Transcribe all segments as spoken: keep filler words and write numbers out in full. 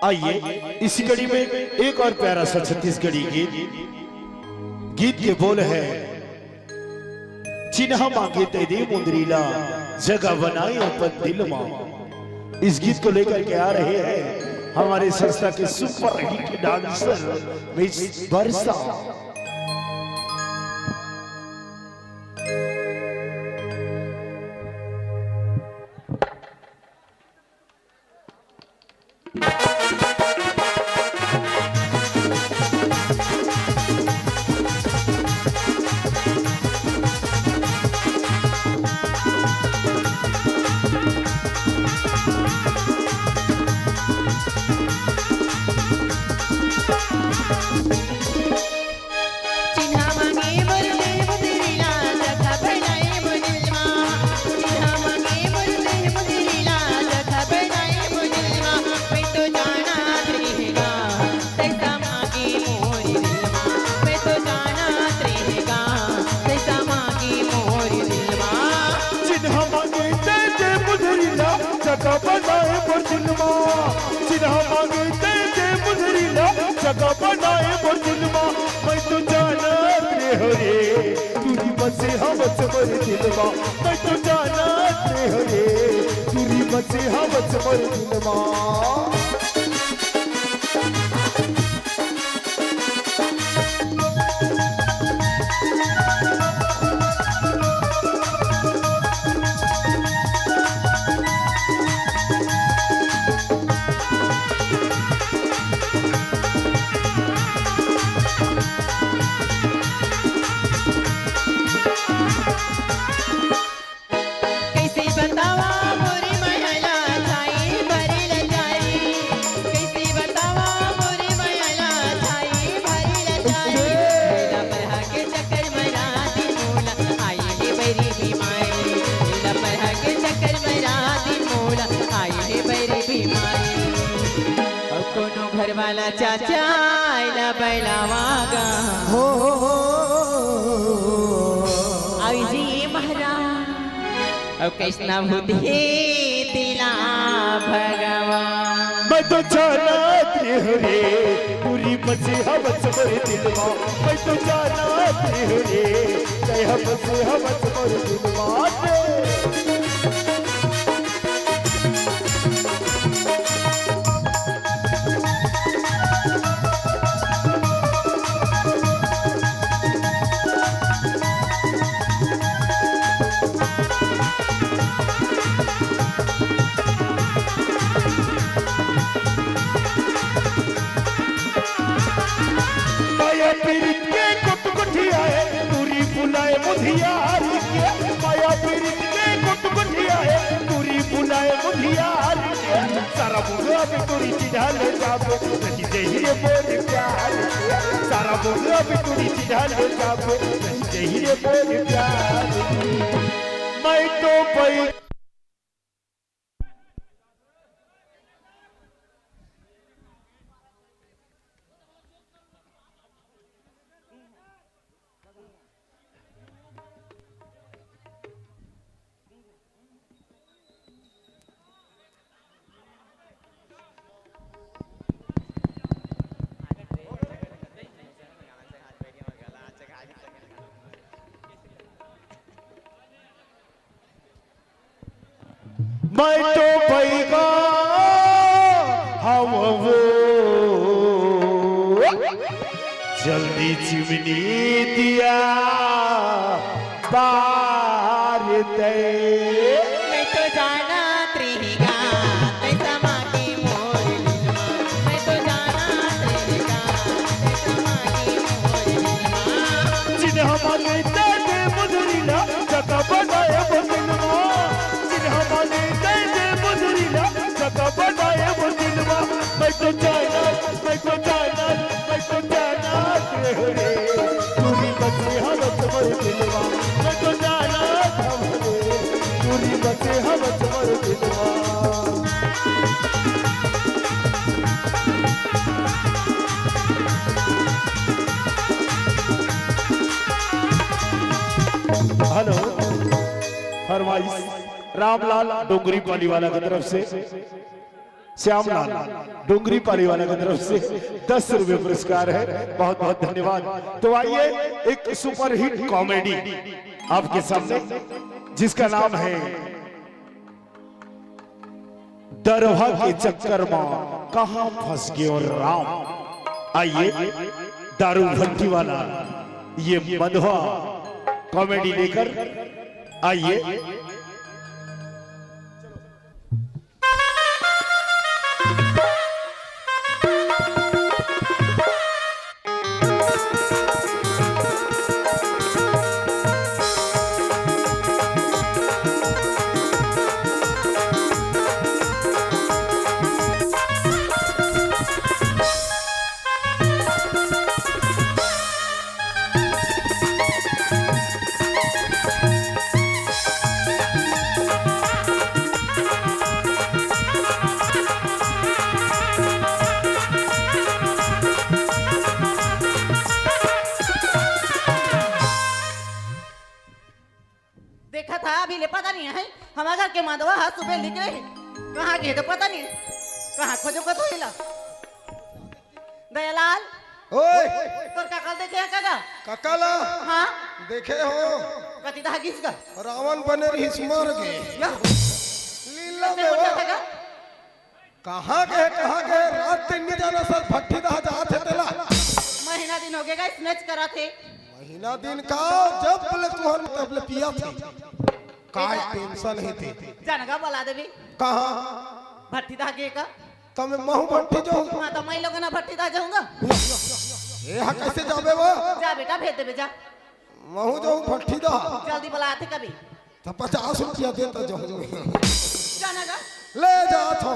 आइए, इसी कड़ी में एक और प्यारा सा छत्तीसगढ़ी गीत। गीत के बोल है, "चिन्हा मांगे तैं दे मुंदरी ला, जगह बनाए अपन दिल मा।" इस गीत को लेकर के आ रहे हैं हमारे संस्था के सुपरहिट डांसर मिस वर्षा। चिन्हा मांगे मोर देह मुंदरी ला, जगह बनाए मोर दिल मा। चिन्हा मांगे मोर देह मुंदरी ला, जगह बनाए मोर दिल मा। मैं तो जानत रहेंव, तैं समा गे मोर दिल मा। मैं तो जानत रहेंव, तैं समा गे मोर दिल मा। चिन्हा मांगे तैं दे मुंदरी ला, जगह बनाए मोर दिल मा। चिन्हा मांगे तैं दे मुंदरी ला, जगह बनाए मोर दिल मा। मैं तो जानत रहेंव रे, टूरी बसे हवस मोर दिल मा। मैं तो जानत रहेंव रे, टूरी बसे हवस मोर दिल मा। कइसे बतावंव मोर मया ला, छाए भरे लजारी। कइसे बतावंव मोर मया ला, छाए भरे लजारी। लीला परहा के चक्कर म रात दिन मोला, आए हे बैरी बीमारी। लीला परहा के चक्कर म रात दिन मोला, आए हे बैरी बीमारी। अउ कोनो घर वाला चाचा आए ला बलावा गा। हो, हो, हो, हो। अउ जी महाराज, अउ कइसना भूत हे तेला भगवान। मैं तो जानत रहेंव रे, टूरी बसे हवस मोर दिल मा। मैं तो जानत रहेंव रे, तैं ह बसे हवस मोर दिल मा रे। मया पीरित के गोठ गोठियाए, टूरी बुलाए मुधियारी के। मया पीरित के गोठ गोठियाए, टूरी बुलाए मुधियारी के। सारा मुंगवा में टूरी चिढ़ा ले जाबे, रहि जही रे मोर प्यार के। सारा मुंगवा में टूरी चिढ़ा ले जाबे, रहि जही रे मोर प्यार के। मैं तो पै मैं तो भइगा हव वो, जल्दी चिमनी दिया बार दे। मैं तो जानत रहिगा, तैं समा गे मोर दिलवा। मैं तो जानत रहिगा, तैं समा गे मोर दिलवा। चिन्हा मांगे तैं दे मुंदरी ला, जगह बनाए वो दिलवा। चिन्हा मांगे तैं दे मुंदरी ला, जगह बनाए वो दिलवा। मैं तो जानत, मैं तो जानत, मैं तो जानत रहे रे, टूरी बसे हवस मोर दिलवा। मैं तो जानत हव रे, टूरी बसे हवस मोर दिलवा। हेलो, फरमाइश रामलाल डोंगरी पाली वाला की तरफ से। श्यामलाल डोंगरी पाली वाला की तरफ से दस रुपये पुरस्कार है। बहुत बहुत धन्यवाद। तो आइए, एक सुपरहिट कॉमेडी आपके सामने, जिसका नाम है दरवा के चक्कर में कहाँ फंस गयो राम। आइए, दारू भट्टी वाला ये मंदवा कॉमेडी लेकर आइए। देखा था अभी ले, पता नहीं है, हमारे घर के माधवा हा सुबह लिख रहे, कहाँ गए तो पता नहीं, कहाँ खोजो को तो हिला। दयालाल, ओए, तोर काका ल देखे है काका? काका ला? हाँ। देखे हो? कति दहा गिस गा? रावण बने रहिस, मर गे। या? लीला कैसे में बोलता वो। था गा? कहाँ गए, कहाँ गए? रात दिन नहीं जाना सर, भट्टी दहा जात हे तेला। महीना दिन हो गए गा, स्नेच करा थे। महीना दिन का, जब ले तुहर तब ले पिया थे। काय टेंशन हे ते। जानगा बला देबे। कहाँ? भट्टी दहा गे का? त मैं महू भट्टी जाहूँ। हाँ, त मैं लोगन भट्टी दहा जाहूँगा। ये हा कैसे जाबे वो? जा बेटा, भेज देबे, जा। महू जाहूँ भट्टी दहा। जल्दी बला आथे कभी। त पचास रुपया दे त जाहूँ। जानगा? ले जा थो।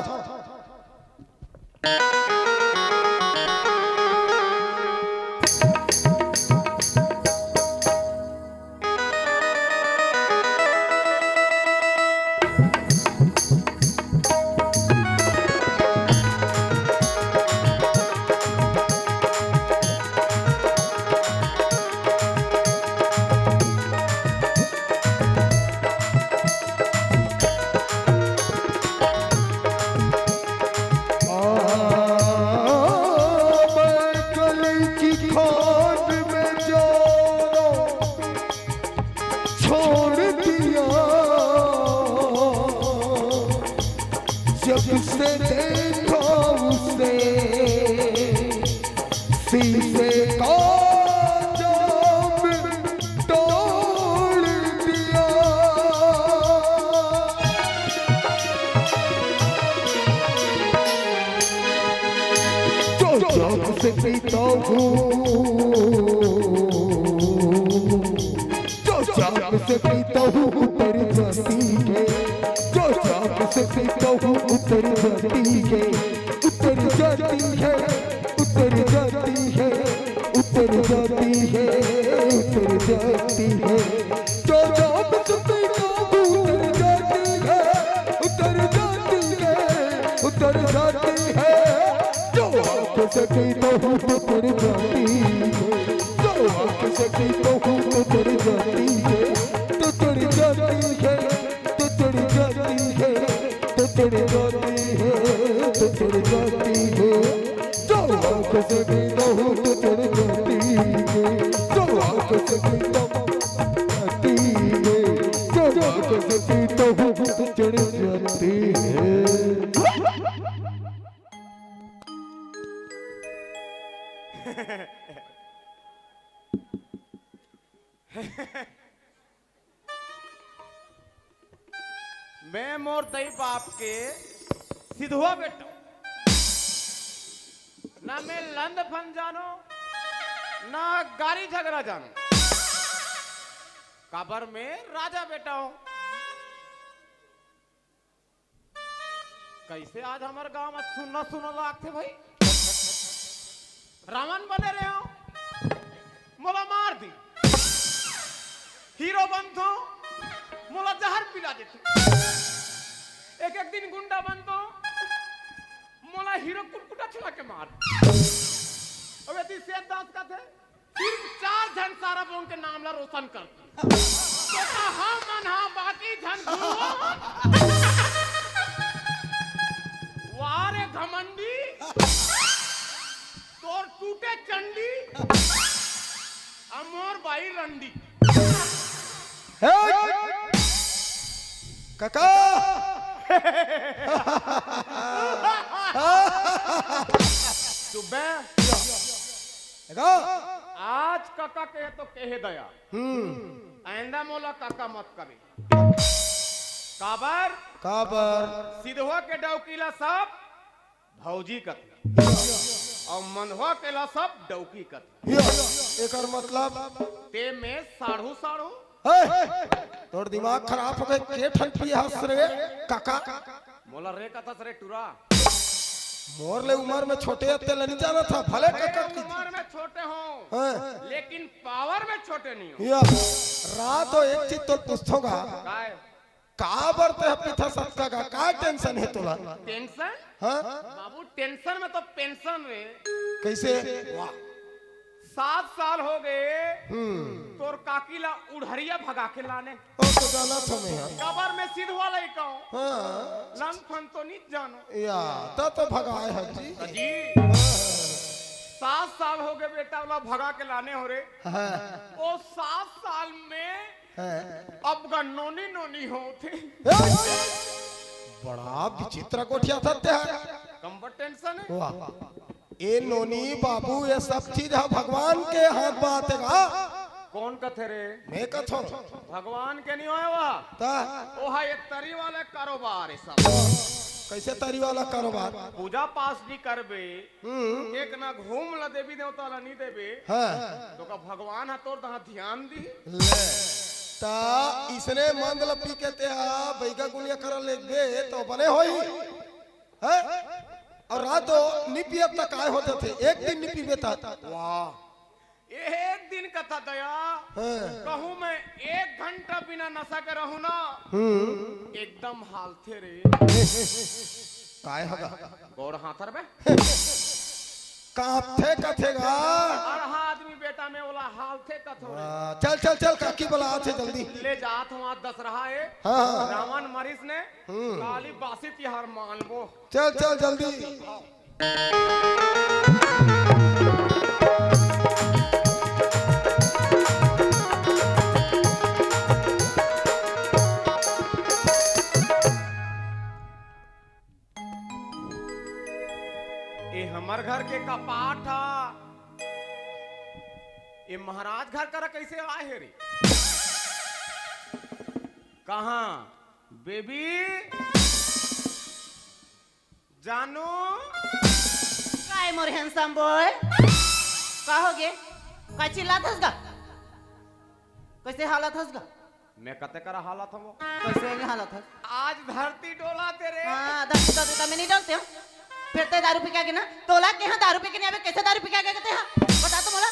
मैं कल की खान में जाना छोड़ दिया, जब से देखा उसे, शीशे का जाम तोड़ दिया। जो जाम से पीता हूँ, जो जाम से पीता हूँ उतर जाती है, जो जाम से पीता हूँ उतर जाती है, उतर जाती है, उतर जाती है, उतर जाती है, उतर जाती है। जो जाम से पीता हूँ उतर जाती है, उतर जाती है, उतर जाती है। जो आँख से पीता हूँ उतर जाती है, जो आँख से पीता हूँ उतर जाती है, उतर जाती है, उतर जाती है, उतर जाती है, उतर जाती है। जो आँख से पीता हूँ उतर जाती है, जो आँख से पीता हूँ जाती है, जो आँख से पीता हूँ उतर जाती है। मैं मोर दई बाप के सिधवा बेटा, ना मैं लंद फंद जानो, ना गारी झगरा जानो, काबर मैं राजा बेटा हूँ। कैसे आज हमर गांव में सुन्ना सुन्ना लागथे भाई? रावण बने रहे हो, मोला मार दी। हीरो बनथो, मोला जहर पिला देथे। एक एक दिन गुंडा बनथो, मोला हीरो कुटकुटा चला के मार। अब यदि सेठ दास का थे, तीन चार झन सारा बोन के नाम ला रोशन कर। तो कहा मन हा बाकी झन भूलवा। वाह रे चंडी, अउ मोर बाई रंडी। हे, कका। चुप बे। देखो। आज कका कहे तो कहे दया। हम्म। आइंदा मोला कका मत कबे। काबर? काबर? सिधवा के डौकी ला सब भौजी कथे, अउ मंदवा के ला सब डौकी कथे। यो, एकर मतलब? ते में साढ़ू साढ़ू। हे, तोर दिमाग खराब हो गे, के ठन पिए हस रे, कका? मोला रे कथस रे टुरा। मोर ले उमर में छोटे अते ल नइ जानत हस, भले कका की। उमर में छोटे हों, हाँ। लेकिन पावर में छोटे नइ हों। या, रात हो एक चीज तो पूछथों गा। काय? काबर ते ह पीथस अतका गा? का टेंशन हे तोला? टेंशन? हाँ? बाबू, टेंशन में तो पेंशन रे। कइसे? वाह। सात साल हो गे, हम्म। तोर काकी ला उढ़रिया भगा के लाने। ओ तो जानथों मैं, हाँ। काबर में सिधवा लइका हों। हाँ। लन फन तो नइ जानो। या, त तो भगाए हस जी। जी। सात साल हो गे बेटा, ओला भगा के लाने हों रे। हाँ। ओ सात साल में हैं? अब गा नोनी नोनी होथे। हे? बड़ा विचित्र गोठियाथस ते ह। कम बर टेंशन हे। वाह। ए नोनी बाबू, ए सब चीज ह भगवान के हाथ बात हे गा। कोन कथे रे? मैं कथों। भगवान के नइ होय ओहा। त? ओहा ए तरी वाला कारोबार हे सब। कइसे तरी वाला कारोबार? पूजा पाठ नइ करबे, हम्म। एक ना घूम ला देवी देवता ला नइ देबे, हाँ। तो का भगवान ह तोर तहाँ ध्यान दिही? ले। त इसने मंद ल पी के ते ह बइगा गुनिया करा लेगबे तो बने होही? हैं? अउ रात हो नइ पियब त काय हो जाथे? एक दिन नइ पीबे त। वाह। एक दिन कथा दया, हाँ। कहूँ मैं एक घंटा बिना नशा के रहूँ ना, हम्म। एकदम हालथे रे। काय हगा? गोड़ हाथ रे बे। कांपथे कथे गा। अड़हा आदमी बेटा में ओला हालथे कथो रे। हाँ, चल, चल, चल, काकी बलाथे जल्दी। ले जात हों, आज दसरहा हे। हाँ, हाँ। रावण मरिस ने, हम्म। काली बासी तिहार मानबो। चल, चल, जल्दी। ए हमर घर के कपाट ह, ए महाराज घर करा कइसे आए हे रे? कहाँ? बेबी? जानू? काय मोर handsome boy? का हो गे? का चिल्लात हस गा? कइसे हालत हस गा? मैं कते करा हालत हवं। कइसे नहीं हालत हस? आज धरती डोलाथे रे। हाँ, धरती डोलाथे त मैं नहीं डरते हूँ। फिर ते दारू पी के आगे ना, तोला के यहाँ दारू पी के नहीं आबे, कइसे दारू पी के आगे कहते हैं? बता तो मोला।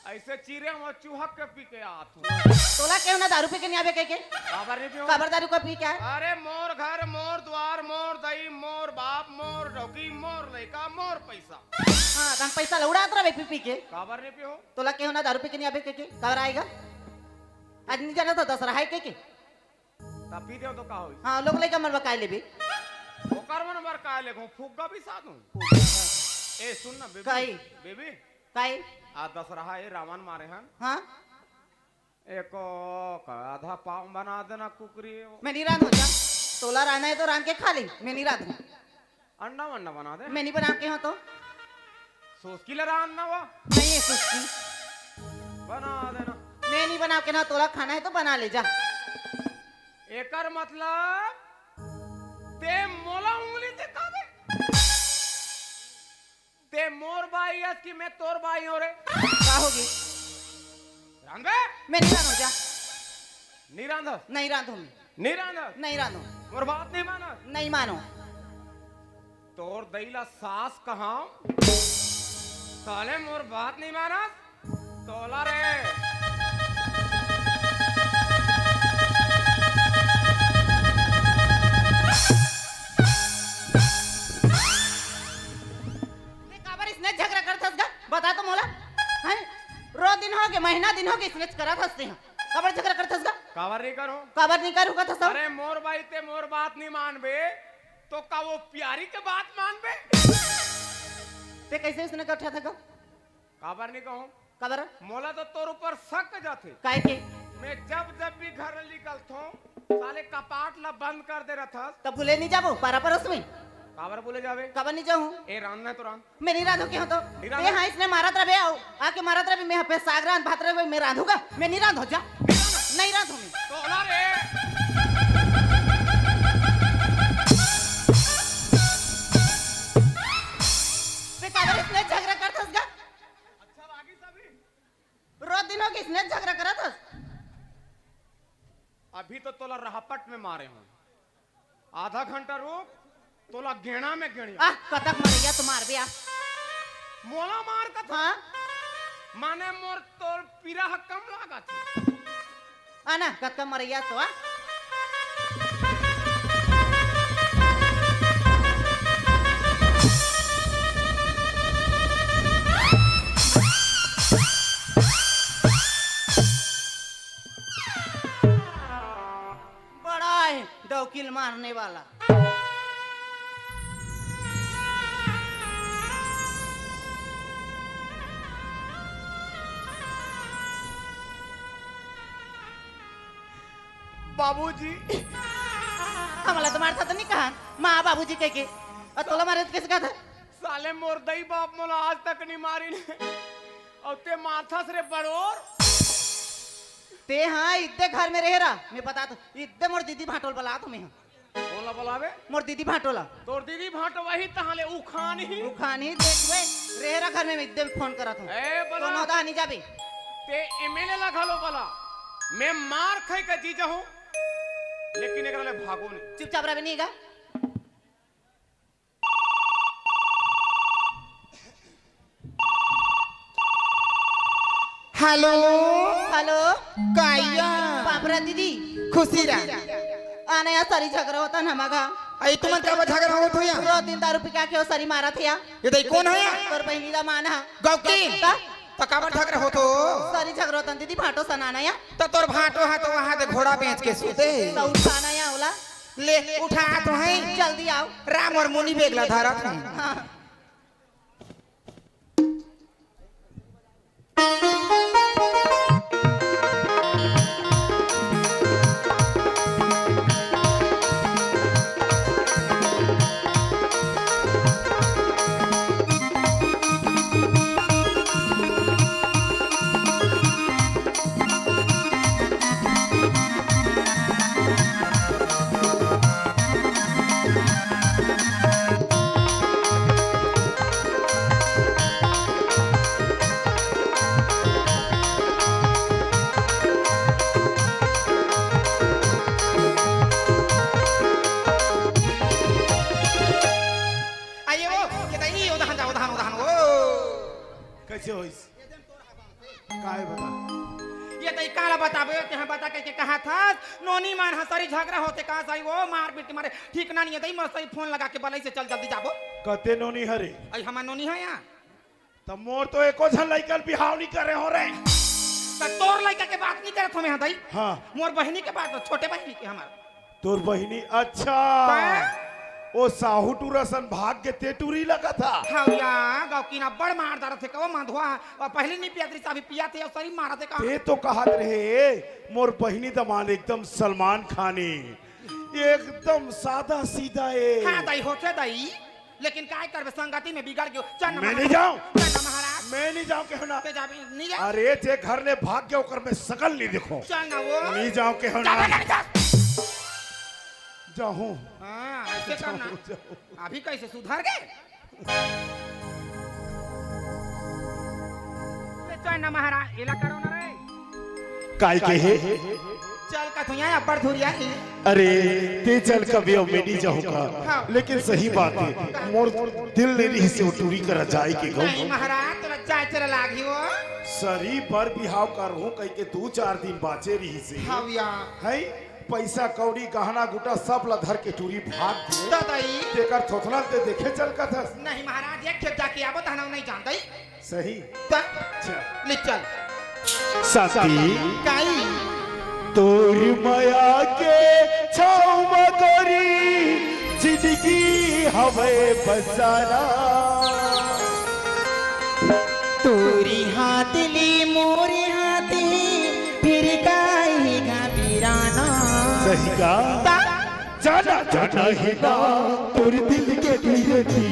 अइसे चिरे म चुहक के पी के आत हूँ। तोला केहू ना दारू पी के नहीं आबे कह के? काबर नहीं पीऊँ? काबर दारू का पी के आए? अरे मोर घर, मोर द्वार, मोर दई, मोर बाप, मोर डौकी, मोर लइका, मोर पैसा। हाँ, त हम पैसा ला उड़ात रहे पी पी के। काबर नहीं पीऊँ? तोला केहू ना दारू पी के नहीं आबे कह के? काबर आए गा? आज नहीं जाना था दसरहा हे कह के? त पी देव तो का होई? हाँ, लोग लइका मन बकाए लेबे। ओकर मन बर काय लेगो? फुग्गा भी साथ हूँ। ए सुन ना बेबी। काई? बेबी। काई? आ दसरहा ए रावण मारे हन। हाँ? एको का आधा पाव बना देना कुकरी। मैं नहीं रांधूँ जा। तोला रांधना हे तो रांध के खा ले। मैं नहीं रांधूँ। अंडा वंडा बना दे। मैं नहीं बना के हूँ तो। सोचकी ले रांधना वा। नहीं हे सोचकी। बना देना। मैं नहीं बना के ना, तोला खाना हे तो बना ले जा। एकर मतलब ते मोला उंगली दिखाबे? ते मोर बाई अस कि मैं तोर बाई हों रे? का होगे? रांधबे? मैं नहीं रांधूँ जा। नहीं रांधस? नहीं रांधूँ मैं। नहीं रांधस? नहीं रांधूँ। मोर बात नहीं मानस? नहीं मानों। तोर दई ला सास कहां? साले मोर बात नहीं मानस? तोला रे। ते काबर इसने झगड़ा करथस गा? बता तो मोला। हैं? रोज दिन होगे, महीना दिन होगे, इसने करत हस ते हा। काबर झगड़ा करथस गा? काबर नहीं करूं? काबर नहीं करूं कथस? अरे मोर बाई, ते मोर बात नहीं मानबे, तो का वो प्यारी के बात मानबे? ते कइसे इसने करथस गा? काबर नहीं कहूँ? काबर? मोला तो तोर ऊपर शक जाथे। काहे के? मैं जब जब भी घर ले निकलथों, साले कपाट ला बंद कर दे रहथस। तब भूले नहीं जाबो पारा परोस में? काबर भूले जाबे? काबर नहीं जाऊँ? ए, रांध ना तो रांध। मैं नहीं रांधो के हो तो। नहीं रांधो? ए हाँ, इसने मारत रहे आओ। आके मारत रहे, मैं पे साग रांध भात रहे, मैं रांधूंगा। मैं नहीं रांधो जा। नहीं रांधो मैं। तो ना रे। बे काबर इसने झगड़ा करथस गा? अच्छा लागी सभी। रोज दिन हो गइस ने झगड़ा करत हस। अभी तो तोला रहपट में मारे हूँ, आधा घंटा रुक, तोला गेणा में गेणिया। आह, कतक मरैया तो मारबे आ। मोला मार कत? हाँ। माने मोर तोर पीरा ह कम लागत हे। आना, कतका मरैया तो आ। बड़ा है डौकिल मारने वाला। बाबूजी। हमला तो मारता तो नहीं कहा, माँ बाबूजी कह के। और तोला मारे तो कैसे कहा था? साले मोर दई बाप मोला आज तक नहीं मारी ने। और ते मारथस रे बड़ोर। ते हाँ, इद्दे घर में रहे रहा। मैं बता तो, इद्दे मोर दीदी भाटोल बला तुम्हें। कोन ला बलाबे? मोर दीदी भाटोला। तोर दीदी भाटो वही तहाँ ले उखान ही। उखान ही देखबे, रेहरा घर में एकदम फोन करत हूँ। ए, बला। कोनो दा नहीं जाबे। ते एमएलए ला घलो बला। मैं मार खाई का जीजा हूँ, लेकिन एकरा ले भागो नहीं। चुपचाप रहबे नहीं गा। हेलो। हेलो। काया? बाबरा दीदी। खुशी रह। आना यार, सरी झगरा होता ना मगा। आई तुमन का झगरा होत हो या? दो तीन दारू पी के आके वो सरी मारा थे या। ये दई कोन है या? तोर बहिनी दा मान हा। गौकी। ता? तो काबर झगरा होत हो? सरी झगरा होता दीदी, भाटो सनाना या। तो तोर भाटो है तो वहाँ दे घोड़ा बेच के सूते। तो उठाना या ओला। ले, उठा तो है। जल्दी आओ। राम और मुनि बेगला धारा था। हाँ। आइए वो, ये तो ये उधान जा, उधान, उधान, वो। कैसे होइस? काय बता? ये तो काला बताबे, तेहा बता कह के कहा था, नोनी मान हसरी झगड़ा होते कहा सही, वो मार पीट मारे, ठीक ना नहीं है, दई मस्त ही फोन लगा के बलाई से चल जल्दी जाबो। कते नोनी हरे? आई हमार नोनी है यहाँ। त मोर तो एको झन लइका ल बिहाव नहीं करे हो रे। त तोर लइका के बात नहीं करत हो मैं, हाँ दई। हाँ। मोर बहिनी के बात, छोटे बहिनी के हमार। तोर बहिनी, अच्छा। तैं? ओ साहू टूरा सन भाग के ते टूरी लगा था। हाँ या, गाँव की ना बड़ मार डारत हे कहो माधवा। और पहले नहीं पिया थे, अभी पिया थे और सरी मारा थे का। ते तो कहत रहे, मोर बहिनी दमाद एकदम सलमान खानी, एकदम सादा सीधा है। हाँ दई, होथे दई। लेकिन काय करबे, संगति में बिगड़ गयो। चल ना मैं महाराज। नहीं जाऊं। चल ना महाराज। मैं नहीं जाऊं के हो ना। ते जाबे, नहीं जा। अरे, जे घर ले भाग गया, ओकर मैं सकल नहीं देखो। चल ना वो। नहीं जाऊं के हो ना। जाबे नहीं जा। जाऊं। हाँ, ऐसे करना। जाऊं, जाऊं। अभी कैसे सुधर गए? ले चल ना महाराज, एला करो ना रे। काय के हे? चल कथुया अब्बड़ धुरिया ही। अरे, ते चल कभी अब मैं नहीं जाऊंगा। हाँ। लेकिन सही बात है, मोर दिल नहीं रही से वो टूरी करा जाए के गौ। नहीं महाराज, तेरा जाए तेरा लाग ही वो। सरी बर बिहाव कर हूँ कह के दो चार दिन बाचे रही से। हाँ भैया। है, पैसा कौड़ी गहना गुटा सब ला धर के टूरी भाग दे। दादाई। तेकर थोथला ते देखे चल कथस। नहीं महाराज, एक खेप जाके आबो तहना नहीं जानता ही। सही। त-, चल। ले चल। साथी। काई। तोर मया के छाँव म गोरी जिंदगी हवय बसाना। तोरी सही का? ता? जाना, जाना हे ना तोर दिल के कीरती,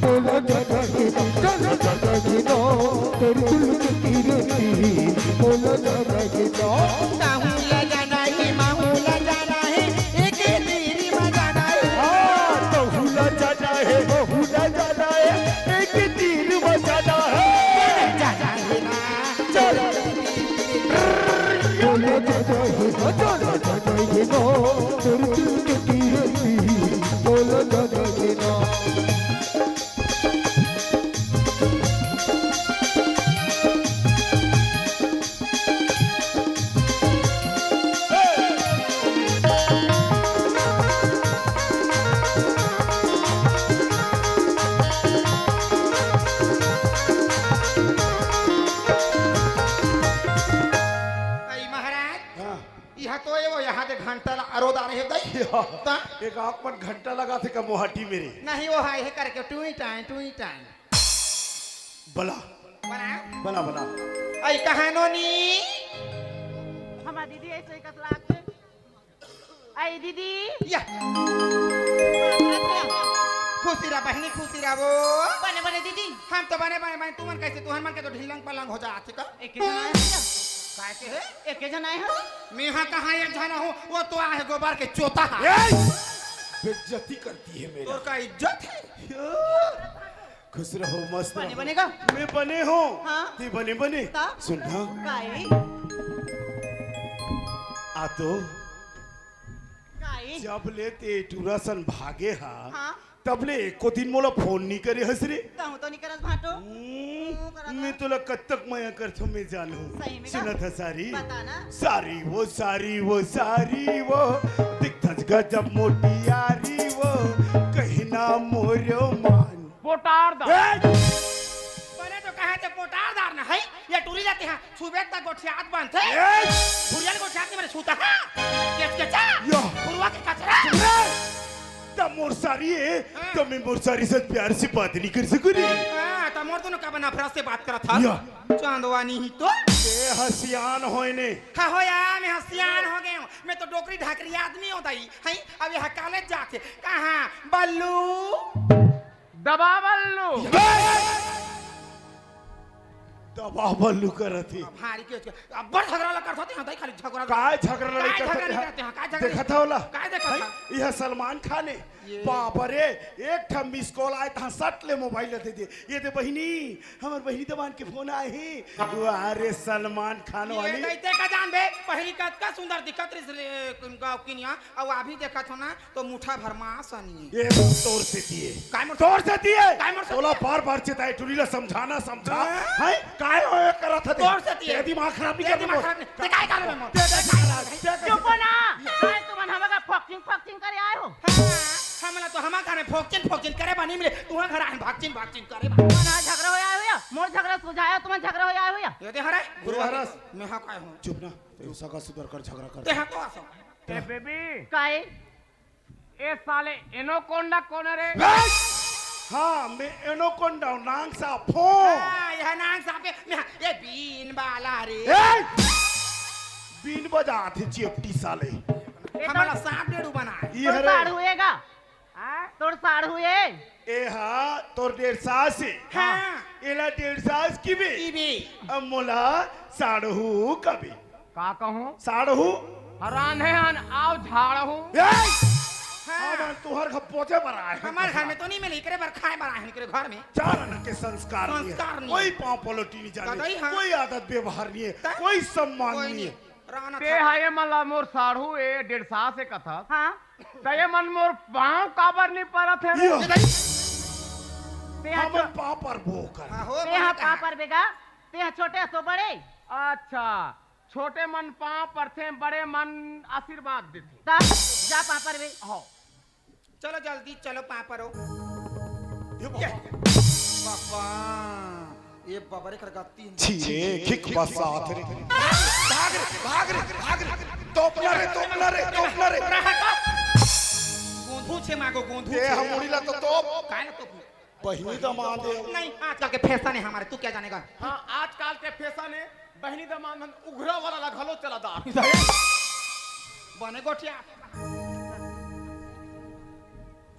बोला जाना हे ना, जाना, जाना हे ना तोर दिल के कीरती, बोला जाना हे ना। ताहू ला जाना हे, महू ला जाना हे, एक तीर मा जाना हे। हाँ, तहू ला जाना हे, महू ला जाना हे, एक तीर मा जाना हे। जाना हे ना। चल। बोला जाना हे ना, जाना, जाना हे ना, तोर दिल के कीरती, बोला जाना हे ना। अई महाराज, हाँ। इहाँ तो ये वो यहाँ दे घंटा ला अरोदा रहे दई। ता? एक आँख मन घंटा लगा थे का मोहाटी मेरे। नहीं, वो है, है करके टुई टाई, टुई टाई। बला। बला? बला, बला। अई कहानो नी? हमार दीदी ऐसे ही कतला के। अई दीदी। या। खुशी रह बहिनी, खुशी रह वो। बने, बने दीदी। हम तो बने, बने, बने। तुमन कैसे? तुहन मन के तो ढिल्लंग पलंग हो जात हे का? एक ही जना है भैया। काय के हे? एक ही जना है हम। मैं हाँ कहाँ एक जना हूँ? वो तो आहे गोबर के चोता है। ए! बेइज्जती करती है मेरा। तोर का इज्जत है? खुश रहो, मस्त बने रहो। बनेगा? मैं बने हूँ। हाँ। ती बने बने। ता? सुन ना। काई? आ तो। काई? जब ले ते टूरा सन भागे हा, हाँ। तब ले एको दिन मोला फोन नी करे हस रे। तहूँ तो नी करस भाटो। हम्म, तू करत मैं हस। तोला कब तक मया करथो मैं जानहूँ। सही में का? सुनत हस सारी? बता ना। सारी वो, सारी वो, सारी वो, दिखथस गजब मोटी यारी वो, कहीं ना मोरो मान। पोटार दा। ए! बने तो कहे थे पोटार दार ना है, ये टूरी जाते हैं, सुबह तक गोठियात बांधते। ए! भुरिया ले गोठियात नहीं, मैंने सूता है। केच केचा। या। भुरुआ के कचरा। सुन रे! त मोर सारी है, हाँ। त मैं मोर सारी से प्यार से बात नहीं कर सकूँ रे। हाँ, त मोर दोनों का बना नफरत से बात करत हस। या। चांदवानी ही तो। ए हसियान होए ने। हाँ, हो या, मैं हसियान हो गया हूँ। मैं तो डोकरी ढाकरी आदमी होता ही। हैं? अब यहाँ कॉलेज जाके। कहाँ? बल्लू। दबा बल्लू। दबा बल्लू करत ही। भारी के, के, अब्बड़ झगरा ला करत होते हैं, खाली झगरा। काय झगरा लड़ाई काय करत झगरा होते नहीं हैं? करते हैं, काय झगरा देखत नहीं? होला? काय देखत हैं? यह सलमान खान है। ये बाप रे, एक ठा मिस कॉल आए था, सट ले मोबाइल दे दे। ये दे बहिनी, हमर बहिनी दमान के फोन आए ही। वाह रे सलमान खान ये वाली। नहीं ते का जान बे, पहली कतका सुंदर दिखत रहिस रे, गाँव किनिया, अउ अभी देखत हो ना, तो मुठा भर मांस आनी है। ये तोर से दिए। काय मोर तोर से दिए। काय मोर से तोला दिए? बार बार चेताए, टूरी ला समझाना समझा। हाँ? हैं? काय होए करत हते? तोर से दिए। तेरा दिमाग खराब नहीं तेरा कर दिमाग मोर। खराब नहीं। ते काय कर मोर? ते काय कर? चुप हो ना। काय तुमन हमका फॉक्सिंग फॉक्सिंग करे आए हो? हाँ, हमला तो हमा घर में फोकचिन फोकचिन करे बनी मिले, तुहा घर आए भागचिन भागचिन करे बा। तुमन आज झगड़ा हो आए हो या? मोर झगड़ा सुलझाया, तुमन झगड़ा हो आए हो या? ये दे हरे, गुरुआ हरस। मैं हाँ काय हूँ? चुप ना, तेरे सगा सुधर कर झगड़ा कर। ते हाँ तो आसो। ए बेबी। काय? ए साले एनोकोंडा कौन है रे? हाँ, मैं एनोकोंडा हूँ, नांग सांप हूँ। हाँ, यह नांग सांप है। मैं, ये बीन बाला रे। ए! बीन बजात हे चेपटी साले। हमारा सांप डेड़ू बना है। ये तोर हरे। साढ़ू एगा। हाँ? तोर साढ़ू ए। ए हा, तोर डेढ़ सास हे। हाँ। एला डेढ़ सास किबे। किबे। अब मोला साढ़ू कबे। का कहूँ? साढ़ू। हरान है हन, आओ झाड़ू। ए! हाँ। हमन तुहर घर पोछे बर आए हन। हमार घर में तो नहीं मिले, एकरे बर खाए बर आए हन, एकरे घर में। चारण के संस्कार नहीं है। संस्कार नहीं। कोई पाँव पलटी नहीं जाने। कतई हाँ। कोई आदत व्यवहार नहीं है। त? कोई सम्मान कोई नहीं है। नहीं। राना ते था। हा ये मन ला मोर साढ़ू ए डेढ़ सास ए कथस। हाँ। त ये मन मोर पाँव काबर नहीं परत है रे? यो। ये नहीं। ते हा हमन छो-, पाँव परबो कर। हाँ, हो, ते हा बोला पाँव कहाँ? परबे गा? ते हा छोटे सो बड़े? अच्छा, छोटे मन पाँव परथे, बड़े मन आशीर्वाद देथे। त जा पाँव परबे। हो। चलो जल्दी, चलो पाँव परो। ये बाबा। ये बाबा। बाबा रे कर गत्ती। छी रे, खिक बसात रे। भाग रे, भाग रे, भाग रे। तोपना रे, तोपना रे, तोपना रे। गोंधू छे मागो, गोंधू ए, छे। हम मुड़ी ला तो तोप। काय ना तोप? बहिनी दमाद हे। नहीं, आजकल के फैशन है हमारे, तू क्या जानेगा? हाँ, आजकल के फैशन है, बहिनी दमाद मन उघरा वाला ला घलो चला दा। बने गोठिया।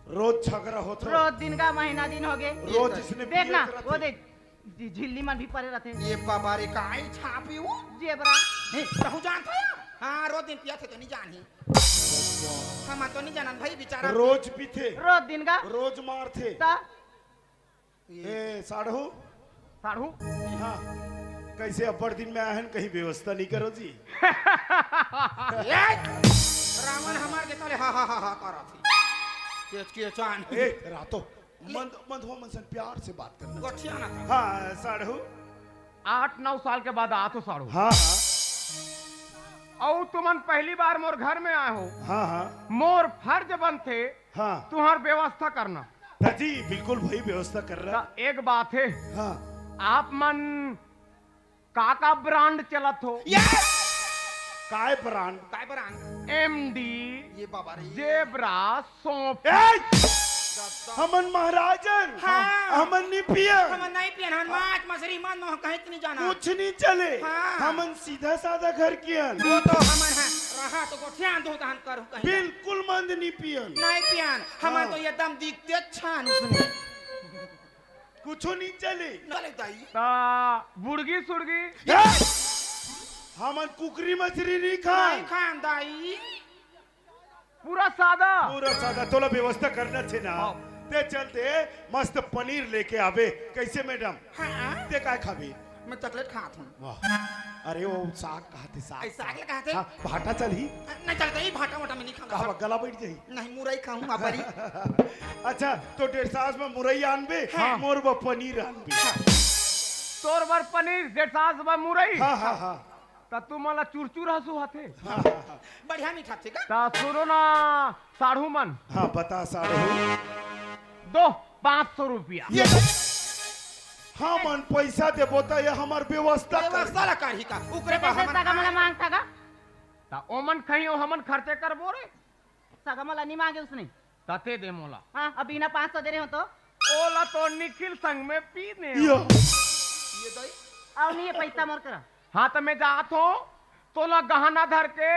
रोज झगड़ा होत हो। रोज दिन का महीना दिन हो गए। रोज इसने देख ना, पियत वो रहते। देख, झि-, झिल्ली मन भी परे रहते। ये बाबा रे, काई छापी वो? जेबरा। नहीं, तहु जानत हो? हाँ, रोज दिन पियत हे तो नहीं जानी। हम तो नहीं जानन भाई, बेचारा। रोज पीथे। रोज दिन का। रोज मारथे। ता? ए, साढ़ू। साढ़ू? हाँ। कैसे अब्बड़ दिन में आए हैं, कहीं व्यवस्था नहीं करो जी? ए, रावण हमार के तले हा, हा, हा, हा, करा थी। केच, केचान। ए, रातो। मंद, मंद हो, मन सन प्यार से बात करना। गोठिया ना था। हाँ, साढ़ू। आठ नौ साल के बाद आत हो साढ़ू। हाँ, हाँ। अउ तुमन पहली बार मोर घर में आए हो। हाँ, हाँ। मोर फर्ज बनथे हाँ। तुहार व्यवस्था करना। त जी, बिल्कुल भाई, व्यवस्था कर रहा। त एक बात हे। हाँ। आप मन का का ब्रांड चलत हो? ये! काय ब्रांड? काय ब्रांड? एमडी, ये बाबा रे। जेबरा, सौंफ। ए! हमन महाराजन। हाँ। हमन नहीं पियन। हमन नहीं पियन, हमन माछ, मछरी, मन, मोह कहीं नहीं जाना। कुछ नहीं चले। हाँ। हमन सीधा साधा घर के हन। वो तो हमन हैं, रहा तो गोठियान दो तहन करू कहीं। बिल्कुल मंद नहीं पियन। नहीं पियन, हमन हाँ। तो एकदम दिखते अच्छा है उसमें। कुछो नहीं चले। चले दाई। ता बुड़गी सुड़गी? ए! हमन कुकरी मछरी नहीं खान। नहीं खान दाई। पूरा सादा। पूरा सादा, तोला व्यवस्था करना छे ना। हाँ। ते चलते मस्त पनीर लेके आवे। कैसे मैडम? हाँ। ते काय खाबे? मैं चॉकलेट खात हूँ। वाह। अरे वो साग कहते, साग। ऐ, साग ले कहते? हाँ, भाटा चलही? नहीं चलता, ये भाटा वाटा में नहीं खाऊंगा। कहा गला बैठ जाही? नहीं, मुरई खाऊंगा बड़ी। अच्छा, तो डेढ़ सास में मुरई आनबे, हाँ। मोर बर पनीर आनबे। हाँ। तोर बर पनीर, डेढ़ सास में मुरई। हाँ, हाँ, हाँ। त तू मोला चुरचुर हंसू हथे। हाँ, हाँ, हाँ। बढ़िया मीठा थे का? त सुनो ना, साढ़ू मन। हाँ, बता साढ़ू। दो, पाँच सौ रुपया। ये हमन पैसा देबो त ये हमर व्यवस्था कर। व्यवस्था ला करही का? ओकरे ते बर कैसे हमन सगा मोला आए। मांगता का? त ओमन खइयो, हमन खर्चे करबो रे। सगा मोला नहीं मांगे उसने। तते दे मोला। हाँ, अब बिना पाँच सौ दे रहे हो तो? ओला तो निखिल संग में पी ने। यो। ये दाई। अउ नहीं है पैसा मोर करा। हाँ, त मैं जात हूँ, तोला गहना धर के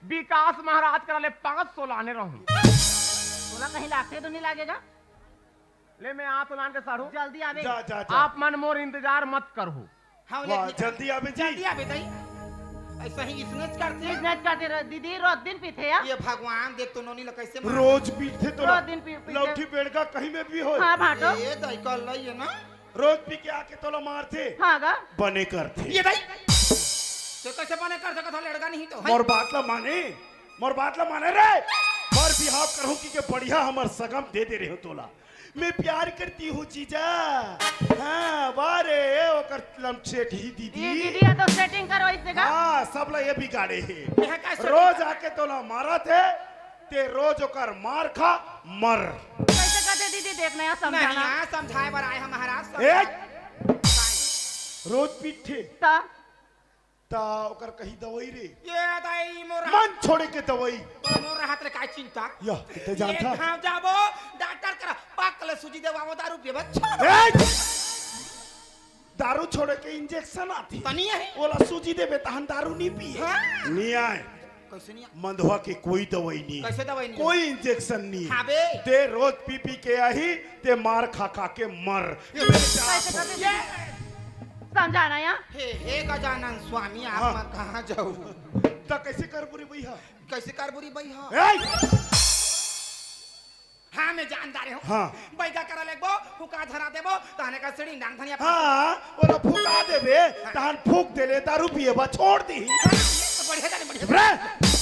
विकास महाराज करा ले पाँच सौ लाने रहूँ। तोला कहीं लागथे तो नहीं लागेगा? ले, मैं आत लान के साढ़ू। जल्दी आवे। जा, जा, जा। आप मन मोर इंतजार मत करहू। हाँ, वाह, लेकिन जल्दी आवे जी। जल्दी आवे दाई। ऐसा ही इसने च करते हैं। इसने च करते रह, दीदी, रोज दिन पीथे या? ये भगवान, देख तो नोनी ला कैसे मार। रोज पीथे तो रोज दिन पी-, पीथे। लौठी बेड़का कहीं में भी हो। हाँ, भाटो। ये दाई कर लाई है ना। रोज पी के आके तोला मारथे। हाँ गा। बने करथे। ये दाई। तो कैसे बने कर सकत हो, लड़का नहीं तो, हैं? मोर बात ला माने, मोर बात ला माने रे। बर बिहाव करहूँ कि के बढ़िया हमर सगा म दे दे रहे हो तोला। मैं प्यार करती हूँ जीजा। हाँ, वाह रे, ओकर लमछेट ही दीदी। ये दीदी है तो सेटिंग करो इससे का? हाँ, सब ला ये बिगाड़े हे। ये का सेटिंग? रोज आके तोला मारथे, ते रोज ओकर मार खा, मर। कैसे कहते दीदी, देखना यहाँ नहीं, समझाना। यहाँ समझाए बर आए हैं महाराज, ए! समझाए। रोज पीठे। ता? ता ओकर कहीं दवाई रे। ये दाई मोर मन छोड़े के दवाई। तो मोर हाथ रे काय चिंता? या, ते जानता? एक घाव जाबो, डॉक्टर करा, पाक ले सूजी देवाबो, दारू पिए बच्चा। ए! दारू छोड़े के इंजेक्शन आथे। तनी है। ओला सूजी देबे तहन दारू नी पिए। हाँ। नी आए। कैसे नहीं? मंदवा के कोई दवाई नहीं। कैसे दवाई नहीं? कोई इंजेक्शन नहीं। हाँ बे। ते रोज पी पी के आही, ते मार खा खा के मर। ये कैसे करते ये समझाना यहाँ? हे, हे गजानन स्वामी, आप हाँ। मन कहाँ जाऊ? त कैसे करबो रे भैया? कैसे करबो रे भैया? ए! हाँ, मैं जानदार हूँ। हाँ। बैगा करा लेगबो, फुका धरा देबो, तहने का सीढ़ी नांग धनिया। हाँ, ओला फुका देबे, हाँ। तहन फूक देले, दारू पिए बा छोड़ दी। हाँ, ये तो बढ़िया जाने, बढ़िया। रे!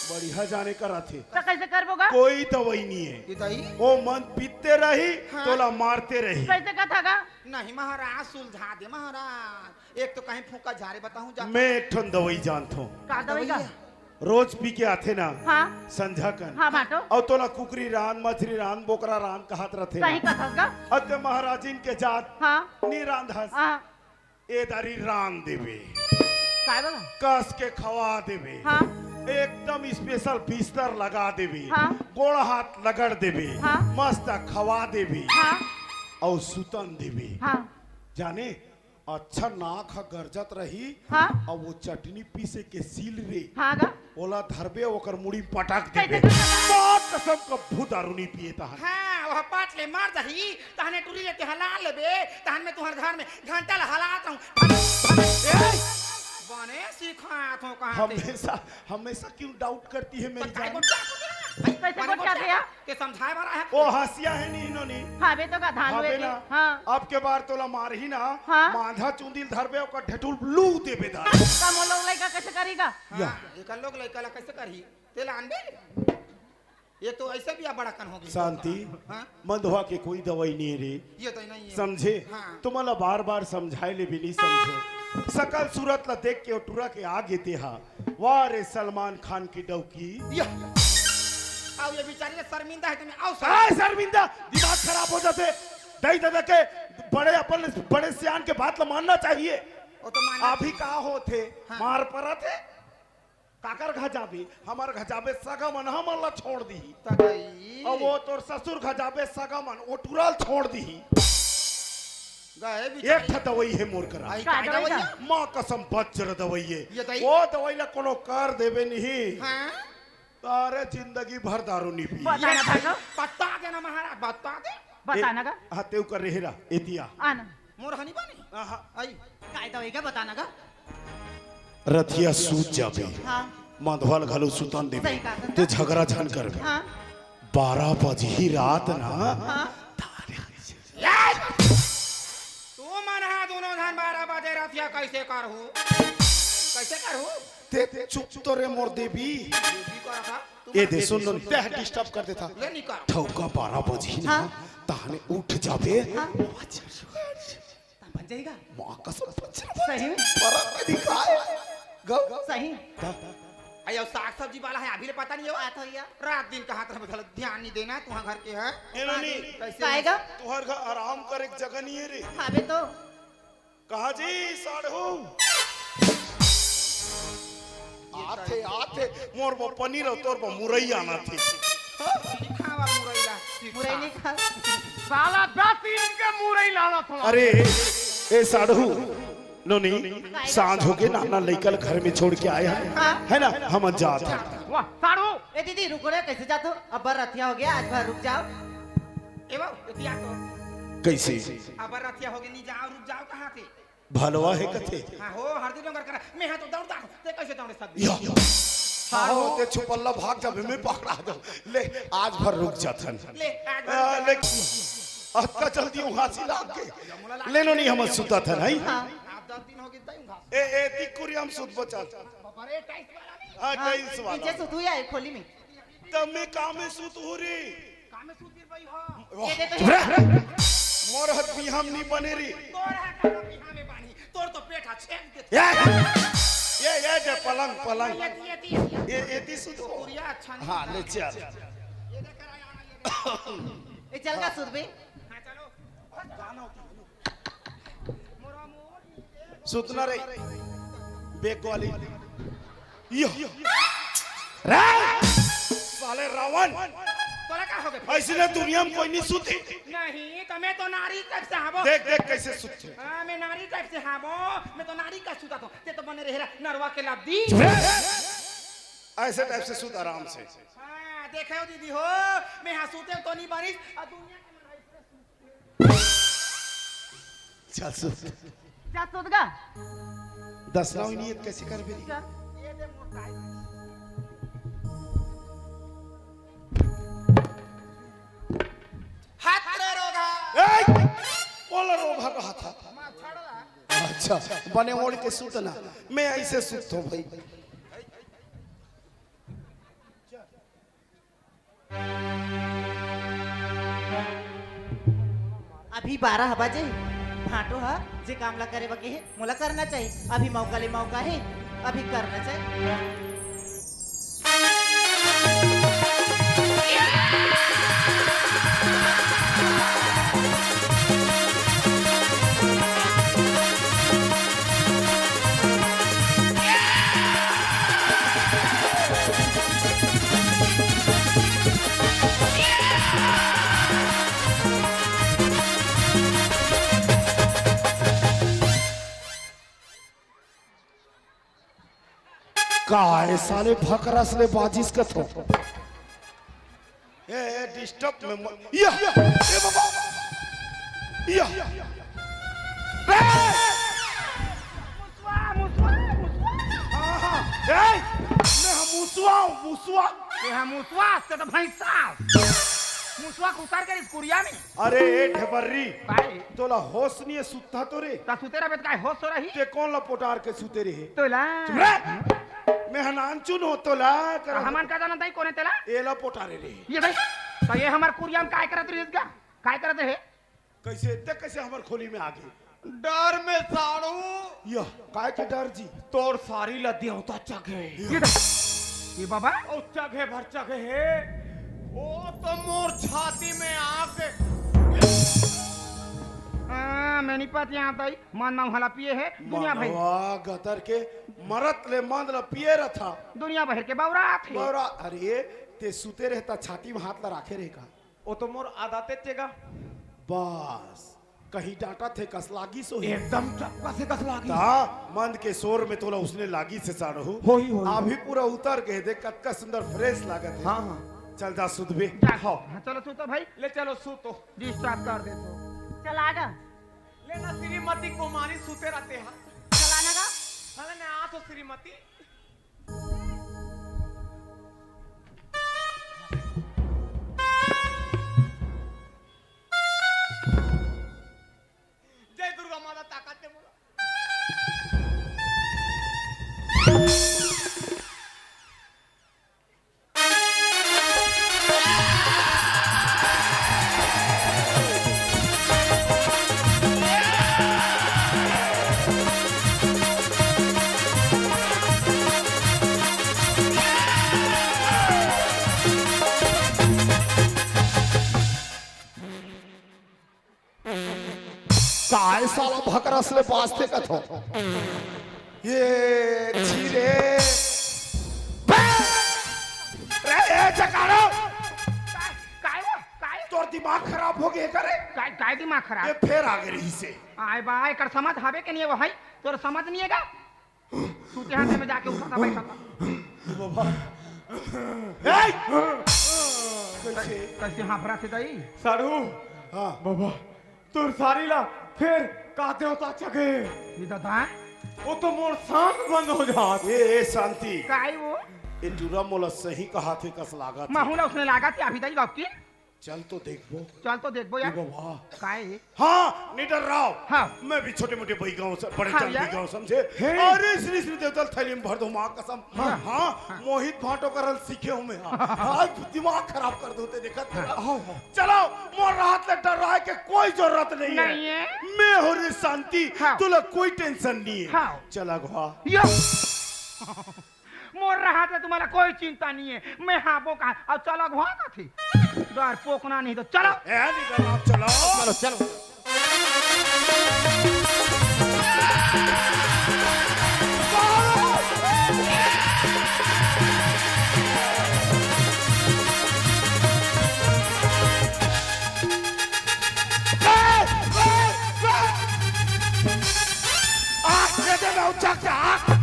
बढ़िया जाने करा थे। तो कैसे करबो गा? कोई दवाई नहीं है। ये दवाई? ओ मन पीते रही, हाँ। तोला मारते रही। कैसे कथा गा? नहीं महाराज, सुलझा दे महाराज। एक तो कहीं फूका झारे बताऊं जा। मैं एक ठन दवाई जानत हूँ। का दवाई का? दवाई है। रोज पी के आथे ना, हाँ। संझा कन। हाँ, बाटो। अउ तोला कुकरी रांध, मछरी रांध, बोकरा रांध कहत रथे ना। सही कथस गा। अते महाराजिन के जात हाँ। नी रांधस। हाँ। ए दारी रांध देबे। काय बोला? कस के खवा देबे। हाँ। एकदम स्पेशल बिस्तर लगा देबे। हाँ। गोड़ हाथ लगड़ देबे। हाँ। मस्त खवा देबे। हाँ। अउ सुतन देबे। हाँ। जाने अच्छा नाक ह गरजत रही, हाँ। अउ वो चटनी पीसे के सील रे, हाँ गा। ओला धरबे, ओकर मुड़ी पटक देबे। कैसे? माँ कसम, कभू दारू नहीं पिए तहन। हाँ, वह पाट ले मर जाही, तहने टूरी ले तेहा ला लेबे, तहन में तुहर घर में घंटा ला हलात रहूं। ए! बने सिखात हो कहाँ ते? हमेशा, हमेशा क्यों डाउट करती है मेरी जान? कैसे गोठियाथे? के समझाए वाला है। ओ हंसिया है नी, इन्होंने। हावे तो का धान हावे हुए ना। हाँ। अब के बार तोला मारही ना, हाँ। मांधा चुंदिल धरबे, ओकर ढेटुल लू देबे धान। का मोर लोग लइका कैसे करेगा? या। हाँ, एकर लोग लइका ला कैसे करही? तेला आनबे? ये तो ऐसे भी अब बड़ा कन हो गई। शांति, हाँ? मंदवा के कोई दवाई नहीं है रे। ये तो नहीं है। समझे? हाँ। तुम्हारा बार बार समझाए ले भी नहीं समझे। सकल सूरत ला देख के ओ टुरा के आगे तेहा। वाह रे सलमान खान की डौकी। या। आओ ये बेचारी शर्मिंदा है तुम्हें, आओ सर। आय शर्मिंदा, दिमाग खराब हो जाथे। दई ददा के बड़े, अपन बड़े सियान के बात ला मानना चाहिए। वो तो मानना अभी चाहिए। कहा होथे? हाँ। मार परत हे। काकर घर जाबे? हमर घर जाबे, सगा मन हमन ला छोड़ दिही। तगई। अउ वो तोर ससुर घर जाबे, सगा मन ओ टुरा ल छोड़ दिही। गए एक बेचारी। ठा दवाई हे मोर करा। आई का का दवाई दवाई? है? माँ कसम, वज्र दवाई हे। ये दवाई? वो दवाई ला कोनो कर देबे नहीं। हाँ? अरे जिंदगी भर दारू नहीं पी। बता ना भाई। बता देना महाराज, बता दे। बता ना गा। हाँ, तेउ कर रहे रा, एतिया। आना। मोर हनी बनी? आहा। आई। काय दवाई का बता ना गा। रतिया सूत जाबे। हाँ। मंधवा ल घलो सुतन देबे। सही कहा। ते झगड़ा झन करबे। हाँ। बारह बजही रात ना। हाँ। तू मन हा दोनों झन बारह बजे रतिया कैसे करहू? कैसे करहू? ते चुप तो रे मोर देवी। देवी करा था। ए दे, सुन, सुन, तैं डिस्टर्ब कर देथा। ले निकाल। ठौका बारह बजही ना, हाँ। तहने उठ जाबे। हाँ। बन जाएगा। माँ कसम, बच रहा। सही में? परत दिखाए। गौ। सही। ता। अयो, साग सब्जी वाला है, अभी ले पता नहीं है वो। बात हो गया। रात दिन कहाँ तरफ ध्यान नहीं देना, तुम्हारा घर के है। ए, नोनी। कैसे? आएगा? तुहर घर आराम करे के जगह नहीं है रे। हाँ बे तो। कहा जी, साढ़ू? आथे, आथे, मोर बर पनीर अउ तोर बर मुरई आना थे। खावा मुरई ला। मुरई नहीं खा। साला दस दिन के मुरई लाना था। अरे, ए साढ़ू, नोनी, सांझ होगे, नाना लइका ल घर में छोड़ के आए हन, हाँ। है ना, हमन जात हन। वाह, साढ़ू। ए दीदी, रुको रे, कैसे जात हो? अब्बड़ रतिया हो गया, आज भर रुक जाओ। ए बाबू, एती आ तो। कैसे? अब्बड़ रतिया हो गया, नहीं जाओ, रुक जाओ, कहाँ थे? भलवा हे कथे। हाँ हो, हरदी डोंगर करा। मैं हा तो दौड़ दार, ते कैसे दौड़े सब? या। हाँ हो, ते छुपल्ला भाग जाबे, मैं पकड़ा दो। ले, आज भर रुक जाथन। ले, आज भर आ, रुक ले, जाथन। अतका जल्दी उहाँ से लाग के। ले नोनी, हमन सुतथन, है? हाँ। आप दस दिन हो गए, तय उहाँ। ए, ए, ती कुरिया म सुत बचल। बाबा रे, टाइल्स वाला नहीं। हाँ, हाँ, टाइल्स वाला। नीचे सुत हुआ है, खोली में। तब मैं काम में सुत हो रे। काम में सुत गिर भाई हो। वाह। ये दे तो चुप रह। मोर हाथ बिहाम नहीं बने रे। तोर हाथ का बिहाम में बानी। तोर तो पेट हा छेद दे। ये, ये, ये दे पलंग, पलंग। ये, ये, ये, ये। ये, ये ती सुत हो। सूर्या अच्छा नहीं हाँ, था। ले चल। ये दे कराया ना, ये दे। ए, चल का सुत बे। हाँ, चलो। गाना होता है। सुतना रे, बेक वाली। यो। रे! साले रावण। तोला का हो गया? ऐसे ना दुनिया में कोई नहीं सुते। नहीं, तो मैं तो नारी टाइप से हावो। देख, देख कैसे सुते। हाँ, मैं नारी टाइप से हावो। मैं तो नारी का सुता तो। ते तो बने रहे रा, नरवा के लादी। चुप रह। ऐसे टाइप से सुत आराम से। हाँ, देखे हो दीदी हो, मैं हा सुते तो नहीं बारिश, और दुनिया के चल सुत। जा सुत गा। दस नौ नहीं है, कैसे कर बेरी? जा। हाथ रे रोगा। ए! बोला रोगा कहा था। अच्छा, बने ओढ़ के सुतना। मैं ऐसे सुत हूँ भाई। अभी बारह बजे, भांटो ह जे काम ला करे बके हे, मोला करना चाहिए। अभी मौका ले मौका हे, अभी करना चाहिए। का ए साले भकरस ले बाजिस कथो? ए, ए, डिस्टर्ब में म-, या, ए बाबा, या, ए! मुसवा, मुसवा, मुसवा। हाँ, हाँ, ए, मैं हम मुसवा हूँ, मुसवा। ये हम मुसवा, ते तो भैंसा। मुसवा कुतर के इस कुरिया में। अरे, ए ढेबर्री, भाई। तोला होश नहीं है, सुत्ता तो रे। ता सुते रहे, काय होश हो रही? ते कोन ला पोटार के सुते रहे? तोला। चुप रह। मैं हनान चुन हो तोला, कर। हमन का जानत हई कोने तेला? एला पोटारे रे। ये भाई, तो ये हमर कुरिया में काय करत रहिस गा? काय करत हे? कैसे, देख कैसे हमर खोली में आ गई। डर में साढ़ू। यह, काय के डर जी? तोर सारी ला देवता चघे। ये देख, ये बाबा। ओ चघे भर चघे हे। ओ तो मोर छाती में आग। हाँ, मैं नहीं पाती यहाँ तई। मन नाव हला पिए हे, दुनिया भाई। मनवा गतर के मरत ले मंद ल पिए रथा। दुनिया भर के बौरात हे। बौरा-, अरे, ते सुते रहता, छाती में हाथ ला राखे रहे का? ओ तो मोर आदते चेगा। बस, कहीं डांटत हे कस लागिस होही। एकदम चपका से कस लागिस। ता, मंद के शोर में तोला उसने लागिस हे साढ़ू। होही, होही। अभी पूरा उतर गए, देख कतका सुंदर fresh लागत हे। हाँ, हाँ। चल जा सुतबे। जा, हाँ। हाँ, चलो सुतो भाई। ले चलो सुतो। Disturb कर दे तो। चल आ गा। ले ना श्रीमती कुमारी सुते रहते हैं। चला ना गा। अरे ना, आ तो श्रीमती। जय दुर्गा माता, ताकत दे मोला। काय साला भकरस ले बाजथे कथो? ये छी रे। बे! रे, ए जकारो! काय, काय वो? काय? तोर दिमाग खराब हो गए का रे? काय, काय दिमाग खराब? ये फेर आ गई रही से। आय बा, एकर समझ हवे के नहीं है वो, है? तोर समझ नहीं है का? सूते हाथे में जाके उठा था, बैठा था। बाबा। ए! कैसे? कैसे हाँफ रहा थे दाई? साढ़ू। हाँ। बाबा, तोर सारी ला फेर का देवता चघे। ये दादा? वो तो मोर सांस बंद हो जात। ए, ए, शांति। काई वो? ए टूरा मोला सही कहा थे कस लागत हे। महूला उसने लागत हे अभी दाई बाप की। चल तो देखबो। चल तो देखबो यार। ए बाबा। काय? हाँ, निडर राव। हाँ। मैं भी छोटे मोटे बइगा हूँ, बड़े हाँ चल यार। बइगा हूँ, समझे? हे। अरे श्री श्री देवता थैली में भर दो माँ कसम। हाँ। हाँ, हाँ। मोहित भाटो करल सीखे हूँ मैं। हाँ। आज दिमाग खराब कर दो ते देखत हाँ। रहा। हाँ, हाँ। चलो, मोर राहत ले डर रहा है कि कोई जरूरत नहीं है। नहीं है। मैं हो रे शांति, हाँ। तुला कोई tension नहीं है। हाँ। चला घुआ। यो। मोर रहत ले तुम्हाला कोई चिंता नहीं है, मैं हाबो का। अब चला घुआ कथी? डर पोकना नहीं तो चलो। ए, निकल आप, चलो। चलो, चलो। आँख दे दे, मैं उठा के आँख।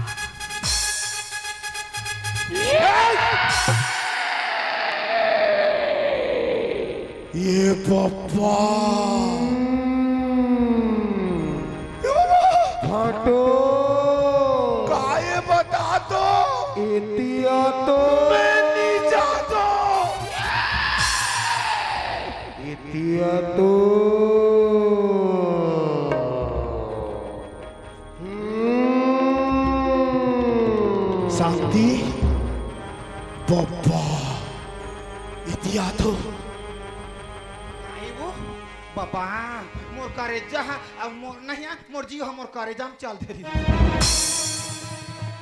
ये पप्पा। फाटो। काय बता दो। इतिया तो। मैं नहीं जाता। इतिया तो। हम्म। शांति, बब्बा, इतिया तो। काई वो? बाबा, मोर करेजा हा, अब मोर नहीं आ, मोर जीव हा मोर करेजा में चल दे रही।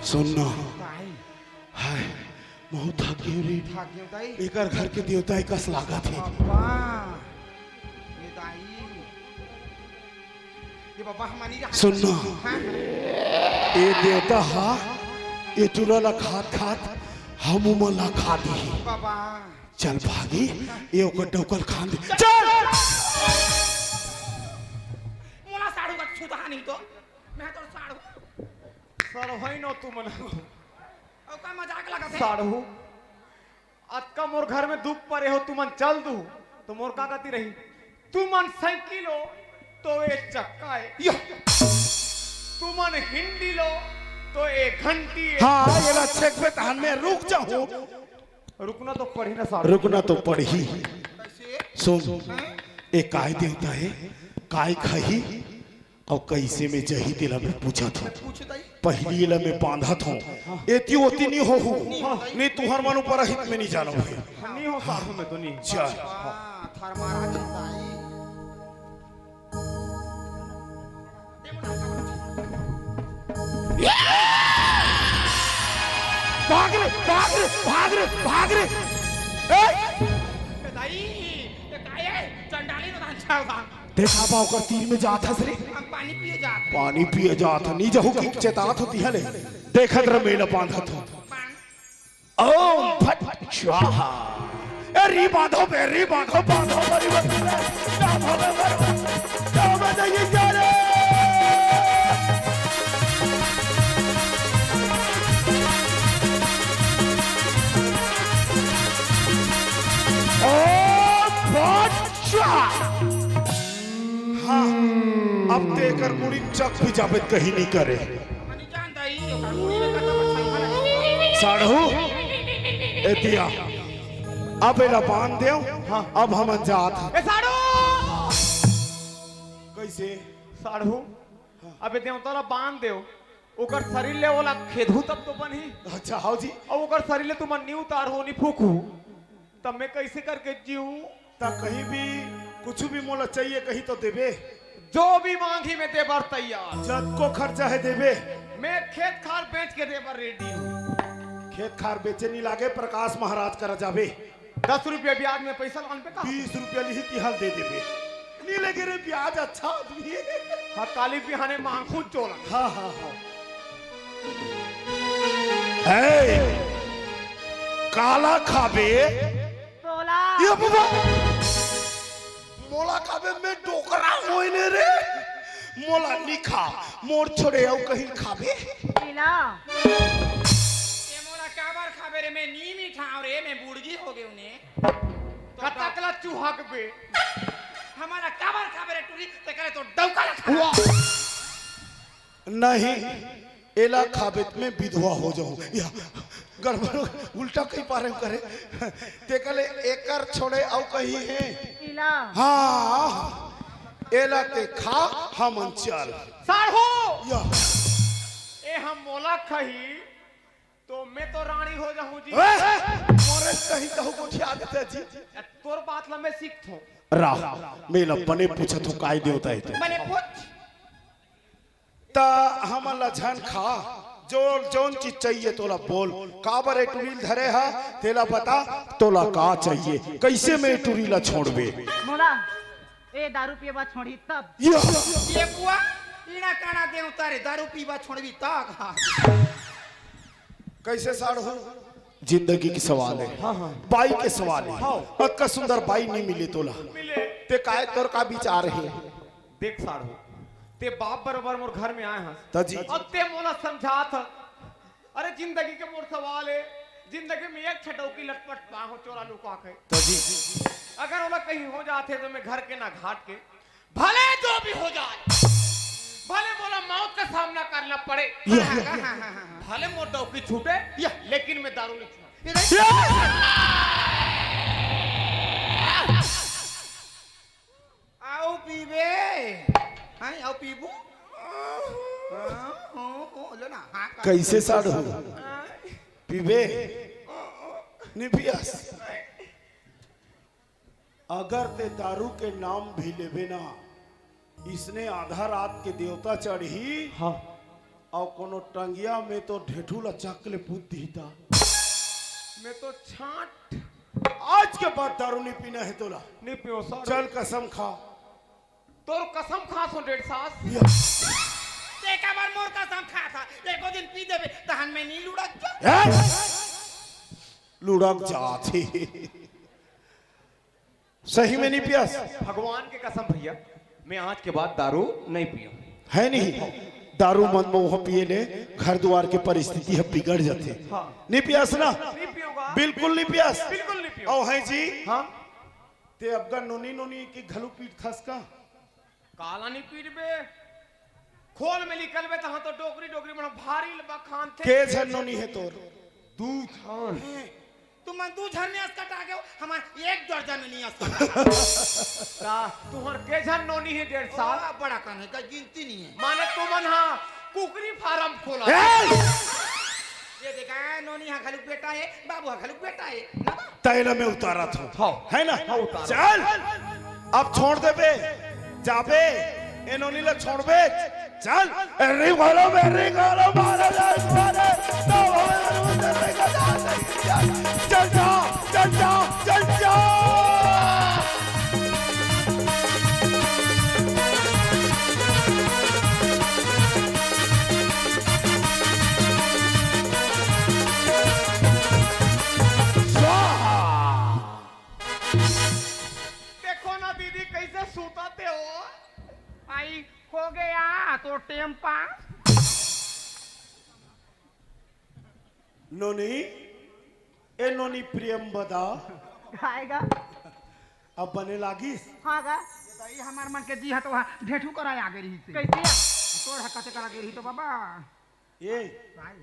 सुन ना। काई? हाय, बहुत थक गयो रे। थक गयो दाई। एकर घर के देवता एकस लागत हे। बाबा, ये दाई। ये बाबा हमनी रहा। सुन ना। हाँ, हाँ। ए देवता हा, ए टूरा ला खात खात हमू मन ला खा दिही। बाबा। चल भागी, ए ओकर डौकल खान दे। चल। मोला साढ़ू का छूतहा नहीं तो। मैं तो साढ़ू। सर होई न तू मन। का मजाक लगत हे? साढ़ू, अतका मोर घर में दुख परे हो, तुमन चल दू, तो मोर का गति रही? तुमन साइकिल हो, तो ए चक्का ए। या। तुमन हिंडी लो, तो ए घंटी ए। हाँ, एला छेकबे तहन में रुक जाहूं। रुकना तो पड़ही ना साढ़ू। रुकना तो पड़ही। सुन, ए काय देवता हे, काय खाही, अउ कइसे में जही, तेला मैं पूछत हूँ। पूछ दाई। पहिली एला मैं बांधत हूँ, एती ओती नी होहू, नी तुहर मन ऊपर अहित में नी जानव हे। नी हो साढ़ू, मैं तो नी। चल। हाँ, थार मारा चिताई। भाग रे, भाग रे, भाग रे, भाग रे। ए! दाई, ये काय हे? चंडाली रो धान छाल बा। देखा बा, ओकर तीर में जात हस रे। हम पानी पिए जात हन। पानी पिए जात हन, नी जहू कि चेतात होती है ले। देखत रह, मेला बांधत हो। ओम फट स्वाहा। ए, री बांधो बे, री बांधो, बांधो, बरी बरी। क्या भावे बरी बरी? क्या बजाइए जा रे? ओम फट स्वाहा। हाँ, अब ते एकर मुड़ी चक भी जाबे त कहीं नहीं करे। साढ़ू, ए दिया, अब एला बांध देव, हाँ। अब हमन जात हन। ए साढ़ू! कइसे? साढ़ू, अबे देवता ला बांध देव, ओकर शरीर ले ओला खेदहू तब तो बनही। अच्छा, हाव जी। अउ ओकर शरीर ले तुमन नी उतारहू, नी फूकहू, तब मैं कइसे करके जीऊँ? त कहीं भी कुछ भी मोला चाहिए कहीं तो देबे। जो भी मांगही मैं दे बर तैयार। जतको खर्चा हे देबे। मैं खेत खार बेच के दे बर रेडी हूँ। खेत खार बेचे नी लागे, प्रकाश महाराज करा जाबे। दस रुपया ब्याज में पैसा लान पे का? बीस रुपया लिही तिहाल दे देबे। नी लगे रे ब्याज, अच्छा आदमी हे। हाँ, काली बिहाने मांगहूँ चोला। हाँ, हाँ, हाँ। ए, काला खाबे? तोला। ये बाबा, मोला खाबे, मैं डोकरा होय ने रे। मोला नी खा, मोर छोड़े अउ कहीं खाबे? पीला। ये मोला काबर खाबे रे, मैं नी मिठाव रे, मैं बुड़गी हो गेव ने। कतकला चुहक बे। हमला काबर खाबे रे टूरी, ते करे तो डौका ला खा। वाह। नहीं, एला खाबे त मैं विधवा हो जाहूँ। या, गड़बड़, उल्टा कहीं पारे करे। ते कले एकर छोड़े अउ कहीं हे? पीला। हाँ, एला ते खा, हमन चल। साढ़ू! या। ए हम मोला खाही, तो मैं तो रानी हो जाहूँ जी। ए, मोरे सही कहू गोठिया देते जी। तोर बात ला मैं सीखथों। रा, मैं ला बने पूछत हूँ, काय देवता हे ते? बने पूछ। त हमन ला झन खा, जो जौन चीज चाहिए तोला बोल, काबर ए टुरी ल धरे हा, तेला बता, तोला का चाहिए, कइसे मैं ए टुरी ला छोड़बे? मोला ए दारू पीए बर छोड़ही तब। या। ये बुआ, इना काना देवता रे, दारू पीबा छोड़बी तब। कइसे साढ़ू? जिंदगी के सवाल हे, हाँ, हाँ। बाई के सवाल हे। हाँ। अतका सुंदर बाई नी मिले तोला। मिले। ते काय, तोर का विचार हे? देख साढ़ू, ते बाप बरोबर मोर घर में आए हस। त जी। अब ते मोला समझात हस। अरे जिंदगी के मोर सवाल हे, जिंदगी में एक ठे डौकी लटपट पाहूँ चोरा लुका के। त जी। अगर ओला कहीं हो जाथे तो मैं घर के ना घाट के, भले जो भी हो जाए, भले मोला मौत का सामना करना पड़े, या, या, या। भले मोर डौकी छूटे, या। लेकिन मैं दारू नहीं छूटा। या। आओ पीबे। हाँ, आओ पीबू। हाँ, हो, हो, लो ना, हाँ, कर। कइसे साढ़ू? हाँ। पीबे? नी पियस? अगर ते दारू के नाम भी लेबे ना, इसने आधा रात के देवता चढ़ही, हाँ। अउ कोनो टंगिया में तो ढेठू ला चक ले पूत दिही ता। मैं तो छाट। आज के बाद दारू नी पीना हे तोला। नी पियो साढ़ू। चल कसम खा। तोर कसम खाथों डेढ़ सास। या। ते काबर मोर कसम खाथस? एको दिन पी देबे, तहन मैं नी लुढ़क जाहूँ। ए? लुढ़क जाथे। सही में नी पियस? भगवान के कसम भैया, मैं आज के बाद दारू नहीं पियो। हे नहीं? दारू मन मउहा पिए ले घर दुवार के परिस्थिति ह बिगड़ जथे। हाँ। नी पियास ना? नहीं पीऊंगा। बिल्कुल नी पियास। बिल्कुल नहीं पीऊंगा। अउ है जी? हाँ। ते अबगा नोनी नोनी के घलो पीटथस का? काला नहीं पीटबे? खोल में निकलबे तहाँ तो डोकरी डोकरी मन भारी बखानथे। के झन नोनी हे तोर? दू झन। तुमन दू झन ने असकटा गेव, हमर एक दर्जन ने नहीं असकटा। का तुहर के झन नोनी हे डेढ़ साल? ओ, बड़ा कन हे, का गिनती नहीं है। माने तुमन हा कुकरी फार्म खोला। ए! ये देखा, नोनी हा घलुक बेटा हे, बाबू हा घलुक बेटा हे, ना बा? तैला में उतारा था। हाँ। है ना? हाँ, उतारा। चल, अब छोड़ देबे, जाबे, ए नोनी ला छोड़बे, चल। ए, ring वालों में ring वालों मारा जाए, मारे, तो हमें जरूर देते का जान नहीं। चल, चल जा, चल जा, चल जा। स्वाहा। देखो ना दीदी, कैसे सूता थे हो। आई हो गया तो टेम पास। नोनी, ए नोनी प्रेम बदा। खाएगा। अब बने लागिस? हाँ गा। ये तो ई हमार मन के जी ह तो वहाँ ढेठू करा आगे रही से। कैसे? तोर हकते करा के रही तो बाबा। ए, भाई।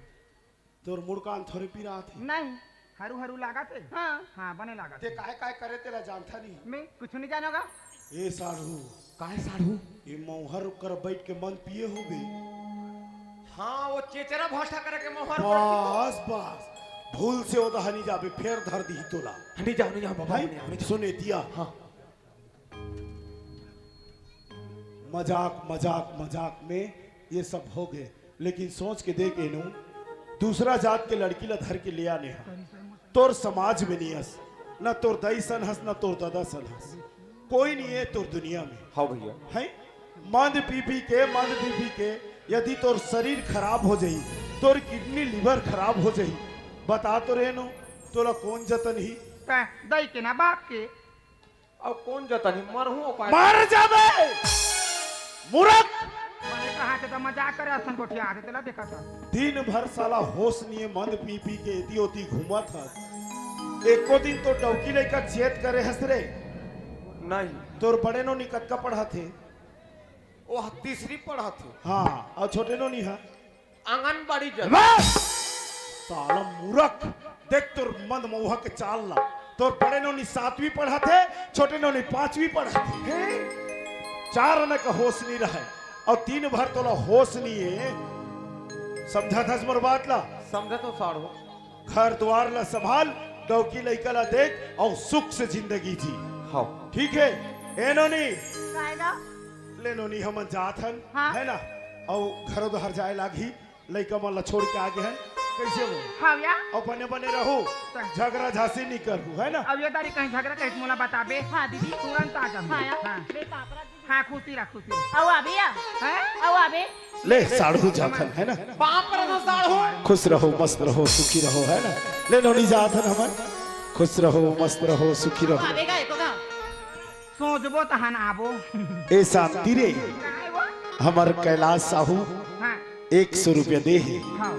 तोर मुड़ कान थोरे पिरात हे। नहीं, हरू हरू लागत हे। हाँ। हाँ, बने लागत ते हे। काय काय करे तेला जानथा नहीं। मैं कुछ नहीं जानोगा। ए साढ़ू। काय साढ़ू? ए मौहर कर बैठ के मन पिए होबे। हाँ, वो चेचरा भाषा करे के मौहर पर बस, बस। भूल से ओदा हनी जाबे, फेर धर दी तोला। हनी जाओ, नहीं जाओ, बाबा, भाई, हनी जाओ, हनी जाओ। सुन एतिया। हाँ। मजाक, मजाक, मजाक में ये सब हो गए, लेकिन सोच के देख एनू, दूसरा जात के लड़की ला धर के ले आने हा। तोर समाज में नहीं हस, न तोर दाई सन हस, न तोर दादा सन हस, कोई नहीं है तोर दुनिया में। हाँ भैया। है? मंद पी पी के, मंद पी पी के यदि तोर शरीर खराब हो जाई, तोर किडनी लिवर खराब हो जाई, बता तो रे एनू, तोला कौन जतन ही? तैं दाई के ना बाप के। अब कौन जतन ही? मरहूं उपाय। मर जाबे मूर्ख। मैंने कहा थे तो मजाक करे, असन गोठिया आते तेला देखा था। दिन भर साला होश नहीं है, मंद पी पी के एती ओती घूमत हस। एको दिन तो डौकी लइका चेत करे हस रे? नहीं। तोर बड़े नोनी कतका पढ़त हे? वो तीसरी पढ़त हे। हाँ, अउ छोटे नोनी हा? आंगनबाड़ी जात। बस! साला मूर्ख, देख तोर मंद मउहा के चाल ला। तोर बड़े नोनी सातवीं पढ़त हे, छोटे नोनी पांचवीं पढ़त हे। चार आना का होश नहीं रहे, अउ दिन भर तोला होश नहीं है। समझा थस मोर बात ला? समझा तो साढ़ू। घर द्वार ला संभाल, डौकी लइका ला देख, अउ सुख से जिंदगी जी। हाँ। ठीक है? ए नोनी। काय गा? ले नोनी, हमन जात हन, हाँ। है ना? अउ घरो डहर जाए लागही, लइका मन ला छोड़ के आ गे हन। कैसे हो? हाँ भैया। अउ बने बने रहू, हाँ। झगरा झांसी नहीं करू, है ना? अब ये दारी कहीं झगरा कहीं मोला बताबे। हाँ दीदी। तुरंत आ जाऊँ। हाँ, हाँ। हाँ। ले पापड़ा दीदी। हाँ, खुशी रह, खुशी रह। अउ आबे या? हैं? अउ आबे? ले, साढ़ू झाखन, है ना? बाप रे, ना साढ़ू। खुश रहो, मस्त रहो, सुखी रहो, है ना? ले, नोनी जात हन हमन। खुश रहो, मस्त रहो, सुखी रहो। आबे गा, एको गा। सोचबो तहन आबो। ए शांति रे, काय वो? हमर कैलाश साहू हाँ। एक सौ रुपया दे हे। हाँ।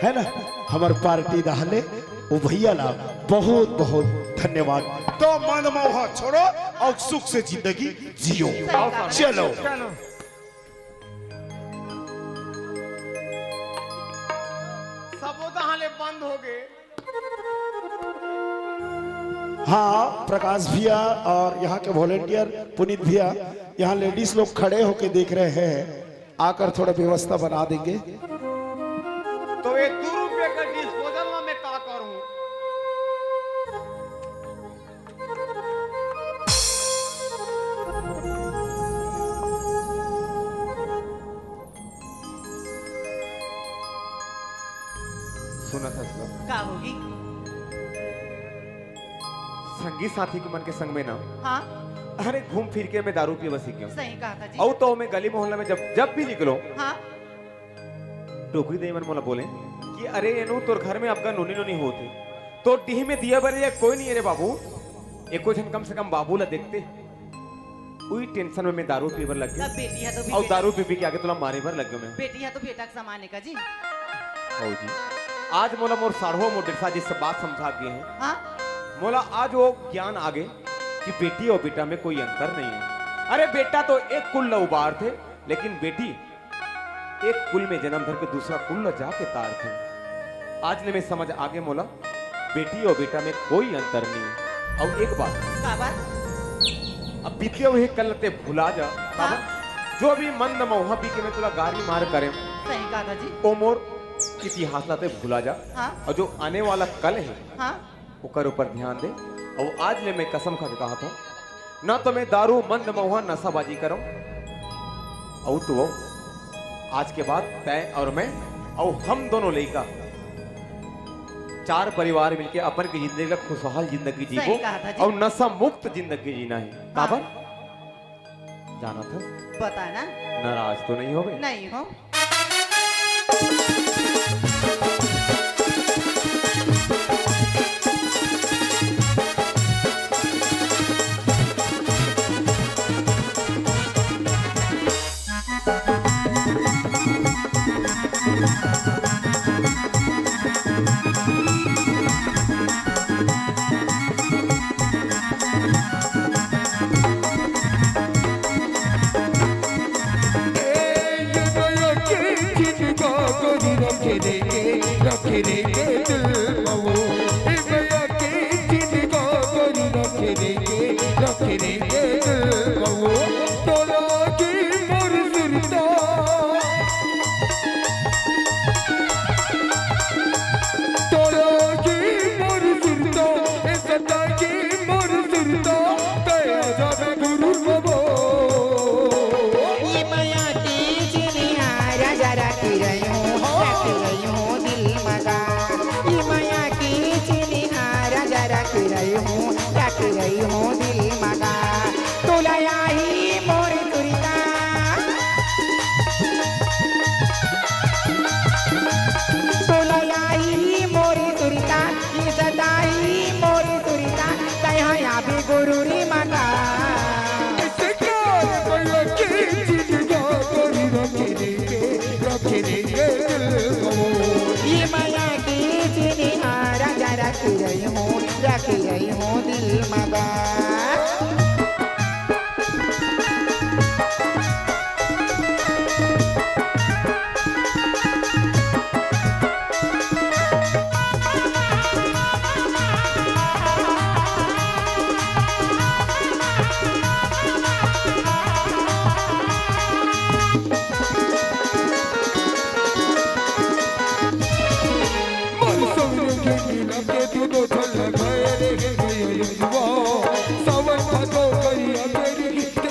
है ना? हमर पार्टी दहले, वो भैया ला बहुत बहुत धन्यवाद। तो मन मोह छोड़ो अउ सुख से जिंदगी जियो। सही बात। चलो। चलो। सबो तहाँ ले बंद हो गए। हाँ, प्रकाश भैया और यहाँ के वॉलंटियर पुनीत भैया, यहाँ लेडीज लोग खड़े होके देख रहे हैं, आकर थोड़ा व्यवस्था बना देंगे। तो ये दो रुपये का डिस्पोजल में मैं का करूँ? सुना था सब। का होगी? संगी साथी के मन के संग में ना। हाँ। अरे घूम फिर के मैं दारू पीवा सीख गया। सही कहा था जी। अउ तो मैं गली मोहल्ला में जब, जब भी निकलो, हाँ। डोकरी दई मन मोला बोले कि अरे एनू तोर घर में अबका नोनी नोनी होत हे, तोर डीह में दिया बरे या कोई नहीं है रे बाबू, एको झन कम से कम बाबू ला देखते। उही टेंशन में मैं दारू पीए बर लग गयो। अब बेटी ह तो भी अउ बेटा दारू पी पी के आगे तोला मारे बर लग गयो मैं। बेटी ह तो बेटा के समान हे का जी? हव जी। आज मोला मोर साढ़ू मोर डेढ़सा जी सब बात समझा गे हे। हाँ? मोला आज वो ज्ञान आ गे कि बेटी अउ बेटा में कोई अंतर नहीं हे। अरे बेटा तो एक कुल ल उबारथे, लेकिन बेटी एक कुल में जनम धर के दूसरा कुल ल जाके तारथे। आज ले मैं समझ आगे मोला, बेटी अउ बेटा में कोई अंतर नहीं हे। अउ एक बात, का बात? अब बीते हुए कल ते भुला जा, हाँ। काबर? जो भी मंद मौहा पी के मैं तोला गारी मार करेंव, सही कहा था जी। ओ मोर इतिहास ला ते भुला जा। हाँ। अउ जो आने वाला कल हे, हाँ। ओकर ऊपर ध्यान दे। अउ आज ले मैं कसम खा के कहा था, ना तो मैं दारू, मंद मौहा, नशाबाजी करंव। अउ तो अउ, आज के बाद तैं अउ मैं, अउ हम दोनों लइका, चार परिवार मिलके अपन के जिंदगी ला खुशहाल जिंदगी जीबो, सही कहा था जी। अउ नशा मुक्त जिंदगी जीना हे। हाँ। काबर? जानत हस? बता ना। नाराज तो नहीं होबे? नहीं हो। ये मया के चिन्हा राजा रख रही हूँ, रख रही हूँ दिल मगा। ये मया के चिन्हा राजा रख रही हूँ, रख रही हूँ दिल मगा। तोला आही मोर सुरता, तोला आही मोर सुरता, ये सताही मोर सुरता, तैं हा आबे गुरु रे मगा। ये मया के चिन्हा राजा रख रही हूँ, रख रही हूँ दिल मगा। ये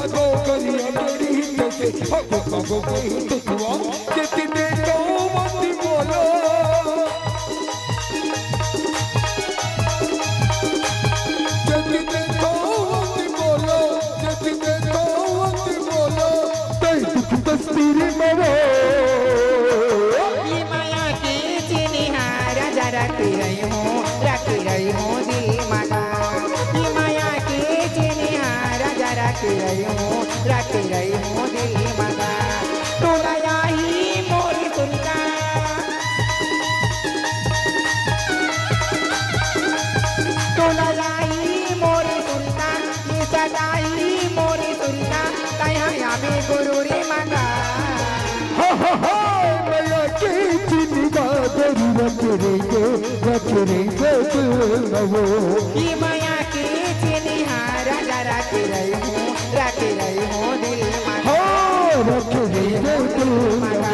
मया के चिन्हा राजा रख रही हूँ, रख रही हूँ दिल मगा। ये मया के चिन्हा राजा रख रही हूँ, रख रही हूँ दिल मगा। तोला आही मोर सुरता, तोला आही मोर सुरता, ये सताही मोर सुरता, तैं हा आबे गुरु रे मगा। हा, हा, हा, मया के चिन्हा दारू रख रही है, रख रही है दिल में वो। ये मया के चिन्हा राजा रख रही हूँ, रख रही हूँ दिल मगा। हाँ, रख रही है दिल में वो,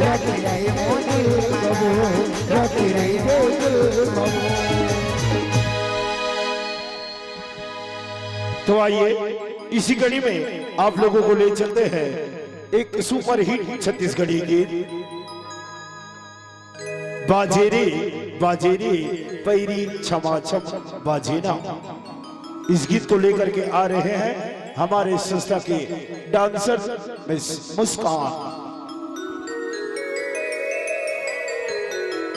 रख रही हूँ दिल मगा, रख रही हूँ दिल मगा। तो आइए, इसी कड़ी में आप लोगों को ले चलते हैं एक सुपरहिट छत्तीसगढ़ी गीत। बाजे रे, बाजे रे, पैरी छमा छम बाजे ना। इस गीत को लेकर के आ रहे हैं हमारे संस्था के डांसर मिस मुस्कान।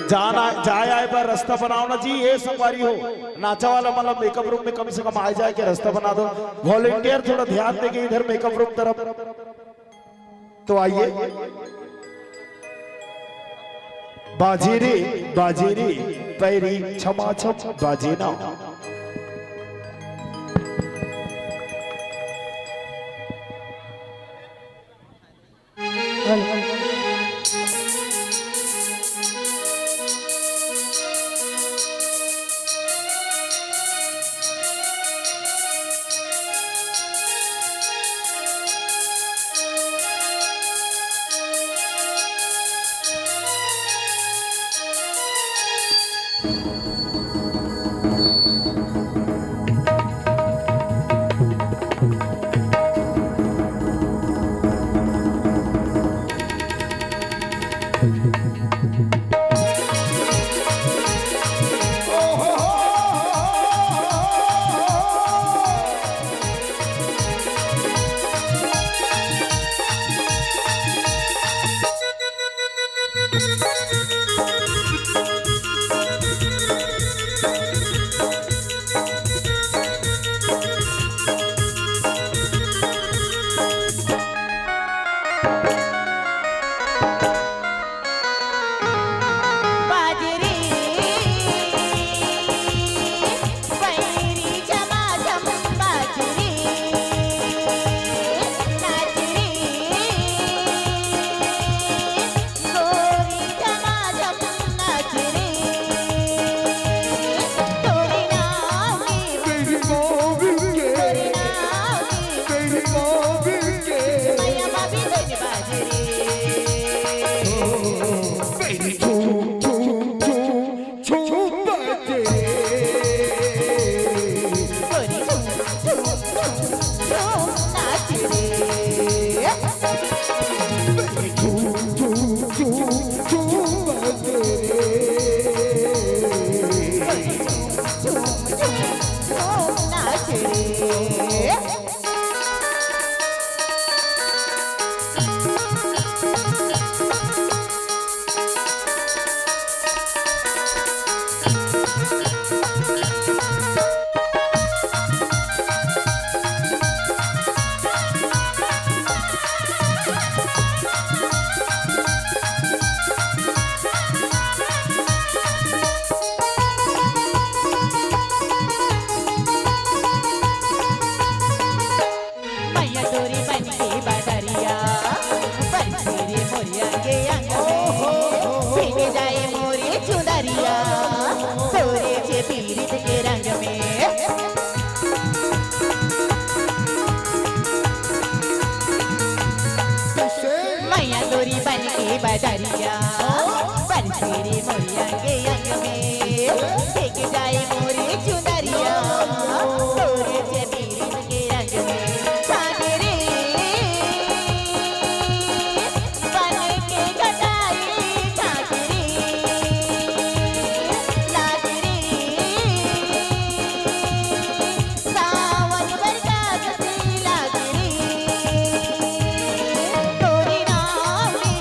जाना, जाए आए बर रास्ता बनाओ ना जी, ये संगवारी हो। नाचा वाला मतलब मेकअप रूम में कम से कम आए जाए के रास्ता बना दो। वॉलंटियर थोड़ा ध्यान देके इधर मेकअप रूम तरफ। तो आइए। बाजे रे, बाजे रे, पैरी छमाछम बाजे ना। मैया तोरी बन के बदरिया, बरसे रे मोर अंगे अंग में। भीग जाए मोरी चुनरिया, तोरे जे पीरित के रंग में। मैया तोरी बन के बदरिया, बरसे रे मोर अंगे अंग में। भीग जाए मोरी चुनरिया, तोरे जे पीरित के रंग में। भाग रे, बन के घटाई भाग रे, लाग रे। सावन बरसात से लाग रे, तोरी नाम में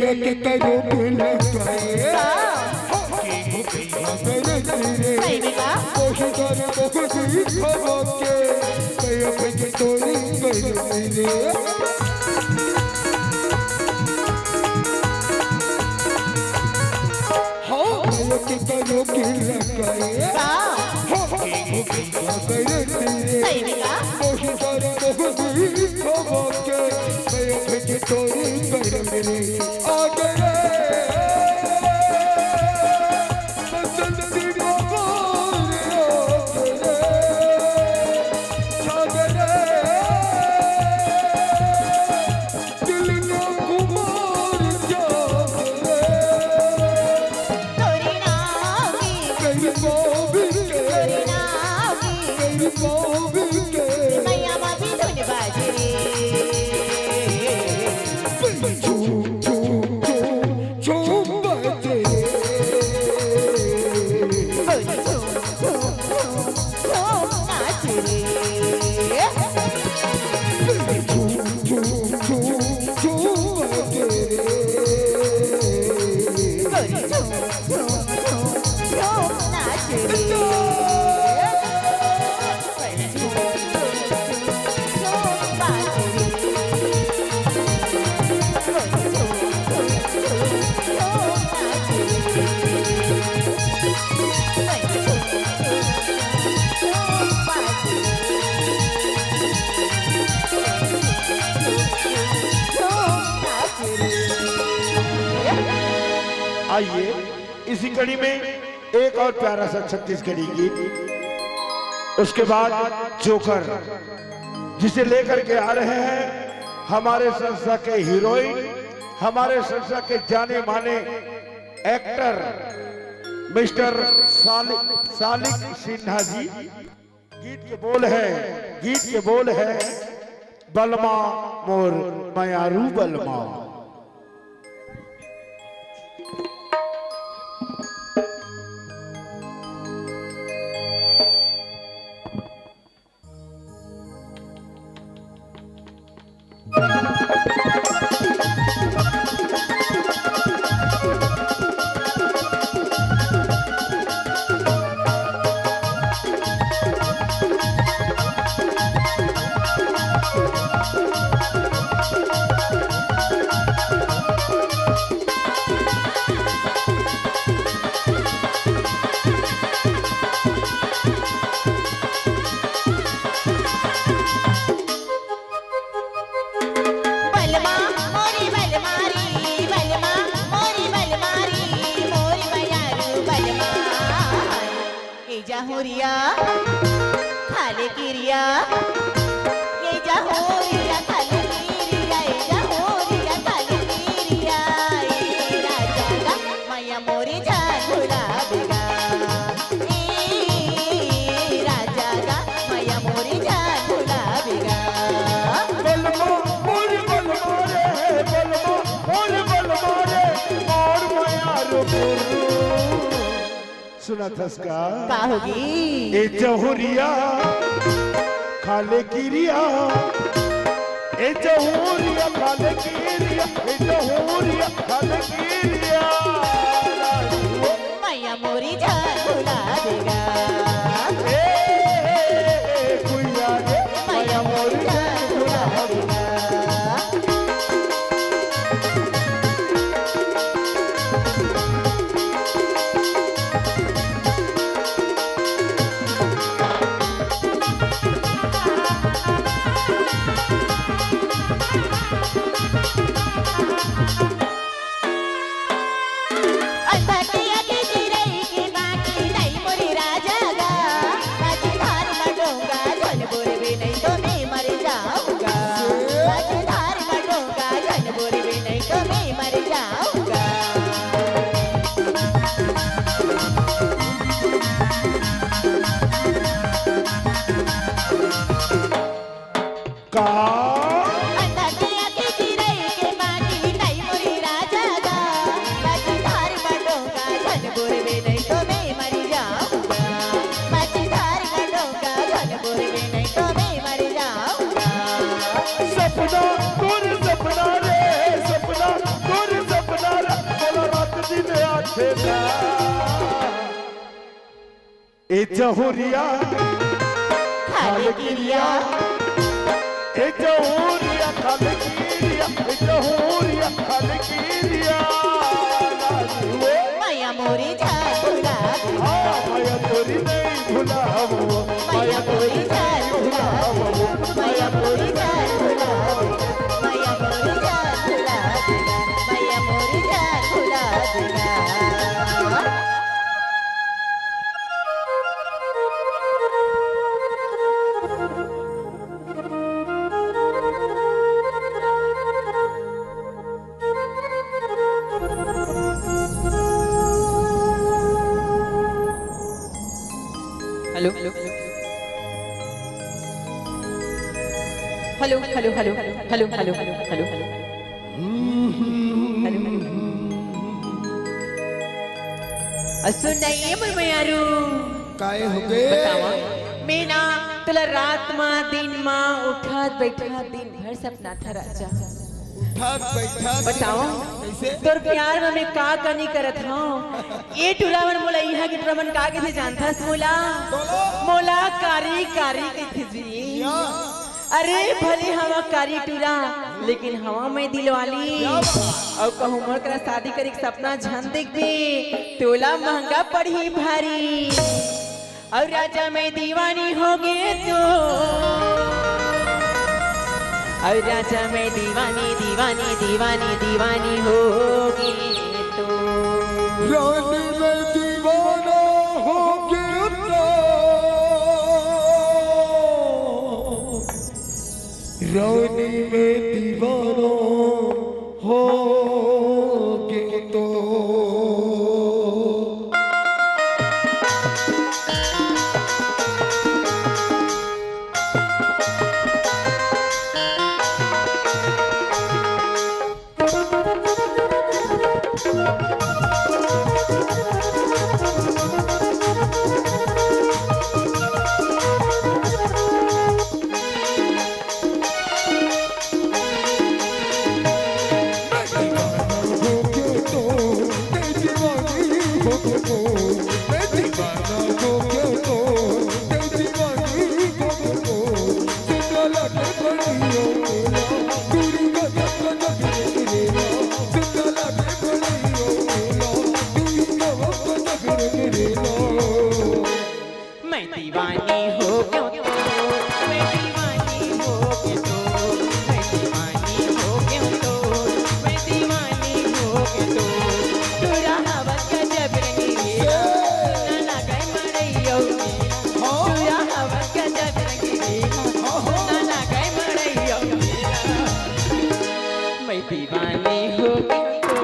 के करो बिन लगाए। हाँ। हो के भूखा करत रे। सही में का? कोशिश कर बहुत ही खबके। कया फिर तोरी कर रे। हो के करो बिन लगाए। हाँ। हो के भूखा करत रे। सही में का? कोशिश कर बहुत ही खबके। कया फिर तोरी कर रे। आइए, इसी कड़ी में एक और प्यारा सा छत्तीसगढ़ी गीत, उसके बाद जोकर, जिसे लेकर के आ रहे हैं हमारे संस्था के हीरोइन, हमारे संस्था के जाने माने एक्टर मिस्टर सालिक, सालिक सिन्हा जी। गीत के बोल है, गीत के बोल है, बलमा मोर मयारू बलमा। बलमा मोरी बलमा रे, बलमा मोरी बलमा रे, मोरी मयारू बलमा। ए जहुरिया खाले किरिया, ए जहुरिया खाले किरिया, ए जहुरिया खाले किरिया, ए राजा गा मया मोरी जान भुला देगा। ए राजा गा मया मोरी जान भुला देगा। बलमा मोर बलमा रे, बलमा मोर बलमा रे, मोर मयारू गुरु। सुनत हस का? का होगी? ए जहुरिया खाले किरिया, ए जहुरिया खाले किरिया, ए जहुरिया खाले किरिया। मया मोरी जान भुला देगा। ए, ए, ए, ए, कुइया रे, मया मोरी जान भुला देगा। का? सपना तोर सपना रे, सपना तोर सपना। ए जहुरिया खाले किरिया, ए जहुरिया खाले किरिया, ए जहुरिया खाले किरिया। मैया मोरी झन भुला दिया। हाँ, मैया मोरी नहीं भुलावो। मैया मोरी झन भुलावो। मैया मोरी झन भुलावो। मैया मोरी झन भुला दिया। मैया मोरी झन भुला दिया। Hello, hello, hello, hello. सुन ना ये मोर मयारू। काय होगे? बतावा, मैं ना तोला रात मा, दिन मा, उठत बैठत दिन भर सपना था राजा। उठत बैठत बताओ, कैसे? तोर प्यार मा मैं का कमी करत हँव? ए टूरा मन मोला इहाँ के टूरा मन का कथे जानथस मोला? बोलो। मोला कारी कारी कथे जी। या। अरे भले हवँ कारी टूरा, लेकिन हवँ मैं दिलवाली। या बात। अउ कहूँ मोर करा शादी करे के सपना झन देखबे, तोला महंगा पड़ही भारी। अउ राजा मैं दीवानी होगे तो, अउ राजा मैं दीवानी, दीवानी, दीवानी, दीवानी होगे तो। रानी मैं दीवाना होगे तो, रानी मैं दीवाना होगे तो। मैं दीवानी हो गयो तो, मैं दीवानी हो गयो तो, मैं दीवानी हो गयो तो, मैं दीवानी हो गयो तो। टूरा हवस गजब रंगीला, सुन्ना लागय मड़ई अउ मेला। टूरा हवस गजब रंगीला, सुन्ना लागय मड़ई अउ मेला। मैं दीवानी हो गयो तो,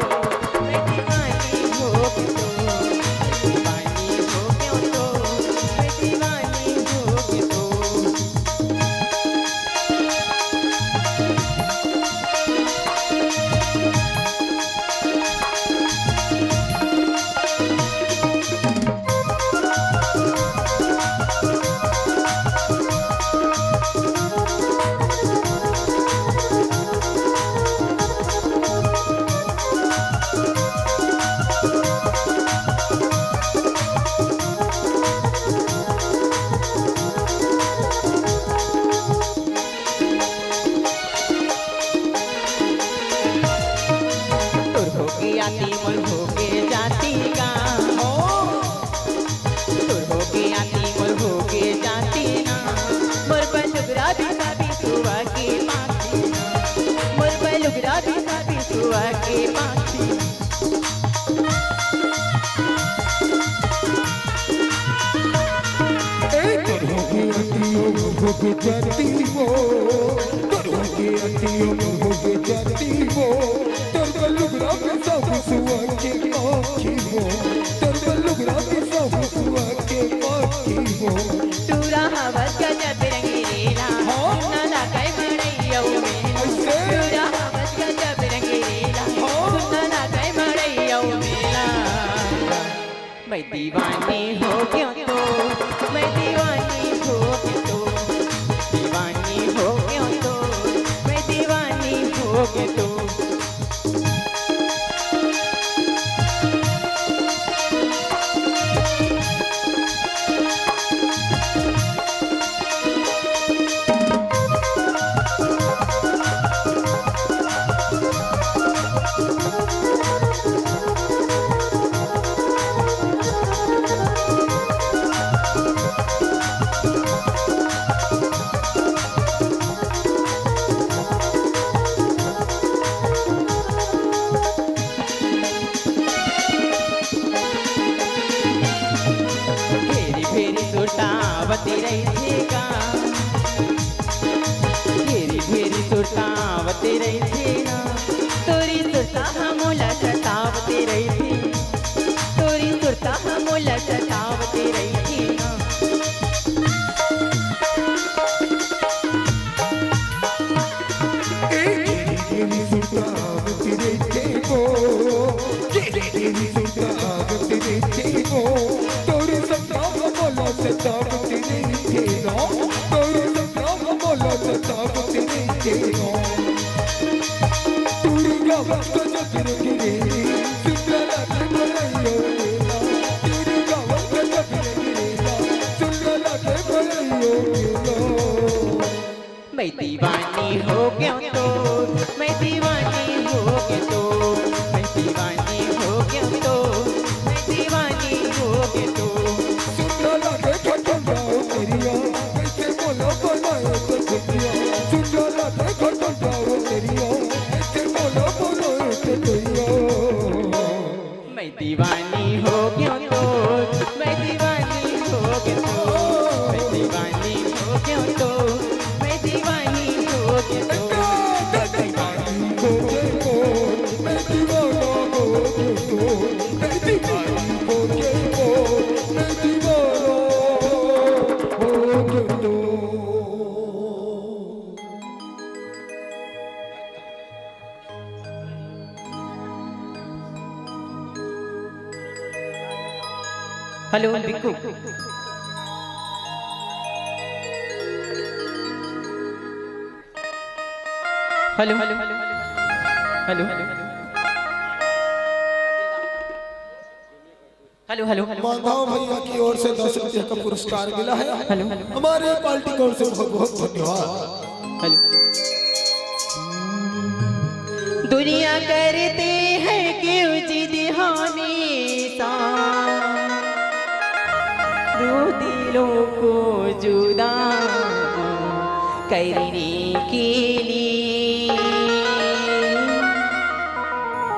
मैं दीवानी हो गयो तो, मैं दीवानी हो गयो तो, मैं दीवानी हो गयो तो। तोर होके आती, मोर होके जाती गा। तोर होके आती, मोर होके जाती ना। मोर बलुगरा बिसा बिसुआ के पाखी ना। मोर बलुगरा बिसा बिसुआ के पाखी ना। ए, तोर होके आती, मोर होके जाती वो। तोर होके आती, मोर होके जाती वो। तोर बलुगरा बिसा बिसुआ के पाखी वो। तोर बलुगरा बिसा बिसुआ के पाखी वो। टूरा हवस गजब रंगीला, हाँ। सुन्ना लागय मड़ई अउ मेला। ऐसे? टूरा हवस गजब रंगीला, हाँ। सुन्ना लागय मड़ई अउ मेला। मैं दीवानी हो गयो तो, मैं दीवानी हो गयो तो, दीवानी हो गयो तो, मैं दीवानी हो गयो तो। सुरता आवत रहिथे ना, तोरी सुरता ह मोला सतावत रहिथे, तोरी सुरता ह मोला सतावत रहिथे ना। ए, तेरी सुरता आवत रहिथे वो, तेरी सुरता आवत रहिथे वो, तोरी सुरता ह मोला सतावत रहिथे ना, तोरी सुरता ह मोला सतावत रहिथे ना। मैं दीवानी हो गया तो, मैं दीवानी हो गया तो, मैं दीवानी हो गया तो, मैं दीवानी हो गया तो। मैं दीवानी हो गया तो, मैं दीवानी हो गया तो, मैं दीवानी हो गया तो, मैं दीवानी हो गया तो। Hello Bikku. Hello, hello, hello. Hello, hello. Madhav भैया की ओर से दस रुपये का पुरस्कार मिला है। हेलो। हमारे पार्टी की ओर से बहुत बहुत धन्यवाद। हेलो। दुनिया करते हैं क्यों जिद हमेशा, दो दिलों को जुदा करने के लिए।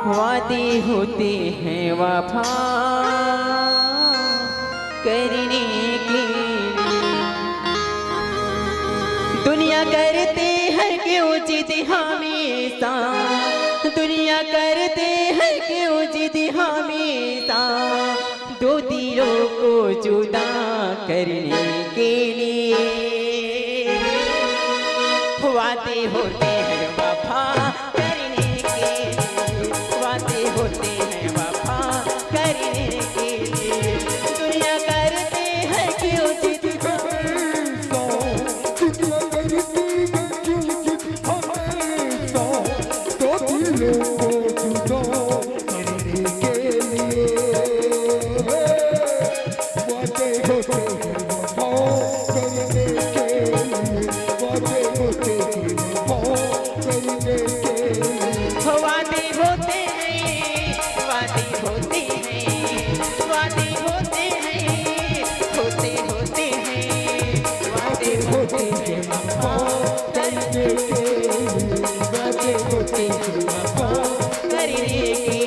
वादे होते हैं वफा करने के लिए। दुनिया करते हैं क्यों जिद हमेशा, दुनिया करते हैं क्यों जिद हमेशा, दो दिलों को जुदा करने के लिए। वादे होते हैं वफा करने के लिए, वादे होते हैं वफा करने के लिए। दुनिया करते हैं क्यों जिद हमेशा, दुनिया करते हैं क्यों जिद हमेशा, दो दिलों को जुदा करने के लिए। वादे होते हैं वफा करने के लिए, वादे होते हैं वफा करने के लिए। हो वादे होते हैं, वादे होते हैं, वादे होते हैं, होते होते हैं, वादे होते हैं वफा करने के लिए, वादे होते हैं वफा करने के लिए।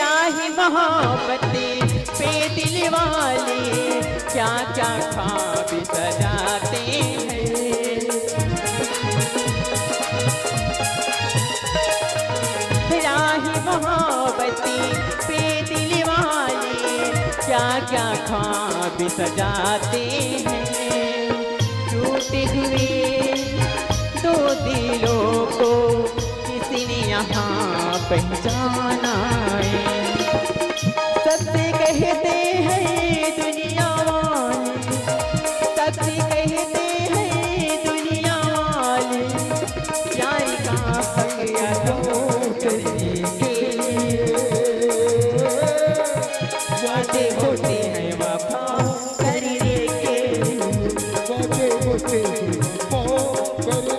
राह मोहब्बत पे दिल वाले क्या क्या ख्वाब सजाते हैं। राह मोहब्बत पे दिल वाले क्या क्या ख्वाब सजाते हैं। टूटे हुए दो दिलों को किसने यहाँ पहचाना है? सच कहते हैं दुनिया वाले, सच कहते हैं दुनिया वाले, प्यार का हक अदा करने के लिए। वादे होते हैं वफा करने के लिए, वादे होते हैं वफा करने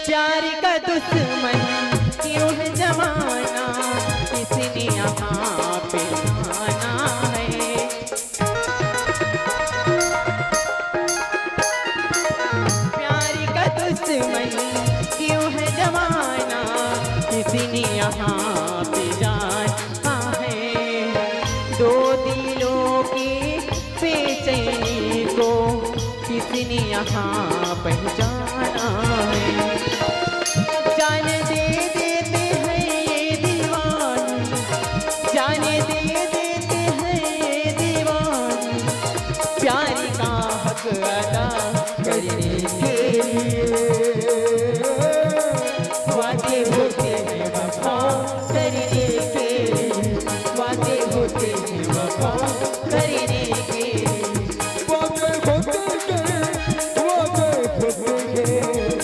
प्यार का दुश्मन क्यों है जमाना, किसने यहाँ पे आना है। प्यार का दुश्मन क्यों है जमाना, किसने यहाँ पे जाना है। दो दिलों की बेचैनी को किसने यहाँ पहचाना है। जान दे देते हैं ये दीवान, जान दे देते हैं ये दीवान, प्यार का हक अदा करने के लिए। वादे होते हैं वफा करने के लिए, वादे होते हैं वफा करने के लिए। वादे होते हैं, वादे होते हैं,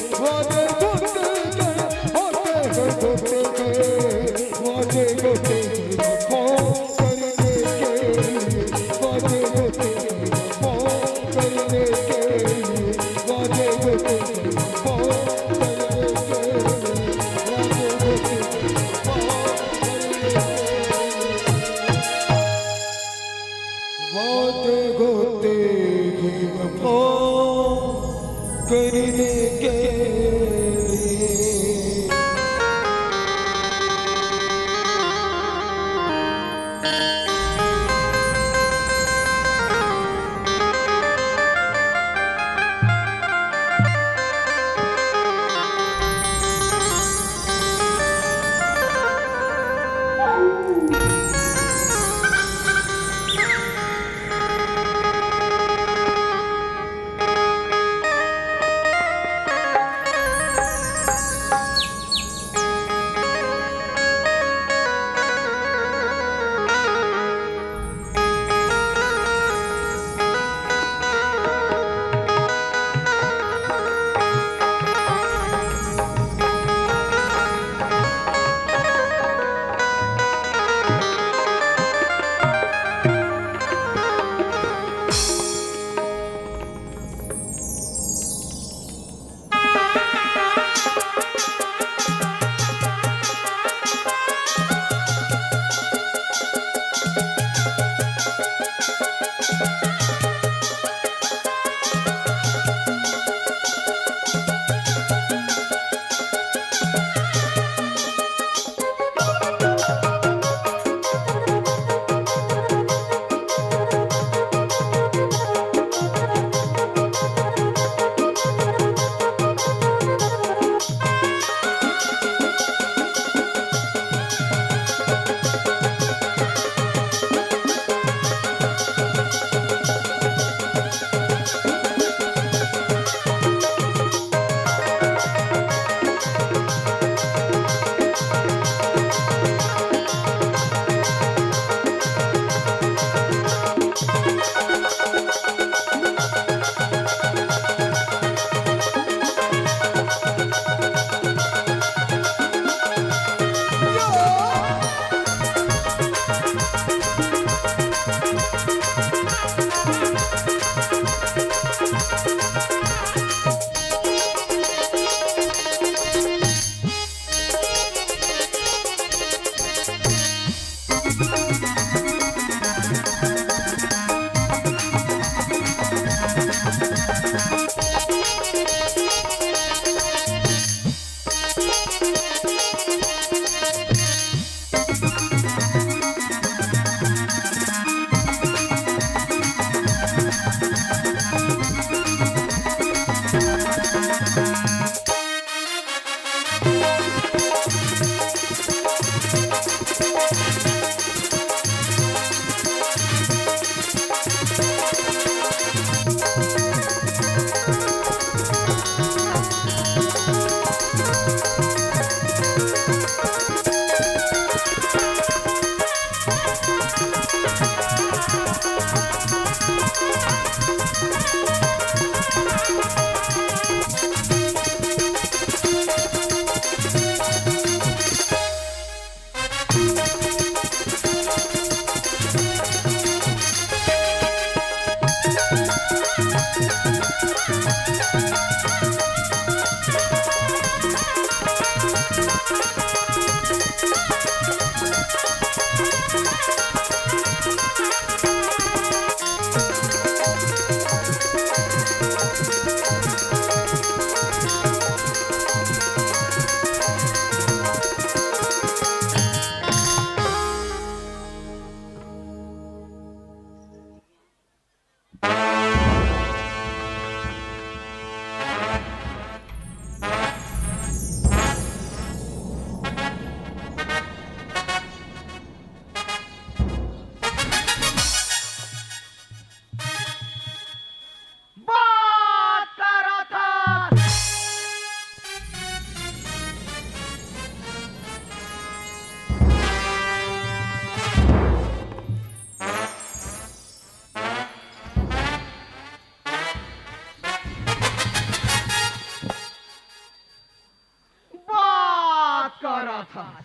करत हस।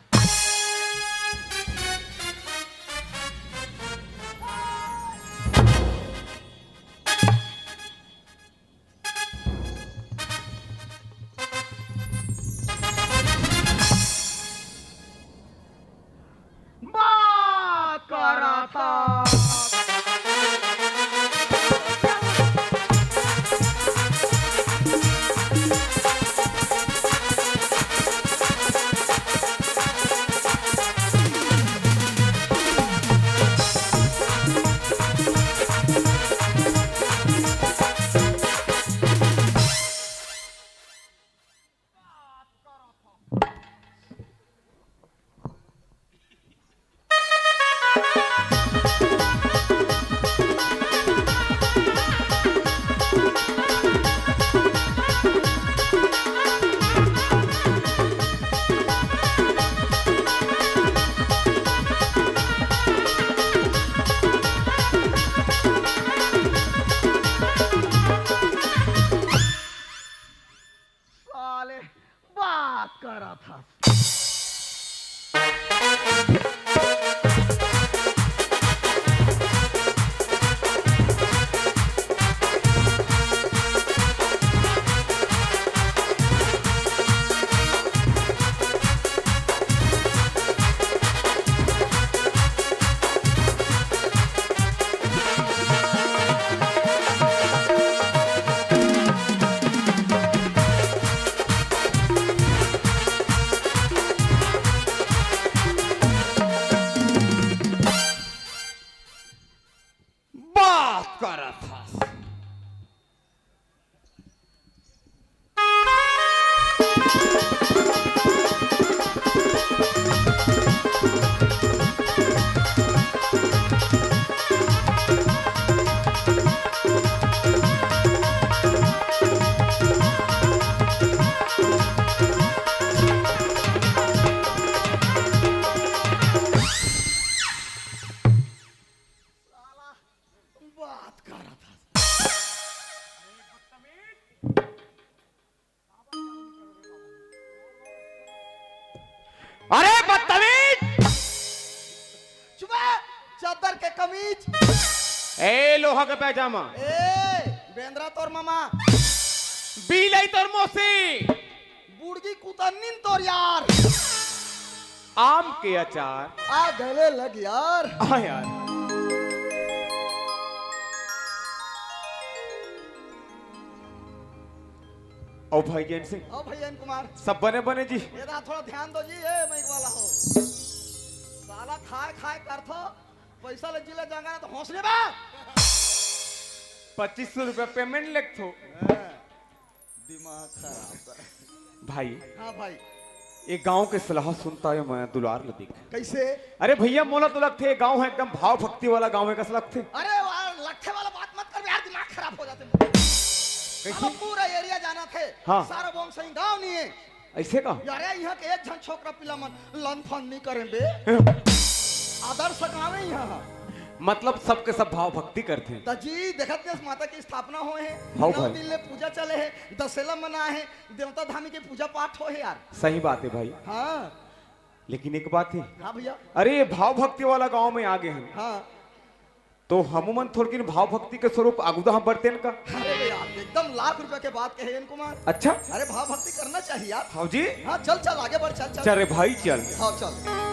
बात करत हस। साले, बात करत हस। बात करत हस। साला, बात करत हस। अरे बदतमीज! चुप बे, चद्दर के कमीज। ए लोहा के पैजामा। ए बेंदरा तोर मामा। बिलाई तोर मौसी। बुड़गी कुतन्निन तोर यार। आम के अचार। आ गले लग यार। आ यार। ओ भाई जैन सिंह। ओ भाई जैन कुमार। सब बने बने जी। ये दा थोड़ा ध्यान दो जी, ए माइक वाला हो। साला खाए खाए करथो, पैसा ले जिले जांगा ना तो हौसले बा। पच्चीस सौ रुपया पेमेंट लेथो। हाँ। दिमाग खराब कर। भाई। हाँ भाई। ये गांव के सलाह सुनता है मैं दुलार ल देख। कैसे? अरे भैया, मोला तो लगथे ये गांव है एकदम भाव भक्ति वाला गांव है, कस लगथे? अरे वाह, लगथे वाला बात मत कर यार, दिमाग खराब हो जाथे। कैसे? अब पूरा एरिया जाना थे। हाँ। सारा बोंग सही गांव नहीं है। ऐसे का? यार, यहाँ के एक झन छोकरा पिला मन लन फन नहीं करें बे। आदर्श गाँव है यहाँ। मतलब सबके सब भाव भक्ति करथे। त जी, देखत हस माता के स्थापना होए हे, हाँ नौ भाई। दिन ले पूजा चले हे, दशहरा मना हे, देवता धामी के पूजा पाठ होए हे यार। सही बात है भाई। हाँ। लेकिन एक बात है। हाँ भैया। अरे, ये भाव भक्ति वाला गांव में आ गए हैं। हाँ। तो हमू मन थोड़किन भाव भक्ति के स्वरूप आगू दा हम बढ़तेन का? अरे भैया, एकदम लाख रुपया के बात कहे एन कुमार। अच्छा? अरे भाव भक्ति करना चाहिए यार। हाँ जी। हाँ, चल चल, आगे बढ़, चल चल। चल रे भाई, चल। हाँ, चल।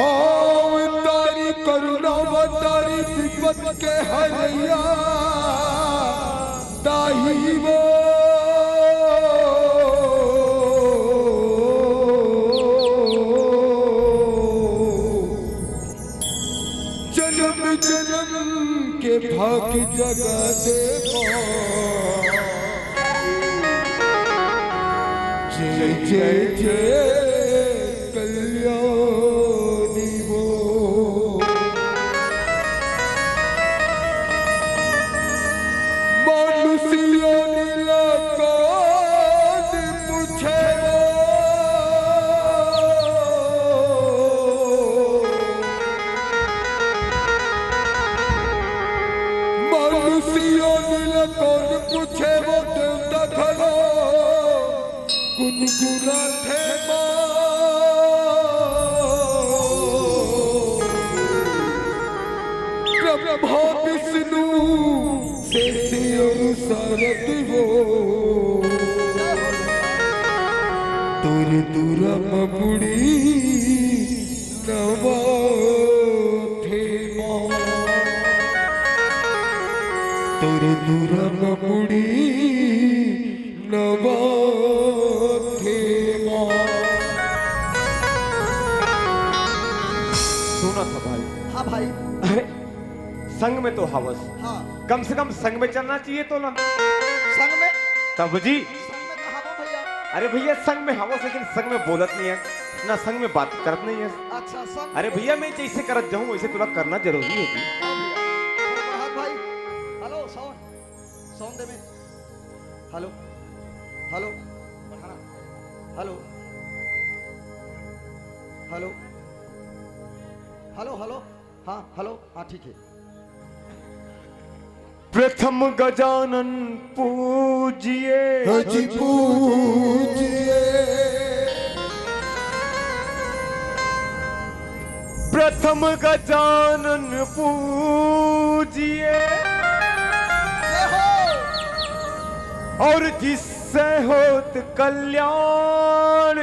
अवतारी करुणावतारी विपत के हरैया दाई वो। जन्म जन्म के भाग जगा देवा। जय जय कल्याणी वो। मानुषिया नीला कौन पूछे वो। मानुषिया नीला कौन पूछे वो देवता घलो। गुनगुनाथे माँ। ब्रह्मा विष्णु शेष अउ सारद वो। तोर दुरम मुड़ी नवाथे माँ। तोर दुरम मुड़ी नवाथे माँ। सुना था भाई। हाँ भाई। अरे, संग में तो हवस। हाँ। कम से कम संग में चलना चाहिए तो ना। संग में? तब जी। संग में कहाँ वो भैया? अरे भैया, संग में हवस, लेकिन संग में बोलत नहीं है, ना संग में बात करत नहीं है। अच्छा, संग अरे भैया, मैं जैसे करत जाऊँ, वैसे तुला करना जरूरी होगी। हाँ भैया। प्रभात भाई, हेलो, साउंड, साउंड दे में। हेलो, हेलो, बढ़ाना। Hello, hello, hello, hello. हाँ, हेलो, हाँ, ठीक है। प्रथम गजानन पूजिए। हजी पूजिए। प्रथम गजानन पूजिए। जय हो। और जिससे होत कल्याण।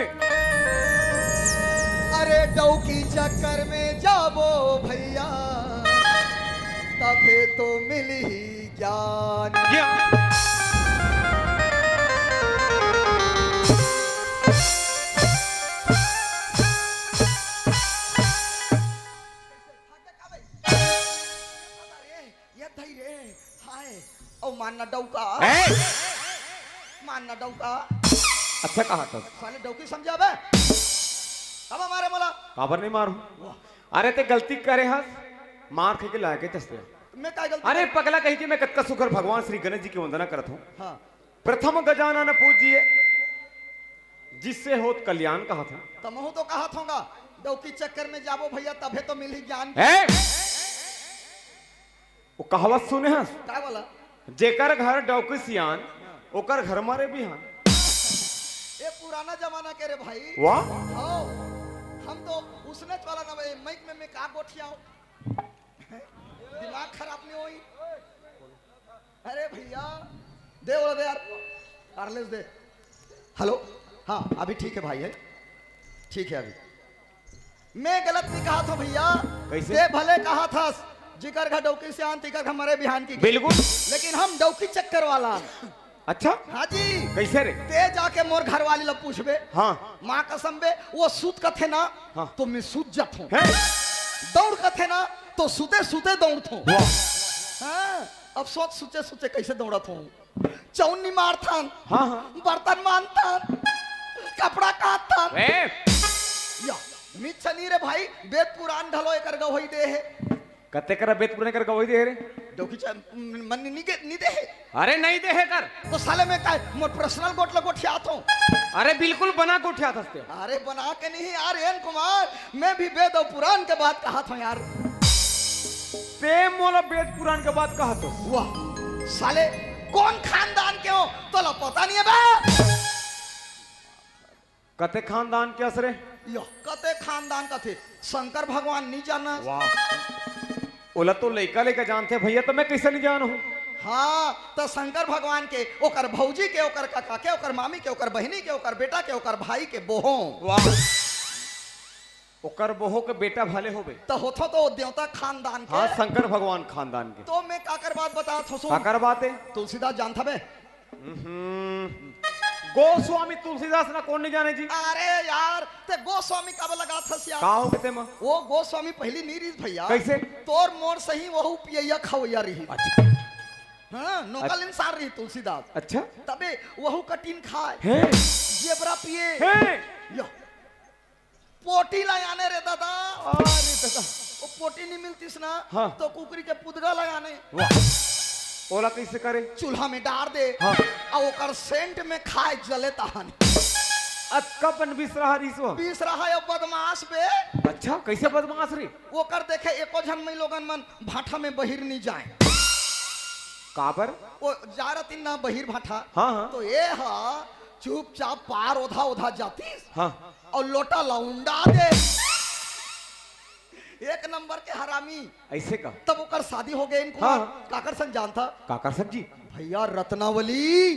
अरे डौकी चक्कर में जाबो भैया, तभे तो मिलही ज्ञान। या। ये धई रे, हाय, ओ मारना डौका। ए! मारना डौका। अच्छा कहा था। साले डौकी समझा बे? अब मारे मोला। काबर नहीं मारू? वाह। अरे ते गलती करे हस, मार खाए के लायक है तस्ते। मैं काय गलती अरे करे? पगला कहीं कि मैं कतका सुखर भगवान श्री गणेश जी की वंदना करत हूँ। हाँ। प्रथम गजानन पूजिए, जिससे होत कल्याण कहा था। त महूँ तो कहा थोंगा, डौकी चक्कर में जाबो भैया, तभे तो मिलही ज्ञान। ए! वो कहावत सुने हस? का बोला? जेकर घर डौकी सियान, ओकर घर मारे बिहान। ये पुराना जमाना के रे भाई। वाह। हाँ, हम तो उसने वाला ना भाई, माइक में मैं का गोठियाऊं? दिमाग खराब नहीं होई? अरे भैया, दे बोला दे यार, पार्लेज दे। हेलो, हाँ, अभी ठीक है भाई, है ठीक है अभी। मैं गलत नहीं कहा था भैया। कैसे? ते भले कहा था, जिकर घर डौकी सियान, तिकर घर मरे बिहान की। बिल्कुल। लेकिन हम डौकी चक्कर वाला। अच्छा? हाँ जी। कैसे रे? ते जाके मोर घर वाली ला पूछबे। हाँ। माँ कसम बे, वो सूत कथे ना, हाँ। तो मैं सूत जात हूँ। हैं? दौड़ कथे ना, तो सुते सुते दौड़त हूँ। वाह। हाँ, अब सोच, सुते सुते कैसे दौड़त हूँ। चौनी मारथन, हाँ, हाँ। बर्तन मांजथन, कपड़ा काटथन। ए! या, मिच्छनी रे भाई, वेद पुराण घलो एकर गवाही दे हे। कते करा वेद पुराण एकर गवाही दे हे रे? डौकी च-, मन नी गे-, नी दे हे। अरे नहीं दे हे कर। तो साले मैं काय, मोर पर्सनल गोठ ल गोठियात हूँ। अरे बिल्कुल बना गोठियात हस ते। अरे बना के नहीं यार, एन कुमार, मैं भी वेद और पुराण के बात कहा था यार। ते मोला वेद पुराण के बात कहा तो। वाह, साले कौन खानदान के हो, तोला पता नहीं है बे? कते खानदान के हस रे? यो, कते खानदान कथे, शंकर भगवान नहीं जाना। वाह, ओला तो लइका लइका जानथे भैया, तो मैं कैसे नहीं जानहूँ? हाँ, तो शंकर भगवान के, ओकर भौजी के, ओकर काका के, ओकर मामी के, ओकर बहिनी के, ओकर बेटा के, ओकर भाई के बोहो। वाह। ओकर बोहो के बेटा भले होबे। त होथो तो देवता खानदान के। हाँ, शंकर भगवान खानदान के। तो मैं काकर बात बतात हूँ, सुन। काकर बात है? तुलसीदास जानथा बे? हम्म। गोस्वामी तुलसीदास ना कौन नहीं जाने जी? अरे यार, ते गोस्वामी काबर लगात हस यार? का हो गए ते मा? वो गोस्वामी पहली नहीं रहिस भैया। कैसे? तोर मोर सही वहू पियैया खवैया रहिस। अच्छा। हाँ, नोकल इंसान रही तुलसीदास। अच्छा। तबे वहू कटिन खाए। हैं? जेबरा पिए। हैं? यो। पोटी ला आने रे दादा। अरे दादा। वो पोटी नहीं मिलतीस ना, हाँ। तो कुकरी के पुदगा ला आने। वाह। ओला कैसे करे? चूल्हा में डार दे। हाँ। अउ ओकर सेंट में खाए जले तहान। अतका पन बीस रहा रिसवा। बीस रहा यो बदमाश बे। अच्छा, कैसे बदमाश रे? ओकर देखे एको झन मई लोगन मन भाठा में बहिर नहीं जाए। काबर? वो जा रतिन ना बहिर भाठा। हाँ, हाँ। तो ये हा चुपचाप पार ओधा ओधा जातीस। हाँ। अउ लोटा ला उंडा दे। एक नंबर के हरामी। ऐसे का? तब ओकर शादी हो गए इनको। हाँ। काकर संग जानता? काकर संग जी? भैया रत्नावली।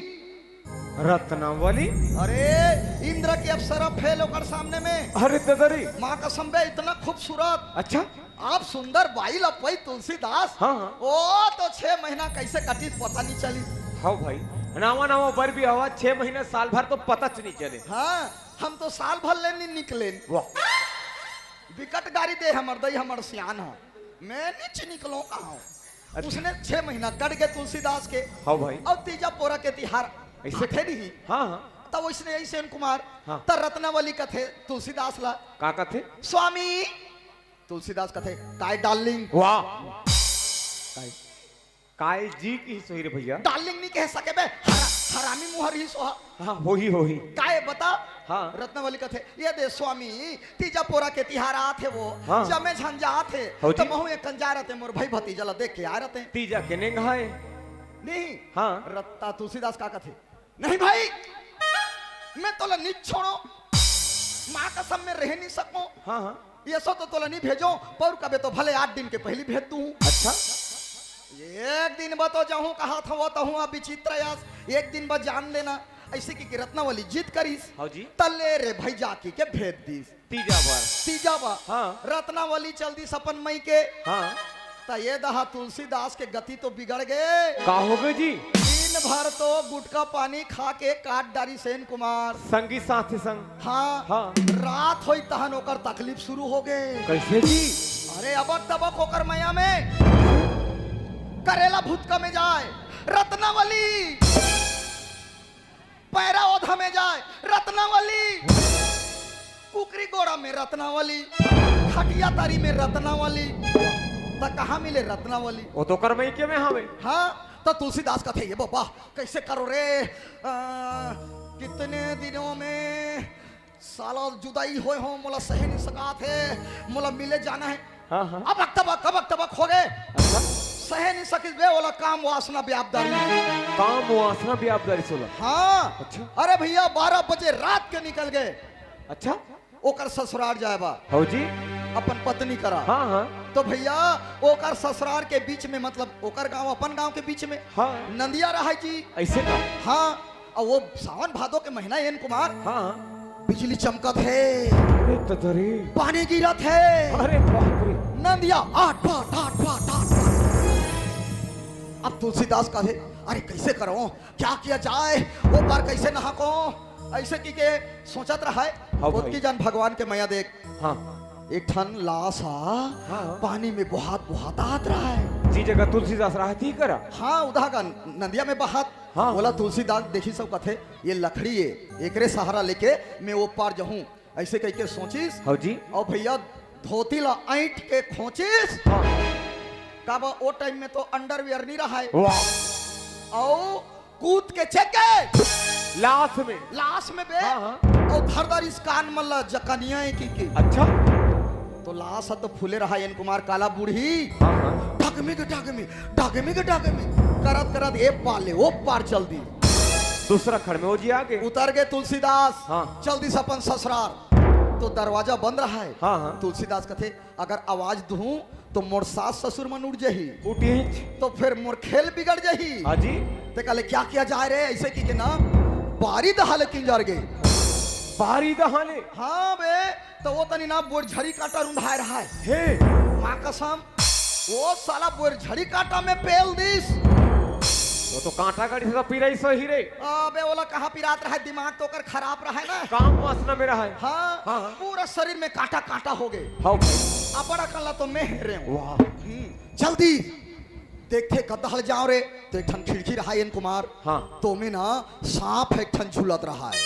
रत्नावली? अरे इंद्र के अप्सरा फेल ओकर सामने में। अरे ददरी। माँ कसम बे इतना खूबसूरत। अच्छा। आप सुंदर बाई ला पई तुलसीदास। हाँ, हाँ। ओ तो छह महीना कैसे कटी पता नहीं चली। हाँ भाई, नवा नवा बर भी हवा, छह महीना साल भर तो पता च नहीं चले। हाँ, हम तो साल भर ले नहीं निकले। वाह। बिकट गारी दे हमर दई हमर सियान हो, मैं नीच निकलो कहाँ। अच्छा। उसने छह महीना कट गए तुलसीदास के। हाँ भाई। अब तीजा पोरा के तिहार ऐसे? आथे नहीं। हाँ, हाँ। तब उसने ऐसे कुमार हाँ। त रत्नावली कथे तुलसीदास ला। का कथे? स्वामी। तुलसीदास कथे, "काय डार्लिंग?" वाह। काय? काय जी की सोही रे भैया? डार्लिंग नहीं कह सके बे, हरा-, हरामी मुहर ही सोहा। हाँ, होही, होही। काय बता? हाँ। रत्नावली कथे, "ये दे स्वामी, तीजा पोरा के तिहार आथे वो, हाँ। जमे झन जाथे, हो तो जी। महू एक कन जा रहते, मोर भाई भतीजा ला देख के आ रहते।" तीजा के नेंग है। नहीं। हाँ। रत्ता तुलसीदास का कथे, "नहीं भाई, मैं तोला नहीं छोड़ो, माँ कसम में रह नहीं सको।" हाँ, हाँ। ये सो तो तोला नहीं भेजो, पर कबे तो भले आठ दिन के पहली भेज दूँ। अच्छा। एक दिन बा तो जाहूँ कहा था वो तो हूँ अब विचित्र यास, एक दिन बा जान लेना। ऐसे की, की रत्नावली जिद करीस। हाँ जी। तले रे भाई जाकी के भेज दीस। तीजा बार। तीजा बा। हाँ। रत्नावली चल दीस अपन मई के। हाँ। त ये दहा तुलसीदास के गति तो बिगड़ गए। का हो गए जी? दिन भर तो गुटखा पानी खा के काट डारी सेन कुमार। संगी साथी संग। हाँ। हाँ। रात होई तहन ओकर तकलीफ शुरू हो गए। कैसे जी? अरे अबक तबक ओकर मया में करेला भुतका में जाए रत्नावली। पैरा ओधा में जाए रत्नावली, कुकरी गोड़ा में रत्नावली, खटिया तारी में रत्नावली। त कहाँ मिले रत्नावली? वो तो करमई के में हवे। हाँ, त तुलसीदास कथे, "ये बाबा, कैसे करो रे? आ, कितने दिनों में साला जुदाई होए हो, मोला सहे नहीं सकात हे, मोला मिले जाना हे।" हाँ, हाँ। अबक तबक, अबक तबक हो गए। अच्छा। सहे नहीं सकिस बे, ओला काम वासना ब्यापदारी। काम वासना ब्यापदारी सोला। हाँ। अच्छा। अरे भैया, बारह बजे रात के निकल गए। अच्छा। ओकर ससुराल जाए बा। हो जी। अपन पत्नी करा। हाँ, हाँ। तो भैया, ओकर ससुराल के बीच में, मतलब ओकर गांव अपन गांव के बीच में हाँ। नंदिया रहा जी। ऐसे का? हाँ। अउ वो सावन भादो के महीना एन कुमार, हाँ। बिजली चमकत हे, अरे ततरी। पानी गिरत हे, अरे बाप रे। नंदिया आठ पाट, आठ पाट, आठ पाट। अब तुलसीदास कहे, "अरे कैसे करो, क्या किया जाए, वो पार कैसे नहाको?" ऐसे की के सोचत रहा है। हाँ भाई। ओतकी जान भगवान के मया देख। हाँ। एक ठन लाश हा हाँ। पानी में बोहात बोहात आत रहा है। जी जगह तुलसीदास रहा थी करा। हाँ, उधा का नंदिया में बहात। हाँ। बोला तुलसीदास देखी सब कथे, ये लकड़ी है, एकरे सहारा लेके मैं वो पार जाहूँ। ऐसे कह के सोचिस। हाँ जी। अउ भैया धोती ला ऐंठ के खोचिस। हाँ। काबर ओ टाइम में तो अंडरवियर नहीं रहा है। वाह। अउ कूद के चेक के लाश में। लाश में बे। हाँ, हाँ। अउ धर डारिस कान मन ला जकनिया है की, की। अच्छा। तो लाश ह तो फूले रहा एन कुमार काला बूढ़ी। हाँ, हाँ। डगमिग, डगमिग, डगमिग, डगमिग। करत, करत ए पार ले, ओ पार चल दी। दूसरा खड़ में ओ जी आगे। उतर गए तुलसीदास। हाँ। चल दीस अपन ससुरार। तो दरवाजा बंद रहा है। हाँ, हाँ। तुलसीदास कथे, "अगर आवाज दूं तो मोर सास ससुर मन उठ जाही।" उठीच। तो फिर मोर खेल बिगड़ जाही। हाँ जी। ते कहले, "क्या किया जाए रे?" ऐसे की के ना, बारी दहाले किंजर गए। बारी दहाले? हाँ बे, तो वो तनी ना बोर झड़ी कांटा रुंधाए रहा है। हे। माँ कसम, वो साला बोर झड़ी कांटा में पेल दिस। वो तो कांटा गाड़ी से तो पिराई सही रे। अबे ओला कहाँ पिरात रहा है, दिमाग तो ओकर खराब रहा है ना। काम वासना में रहा है। हाँ, हाँ, हाँ। पूरा शरीर में कांटा कांटा हो गए। हाँ भाई। अपना कला तो मैं हेरे हूँ। वाह। हम्म, जल्दी देखथे कतहल जांव रे, तो एक ठन खिड़की रहाय एन कुमार। हाँ। तो में ना सांप एक ठन झूलत रहाय।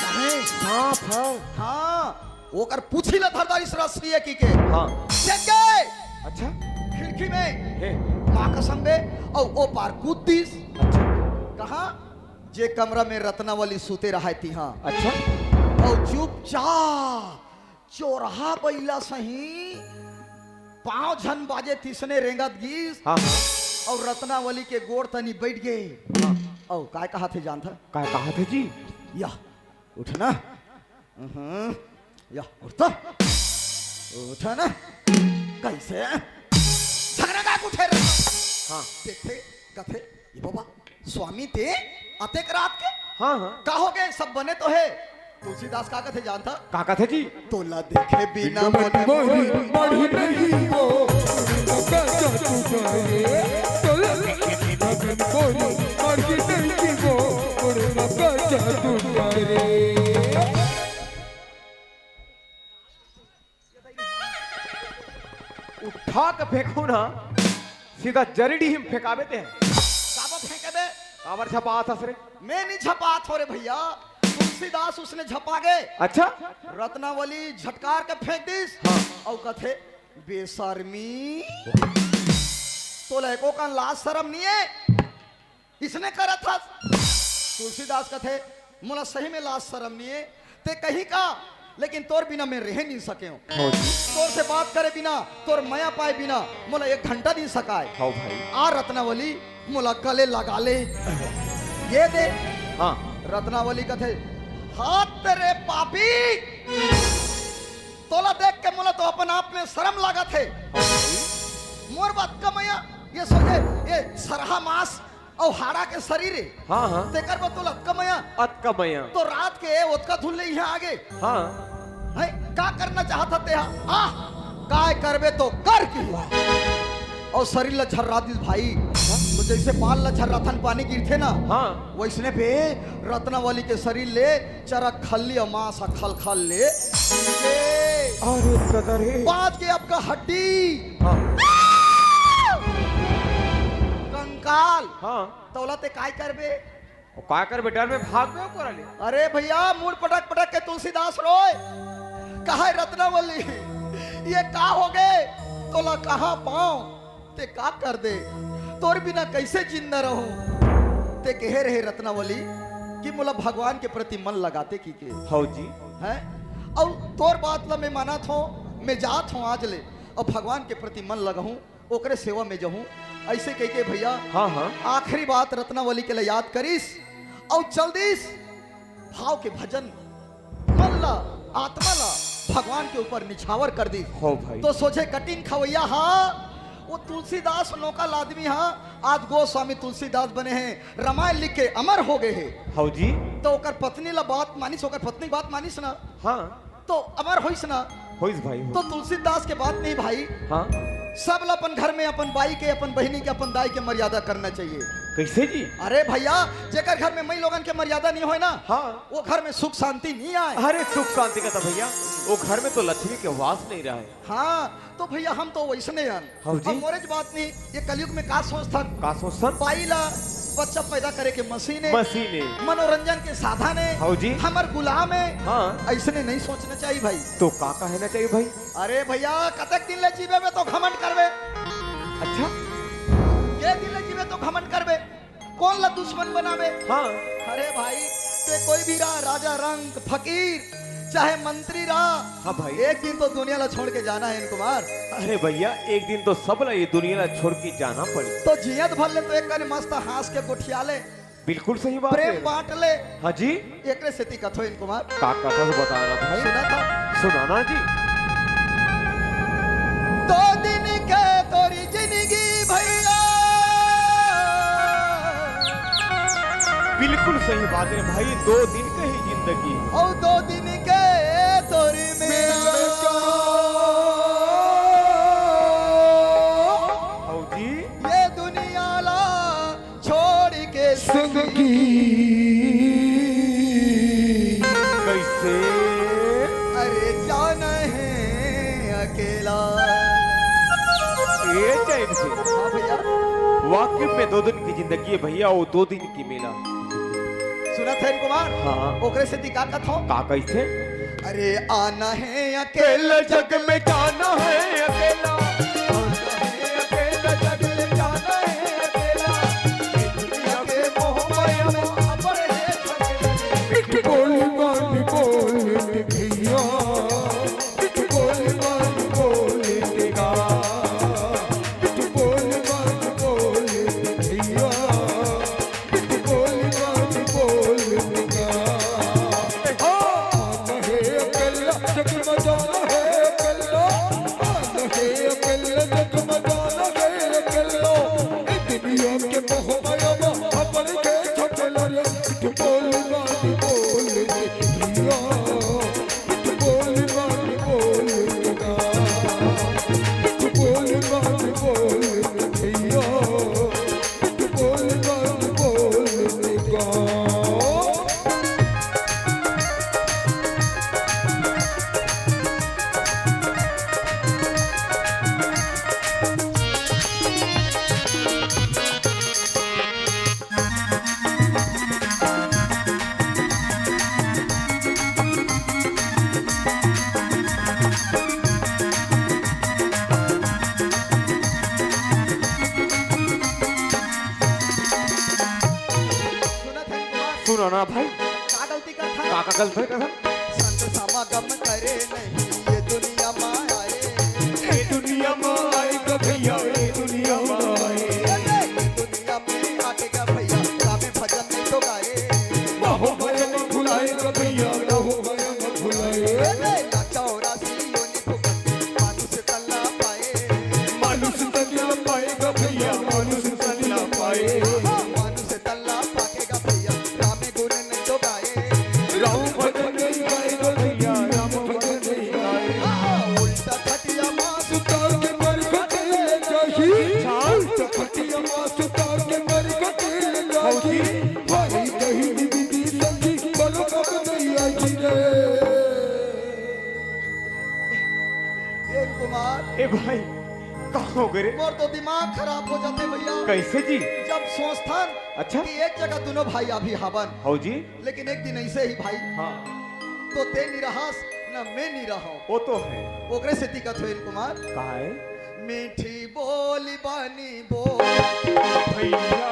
अरे सांप ह। हाँ, ओकर पूछी ला धर डारिस रस्सी ए की के। हाँ। देख के अच्छा। खिड़की में हे। माँ कसम बे, अउ ओ पार कूद दिस। अच्छा। कहाँ? जे कमरा में रत्नावली सुते रहाय तिहाँ। अच्छा। अउ चुपचाप चोरहा बइला सही पाँव झन बाजे तिसने रेंगत गिस। हाँ, हाँ। अउ रत्नावली के गोड़ तनी बइठ गे। हाँ। अउ काय कहाथे जानथा? काय कहाथे जी? या, उठ ना। हम्म, या, उठ तो। उठ ना। कइसे? झगरा का उठे रे? हाँ। देखथे, कथे, "ए बाबा, स्वामी तें अतेक रात के?" हाँ, हाँ। का होगे, सब बने तो हे? तुलसीदास का कथे जानथा? का कथे जी? तोला देखे बिना मन मोरी मढ़ी नहीं वो, उड़ना का जादू करे। तोला देखे बिना मन मोरी मढ़ी नहीं वो, उड़ना का जादू करे। उठा के फेंकहूं ना, सीधा जरीडीह में फेंकाबे तें। काबर फेंकेबे? काबर झपात हस रे? मैं नहीं झपात हों रे भइया, तुलसीदास उसने झपा गे। अच्छा। रत्नावली झटकार के फेंक दिस। हाँ। अउ कथे, "बेसरमी, तोला एको कन लाज सरम नहीं हे?" इसने करत हस। तुलसीदास कथे, "मोला सही में लाज सरम नहीं हे, तें कहीं का, लेकिन तोर बिना मैं रह नहीं सकेंव। हाँ जी। तोर से बात करे बिना, तोर मया पाए बिना मोला एक घंटा नहीं सकाय। हाँ भाई। आ रत्नावली, मोला गले लगा ले, ये दे।" हाँ। रत्नावली कथे, "हत रे पापी, तोला देख के मोला तो अपन आप में सरम लागत हे। मोर बर अतका मया, ये सोझे, ये सरहा मांस अउ हाड़ा के सरीर हे। हाँ, हाँ। तेकर बर तोला अतका मया। अतका मया। तो रात के ओतका धुन ले इहाँ आगे। हाँ। हैं, का करना चाहत हस तेहा? आह, काय करबे तो कर की।" अउ सरीर ला झर्रा दिस भाई। तो जइसे बाल ला झर्राथन पानी गिरथे ना, हाँ। वइसने बे रत्नावली के सरीर ले चरा खल्ली अउ मांस ह खल खल ले। अरे कदर हे। बाच गे अतका हड्डी। हाँ। कंकाल। हाँ। तोला तें काय करबे? अउ काय करबे? डर में भागबे ओकरा ले। अरे भइया, मुड़ पटक पटक के तुलसीदास रोय। कहय रत्नावली, ये का होगे? तोला कहाँ पांव? तें का कर दे? तोर बिना कइसे जिंदा रहूं? तें कहे रहे रत्नावली कि मोला भगवान के प्रति मन लगा दे कहिके। हव जी। हैं? अउ तोर बात ला मैं मानत हों, मैं जात हों आज ले, अउ भगवान के प्रति मन लगाहूं, ओकरे सेवा में जाहूं, अइसे कहिके भइया। हाँ, हाँ। आखिरी बात रत्नावली के ला याद करिस अउ चल दिस। भाव के भजन, मन ला, आत्मा ला भगवान के ऊपर निछावर कर दिस। हव भाई। तो सोझे कटिन खवइया हा, वो तुलसीदास नौकल आदमी हा, आज गोस्वामी तुलसीदास बने हे, रामायण लिख के अमर हो गे हे। हव जी। तो ओकर पत्नी ला बात मानिस, ओकर पत्नी बात मानिस ना। हाँ। तो अमर होइस ना। होइस भाई, होइस। तो तुलसीदास के बात नहीं भाई। हाँ। सब ला अपन घर में अपन बाई के, अपन बहिनी के, अपन दाई के मर्यादा करना चाहिए। कइसे जी? अरे भइया, जेकर घर में मई लोगन के मर्यादा नहीं होय ना, हाँ। वो घर में सुख शांति नहीं आय। अरे सुख शांति का तो भइया, वो घर में तो लक्ष्मी के वास नहीं रहय। हाँ, तो भइया हम तो वइसने अन। हव जी। अब मोरेच बात नहीं, ये कलयुग में का सोचथन? का सोचथन? बाई ला बच्चा पैदा करे के मशीन हे। मशीन हे। मनोरंजन के साधन हे। हव जी। हमर गुलाम हे। हाँ। अइसने नहीं सोचना चाहिए भाई। तो का कहना चाहिए भाई? अरे भइया, कतेक दिन ले जीबे बे तो घमंड करबे। अच्छा। के दिन ले जीबे तो घमंड करबे। कोन ला दुश्मन बनाबे? हाँ। अरे भाई, तें कोई भी रह, राजा रंक, फकीर, चाहे मंत्री रह, हाँ भाई। एक दिन तो दुनिया ला छोड़ के जाना हे एन कुमार। अरे भइया, एक दिन तो सब ला ये दुनिया ला छोड़ के जाना पड़ी। तो जियत भर ले तो एक कने मस्त हाँस के गोठिया ले। बिल्कुल सही बात प्रेम हे। बांट ले। हाँ जी। एकरे सेती कथों एन कुमार। का कथा तो बताना भाई। सुना था। सुनाना जी। दो दिन के तोरी जिंदगी भइया। बिल्कुल सही बात हे भाई, दो दिन के ही जिंदगी। अउ दो दिन के तोरी मेरा। हव जी। ये दुनिया ला छोड़ के संगी। कइसे? अरे जाना हे अकेला। वाकई में दो दिन की जिंदगी है भैया, वो दो दिन की मेला। सुनत हस कुमार? हाँ। ओकरे सेती का कथों? का कहिथे? अरे आना हे अकेला जग में जाना हे अकेला, आना हे अकेला जग में जाना हे अकेला, ये दुनिया के मोह माया में अपन हे झगड़े। बोल बात बोल भैया, बोल बात बोल गा, बोल बात बोल भैया, बोल बात बोल गा। हाँ, हे अकेला जग में जाना हे अकेला, हे अकेला जग में जाना हे अकेला, ए दुनिया के मोह माया में अपन के झगड़े। बोल बात बोल भैया, बोल बात बोल गा, बोल बात बोल भैया, बोल बात बोल गा। सुनत हस कुमार? सुनव ना भाई। का गलती करथन? का, का गलती करथन? संत समागम करे नहीं ये दुनिया में आए। ये दुनिया में आए गा भैया, ये दुनिया में आए। ये दुनिया में आके गा भैया, रामे भजन नहीं तो गाए। बाहो भजन भुलाए गा भैया, बाहो भजन भुलाए। ए, नाचा और रासी योनी फुकट, मानुष तन ला पाए। मानुष तन ला पाए गा भैया, मानुष तन ला पाए। हाँ, मानुष तन ला पाके गा भैया, रामे गुण नहीं तो गाए। राम भजन नहीं गाए गा भैया, राम भजन नहीं गाए। हाँ, उल्टा खटिया माँ सुता के मरघट ले जाही। उल्टा खटिया माँ सुता के मरघट ले जाही। भाई कहीं दीदी संगी बरकत नहीं आही रे। ए कुमार। ए भाई, का हो गे रे? मोर तो दिमाग खराब हो जाथे भैया। कइसे जी? जब सोचथन अच्छा। कि एक जगह दूनों भाई अभी हावन। हव जी। लेकिन एक दिन अइसे ही भाई, हाँ। तो तें नी रहस, न मैं नी रहंव। वो तो हे। ओकरे सेती कथों कुमार। का हे? मीठी बोली बानी बोल। भैया,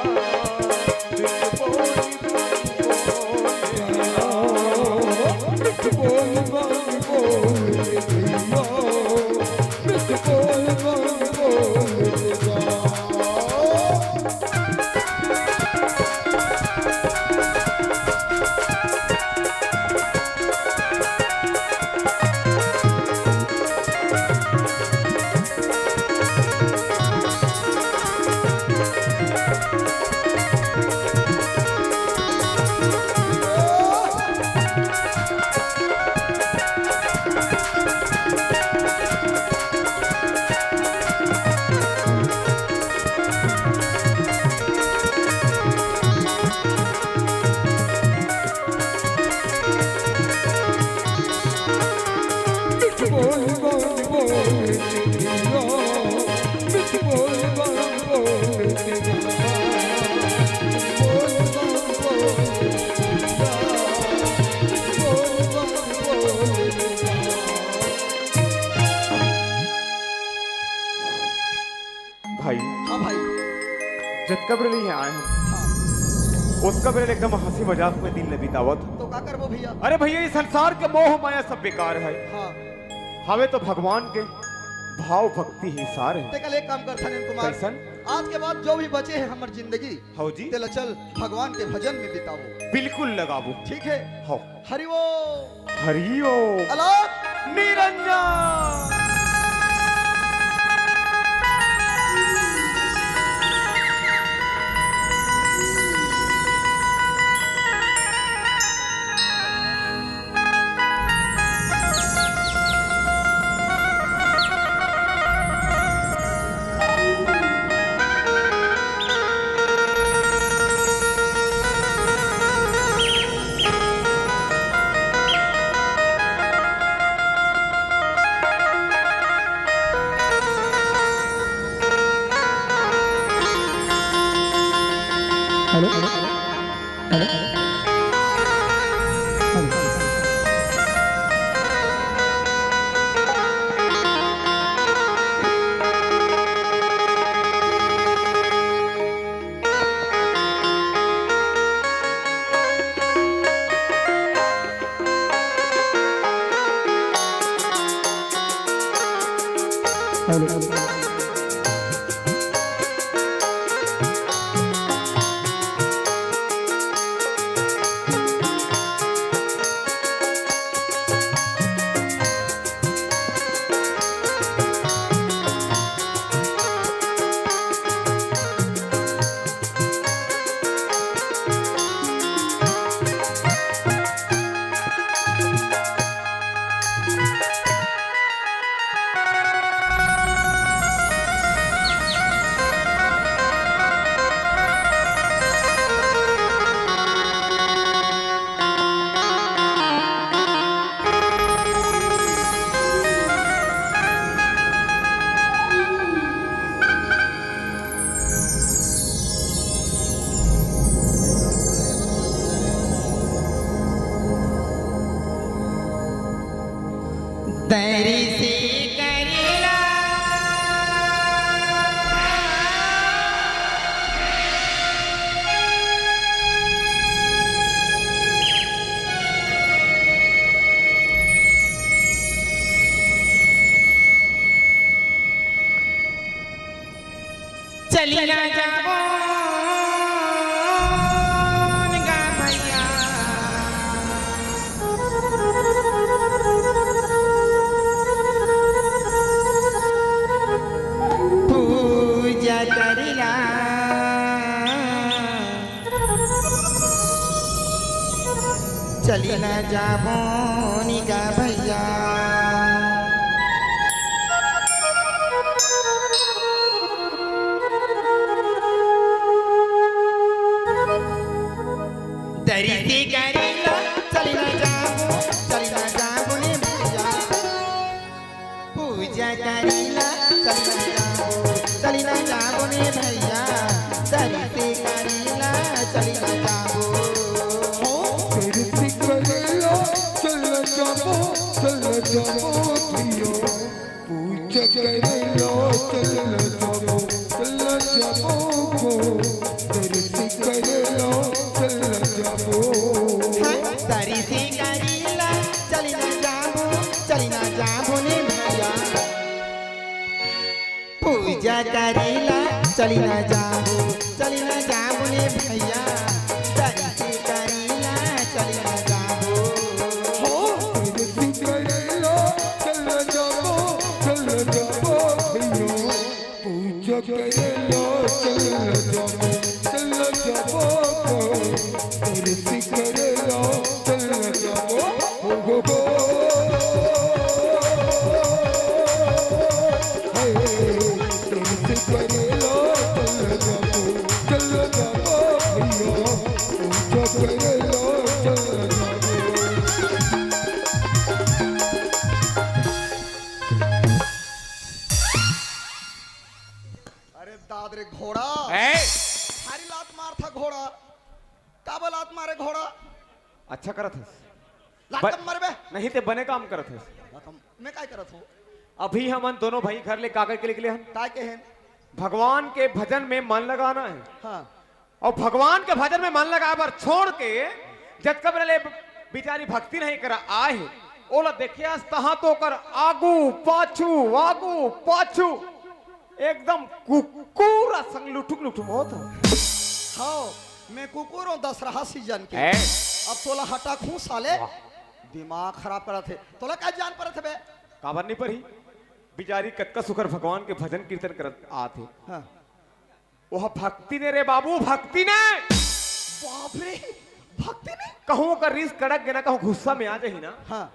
मीठी बोली बानी बोल। मीठी बोली बानी बोल, भैया, मीठी बोली बानी बोल। भाई, हाँ भाई। जतका बेर ले इहाँ आए हन, हाँ। ओतका बेर ले एकदम हंसी मजाक में दिन ले बितावत हन। तो का करबो भैया? अरे भैया, ये संसार के मोह माया सब बेकार हे। हाँ। हवे तो भगवान के भाव भक्ति ही सार हे। तेकर ले एक काम करथन कुमार। कइसन? आज के बाद जो भी बचे हे हमर जिंदगी, हव जी। तेला चल भगवान के भजन में बिताबो। बिल्कुल लगाबो। ठीक हे। हव। हरि ओम। हरि ओम। अलख निरंजन। Hello, hello, hello, hello. Hello. तरिसी करेला। चली ना जाबो गा भैया, पूजा करेला। चली ना जाबो गा भैया। दरिसी करेला, चली ना जाबो, चली ना जाबो ने भैया। पूजा करेला, चली ना जाबो, चली ना जाबो ने भैया। दरिसी करेला, चली ना जाबो। दरिसी करेला, चली ना जाबो, चली ना जाबो भैया। पूजा करेला, चल जाबो, चल जाबो गो। दरिसी करेला, चल जाबो। हाँ, दरिसी करेला, चली ना जाबो, चली ना जाबो ने भैया। पूजा करेला, चली ना जाबो, चली ना जाबो ने भैया। दरिसी करेला, चली ना जाबो। हो, दरिसी करेला, चल जाबो, चल जाबो भैया। पूजा करेला, चल जाबो, चल जाबो। दरिसी करेला, चल जाबो। हो, हो, हो। हे, दरिसी करेला, चल जाबो, चल जाबो भैया। पूजा करेला, चल जाबो। अरे दाद रे घोड़ा। ए! भारी लात मारथा घोड़ा। काबर लात मारे घोड़ा? अच्छा करत हस। लात बन- कब मरबे? नहीं ते बने काम करत हस। लात हम, मैं काय करत हूँ? अभी हमन दोनों भाई घर ले काकर के निकले हन? काय के हन? भगवान के भजन में मन लगाना है। हाँ। अउ भगवान के भजन में मन लगाए बर छोड़ के जतका बेरा ले बिचारी भक्तिन करा आए हे, ओला देखे हस तहाँ तो ओकर आगू पाछू, आगू पाछू एकदम कुकुर असन लुटुक लुटुक होत हे। हव, मैं कुकुर हूँ दशहरा सीजन के। ए? अब तोला हटा खू साले। वाह। दिमाग खराब करत हे। तोला का जान परत हे बे? काबर नहीं परही? बिचारी कतका सुखर भगवान के भजन कीर्तन करत आत हे। हाँ। ओह भक्ति ने रे बाबू, भक्ति ने। बाप रे, भक्ति ने? कहूँ ओकर रीस कड़क गे ना, कहूँ गुस्सा में आ जाही ना। हाँ।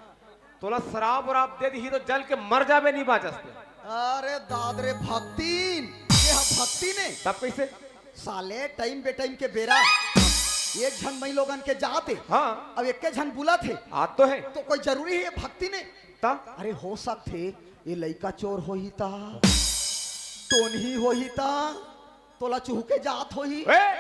तोला शराब वराब दे दिही तो जल के मर जाबे, नहीं बाँचस ते। अरे दाद रे भक्तिन, ये ह भक्ति ने। तब कैसे? साले टाइम बे टाइम के बेरा एक झन मई लोगन के जात हे। हाँ। अब एक झन बुलत हे। आत तो हे। तो कोई जरूरी हे ये भक्ति ने? ता? अरे हो सकथे ये लइका चोर होही ता, टोनही होही ता, तोला चुहके जात होही। ए!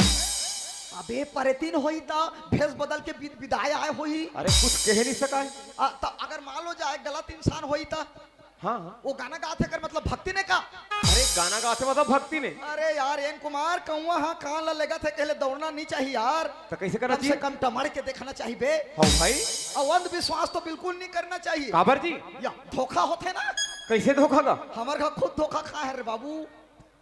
अबे परेतीन होही त भेस बदल के बिद-, बिदाय आय होही। अरे कुछ कहे नहीं सकाय। आ, त अगर मान लो जाय गलत इंसान होही त? हाँ, हाँ। वो गाना गात हे, एकर मतलब भक्ति ने का? अरे गाना गात हे मतलब भक्ति ने। अरे यार, एन कुमार कौआ हा कान ला लेगत हे, कहले दौड़ना नहीं चाहिए यार। त कैसे करना कम से चाहिए? कम टमड़ के देखना चाहिए बे। हाँ भाई। अउ अंधविश्वास तो बिल्कुल नहीं करना चाहिए। काबर जी? या धोखा होथे ना। कैसे धोखा का? हमर घर खुद धोखा खाए हे रे बाबू।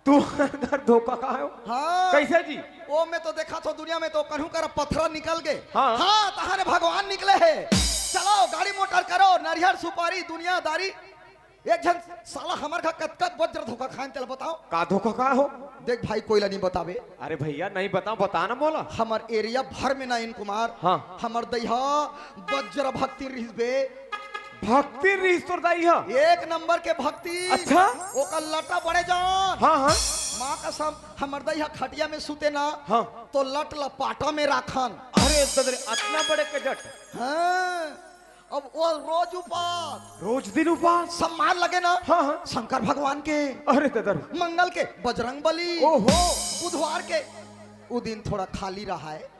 तू घर धोखा खाए हो? हाँ। कैसे जी? ओ में तो देखा तो दुनिया में तो कहूँ कर पथरा निकल गए। हाँ। हाँ, तहाने भगवान निकले हे। चलो गाड़ी मोटर करो, नरिहर सुपारी दुनियादारी। एक झन साला हमर घर कतका वज्र धोखा खान, चल बताओ। का धोखा खाए हो? देख भाई, कोई ला नहीं बतावे। अरे भैया, नहीं बताओ, बता ना मोला। हमर एरिया भर में ना एन कुमार, हाँ। हमर दइहा वज्र भक्ति रिहिस बे। भक्ति रिहिस तोर दइहा? एक नंबर के भक्ति। अच्छा? ओकर लटा बड़े जान। हाँ, हाँ। माँ कसम, हमर दइहा खटिया में सुते ना, हाँ। तो लट लपाटा में राखन। अरे ददरे, अतना बड़े के जट। हाँ। अब वो रोज उपास। रोज दिन उपास? सम्मान लगे ना? हाँ, हाँ। शंकर भगवान के। अरे ददर। मंगल के बजरंग बली। ओहो। बुधवार के उ दिन थोड़ा खाली रहा है।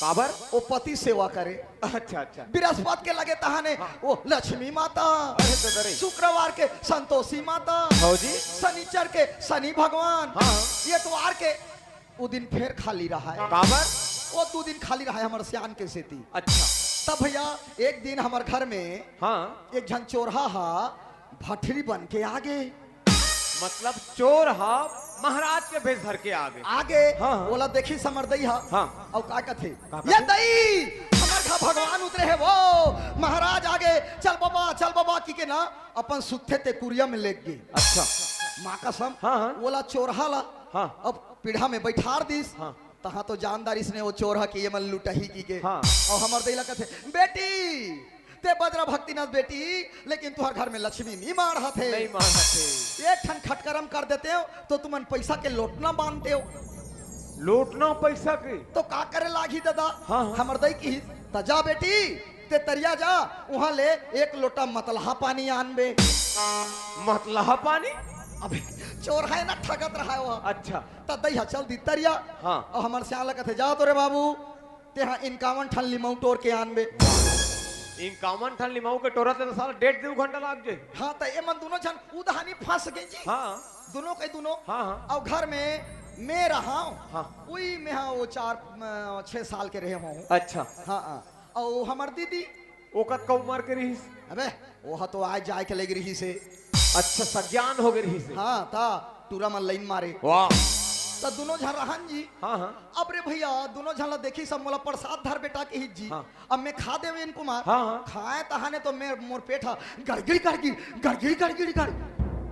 काबर? वो पति सेवा करे। अच्छा, अच्छा। बृहस्पति के लगे तहाने हाँ। वो लक्ष्मी माता। अरे ददर। शुक्रवार के संतोषी माता। भौजी। शनिचर के शनि भगवान। हाँ, हाँ। एतवार के उ दिन फेर खाली रहा है। काबर? वो दू दिन खाली रहा है हमर सियान के सेती। अच्छा। तब भैया, एक दिन हमर घर में हाँ। एक झन चोरहा हा भठरी बन के आगे। मतलब चोर हा महाराज के भेस धर के आगे। आगे, हाँ, हाँ। ओला देखिस हमर दई हा। हाँ। अउ का कथे? का ये कथे? दई, हमर घर भगवान उतरे हे वो, महाराज आगे, चल बाबा, चल बाबा, की के ना अपन सुत्थे ते कुरिया में लेग गे। अच्छा। माँ कसम, हाँ, हाँ। ओला चोरहा ला हाँ। अब पीढ़ा में बैठार दिस। हाँ। तहाँ तो जानदारिस ने वो चोरहा कि ये मन लुटही की के। हाँ। अउ हमर दई ला कथे, "बेटी, ते बजरा भक्ति नस बेटी, लेकिन तुहर घर में लक्ष्मी नी माढ़त हे। नहीं माढ़त हे। एक ठन खटकरम कर देते हो, तो तुमन पैसा के लोटना बांधते हो।" लोटना पैसा के? तो का करे लागी दादा? हाँ, हाँ। हमर दई किहिस, "त जा बेटी, ते तरिया जा, उहाँ ले एक लोटा मतलहा पानी आनबे।" मतलहा पानी? अबे, चोरहा ना ठगत रहा है वो। अच्छा। त दई हा चल दी तरिया। हाँ। अउ हमर सियान ला कथे, "जा तो रे बाबू, तेहा इनकावन ठन लिमऊ टोर के आनबे।" इनकावन ठन लिमऊ के टोरत ले तो साला डेढ़ दू घंटा लाग जाए। हाँ, त ए मन दुनो झन उदहानी फंस गए जी। हाँ। दुनो के दुनो। हाँ, हाँ। अउ घर में मैं रहा हूँ। हाँ। उही में हाँ वो चार, अ, छह साल के रहे हूँ। अच्छा। हाँ, हाँ। अउ हमर दीदी। वो कतका उमर के रहिस? अबे, वो हा तो आए जाए के लग रहिस हे। अच्छा, सज्ञान हो गए रहिस हे। हाँ, त टूरा मन लाइन मारे। वाह। त दुनो झन रहन जी। हाँ, हाँ। अब रे भैया, दुनो झन ला देखिस, मोला प्रसाद धर बेटा किहिस जी। हाँ। अब मैं खा देवे एन कुमार। हाँ, हाँ। खाए तहाने तो मैं, मोर पेट हा गड़गिड़, गड़गिड़, गड़गिड़, गड़गिड़, गड़।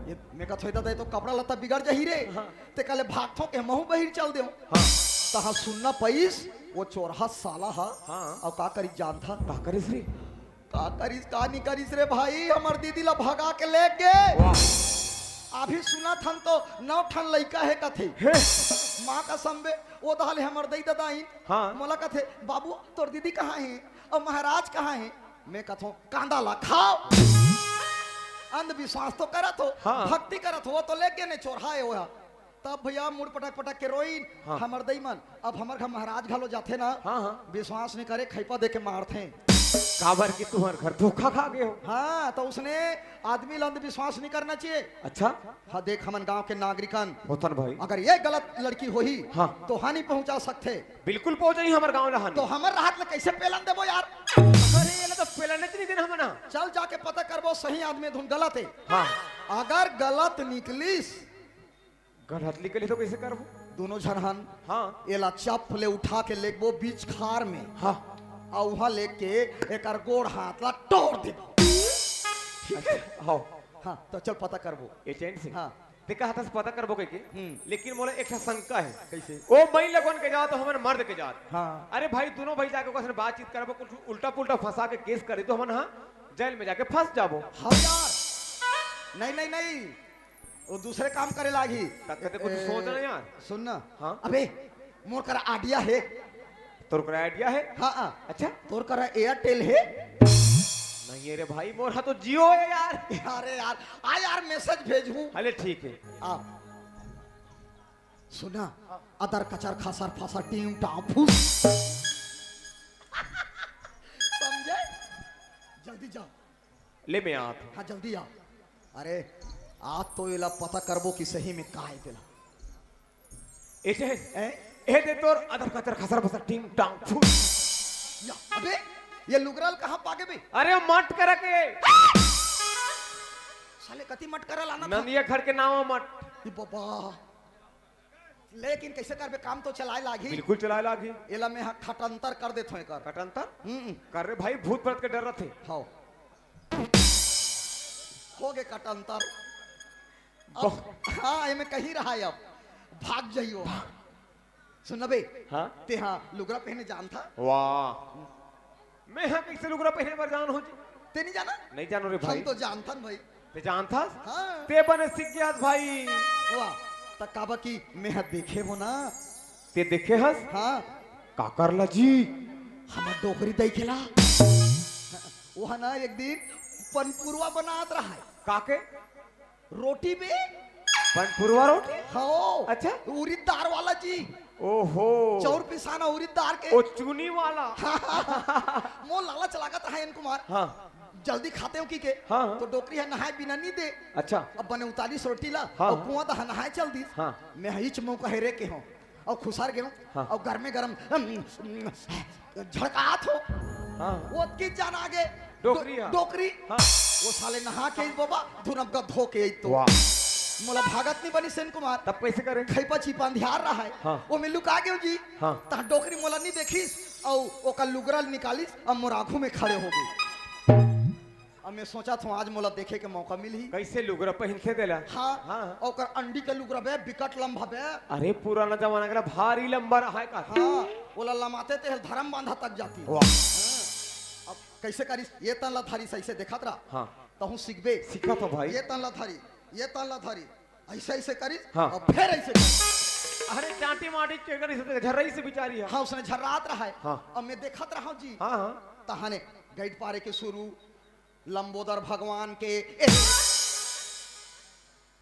ये मैं कथों, "दादा, ये तो कपड़ा लत्ता बिगड़ जाही रे।" हाँ। ते कहले, "भागथों के महूँ बहिर चल देव।" हाँ। तहाँ सुनना पइस, वो चोरहा साला हा। हाँ। अउ का करिस जानथा? का करिस रे? का करिस, का नी करिस रे भाई, हमर दीदी ला भगा के ले गे। वाह। अभी सुनत हन तो नौ ठन लइका हे कथे। हे। माँ कसम बे, वो दहा ले हमर दई ददा आइन। हाँ। मोला कथे, "बाबू, तोर दीदी कहाँ हे? अउ महाराज कहाँ हे?" मैं कथों, "कांदा ला खाओ।" अंधविश्वास तो करत हो, हाँ। भक्ति करत हो, वो तो ले गे ने चोरहा हे वो हा। तब भैया मुड़ पटक पटक के रोइन, हाँ। हमर दई मन, अब हमर घर महाराज घलो जाथे ना, हाँ, हाँ। विश्वास नहीं करे, खैपा दे के मारथे। काबर कि तुहर घर धोखा खा गए हो। हाँ, तो उसने आदमी ला अंधविश्वास नहीं करना चाहिए। अच्छा। हाँ, देख हमन गांव के नागरिकन, होतन भाई। अगर ये गलत लड़की होही, हाँ। तो हानि पहुंचा सकथे। बिल्कुल पहुंचाही हमर गांव ला हानि। तो हमर राहत ला कैसे पेलन देबो यार? अरे, ये ला तो पेलन नहीं देना हमन। चल जाके पता करबो सही आदमी धुन गलत हे। हाँ। अगर गलत निकलिस, गलत निकली तो कैसे करबो? दोनों झन हन। हाँ। एला चप ले उठा के लेगबो बीच खार में। हाँ। अउ उहाँ लेग के एकर गोड़ हाथ ला टोर देबो। ठीक है? अच्छा, हाँ। हाँ, तो चल पता करबो। एजेंट से? हाँ। ते कहा था पता करबो कह के? हम्म। लेकिन मोला एक ठा शंका है। कैसे? ओ मई लगन के जात, हमन मर्द के जात। हाँ। अरे भाई, दोनों भाई जाके ओकर से बातचीत करबो, कुछ उल्टा पुल्टा फंसा के केस करे तो हमन हाँ जेल में जाके फंस जाबो। हाँ यार। नहीं, नहीं, नहीं। वो दूसरे काम करे लागी। तब कहते कुछ ए, सोच ना यार। सुन ना। हाँ? अबे, मोर करा idea हे। तोर करा idea हे? हाँ, हाँ। अच्छा? तोर करा Airtel हे? नहीं है रे भाई, मोर हा तो Jio हे यार। अरे यार, आ यार, message भेजहूँ। अरे ठीक है। आ। सुना, अदर कचर खसर फसर टीम टाम फूस। समझे? जल्दी जाओ। ले मैं आत हूँ। हाँ, जल्दी आओ। अरे, आज तो एला पता करबो कि सही में का हे तेला। ए जे, हैं? ए दे तोर अदर कचर खसर फसर टीम टाम फूस। या, अबे, ये लुगरा ल कहाँ पागे बे? अरे, मट करा के। साले कति मट करा लाना था? नंदिया खड़ के नावा मट। ए बाबा। लेकिन कइसे करबे, काम तो चलाए लागही। बिल्कुल चलाए लागही। एला मैं ह खटंतर कर देथों एकर। खटंतर? हम्म। कर रे भाई, भूत प्रेत के डर रथे। हव। हो गे खटंतर। अब, बह- हाँ, एमे कहीं रहा हे अब। भाग जाइयो। सुन ना बे। हाँ? ते हाँ लुगरा पहने जानथा? वाह। मैं हा कइसे लुगरा पहने बर जानहूँ जी? ते नहीं जाना? नहीं जानों रे भाई। हम तो जानथन भाई। ते जानथस? हाँ। ते बने सीख गेस भाई। वाह, त काबर कि मैं हा देखे हों ना। ते देखे हस? हाँ। काकर ला जी? हमर डोकरी देखे ला। वो हा ना एक दिन पनपुरवा बनात रहा हे। काके? रोटी बे। पनपुरवा रोटी? हाँ। अच्छा। उरिद दार वाला जी। ओहो। चौर पिसाना उरिद दार के। ओ चुनी वाला। मोर लालच लागत रहा एन कुमार। हाँ। जल्दी खाते हो कि के? हाँ, हाँ। तो डोकरी ह नहाए बिना नहीं दे। अच्छा। अब बने उतारिस रोटी ला, हाँ, और हाँ। कुआं तहा नहाए चल दिस। हाँ। मैं हिच मौका हेरे के हों, और खुसर गेंव, हाँ। और गरमे गरम, अम, अम, झड़कात हों। हाँ। वो की जान आगे। डोकरी डो-, हा। डोकरी। हाँ। वो साले नहा के आई बाबा, धुनम का धो के आई तो। वाह। मोला भागत नहीं बनिस एन कुमार। तब कइसे करे? खइपा छिपा अंधियार रहा हे। हाँ। वो में लुका गेंव जी। हाँ। तहा डोकरी मोला नहीं देखिस, और ओकर लुगरा ल निकालिस, अब मोर आँखों में खड़े हो गे। अब मैं सोचत हों आज मोला देखे के मौका मिलही। कइसे लुगरा पहिनथे तेला? हाँ। हाँ। ओकर अंडी के लुगरा बे, बिकट लंबा बे। अरे पुराना जमाना के ना, भारी लंबा रहा हे का? हाँ, ओला लमाते ते धरम बांधा तक जातिस। वाह। हाँ। अब कइसे करिस, ये तन ला धरिस, अइसे देखत रहा। हाँ। तहूँ सीखबे। सीखत हों भाई। ये तन ला धरी, ये तन ला धरी, अइसे अइसे करिस, हाँ। और फेर अइसे करिस। अरे चांटी माटी के करिस, झर्राइस बिचारी हा। हाँ, ओसने झर्रात रहा हे। हाँ। अब मैं देखत रहा हों जी। हाँ, हाँ। तहाने गइट पारे के शुरू, लंबोदर भगवान के, ए,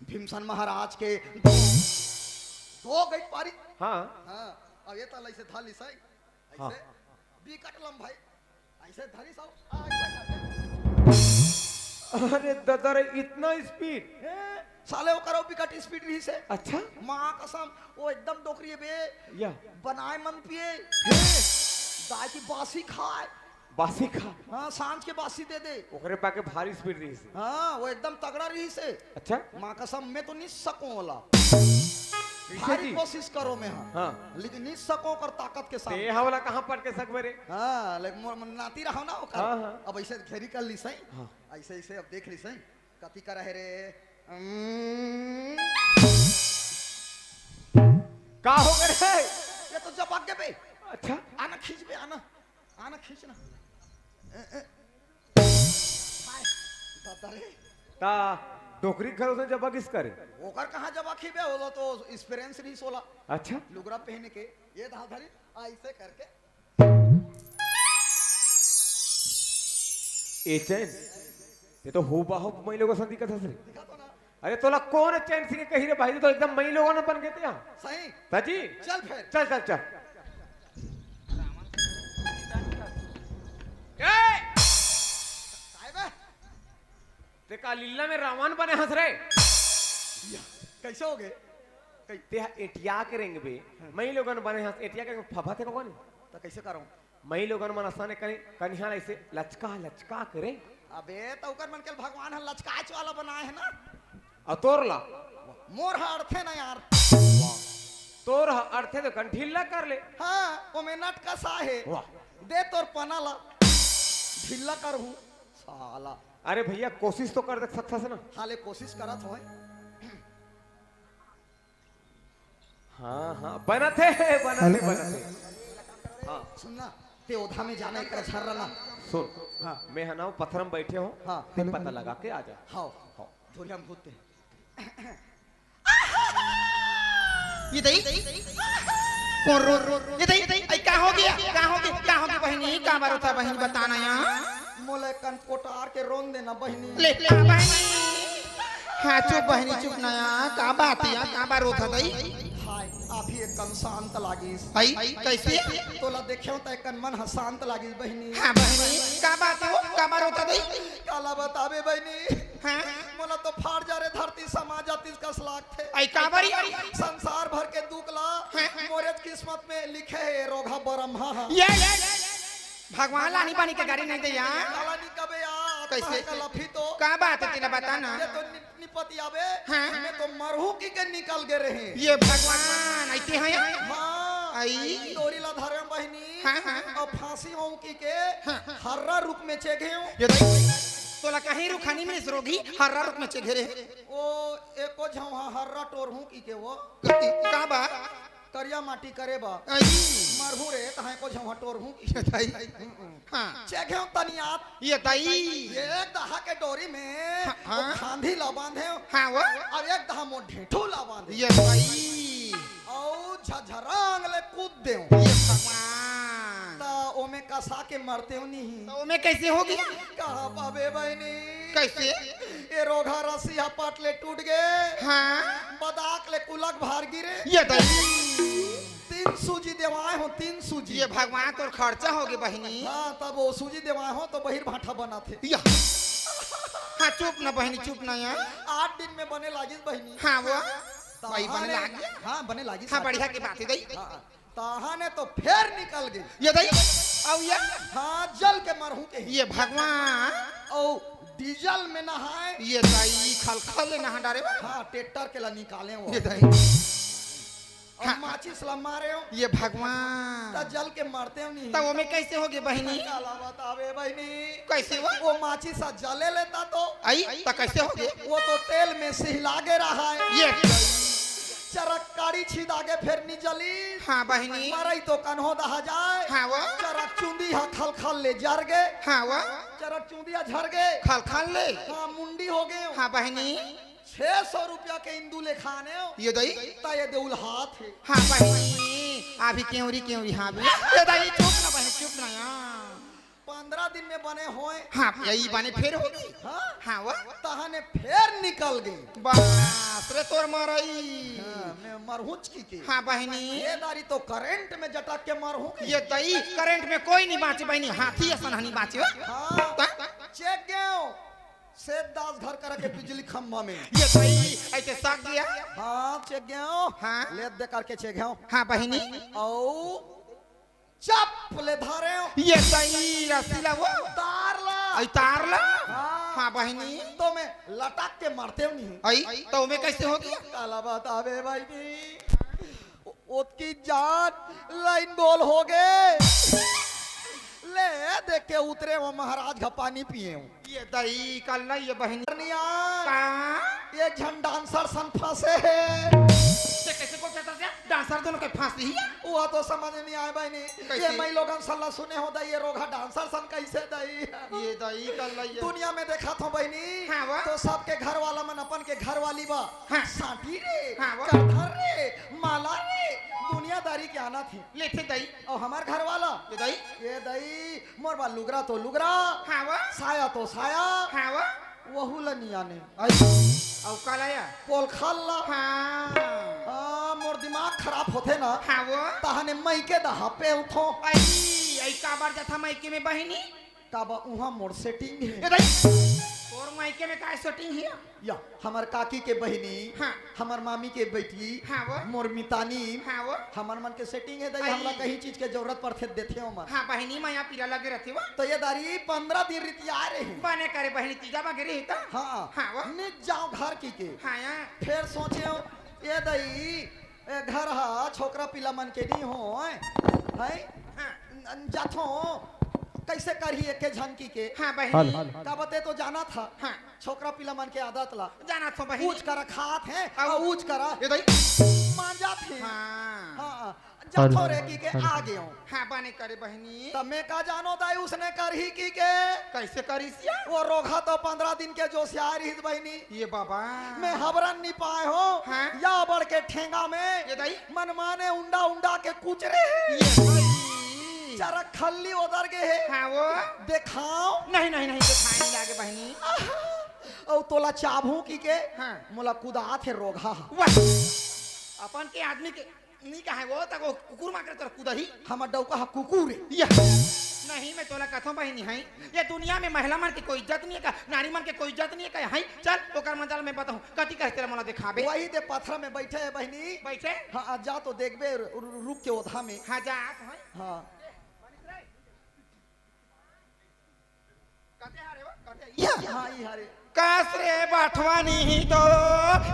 भीमसन महाराज के, दो, दो गइट पारी। हाँ। हाँ, अब ये तन ला अइसे धर लिस हे, हाँ। अइसे, बिकट लंबा हे, अइसे धरिस हे, आ, अइसे करके। अरे ददा रे, इतना speed? हे, साले ओकर अउ बिकट speed रहिस हे। अच्छा। माँ कसम, वो एकदम डोकरी हे बे। या। बनाए मन पिए। हे। दाई की बासी खाए। बासी खा। हाँ, सांझ के बासी दे दे। ओकरे पाके भारी speed रहिस हे। हाँ, वो एकदम तगड़ा रहिस हे। अच्छा। माँ कसम, मैं तो नहीं सकों ओला। कइसे भारी जी? कोशिश करों मैं, हाँ। हाँ। लेकिन नहीं सकों ओकर ताकत के सामने। ते हा ओला कहाँ पटके सकबे रे? हाँ, लेकिन मोर मन नाती रहा ना ओकर। हाँ, हाँ। अब अइसे घेरी कर लिस हे। हाँ। अइसे, अइसे अब देख लिस हे। कति करा हे रे? हम्म। का हो गे रे? ये तो जबक गे बे। अच्छा। आना खींच बे, आना। आना खींच ना। ए, ए। हाय, दादा रे। ता डोकरी के घलो से जबक गिस का रे? ओकर कहाँ जबकही बे, ओला तो experience रहिस ओला। अच्छा। लुगरा पहने के, ये धा धरी, अइसे करके। ए चैन, ते तो हूबहू मइलोगन असन दिखत हस रे। दिखा तो ना। अरे तोला कोन चैन सिंह कही रे भाई, ते तो एकदम मइलोगन बन गे ते हा। सही। ता जी? चल फेर। चल, चल, चल। ए! काय बे? ते का लीला में रावण बने हस रे? या, कइसे हो गे? कइ- ते हा एटिया के रेंगबे, हाँ। मइलोगन बने हस, एटिया के फफा थे को कोनी? त कइसे करंव? मइलोगन मन असन कनि-, कनिहा ल अइसे लचका, लचका के रेंग। अबे, त ओकर मन के भगवान ह लचकाच वाला बनाए हे ना। अउ तोर ला? मोर ह अड़थे ना यार। तोर ह अड़थे त कन ढीला कर ले। हाँ, ओमे नट कसा हे। वाह। दे तोर पना ला। ढीला करहूँ। साला। अरे भइया, कोशिश तो कर देख सकथस ना। हाले कोशिश करत हों। हाँ, हाँ, बनत हे, बनत हे, हेलो, बनत हे। हाँ। सुन ना, ते ओधा में जाना, एकरा झर्रा ना। सुन, हाँ। मैं हा ना पथरा में बइठे हों, हाँ। ते हेलो, पता हेलो। लगा के आ जा। हाँ। हाँ। धुरिया में भूत हे। ये दई? कोन रो, रो, ये दई? अई, का हो गे? का हो गे? का हो गे बहिनी? काबर रोथस बहिनी, बता ना या। मोला कन पोटार के रोन दे ना बहिनी। ले, ले, बहिनी। हाँ, चुप बहिनी, चुप ना या। का बात या? काबर रोथस दई? हाय, एकन शांत लागिस। अई, कइसे? तोला देखेंव त एकन मन ह शांत लागिस बहिनी। हाँ बहिनी, का बात हे वो? काबर रोवत हस? काला बताबे बहिनी। हाँ? मोला तो फाट जा रे धरती समा जातिस कस लागथे। अई काबर? संसार भर के दुख ला हाँ? मोरेच किस्मत में लिखे हे रोगहा बरम्हा ह। ये, ये, ये, ये। भगवान ला आनी बानी के गारी नइ दे यार। काला नइ कबे यार, कइसे? आत्मा ह कलपही तो। का बात हे तेला बता ना। ये तो नि-, निपतियाबे। हाँ। मैं तो मरहूँ कहिके निकल गे रहेंव। ये भगवान, अइसे हे? हाँ। अई। डोरी ला धरेंव बहिनी। हाँ, हाँ। अउ फांसी होहूँ कहिके हाँ। हर्रा रुख में चघेंव। ये दाई, तोला कहीं रुख नइ मिलिस रोगही, हर्रा रुख में चघे रहे। ओ, एको झौंहा हर्रा टोरहूँ कहिके वो। का बा? करिया माटी करे बर। अई। मरहूँ रे, तहाँ एको झौंहा टोरहूँ। दाई। हाँ। चघेंव तनियात। ये दाई। एक दहा के डोरी में हाँ, वो हाँ। खांधी ला बांधेंव। हाँ, वो। अउ एक दहा मोर ढेंठू ला बांधेंव। ये दाई। अउ झझरांग ले कूद देंव। ये भगवान। त ओमे कसा के मरतेंव नहीं। त ओमे कइसे होगे? कहाँ पाबे बहिनी? कइसे? ये रोगहा रस्सी ह पट ले टूट गे। हाँ। बदाक ले कुलक भार गिरे। ये दाई। तीन सूजी देवाय हों, तीन सूजी। ये भगवान तोर खर्चा होगे बहिनी। हाँ, तब वो सूजी देवाय हों त बहिर भांठा बनाथे। या। हाँ, चुप ना बहिनी, चुप ना यार। आठ दिन में बने लागिस बहिनी। हाँ, वो। त भाई, बने हाँ रे। लागिस? हाँ, बने लागिस। हाँ, बढ़िया के बात हे दाई। हाँ, हाँ। तहाँ ले तो फेर निकल गे। ये दाई, अउ ये? हाँ, जल के मरहूँ कहिके। ये भगवान। अउ डीजल में नहाय। ये दाई, खलखल ले नहा डारे। हाँ, ट्रैक्टर के ला निकालेंव वो। ये दाई। अउ हाँ। माचिस ला मारेंव। ये भगवान। त जल के मरतेंव नहीं। त ओमे कइसे होगे बहिनी? काला बताबे बहिनी। कइसे वो? वो माचिस ह जले ले त तो। अई, त कइसे होगे? वो तो तेल में सिहला गे रहय। ये। चरक काड़ी छिदा गे फेर नइ जलिस। हाँ बहिनी। मरई तो कन्हो दहा जाय। हाँ वो। चरक चुंदी ह खलखल ले जर गे। हाँ वो। चरक चुंदी ह झर गे। खलखल ले। हाँ, मुंडी होगे। हाँ बहिनी। छह सौ रुपया के इंदू ले खाने हो। ये दाई। त ये दे उल्हात हे। हाँ बहिनी, अभी केंवरी केंवरी हाँ भी। ये दाई, चुप ना बहिनी, चुप ना यार। पंद्रह दिन में बने होय। हाँ, यही बने फेर होगे। हाँ? हाँ, वो। तहाँ ले फेर निकल गे। बस रे तोर मरई। हाँ, मैं मरहूँच कहिके। हाँ बहिनी। ये दारी तो करंट में जटक के मरहूँ कहिके। ये दाई, करंट में कोई नइ बाँचे बहिनी, हाथी असन ह नइ बाँचे हो। हाँ। त? चेक गेंव। सेठ दास घर करा के बिजली खंभा में। ये दाई, अइसे सट गे? हाँ, चेक गेंव। हाँ। लेत दे करके चेक गेंव। हाँ बहिनी। अउ चप ले धरेंव। ये दाई, रस्सी ला वो। तार ला। अई तार ला? हाँ। हाँ बहिनी। त ओमे लटक के मरतेंव नहीं। अई, त ओमे कइसे होगे? काला बताबे बहिनी। ओतकी जान लाइन गोल होगे। ले, देख के उतरेंव महाराज घर पानी पिएंव। ये दाई, काला ये बहिनी। निया। का? एक झन डांसर सन फंसे हे। ते कइसे बोलत हस? डांसर दूनों के फांसी हे? वो तो समझ नइ आय बहिनी। कइसे? ये माईलोगन सल्ला सुने हो दाई, ये रोगहा डांसर सन कइसे दाई? ये दाई, काला ये। दुनिया में देखत हों बहिनी, हाँ, वो। त सबके घर वाला मन अपन के घर वाली बर हाँ। सांटी रे, हाँ, वो। करधन रे, माला रे, दुनियादारी के आनत हे। लेथे दाई। अउ हमर घर वाला? ये दाई। ये दाई, मोर बर लुगरा तो लुगरा, हाँ, वो। साया तो साया, हाँ, वो। वहू ला नइ आने। अई, अउ का लाय? पोलखल ला। हाँ। हाँ, मोर दिमाग खराब होथे ना। हाँ, वो। तहाँ ले मइके दहा पेलथों। अई, अई काबर जाथस मइके में बहिनी? काबर उहाँ मोर सेटिंग हे। ए दाई, तोर मइके में काय सेटिंग हे? या, हमर काकी के बहिनी, हाँ। हमर मामी के बेटी, हाँ वो। मोर मितानी, हाँ वो। हमर मन के सेटिंग हे दाई, अई। हमला कहीं चीज के जरूरत पड़थे देथे ओमन। हाँ बहिनी, मया पीरा लगे रथे वो। त ये दारी पंद्रह दिन रितियाय रहे। बने करे बहिनी, तीजा बगे रहे त। हाँ, हाँ वो। नित जाँव घर कहिके। हाँ या। फेर सोचेंव, ये दाई, ए घर ह छोकरा पिला मन के नइ होय, हैं? हाँ। न-, जाथों, कइसे करही एके झन कहिके। हाँ बहिनी। हल, हल, हल। काबर ते तो जानत हस। हाँ। छोकरा पिला मन के आदत ला। जानत हों बहिनी। ऊँच करा खात हे, अउ अउ ऊँच करा ये दाई। मांजत हे। हाँ। हाँ, जाथों रे कहिके आ गेंव। हाँ, बने करे बहिनी। त मैं का जानों दाई उसने करही कहिके। कइसे करिस या? वो रोगहा तो पंद्रह दिन के जोसियाय रहिस बहिनी। ये बाबा। मैं हबरन नइ पाय हों। हाँ। या बड़ के ठेंगा में। ये दाई। मनमाने उंडा उंडा के कुचरे हे। ये दाई। चरक खल्ली ओदर गे हे। हाँ वो। देखाओ। नहीं, नहीं, नहीं, देखाय नइ लागे बहिनी। अउ तोला चाबहूँ कहिके, हाँ। मोला कुदात हे रोगहा। वाह। अपन के आदमी के नहीं कहे वो तक वो कुकुर मार के तोर कुदही। हमर डौका ह कुकुर हे। या। नहीं, मैं तोला कथों बहिनी है, ये दुनिया में महिला मन के कोई इज्जत नहीं है का, नारी मन के कोई इज्जत नहीं है का? है, चल ओकर मजाल मैं बताऊं, कति कहे तेला मोला दिखाबे। वही दे पथरा में बैठे हे बहिनी। बैठे? हाँ, आ जा तो देखबे रु-, रु-, रुख के ओधा में। हाँ, जा, हाँ। हाँ। कते हारे वो? कते? या। हाँ, ई हारे। कस रे बठवा नहीं तो।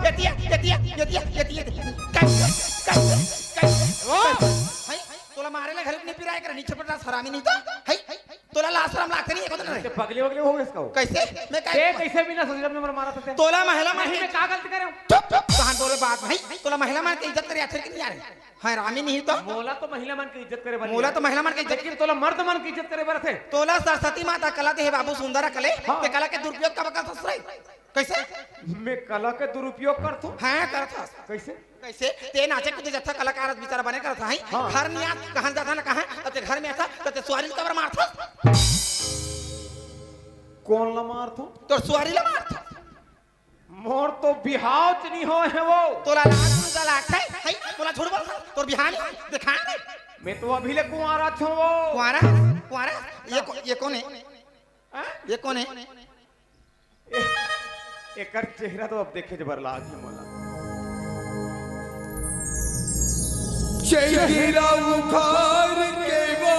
एतिया, एतिया, एतिया, एतिया, एतिया। कस, कस, कस। ओ, है? तोला मारे ला घर में नहीं पिराए कर, नीचे पड़ा हरामी नहीं तो। है? तोला लाज शरम लागते नहीं है, कौन है? ते पगली वगली हो गए इसका वो? कैसे? मैं ते कैसे? कैसे बिना ससुर में मारा था ते? तोला महिला मन नहीं, के मैं का गलती करे हूँ? चुप, चुप। कहाँ बोले बात नहीं? तोला महिला मन के इज्जत करे आखिर कि नहीं आ रही? हरामी नहीं तो। मोला तो महिला मन के इज्जत करे बर मोला नहीं। तो महिला मन के इज्जत लेकिन तोला मर्द मन के इज्जत करे बर थे। तोला सरस्वती माता कला दे हे बाबू, सुंदर कले। हाँ। ते कला के दुरुपयोग का बका ससुरे? कैसे? मैं कला के दुरुपयोग करथो? हाँ, करथस। कैसे? कैसे? ते नाचे कूदे जत्था कलाकार बिचारा बने करत है। हाँ। घर में आ, कहाँ जाता ना कहाँ, तो ते घर में आता, तो ते सुवारी ल कबर मारथस? कौन ला मारथो? तोर सुवारी ला मारथस। मोर तो बिहाव च नहीं होय हे वो। तोला लाज लूजा लागथे? है? तोला झूठ बोलथस? तोर बिहाव नहीं? दिखा रे। मैं तो अभी ले कुंवारा छो वो। कुंवारा? कुंवारा? ये को-, ये कौन है? हाँ? ये कौन है? ए-, एकर चेहरा तो अब देखे जबर लाग हे मोला। चेहरा उखाड़ के वो,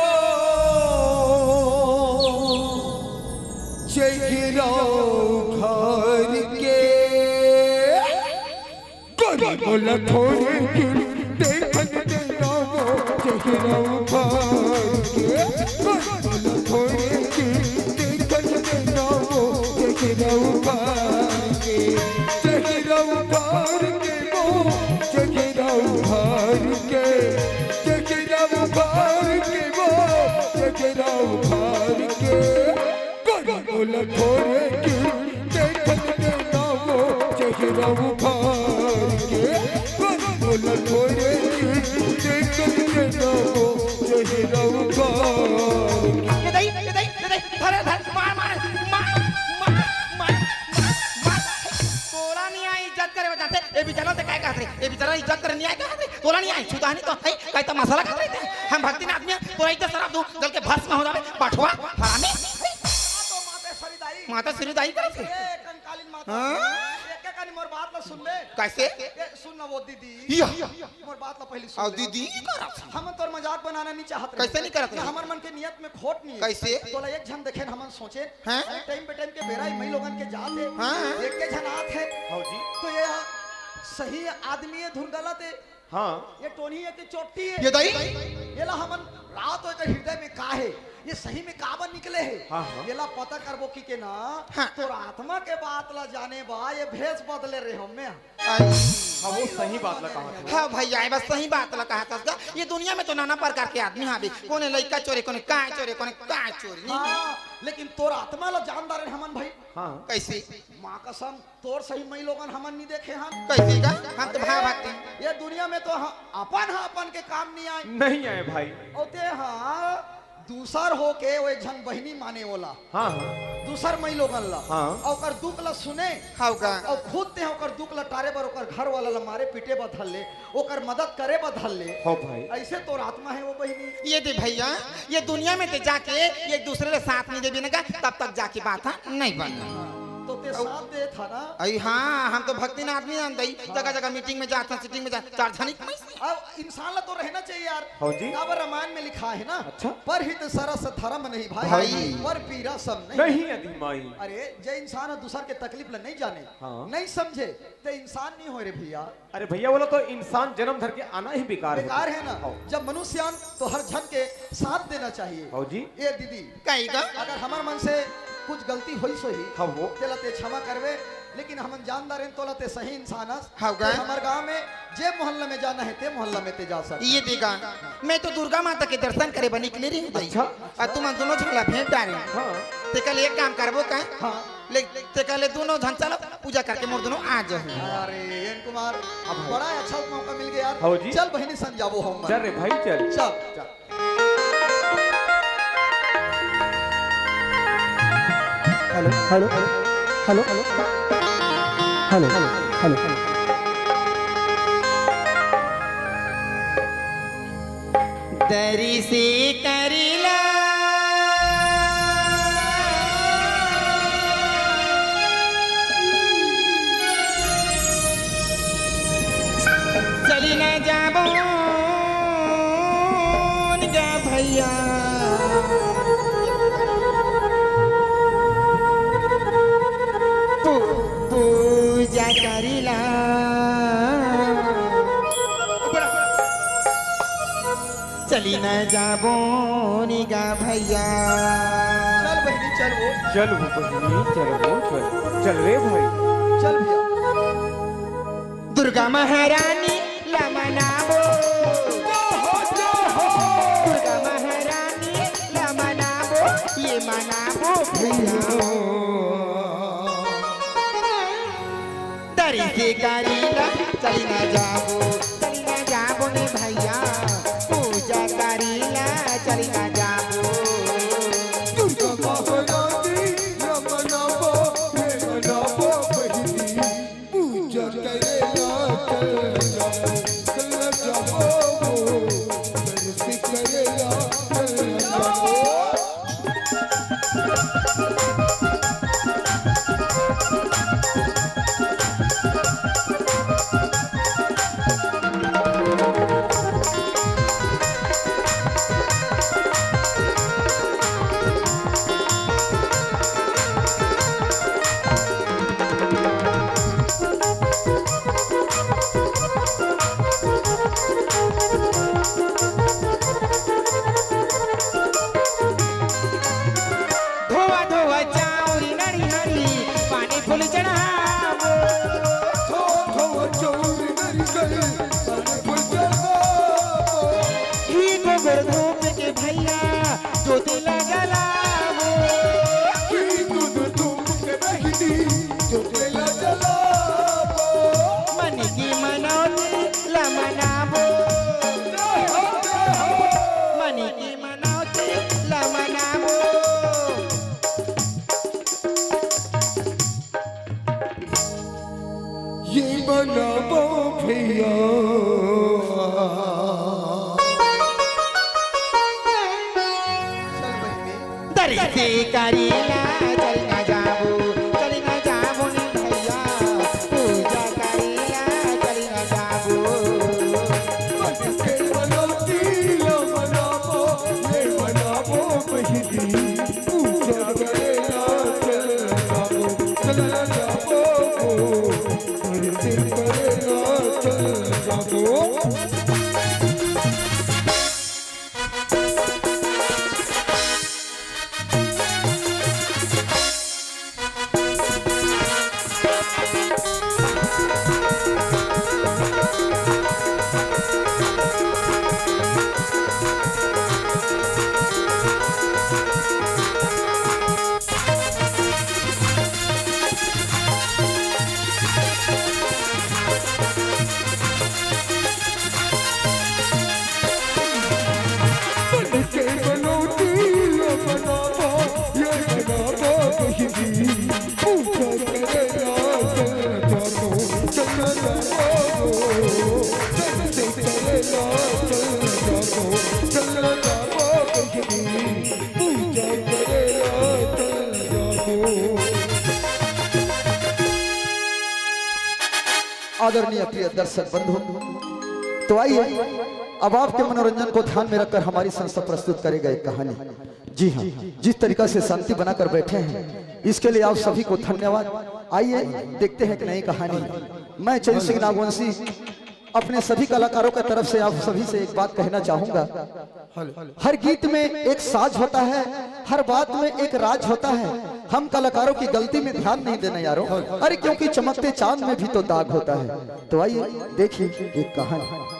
चेहरा उखाड़ के। गोरी मोला थोड़े दिन देखन देना वो चेहरा उखाड़ के। गोरी मोला थोड़े दिन देखन देना वो चेहरा उखाड़ के। चेहरा उखाड़ के वो चेहरा उखाड़ के। चेहरा उखाड़ के वो चेहरा उखाड़ के। गोरी मोला थोड़े दिन देखन देना वो चेहरा उखाड़ के। गोरी मोला थोड़े दिन देखन देना वो चेहरा उखाड़ के। ये दई, ये दई, ये दई, धर, धर, मार, मार, मार। तोला नहीं आय इज्जत करे बजाते, ए बिचारा ते काय कहत रे? ए बिचारा इज्जत करे नहीं आय कहत रे? तोला नहीं आय, छुता नहीं तो है, काय तमाशा लगत रहिथे? हम भक्तिन आदमी हैं, तोला इज्जत शरम दूं, जल के भस्म हो जावे, बठवा, हरामी। तो माता श्री दाई। माता श्री दाई करे थे। ए, कंकालिन माता। हाँ? एक एक आनी मोर बात ला सुन ले। कैसे? ए, सुन ना वो दीदी। या। मोर बात ला पहली सुन आओ ले। दीदी, करा। हम तोर मजाक बनाना नहीं चाहत रहे। कैसे नहीं करत ना रहे? हमर मन के नियत में खोट नहीं है। कैसे? तोला एक झन देखे न हमन सोचे। हाँ? अरे टाइम पे टाइम के बेरा ही मई लोगन के जात है। हाँ। एक के झन आत है। हाँ जी। तो ये सही आदमी है धुर गलत है। हाँ। ये टोनी है कि चोटी है? ये दाई? ये ला हमन रात होय के हृदय में का है? ये सही में काबर निकले है? हाँ, हाँ। ये ला पता करबो कि के ना, हाँ। तोर आत्मा के बात ला जाने बा, ये भेष बदले रहे हमें। आई। हाँ, वो सही बात ला कहा था। हाँ भैया, ये बस सही बात ला कहा था। ये दुनिया में तो नाना प्रकार के आदमी हावे। कोने लइका चोरे, कोने काय चोरे, कोने काय चोरे, नहीं? हाँ, लेकिन तोर आत्मा ला जानदार है हमन भाई। हाँ। कैसे? माँ कसम, तोर सही मई लोगन हमन नहीं देखे हन। कैसे का? हम तो अरे, भाव भागते हैं। ये दुनिया में तो ह-, अपन ह अपन के काम नहीं आय। नहीं आय भाई। अउ ते ह दूसर होके वो एक झन बहिनी माने ओला। हाँ, हाँ। दूसर मई लोगन ला। हाँ। अउ ओकर दुख ला सुने। हाँ का? अउ खुद ते ओकर दुख ला टारे बर ओकर घर वाला ला मारे पीटे बर धर ले, ओकर मदद करे बर धर ले। हो भाई। ऐसे तोर आत्मा है वो बहिनी। ये दे भैया, ये दुनिया में ते जाके एक दूसरे ले साथ नहीं देबे ना का, तब तक जाके बात हा नहीं बनना। तो ते अउ साथ दे था ना? अई हाँ, हम तो भक्तिन आदमी हन दई, जगह जगह मीटिंग में जात हन, सिटिंग में जात, चार झनी कमाई से। अब इंसान ला तो रहना चाहिए यार। हाँ जी। काबर रामायण में लिखा है ना, अच्छा। परहित सरस धरम नहीं भाई, भाई। पर पीरा सम नहीं। नहीं अधी माई। अरे, जे इंसान ह दूसर के तकलीफ ला नहीं जाने, हाँ। नहीं समझे, ते इंसान नहीं होय रे भैया। अरे भैया, बोला तो इंसान जन्म धर के आना ही बेकार है। बेकार है ना। हाँ। जब मनुष्य आन तो हर झन के साथ देना चाहिए। हाँ जी। ए दीदी, कही का? अगर हमर मन से कुछ गलती होइस होही, हाँ वो। तेला ते क्षमा करबे, लेकिन हमन जानदार हन तोला ते सही इंसान हस। हाँ का? ते हमर गांव में जे मोहल्ला में जाना है, ते मोहल्ला में ते जा सकत। ये देखा, मैं तो दुर्गा माता के दर्शन करे बर निकले रही हूँ भाई। अच्छा। अउ तुमन दोनों झन ला भेंट डारे। हाँ। ते कल एक काम करबो का? हाँ। ले, ते कल दोनों झन चलो, पूजा करके मोर दोनों आ जाओ। अरे, एन कुमार, अब बड़ा अच्छा मौका मिल गया यार। हाँ जी। चल बहिनी संग जाबो हम। चल रे भाई, चल। चल। चल। Hello, hello, hello, hello, hello, hello. तरिसे करेला। चली न जाबो गा भैया। पू-, पूजा करेला। चली न जाबो गा भैया। चल बहिनी, चल वो। चल वो बहिनी, चल वो, चल। चल रे भाई। चल भैया। दुर्गा महारानी ला मनाबो। जय हो, जय हो। दुर्गा महारानी ला मनाबो, ये मनाबो भैया। तरिसे करेला, चली न जाबो, चली न जाबो ने भैया, पूजा करेला, चली न जाबो। दुर्गा महारानी ला मनाबो, ये मनाबो बहिनी, पूजा करेला, चल जाबो, चल जाबो, तरिसे करेला, चल जाबो। धोवा धोवा चाउर नरिहरी, पानी फूल चढ़ाबो। धोवा धोवा चाउर नरिहरी, पानी फूल चढ़ाबो। घी गोबर धूप के भैया, ज्योति ला जलाबो। घी गोबर धूप के बहिनी, ज्योति ला जलाबो। मन की मनौती ला मनाबो। जय हो, जय हो। मन की मनौती ला मनाबो। ये मनाबो भैया। चल बहिनी। तरिसे करेला, चल ना जाबो, चल ना जाबो ने भैया। पूजा करेला, चल ना जाबो। मन के मनौती ला मनाबो, ये मनाबो बहिनी। पूजा करेला चल जाबो, चल जाबो, दर्शन करेला चल जाबो। आदरणीय प्रिय दर्शक बंधु, तो आइए, अब आपके मनोरंजन को ध्यान में रखकर हमारी संस्था प्रस्तुत करेगा एक कहानी। जी हाँ, जिस तरीका से शांति बनाकर बैठे हैं, इसके लिए आप सभी को धन्यवाद। आइए, देखते हैं एक नई कहानी। मैं चंद्र सिंह नागवंशी अपने सभी कलाकारों की तरफ से आप सभी से एक बात कहना चाहूंगा। हर गीत में एक साज होता है, हर बात में एक राज होता है। हम कलाकारों की गलती में ध्यान नहीं देना यारों। अरे, क्योंकि चमकते चांद में भी तो दाग होता है। तो आइए, देखिए एक कहानी।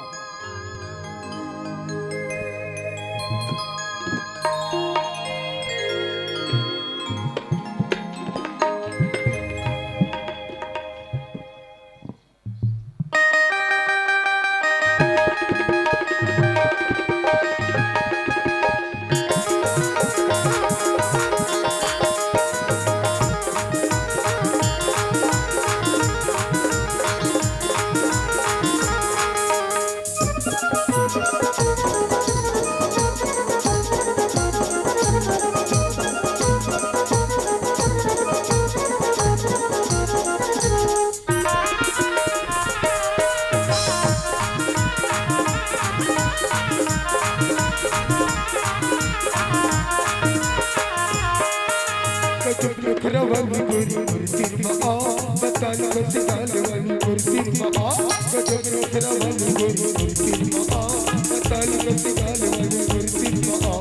नखरा वाली गोरी मोर तीर मा आ, बताल कस गाल वाली गोरी मोर तीर मा आ, गजब नखरा वाली गोरी मोर तीर मा आ, बताल कस गाल वाली गोरी मोर तीर मा आ,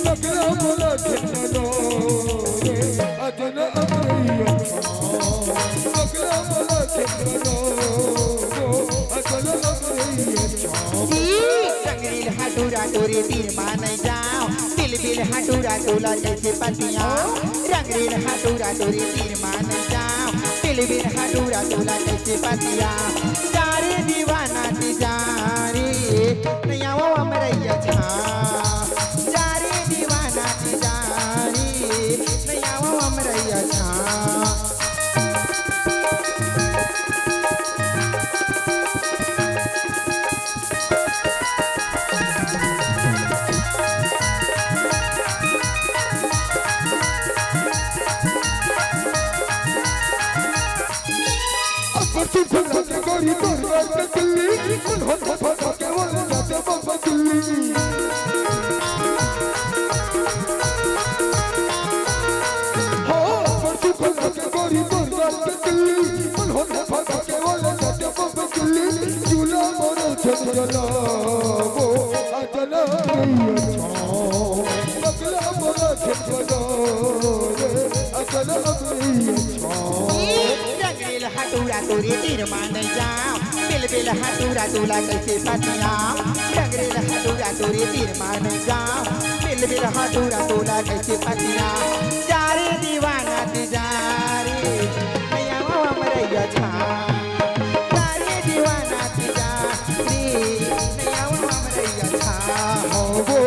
पगला मोला छेना लो रे, अजन अमरैया छा, पगला मोला छेना लो रे, अजन अमरैया छा। रंगरेल हटूरा टोरे तीर मा नइ जाव, बिलबिल हटूरा टोला कइसे पतिया। रंगरेल हटूरा टोरे तीर मा नइ जाव, बिलबिल हटूरा टोला कइसे पतिया। जा रे दीवाना ती जा रे, नइ आवव अमरैया छा। जा रे दीवाना ती जा रे, नइ आवव अमरैया छा। अपर तू फंसा के गोरी तोर यार के दिल्ली, उन्होंने फंसा के वो ले जाते बाबा दिल्ली। हाँ, अपर तू फंसा के गोरी तोर यार के दिल्ली, उन्होंने फंसा के वो ले जाते बाबा दिल्ली। चूल्हा मोरो छन जलावो, अजन अमरैया छा। पगला मोला छन जलावो रे, अजन अमरैया छा। रंगरेल हटूरा टोरे तीर मा नइ जाव, बिलबिल हटूरा टोला कइसे पतिया। रंगरेल हटूरा टोरे तीर मा नइ जाव, बिलबिल हटूरा टोला कइसे पतिया। जा रे दीवाना ती जा रे, नइ आवव अमरैया छा। जा रे दीवाना ती जा रे, नइ आवव अमरैया छा। हो वो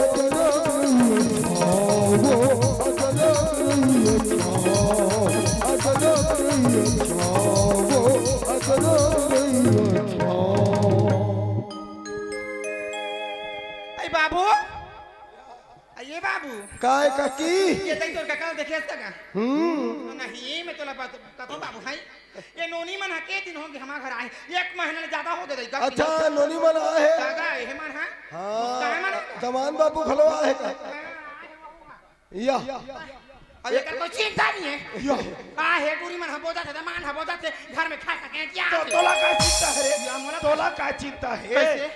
अजन अमरैया छा, वो अजन अमरैया छा, अजन अमरैया छा, वो अजन अमरैया छा। ए बाबू, ए बाबू। काय काकी? ए दई तोर कका ल देखे हस का? हम्म। नहीं, मैं तोला बत-, कथों बाबू, हाय। ए नोनी मन ह के दिन होगे हमर घर आए। एक महीना ले जादा होगे दई का। अच्छा, नोनी मन आए हे। जादा आए हे मन ह। हाँ, मुस्कान मन। दमांद बाबू घलो आए हे का? या। अब एकर कोई चिंता नहीं है। या। का हे, टूरी मन ह बोलत हे, दमांद ह बोलत हे, घर में खा सके, क्या तो है? तोला का चिंता हे रे? या मोला तोला का चिंता हे? कैसे?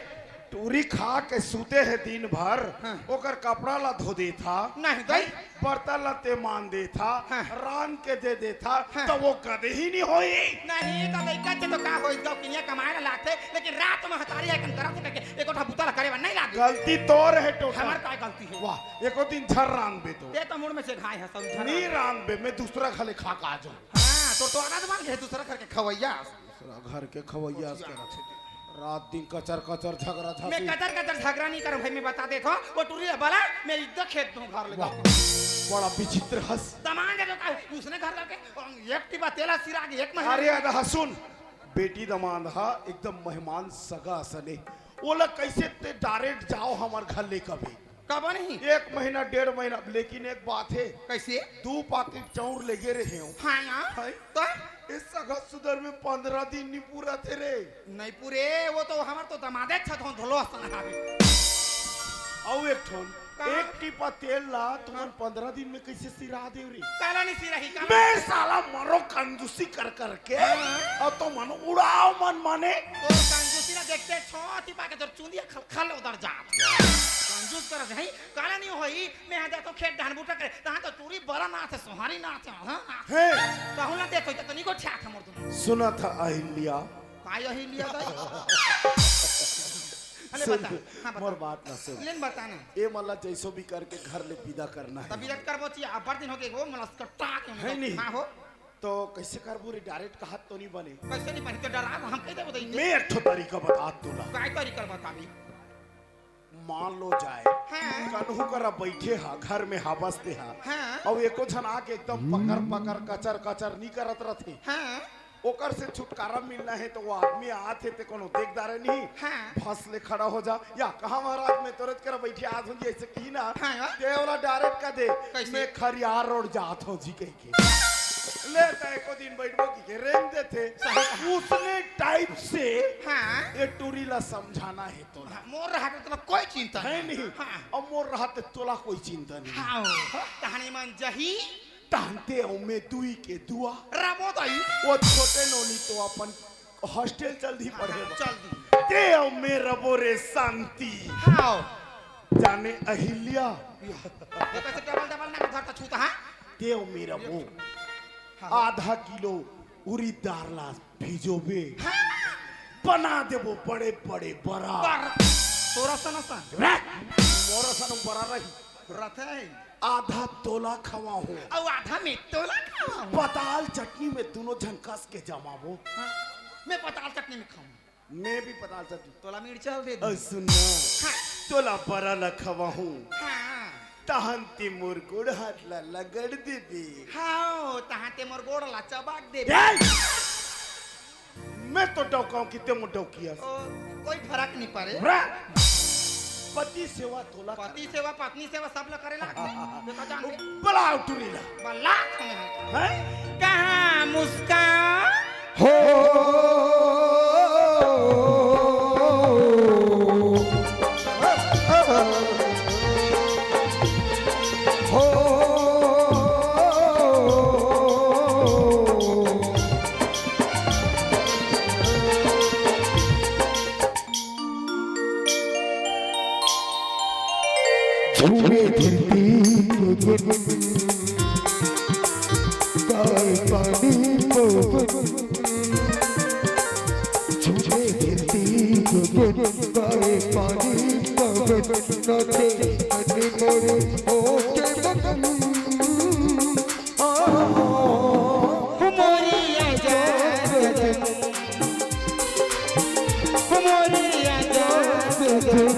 टूरी खा के सूते हे दिन भर, हाँ। ओकर कपड़ा ला धो देथा, नहीं, हैं? बर्तन ला ते मान देथा, हाँ। रांध के दे देथा, हाँ। त वो कदे ही नहीं होई। नहीं, त लइका के तो का होई, गौकिनिया कमाए ला लागथे, लेकिन रात में हतारी अइसन करत हे कहिके एको ठा बुता ला करे बर नहीं लागे। गलती तोर हे टोटा। हमर का गलती हे? वाह, एको दिन झर रांधबे तो। ये तो मुड़ में से घाय है, सब झर नहीं रांध। रांधबे, मैं दूसरा घर ले खा के आ जाऊं। हाँ, तो, तो आदत बन गए दूसरा घर के खवैया। दूसरा घर के खवैया के रखे। रात दिन कचर कचर झगरा मैं झांसी। कचर कचर झगरा नहीं करूं भाई, मैं बता देथों, वो टूरी ला बला, मैं इद्दा खेत दूं घर ले वाह, जाके। बड़ा विचित्र हस। दमांद हे तो का, उसने घर जाके, एक टिपा तेला सिरा के एक महीना अरे अदा सुन, बेटी दमांद हा एकदम मेहमान सगा सने, ओला कैसे ते direct जाओ हमर घर ले कभी? कब नहीं? एक महीना, डेढ़ महीना, लेकिन एक बात हे। कैसे? दू पाकिट चाउर लेगे रहे हो। हाँ ना? हैं? तो? इस सगा सुदर में पंद्रह दिन नहीं पूरा थे रे। नहीं पूरे, वो तो हमर तो दमांद हे, छत हो धोलो असन हावे। अउ एक ठन, का? एक टिपा तेल ला तुमन हाँ। पंद्रह दिन में कैसे सिरा देव रे? काला नहीं सिराही, काला मैं साला मरो कंजूसी कर करके, हाँ। अउ तुमन उड़ाव मन माने। तोर कंजूसी ला देखते छो टिपा के तोर चुंदिया खल खल उधर जात। कंजूस करत हे, काला नहीं होई, मैं हा जाथों खेत धान बूटा करे, तहां तो टूरी बला नाचथे, सोहारी नाचथे, हाँ, नाचथे। हे। कहूं ना देखो, तो नहीं को ठ्याक हमर दुनो। सुनत हा अहिल्या। काय अहिल्या दाई? अरे सुन, बता, हाँ, बता। मोर बात ना सुन। लेन बता ना। ए मन ला जैसो भी करके घर ले विदा करना हे। तब विदा करबो ची, अब्बड़ दिन होगे, वो मन ला कटा के है नहीं। हाँ हो। तो कैसे करबो रे, direct कहत तो नहीं बने। कैसे नहीं बने, तो डरा, हम कह देबो दाई। मैं एक ठो तरीका बतात तोला। काय तरीका बताबे? मान लो जाए, हाँ। कनहू करा बैठे हा, घर में हा, बसते हा, हाँ। अउ एको झन आके एकदम पकर पकर, कचर कचर नी करत रथे। हाँ। ओकर से छुटकारा मिलना हे, तो वो आदमी आत हे, ते कोनो देखदारे नहीं, हाँ। फस ले खड़ा हो जा, या कहा महाराज, मैं तोरेच करा बैठे आत हों जी, ऐसे कही ना, हाँ। ते ओला direct कह दे, कैसे? मैं खरियार रोड जात हों जी, कह के। ले, त एको दिन बैठबो कहिके रेंग देथे। सही कहा। उसने type से हाँ। ये टूरी ला समझाना हे तोला। हाँ, मोर रहत तोला कोई चिंता हे नहीं। नहीं। हाँ। अउ मोर रहत तोला कोई चिंता नहीं। हाँ। हाँ? तहने मन जही, तहन ते अउ मैं दुई के दुआ। रबो दई। वो छोटे नोनी तो अपन हॉस्टल चल दी पढ़े बर। चल दी। ते अउ मैं रबो रे शांति। हाँ। जाने अहिल्या। ये कैसे डबल डबल ना धरता छूता, हाँ? ते अउ मैं रबो। हाँ। आधा किलो उरीद दार ला भिजोबे। हाँ। बना देबो बड़े बड़े बरा। बरा। तोरा सन सन। रे, मोर सन बरा रही। रथे। आधा तोला खवाहूँ। अउ आधा में तोला खवाहूँ। पताल चटनी में दुनों झन कस के जमाबो। हाँ, मैं पताल चटनी में खाऊँ। मैं भी पताल चटनी। तोला मिर्चा दे दूँ। अउ सुन ना, हाँ। तोला बरा ला खवाहूँ। हाँ। तहन ते मोर गोड़ हाथ ला लगड़ देबे। हाँ, तहन ते मोर गोड़ ला चबाक देबे। ए! मैं तो डौकाऊं कि ते मोर डौकिया। ओ, कोई फरक नहीं पड़े। रा-, पति सेवा तोला पति करना। सेवा, पत्नी सेवा सब ला करेला। देखो जान दे। बलाओ टुरी ला। बला तुम्हें। हैं? कहाँ मुस्कान? हो। हो। झूमे धरती गगन, गाए पानी पवन। झूमे धरती गगन, गाए पानी पवन। नाचे मन मोरे होके मगन। मोरी आजा सजन, मोरी आजा सजन।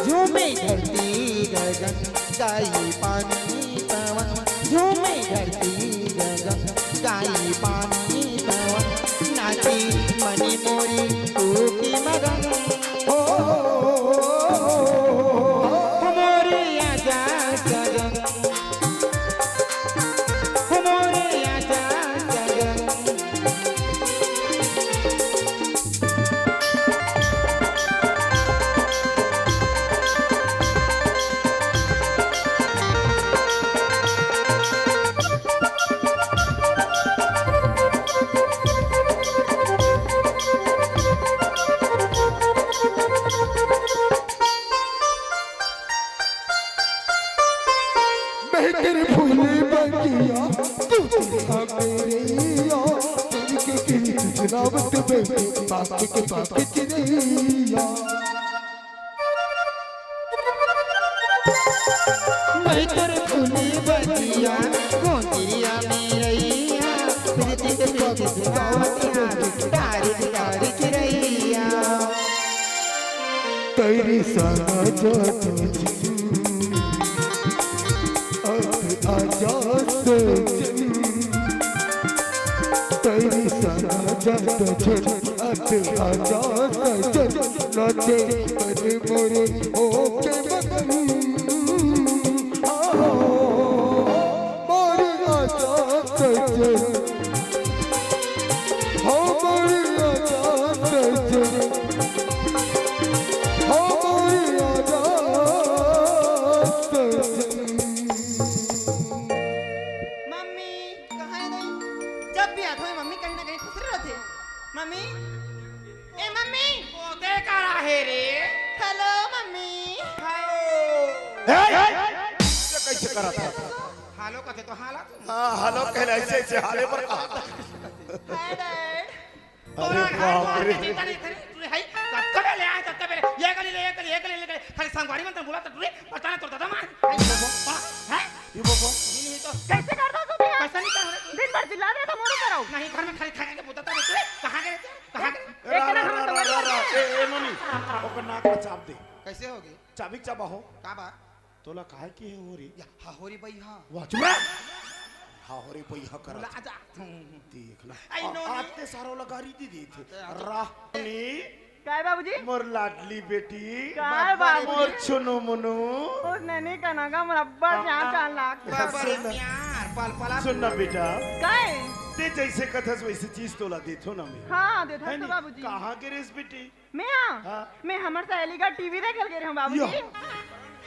झूमे धरती गगन, गाई पानी पवन। झूमे धरती गगन, गाई पानी पवन। नाची मनी मोरी तू की मगन। हो, मोरी आजा सजन। हो मोरे आजा सजन। मैं तेरे फूले बगिया, तू तेरे मेरे या, तेरी के तेरी तुझ रावत में, पाक के पाक चिरैया। मैं तेरे फूले बगिया, गोंदिया में रैया, प्रीति के प्रीति सिखावत, तारी तारी चिरैया। तेरी साना जादू अत आजा सजन, तेरी सना जग झन अत आजा सजन, नाचे मन मोरे होके मगन। आओ, मोरे आजा सजन, हो मोरे आजा सजन, हो मोरे आजा सजन। मम्मी, कहाँ है नहीं? जब भी आथो, मम्मी कहीं ना कहीं खुसरे रहथे। मम्मी, ए मम्मी। ओते करा हे रे। Hello mummy. हाओ। ए, ए, ये कैसे करा था? हालो कथे तो हाला। हाँ, हालो कहले ऐसे, ऐसे हाले पर कहा। Hi dad. अरे तोरा घर बाप को रे। आके जीता नहीं था रे, तू है, तब कबे ले आए, तब कबे ले, ये गली ले, ये गली, ये गली, ये गली, खाली संगवारी मन तन बुला तो रे, पता ना तोर दादा मार। हैं? ये बाबा। नहीं, नहीं तो। कैसे कर दो तुम यहाँ? कैसा नहीं कर रहे? दिन भर चिल्ला रहे थे मोरू करो। नहीं, घर में खाली खाने के बुता था रे, कहाँ गए थे? कहाँ गए? ए, रा, रा, रा, रा, रा, ए, ए, नोनी, ओकर नाक ला चाप दे। कैसे होगी? चाबी के चाबा हो। का बा? तोला काहे की हे होरी? या, हाहोरी बइहा। वाह, चुप रह। हाहोरी बइहा करत। ला जा। देख ना। आई आ, नोनी। आते सारो ला गारी दे देथे। आते, आते। राहनी। काय बाबूजी? मोर लाडली बेटी। काय बाबू? मोर छुनु मुनु। ओ ननी कना का मोर अब्बा जान चान लाग। बाबा रे सुन। प्यार, पल पला। सुन ना बेटा। काय? ते जैसे कथस वैसे चीज तोला देथो ना मैं। हाँ, देथस है तो नी? बाबूजी। कहाँ गे रेहेस बेटी? मैं हाँ? हाँ। मैं हमर सहेली का टीवी देखे ल गे रहेंव बाबूजी। यो।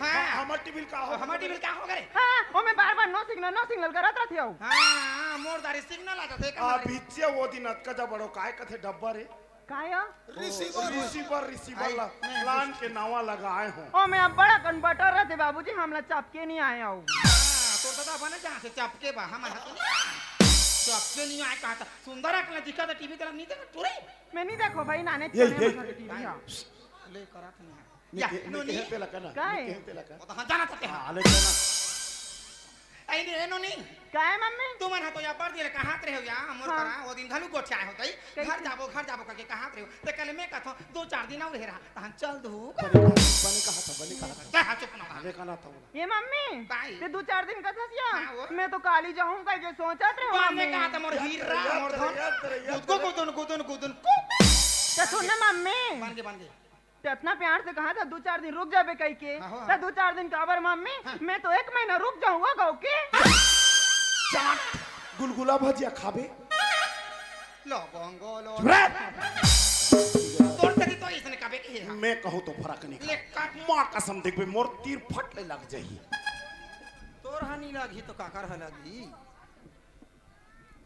हाँ। हमर टीवी ल का हो? हमर टीवी ल का हो गे रे? हाँ, ओमे बार-बार no signal, no signal करत रथे हो। हाँ, मोर दारी signal आ जाथे का? अभिच्चे वो दिन अतका जा बड़ो काय कथे डब्बा रे? काय? रिसीवर। रिसीवर, रिसीवर ला प्लान के नवा लगाए हो। ओमे अब बड़ा कन बटर रथे बाबूजी, हमला चपके नहीं आए हो। हाँ, तोर दादा बने जहाँ से चपके बा, हमर हाथ नहीं। चपके नहीं आए कहा था। सुंदर अकला दिखा था टीवी तरफ नहीं देखा, टुरे। मैं नहीं देखो भाई, नाने ये, चले ये। मजा के टीवी, हाँ। ले करा था नहीं। या, नोनी। काय? वो तो हाँ, जाना था। हाँ, ले जाना। ऐ ने, ए नोनी। काय मम्मी? तुमन ह तो या पर दिले कहात रहे हो या, मोर हाँ। करा, वो दिन घलू गोठियाए हो तई। कैसे? घर जाबो, घर जाबो करके कहात रहे हो। ते कल मैं कथो, दो चार दिन और रहा, तहन चल दू। बने कहा था, बने कहा था। ते हाँ, चुप ना रहा। बने कहा था। ये मम्मी, काय? ते दो चार दिन कथस या? हाँ, वो। मैं तो काली जाऊँ कह के सोचत रहे हो बने मम्मी। कहा था मोर हीरा, मोर धन। गुदगुन, गुदुन, गुदुन, गुदुन, को। ते सुन ना मम्मी। बन के, बन के। ते अतना प्यार से कहा था, "दू चार दिन रुक जाबे," कहि के। हाँ, हाँ। ते दू चार दिन काबर, मम्मी? हाँ। मैं तो एक महीना रुक जाऊंगा, कहो के। चाट, गुलगुला भजिया खाबे। लो, बोंगो, लो। चुप रह। तोर तरी तो इसने कबे के है। मैं कहूँ तो फरक नहीं ले, काट। माँ कसम देखबे, मोर तीर फट ले लग जाही। तोर हा नहीं लगी तो काकर हा लगी?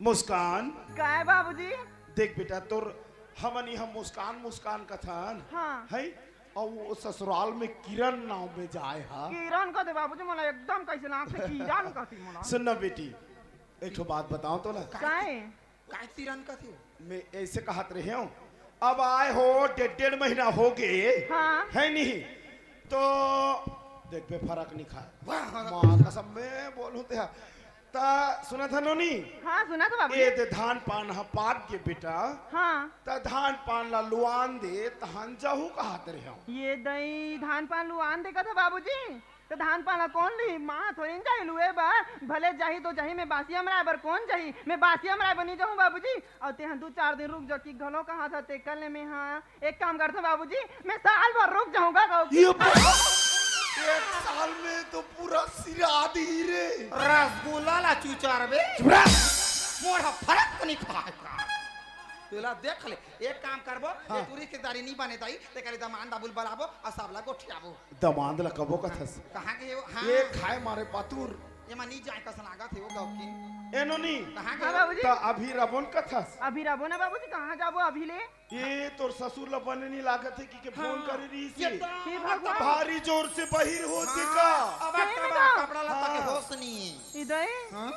मुस्कान। काय बाबूजी? देख बेटा, तोर हमन इहाँ मुस्कान, मुस्कान कथन, हाँ। है? और वो ससुराल में किरण नाम में जाए हा। किरण कथे बाबूजी, मोला एकदम कैसे नाक से किरण कथे मोला। सुन ना बेटी, एक ठो बात बताओ तो ना। काय? काय किरण कथे? मैं ऐसे कहत रहे हूँ, अब आए हो डेढ़, डेढ़ महीना हो गए, हाँ। है नहीं? तो देख बे, फरक नहीं खाए। वाह, वाह। माँ कसम, मैं बोलूँ ते हा। ता सुना था नोनी? हाँ, सुना था बाबूजी। ए दे धान पान ह पाक गे बेटा। हाँ। ता धान पान ला लुआन दे, तहन जाहू कहत रहे हूँ। ये दई धान पान लुआन दे कथा बाबूजी। तो धान पान ला कौन ली? माँ थोड़ी न जाही लुए बर। भले जाही तो जाही, मैं बासी अमराए बर कौन जाही? मैं बासी अमराए बर नहीं जाहूँ बाबूजी। और तेहा दू चार दिन रुक जा कि घलो कहा था ते कल ने मैं हाँ। एक काम करथों बाबूजी, मैं साल भर रुक जाहूँ कहो कि। ये बा-, एक साल में तो पूरा सिरा दी रे। रसगुल्ला ला चुचार बे। चुप रह। मोर हा फरक तो नहीं खाए का। तेला देख ले, एक काम करबो, हाँ। ये टूरी के दारी नहीं बने दाई, ते करे दमांद बाबू ल बलाबो, और सबला गोठियाबो। दमांद ला कबो कथस। कहाँ के हो? हाँ। ये खाए मारे पातुर। ये मा नहीं जाए कस लागत हे वो गौकिन। ए नोनी। कहाँ के हाँ हो? बाबूजी। त अभी रबोन कथस। अभी रबो ना बाबूजी, कहाँ जाबो अभी ले? ये तोर ससुर ला बने नहीं लागत हे कि के फोन हाँ। करे रही ये से। तो हे भगवान। भारी जोर से बहिर होत हे हाँ, का? अब सही में कपड़ा, का? कपड़ा लत्ता के हाँ। होश नहीं है। इदय? हाँ?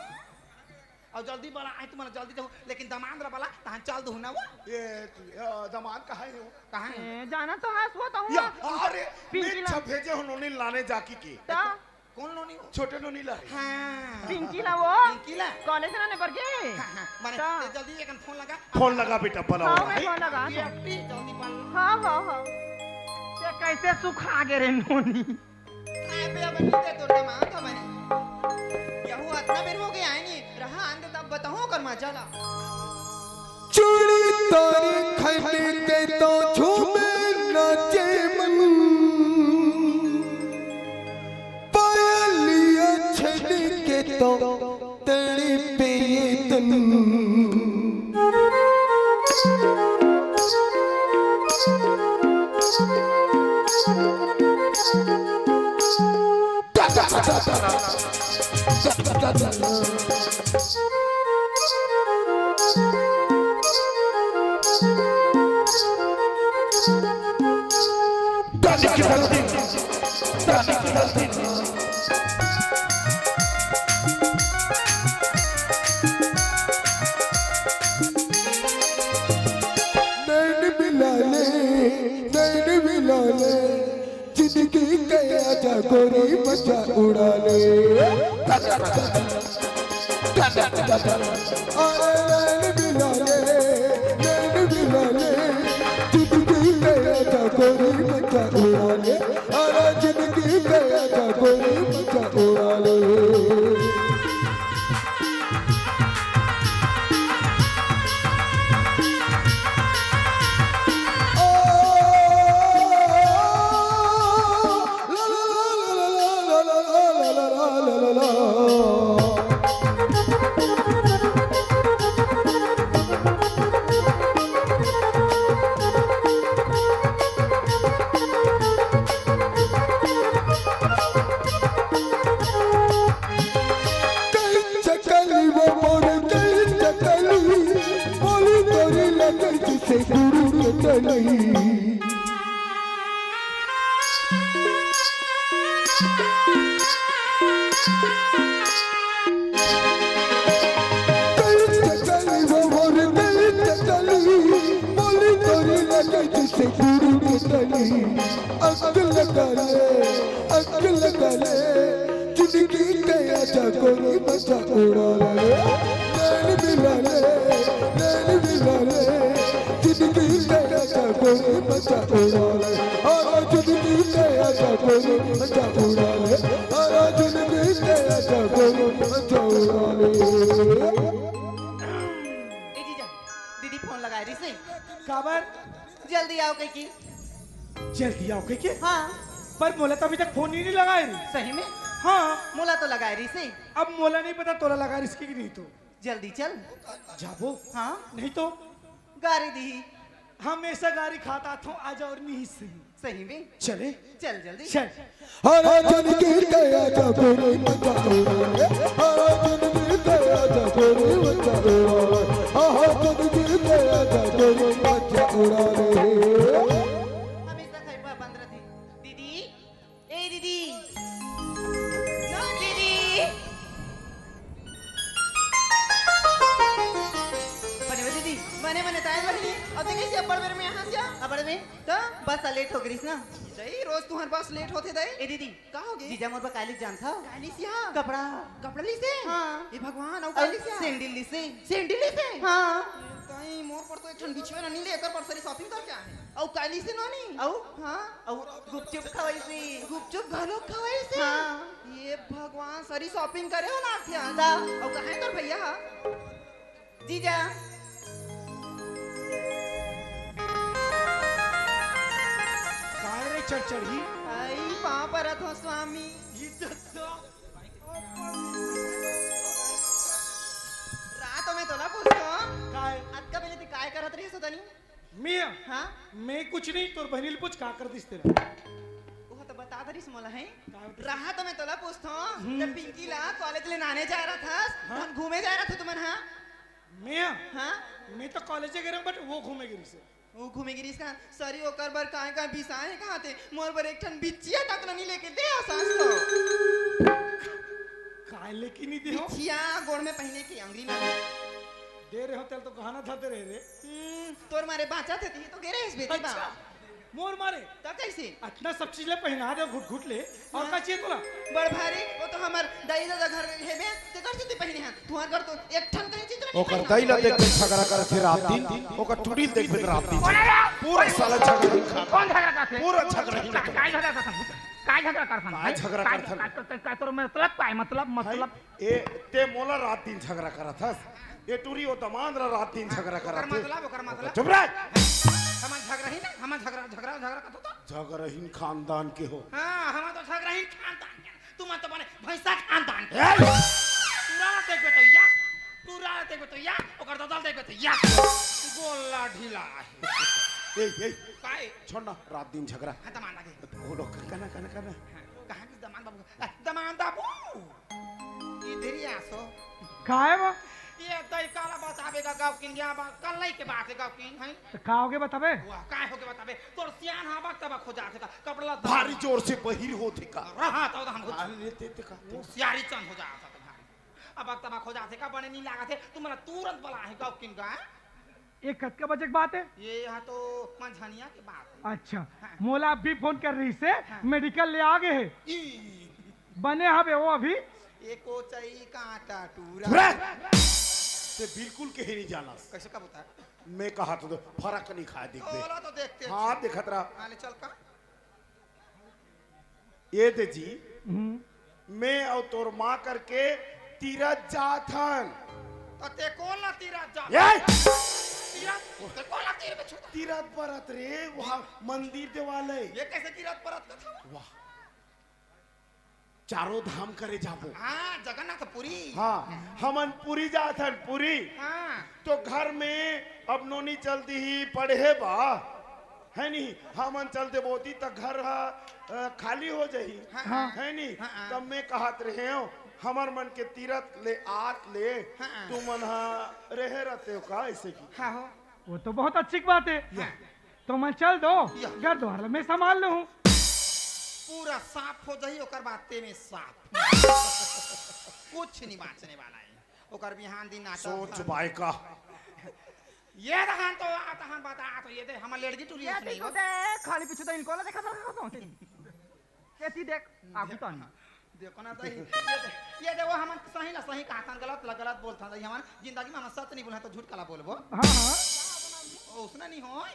और जल्दी बला, आए तुम्हारा जल्दी जाओ, लेकिन दमांद ला बला, तहां चल दू ना वो। ये, ये, दमांद कहाँ है वो? कहाँ है? ए, जाना तो हस वो तो या, हुआ। अरे, पिंकी मैं ला- छप भेजे उन्होंने लाने जाकी के। ता? कौन नोनी वो? छोटे नोनी ला रे। हाँ। पिंकी ला वो? पिंकी ला? कॉलेज ना ने पर के? हाँ, हाँ, माने, ता? ते जल्दी एक फोन लगा। फोन लगा बेटा, बुलाओ। हाँ, मैं फोन लगा। ये अपनी जल्दी बन। हाँ, हाँ, हाँ। ते कैसे सुखा गे रे नोनी? काय बे, अब नहीं दे तोर दमांद तो बने। यहू अतना बेर हो गया है नी, रहा आंदे तब बताऊं ओकर मजा ला। चूड़ी तोरी खन के तो झूमे नाचे मन, पायलिया छन के तो तड़पे ये तन। नैन मिला ले, नैन मिला ले, जिंदगी के आजा गोरी मजा उड़ा ले। अरे नैन मिला ले, नैन मिला ले, जिंदगी के आजा गोरी मजा उड़ा ले। अरे जिंदगी के आजा गोरी मजा उड़ा ले। कली वो मोर कली चकली, बोली तोरी लगे जैसे गुरु के कली। अग लगा ले, अग लगा ले, जिंदगी के आजा गोरी मजा उड़ा ले। नैन मिला ले, नैन मिला ले, जिंदगी के आजा गोरी मजा उड़ा ले। अरे जिंदगी के आजा गोरी मजा उड़ा ले। अरे जिंदगी के आजा गोरी मजा उड़ा ले। ए जीजा, दीदी फोन लगाए रहिस हे। काबर? जल्दी आओ कहिके। जल्दी आओ कहिके? हाँ। पर मोला तो अभी तक फोन ही नहीं लगाए रहिस। सही में? हाँ। मोला तो लगाए रहिस हे। अब मोला नहीं पता तोला लगाए रहिस कि नहीं तो। जल्दी चल। जाबो? हाँ। नहीं तो? गारी दिही। हमेशा गारी खाता थो, आज और नहीं सही। सही में? चले? चल जल्दी। चल। हरा जन की दया जा गोरी मजा उड़ा ले। हरा जन की दया जा गोरी मजा उड़ा ले। हरा जन की दया जा गोरी मजा उड़ा ले। हमेशा खैबा बंद रही। दीदी, ए दीदी, नो दीदी। बने हो दीदी? बने, बने, ताय बहिनी। अब देखिस अब्बड़ बेर में यहाँ से आ। अब्बड़ में? तो बस लेट हो गइस ना। दई, रोज तुहर बस लेट होथे दई। ए दीदी, का हो गे? जीजा मोर बर काय लिस जानथव? काय लिस या? कपड़ा। कपड़ा लिस हे? हाँ। ए भगवान, अउ काय लिस या? सैंडल लिस हे। सैंडल लिस हे? हाँ। दई, मोर बर तो एक ठन बिछवे ना नी ले, एकर बर सारी shopping करके आए। अउ काय लिस हे नोनी? अउ? हाँ। अउ गुपचुप खवाइस हे। गुपचुप घलो खवाइस हे? हाँ। ए भगवान, सारी shopping करे हो लागथे आज। ता। अउ कहाँ हे तोर भैया हा? जीजा। काय रे चढ़चढ़ी? आई, पाँव परत हो स्वामी। इज्जत तो। रात में तोला पूछतो। काय? अतका बेले ते काय करत रहिस हो तनी? मैं? हाँ? मैं कुछ नहीं, तोर बहिनी ल पूछ का कर दिस तेला। ओह तो बता दरिस मोला, हैं? का बता? रात में तोला पूछतो, हम्म। जब पिंकी ला college ले लाने जाय रहत हस, हाँ? हम घूमे जाय रहत हो तुमन, हाँ? मैं? हाँ? मैं तो college गे रहेंव, but वो घूमे गे रहिस हे। वो घूमे गे रहिस का? सरी ओकर बर काय काय बिसाए हे कहाथे? मोर बर एक ठन बिछिया तक ल नी लेके दे हस आज तो। काय लेके नी दे हो? बिछिया गोड़ में पहिने के अंगरी में। दे रहे हो तेला तो गहना धर दे रहे रे। हम्म, तोर मारे बाँचत हे, तिही तो गे रहे हस बेटी बा। अच्छा, मोर मारे? त कइसे? अतना सब चीज ला पहिना दे घुट घुट ले, अउ हाँ। का चाहिए तोला? बड़ भारी, वो तो हमर दाई ददा घर हे बे, तेकर सेती पहिने हन। तुहर घर तो एक ठन कहीं चीज ला नहीं ओकर पहिना। दाई ला देख के झगड़ा करत हे रात दिन, ओकर टुड़ी ल देख बे रात दिन। कौन है रे? पूरा साला झगड़ा ही खा। कौन झगड़ा करत हे? पूरा झगड़ा ही खा। काय झगड़ा करत हन? काय झगड़ा करत हन? काय झगड़ा करत हन? काय, काय, काय, तोर मतलब काय? मतलब, मतलब? ए, ते मोला रात दिन झगड़ा करत हस। ए टुरी ओ दमांद ला रात दिन झगड़ा ओकर करत हे। मतलब, ओकर मतलब? चुप रह। हमन झगड़ा ही ना, हमन झगड़ा, झगड़ा, झगड़ा करत हो तो? झगड़हीन खानदान के हो। हाँ, हमन तो झगड़हीन खानदान के। तुमन तो बने भैंसा खानदान के। ए! टुरा ला देखबे तो या, टुरा ला देखबे तो या, ओकर ददा ला देखबे तो या। गोला ढीला हे। ए, ए। काय? छोड़ ना, रात दिन झगड़ा। हाँ, दमांद आगे। ओ लोग, कना, कना, कना। हाँ, कहाँ के दमांद बाबू? ए, दमांद बाबू। इधर ही आसो। काय बा? ये तई काला बताबे गा गाँव किन गया बा, कल नहीं के बात हे गाँव किन, हैं? त का होगे बताबे? वाह, काय होगे बताबे? तोर सियान हा बक तबक हो जाथे का, कपड़ा लत्ता भारी जोर से बहिर होथे का। रहा तो हम कुछ अरे ते, ते का, ते वो सियारी चंद हो जाथे का भारी। अब बक तबक हो जाथे का, बने नहीं लागथे, तुमन ला तुरंत बलाए हे गाँव किन गा। ये कतका बजे के बात हे? ये यहाँ तो मंझनिया के बात हे। अच्छा, हाँ। मोला अभी फोन करे रहिस हे, हाँ। मेडिकल ले आ गे हे। ई। बने हवे वो अभी। एको चई कांटा टूरा। चुप रह। ते बिल्कुल कहीं नहीं जाना। कैसे का बता? मैं कहा तो फरक नहीं खाए दिख बे। ओला तो देखते हाँ, हैं। देखत रहा। हाँ, ले चल का? ये दे जी, हम्म। मैं अउ तोर माँ करके तीरथ जात हन। त ते कोन ला तीरथ जात? ए! तीरथ? ते कोन ला तीर में छूता? तीरथ परत रे, वहाँ मंदिर देवालय। ये कैसे तीरथ परत कथा? वाह। चारों धाम करे जाबो। हाँ, जगन्नाथ पुरी। हाँ, हमन पुरी जात हन, पुरी। हाँ। तो घर में अब नोनी चल दिही पढ़े बा, है नहीं? हमन चल देबो ओती त घर ह, अ, खाली हो जाही, हाँ। है नहीं? हाँ। तब मैं कहत रहेंव, हमर मन के तीरथ ले आत ले, हाँ। तुमन ह रहे रहते हो का ऐसे की? हाँ हो। वो तो बहुत अच्छी बात है। हाँ। तो मैं चल दो, या। घर द्वार ला मैं संभाल लूँ। पूरा साफ हो जाही, ओकर बाद ते में साफ। कुछ नहीं बांचने वाला है। ओकर बिहान दिन नाटक सोच बाय का। ये रहन तो आ तहन बता तो ये दे हमर लेड़गी टुरी ये उसने ती हो। तो देख, खाली पीछू तो इनको ला देखा था, देखा था। ये ती देख, आगू तो नहीं। देखो ना तो ये दे, ये दे वो हमन सही ला सही कहथन, गलत ला गलत बोलथन। हमन जिंदगी में हम सच नहीं बोलथन तो झूठ काला बोलबो। हाँ, हाँ। उसने नहीं होय।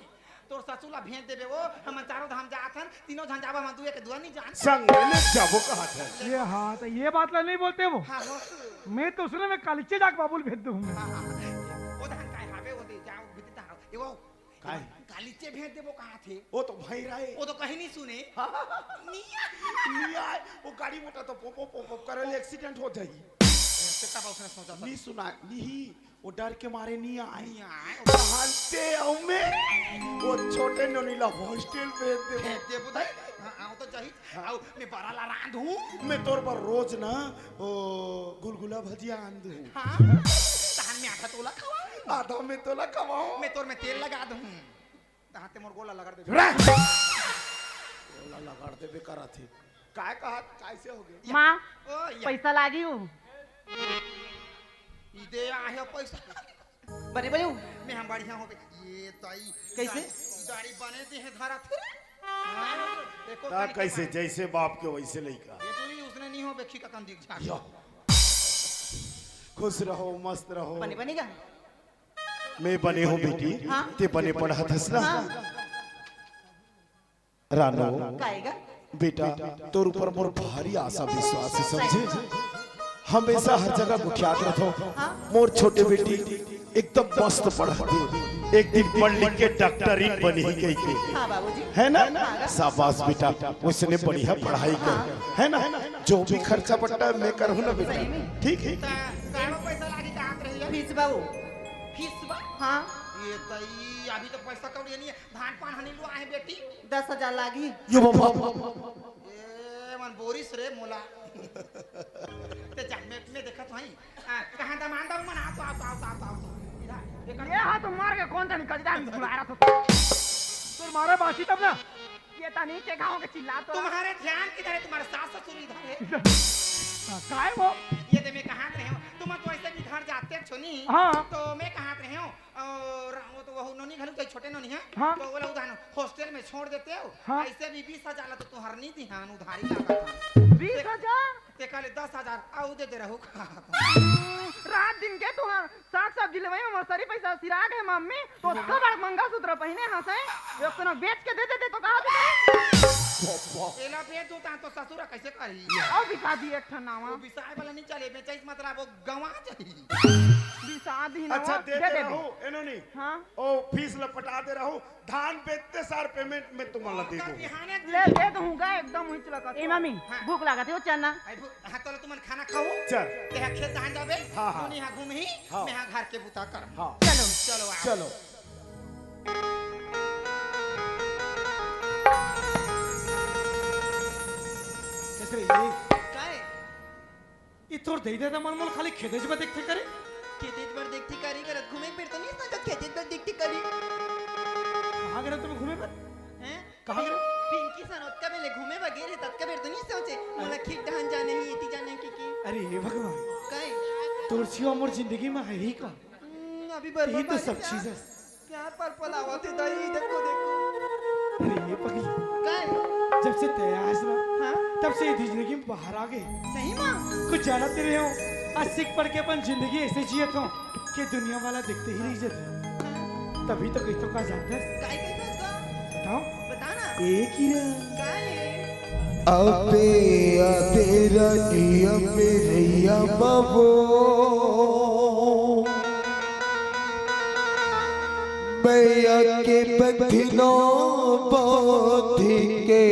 तोर ससुर ला भेज देबे वो, हमन चारों धाम जात हन, तीनों झन जाबो, हमन दुए के दुआ नहीं जान। संग में ले जाबो कहत है। ये हाँ, तो ये बात ला नहीं बोलते वो। हाँ, हो। मैं तो उसने मैं कालीचे जाके बाबू ल भेज दूँ। हाँ, हाँ, हाँ। वो धान काय हावे, वो दे जाओ, भीतर धान। ये वो, काय? कालीचे भेज देबो कहत हे। वो तो भाई रहे। वो तो कहीं नहीं सुने। हाँ। नहीं आए। नहीं आए। वो गाड़ी मोटर तो पोप, पोप, पोप, पोप करे ले, एक्सीडेंट हो जाही। कितना बार उसने सोचा था? नहीं सुना, नहीं। वो डर के मारे नहीं आए। नहीं आए। कहते हमें वो छोटे नोनी ला हॉस्टल भेज दे। भेज दे बुधाई। हाँ, आओ तो जाही। हाँ। आओ, मैं बरा ला रांध हूँ। मैं तोर बर रोज ना, ओ, गुलगुला भजिया आन दूँ। हाँ, तहन मैं आधा तोला खवाऊँ। आधा मैं तोला खवाऊँ। मैं तोर में तेल लगा दूँ। तहाँ ते मोर गोला लगड़ देबे। रे! गोला लगड़ देबे करत हे। काय कहत, कैसे हो गए? माँ, ओ, या। पैसा लागी हूँ। ई दे आहे पैसा। बने बने हूँ। मैं हम बढ़िया हो गए। ये ताई। कैसे? गाड़ी, गाड़ी बने दे है धरा थे। हाँ, देखो ता गाड़ी कैसे, के जैसे बाप के वैसे लइका। ये तो नहीं, उसने नहीं हो बेखी का कंदी झाड़। यो। खुश रहो, मस्त रहो। बने बनेगा। मैं बने हूँ बेटी, हाँ। ते बने पढ़त हस ना। हाँ। रानो, काएगा? बेटा, तोर ऊपर मोर भारी आशा विश्वास है, समझे? हमेशा हर जगह गुठियात रहो। हाँ। मोर छोटे बेटी एकदम मस्त पढ़त हे। एक दिन पढ़ लिख के डॉक्टरिन बनी ही कही के। हाँ बाबूजी। है ना? हाँ। शाबाश बेटा, उसने बढ़िया पढ़ाई कर। हाँ। है ना? जो भी खर्चा पड़ता है मैं करूँ ना बेटा। सही में? ठीक है? ता, कारो पैसा लागी का हाथ रही है? फीस बाबू। फीस बा? हाँ। ये तई, अभी तो पैसा कौड़ी नहीं है। धान पान हनी लुआ है बेटी। दस हजार लागी। यो बाबा। ए, मन बोरिस रे मोला। ते जा, मैं, मैं देखत हूँ। आ, कहाँ दमान दम मन? आ तो, आ तो, आ तो, आ तो, आ तो। इधर, ये कर। ये हाथ मार के कौन सा निकल जाए? बुला रहा था। तोर मारे बासी तब ना। ये तनी के गाँव के चिल्ला तो। तुम्हारे ध्यान किधर है? तुम्हारे सास ससुर इधर है। हाँ, काय वो? ये दे मैं कहाँ रहे हूँ? तुम तो ऐसे भी घर जाते छो नहीं। हाँ। तो मैं कहाँ रहे हूँ? और वो तो वहू नोनी घलू तो छोटे नोनी है, हाँ। तो वो लोग उधार हॉस्टल में छोड़ देते हो। हाँ। ऐसे भी बीस हजार ला तो तुहर नहीं दिहान उधारी लागत है। बीस हजार? ते काले दस हजार आऊ दे दे रहू का। रात दिन के तुहर साग सब्जी लेवई में मोर सरी पैसा सिरा गए मम्मी, तो ओतका बड़ मंगलसूत्र पहिने हंसे, एक तो ना बेच के दे देते तो कहा देते। एला बेच दो ता तो ससुर कैसे करी? अब बिसा दी एक ठन नावा। वो बिसाए वाला नहीं चले, बेचाइस मतलब वो गंवा जाही। बिसा दी ना अच्छा, वो, दे दे दे दे। रहू, एनो नहीं। हाँ। ओ, फीस ल पटा दे रहू, धान बेचते सार पेमेंट में तुमन ला दे ओकर दो। बिहाने ले, दे दूंगा, एकदम हुई चला ए मम्मी, हाँ। भूख लागत है, वो चलना। आई भू-, हाँ, तो तुमन खाना खाओ। चल। ते हा खेत धान जाबे, हाँ, हाँ। तू नहीं हा घूम ही, हाँ। मैं हा घर के बुता कर। हाँ। चलो। चलो, आओ। चलो। कैसे रे ये? काय? ई तोर दई ददा मन मोला खाली खेदेच बर देखथे करे? खेदेच बर देखथे करे करत घूमे बेर तो नहीं सोचत खेदेच बर देखथे करे। कहाँ गे रहे तुम घूमे बर? हैं? कहाँ गे रहे? पिंकी सन ओतका बेले घूमे बर गे रहे, ततका बेर तो नहीं सोचे। मोला खेत डहन जाने ही, एती जाने की की। अरे हे भगवान। काय? तोर सिवा मोर जिंदगी में है ही का? हम्म, अभी यही बर्बाद तो सब चीज है। प्यार पर पलावत हे दाई, देखो, देखो। अरे ये पगली। काय? जब से तैयार हस ना, हाँ? तब से ये जिंदगी में बाहर आ गए। सही में? कुछ जानत नहीं हो, आज सीख पढ़ के अपन जिंदगी ऐसे जियत हो कि दुनिया वाला देखते ही रह जाते। हाँ। तभी तो कही तो का जानत हस? काय कही तो का? बताओ। बता ना। एक ही रहा। काय? अबे अबे रनिया मेरैया बाबो। मैया के बंधनो बांध के।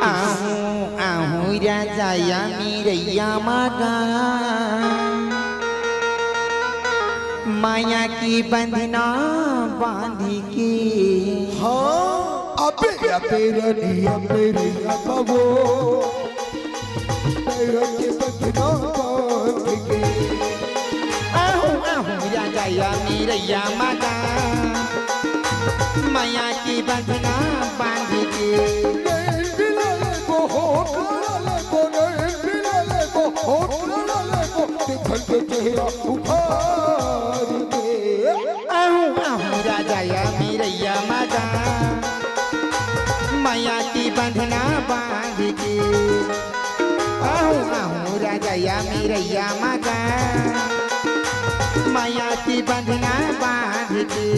आहूँ, आहूँ राजा या मिरैया मगा। माया की बंधना बांध के। हाँ, अबे, अबे रनिया मेरैया बाबो। पैरों के बंधना बांध के। आहूँ, आहूँ, या जाया मेरैया माता। मया के बंधना बांध के। आहूं आहूं राजा या मिरैया मगा, मया के बंधना बांध के। आहूं आहूं राजा या मिरैया मगा, मया के बंधना बांध के।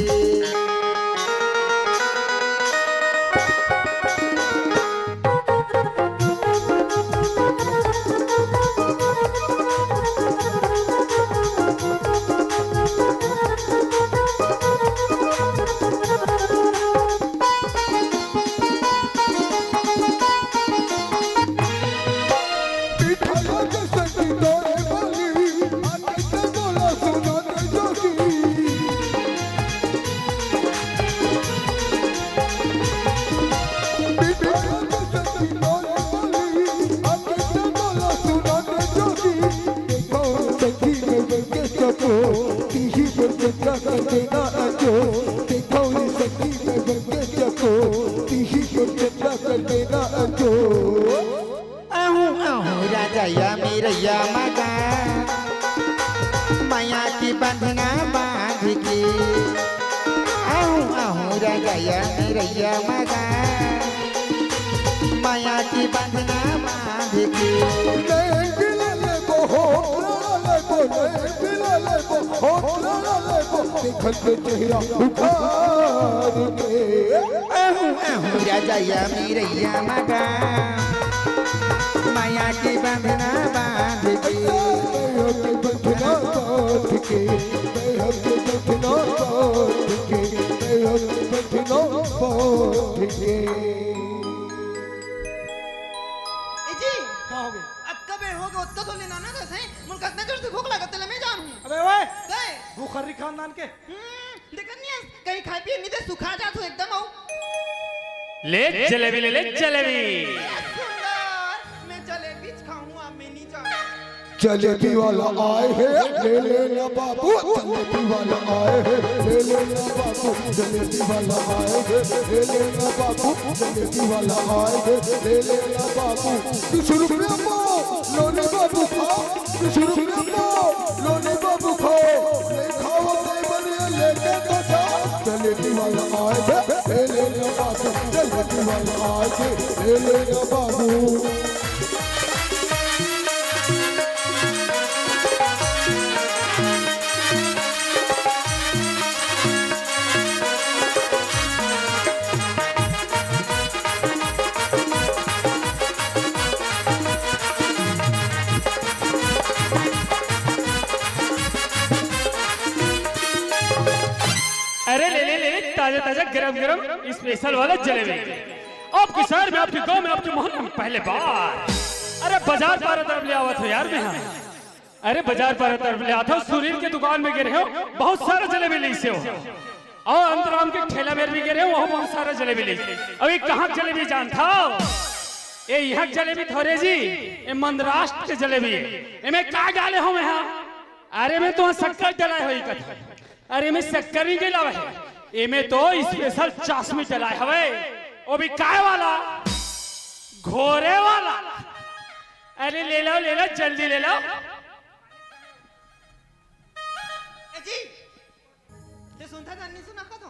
आहूं आहूं राजा या मिरैया मगा, मया के बंधना बांध के। आहूं आहूं राजा या मिरैया मगा, मया के बंधना बांध के। आहूं आहूं राजा या मिरैया मगा, मया के बंधना बांध के। ए जी, का हो गए? अतका बेर हो गए, ओतका तो लेना ना था सही। मोला कतना जोर से भूख लागत हे, ले मैं जान हूं। अबे ओए, गए। भूखर्री खानदान के। हम्म, देखत नहीं है, कहीं खाए पिए नहीं दे, सुखा जात हो एकदम। आऊ ले जलेबी, ले ले जलेबी। सुंदर, मैं जलेबी खाऊं, अब मैं नहीं जाऊं। जलेबी वाला आए हे, ले ले ना बाबू। जलेबी वाला आए हे, ले ले ना बाबू। जलेबी वाला आए हे, ले ले ना बाबू। जलेबी वाला आए हे, ले ले ना बाबू। बीस रुपया पाव, लो रे बाबू खाओ। बीस रुपया पाव, लो रे बाबू खाओ। नहीं खाओ, नहीं बनिए, लेके तो जाओ। जलेबी वाला आए हे, ले ले ना बाबू। जलेबी वाला आए हे, ले ले ना बाबू। अरे ले ले ले ले, ताजा ताजा गरम गरम स्पेशल वाला जलेबी। आपके शहर में, आपके गांव में, आपके मोहल्ले में पहले बार। अरे बाजार पारा तरफ ले आवत हो यार मैं, हाँ। अरे बाजार पारा तरफ ले आवत हो, सुनील के दुकान में गे रहेंव, बहुत सारा जलेबी लीसे हो। अउ अंतराम के ठेला मेर भी गे रहेंव, वहां बहुत सारा जलेबी लीसे। अभी कहां के जलेबी जानथव? ए इहां के जलेबी थोरे जी, ए महाराष्ट्र के जलेबी हे। एमे का डाले हो मैं, हाँ? अरे मैं तो शक्कर डलाए होही कथा। अरे एमे शक्कर नइ डलाए हे, एमे तो स्पेशल चाशनी डलाए हवे। ओ भी काय वाला? घोरे वाला। अरे ले लो, ले लो, जल्दी ले लो। ए जी, ते सुनथा त नहीं सुना का तू?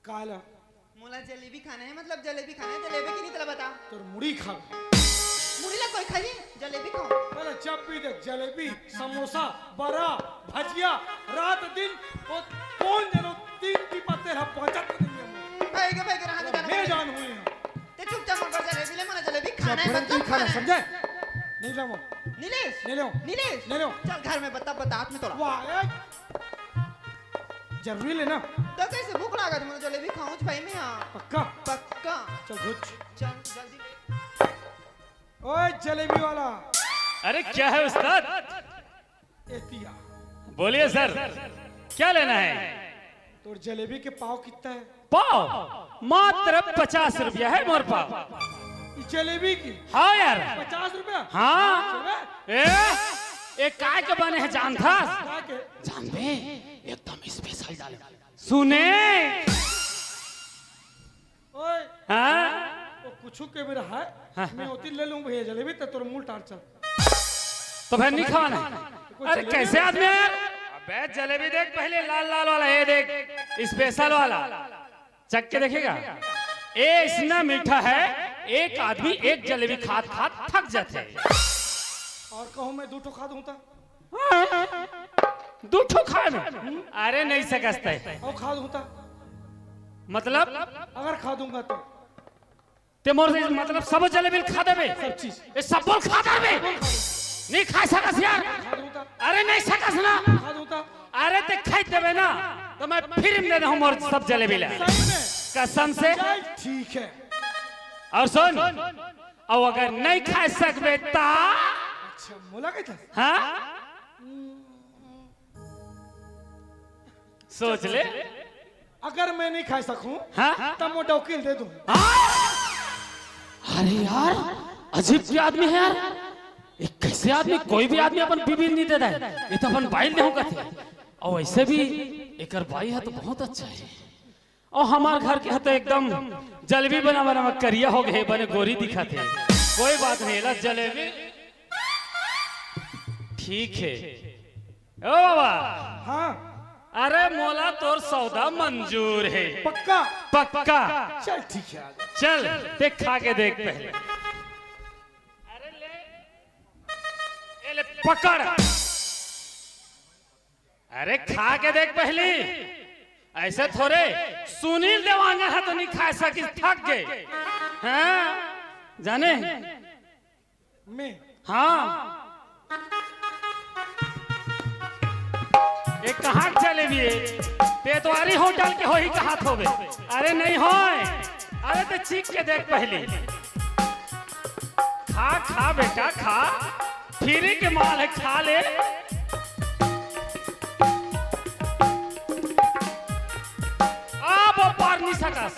काला? मोला जलेबी खाना हे, मतलब जलेबी खाना हे, जलेबी के नहीं तेला बता। तोर मुड़ी खा। मुड़ी ला कोई खाही? जलेबी खाओ। अरे जब भी देख जलेबी, समोसा, बरा, भजिया, रात दिन वो कौन जनो तीन टिपा तेल ह पहुंचत नहीं है। भाई के, भाई के, रहा दे, मैं जान हुई हूं। ते चुपचाप मत कर, जलेबी ले, मोला जलेबी खाना हे, जबरन मतलब नहीं खाना, खाना हे। समझे? नहीं लाऊं। नीलेश! नहीं लाऊं। नीलेश! नहीं लाऊं। चल घर में बता, बता, हाथ में तोड़ा। वाह, ए। जरूरी लेना। तो कैसे भूख लागत हे, मोला जलेबी खाऊं भाई मैं, हाँ। पक्का? पक्का। चल, घुच। चल, जल्दी ले। ओए, जलेबी वाला। अरे, क्या है उस्ताद? एतिया। बोलिए सर, क्या लेना है? तोर जलेबी के पाव कितना है? पाव? मात्र पचास रुपया है मोर पाव। ई जलेबी की? हाँ यार। पचास रुपया? हाँ। चलबे? ए, ए काय के बने हे जानथस? काय के? जानबे? एकदम स्पेशल डाले। सुने, ओए, हाँ? वो कुछू के भी रहा है, हाँ। मैं होती ले लूं भैया जलेबी, तो तोर मूल टार चल। तो फिर नहीं खाना है। कोई अरे जलेबी कैसे नहीं आदमी है यार? अबे जलेबी देख पहले, लाल लाल वाला, ये देख, स्पेशल वाला, चख के देखेगा। ये इतना मीठा है, एक आदमी एक जलेबी खात खात थक जाते हैं। और कहूँ मैं दू ठो खा दूं तो? दू ठो खाए में? अरे नहीं सकस तैं। और खा दूं तो? मतलब? अगर खा दूंगा तो? तैं मोर से मतलब सब जलेबी खा देबे? सब चीज। ये सब बोल खा देबे? नहीं खा सकस यार। खा दूं तो? अरे नहीं सकस ना। खा दूं तो? अरे तैं खाई देबे ना, तो मैं फ्री में दे दूं मोर सब जलेबी ला। सही में? कसम से। चल ठीक है। और सुन, और अगर नहीं खा सकबे ता? अच्छा, मोला कहता? हाँ? सोच ले। अगर मैं नहीं खा सकूं, हाँ? तब वो डौकी ल दे दूं। हाँ? अरे यार, अजीब के आदमी है यार। ये कैसे आदमी, कोई भी आदमी अपन बीबी नहीं देता है। ये तो अपन बाइल देहूं कहते। और वैसे भी एकर बाई है तो बहुत अच्छा है। और हमार घर के ह तो एकदम जलेबी बना बना में करिया हो गए, बने गोरी दिखत हे। कोई बात नहीं, ला जलेबी ठीक है। ओ बाबा, हाँ। अरे मोला तोर सौदा मंजूर है। पक्का? पक्का। चल ठीक है, आ जा। चल, तैं खा के देख पहले। अरे ले, ए ले पकड़। अरे खा के देख पहली, ऐसे थोरे। सुनील देवांगन ह तो नहीं खा सकिस, थक गे। हाँ, जाने? मैं? हाँ। ये कहाँ के जलेबी है? पेतवारी होटल के होही कहात होबे। अरे नहीं होय। अरे तैं चीख के देख पहली। खा, खा बेटा, खा। फ्री के माल है, खा ले। अब पार नहीं सकस।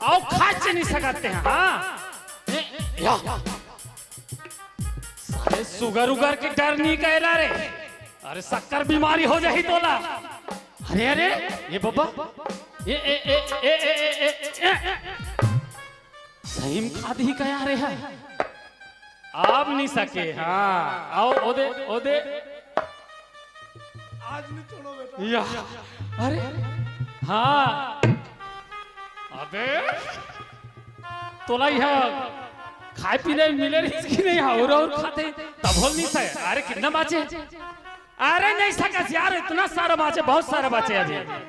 अउ खाच नहीं सकत हे, हाँ? ए, या। सारे सुगर उगर के डर नहीं कहला रे। अरे शक्कर बीमारी हो जाही तोला। अरे, अरे, ये बब्बा। ए, ए, ए। सही में खा दिही का यार, ये ह? अब नहीं सके, हाँ। अउ ओदे, ओदे। आज नहीं छोड़ो बेटा। या, अरे, हाँ। अबे, तोला इहाँ खाए पीने मिले रहिस कि नहीं? अउ, अउ खाते, तभो ल नहीं सके। अरे, कितना बाचे? अरे, नहीं सकस यार, इतना सारा बाचे, बहुत सारा बाचे अभी। दे ना।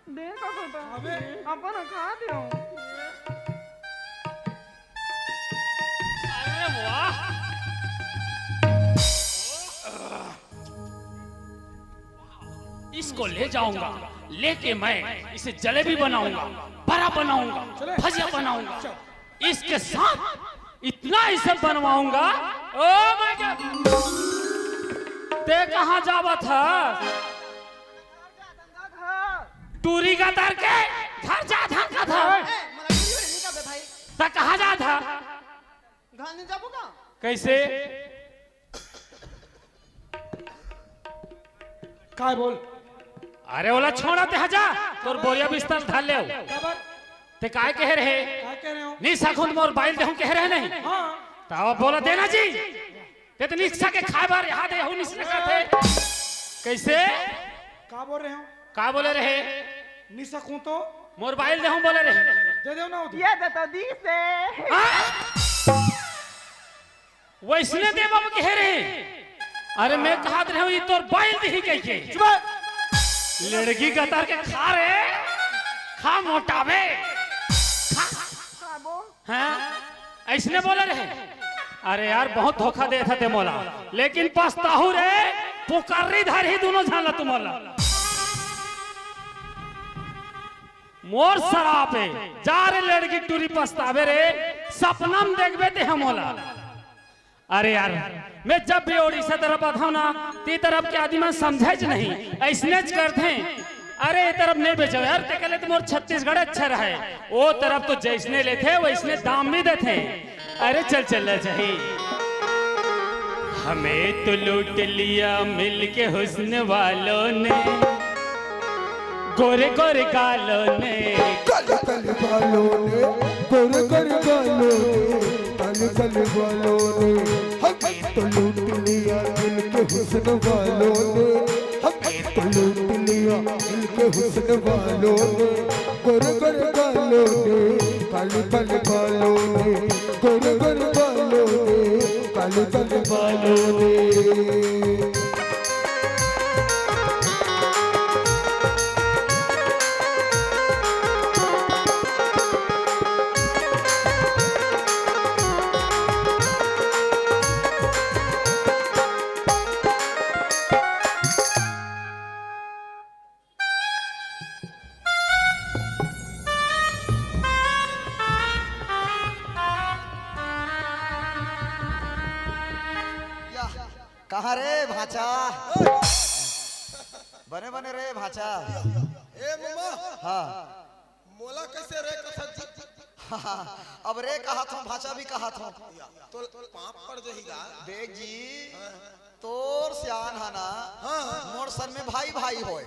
दे का खोटा? अबे। अपन खा दियो। अरे वाह। इसको ले जाऊंगा, लेके मैं इसे जलेबी बनाऊंगा, बड़ा बनाऊंगा, चले। भजिया बनाऊंगा। चल। इसके साथ इतना इसे बनवाऊंगा। Oh my God. तैं कहाँ जावत हस? टूरी गतर के घर जात हन कथा। ए, मोला टूरी नहीं कहबे भाई। त कहाँ जात हस? घर नहीं जाबो का? कैसे? काय बोल? अरे ओला छोड़ा, तैं हा जा, तोर बोरिया बिस्तर धर ले। काबर? तैं काय कहे रहे? काय कहे रहे हो? नहीं सकूं त मोर बाइल देहूं कहे रहे नहीं? हाँ। त अब बोला देना जी। तैं तो निकसा के खाए बर यहाँ दे, हूँ निकसा खाते। कैसे? का बोल रहे हो? का बोले रहे? नहीं सकूं तो? मोर बाइल देहूं बोले रहे। दे दो ना उधर। ये दे तो दी से। हाँ? वैसने दे बाबू कहे रहे। अरे मैं कहत रहे हूँ, ये तोर बाइल देही कह के। चुप। लड़की गतर के खा रे, खा मोटावे। खा। खाबो। हाँ, ऐसने बोले रहे। अरे यार, बहुत धोखा देत हस तैं मोला, लेकिन पछताहू रे, पुकर्री धरही दूनों झन ला तुमन ला। मोर सराप हे, जा रे लड़की टूरी पछताबे रे, सपना में देखबे तैं हा मोला। अरे यार, मैं जब भी उड़ीसा तरफ आथंव ना, त ए तरफ के आदमी मन समझेच नहीं, अइसनेच करथे। अरे, ए तरफ नहीं बेचव यार, तेकर ले तो मोर छत्तीसगढ़ अच्छा रहे। ओ तरफ तो जइसने लेथे, वइसने दाम भी देथे। अरे, चल, चल, ले जाही। हमें तो लूट लिया मिलके हुस्न वालों ने। गोरे गोरे गालों ने, काले काले बालों ने, गोरे गोरे गालों ने, काले काले बालों ने, हमें तो लूट लिया दिल के हुस्न वालों ने, हमें तो लूट लिया दिल के हुस्न वालों ने, गोरे गोरे गालों ने, काले काले बालों ने, गोरे गोरे बालों ने, काले काले बालों ने। या, कहाँ रे भांचा? बने बने रे भांचा। ए ममा, हाँ। मोला कैसे रे कथस जी? अब रे कहाथों, भांचा भी कहाथों। तो पाप पड़ जही गा। देख जी, तोर सियान हा ना, हाँ, हाँ। मोर सन में भाई भाई होय।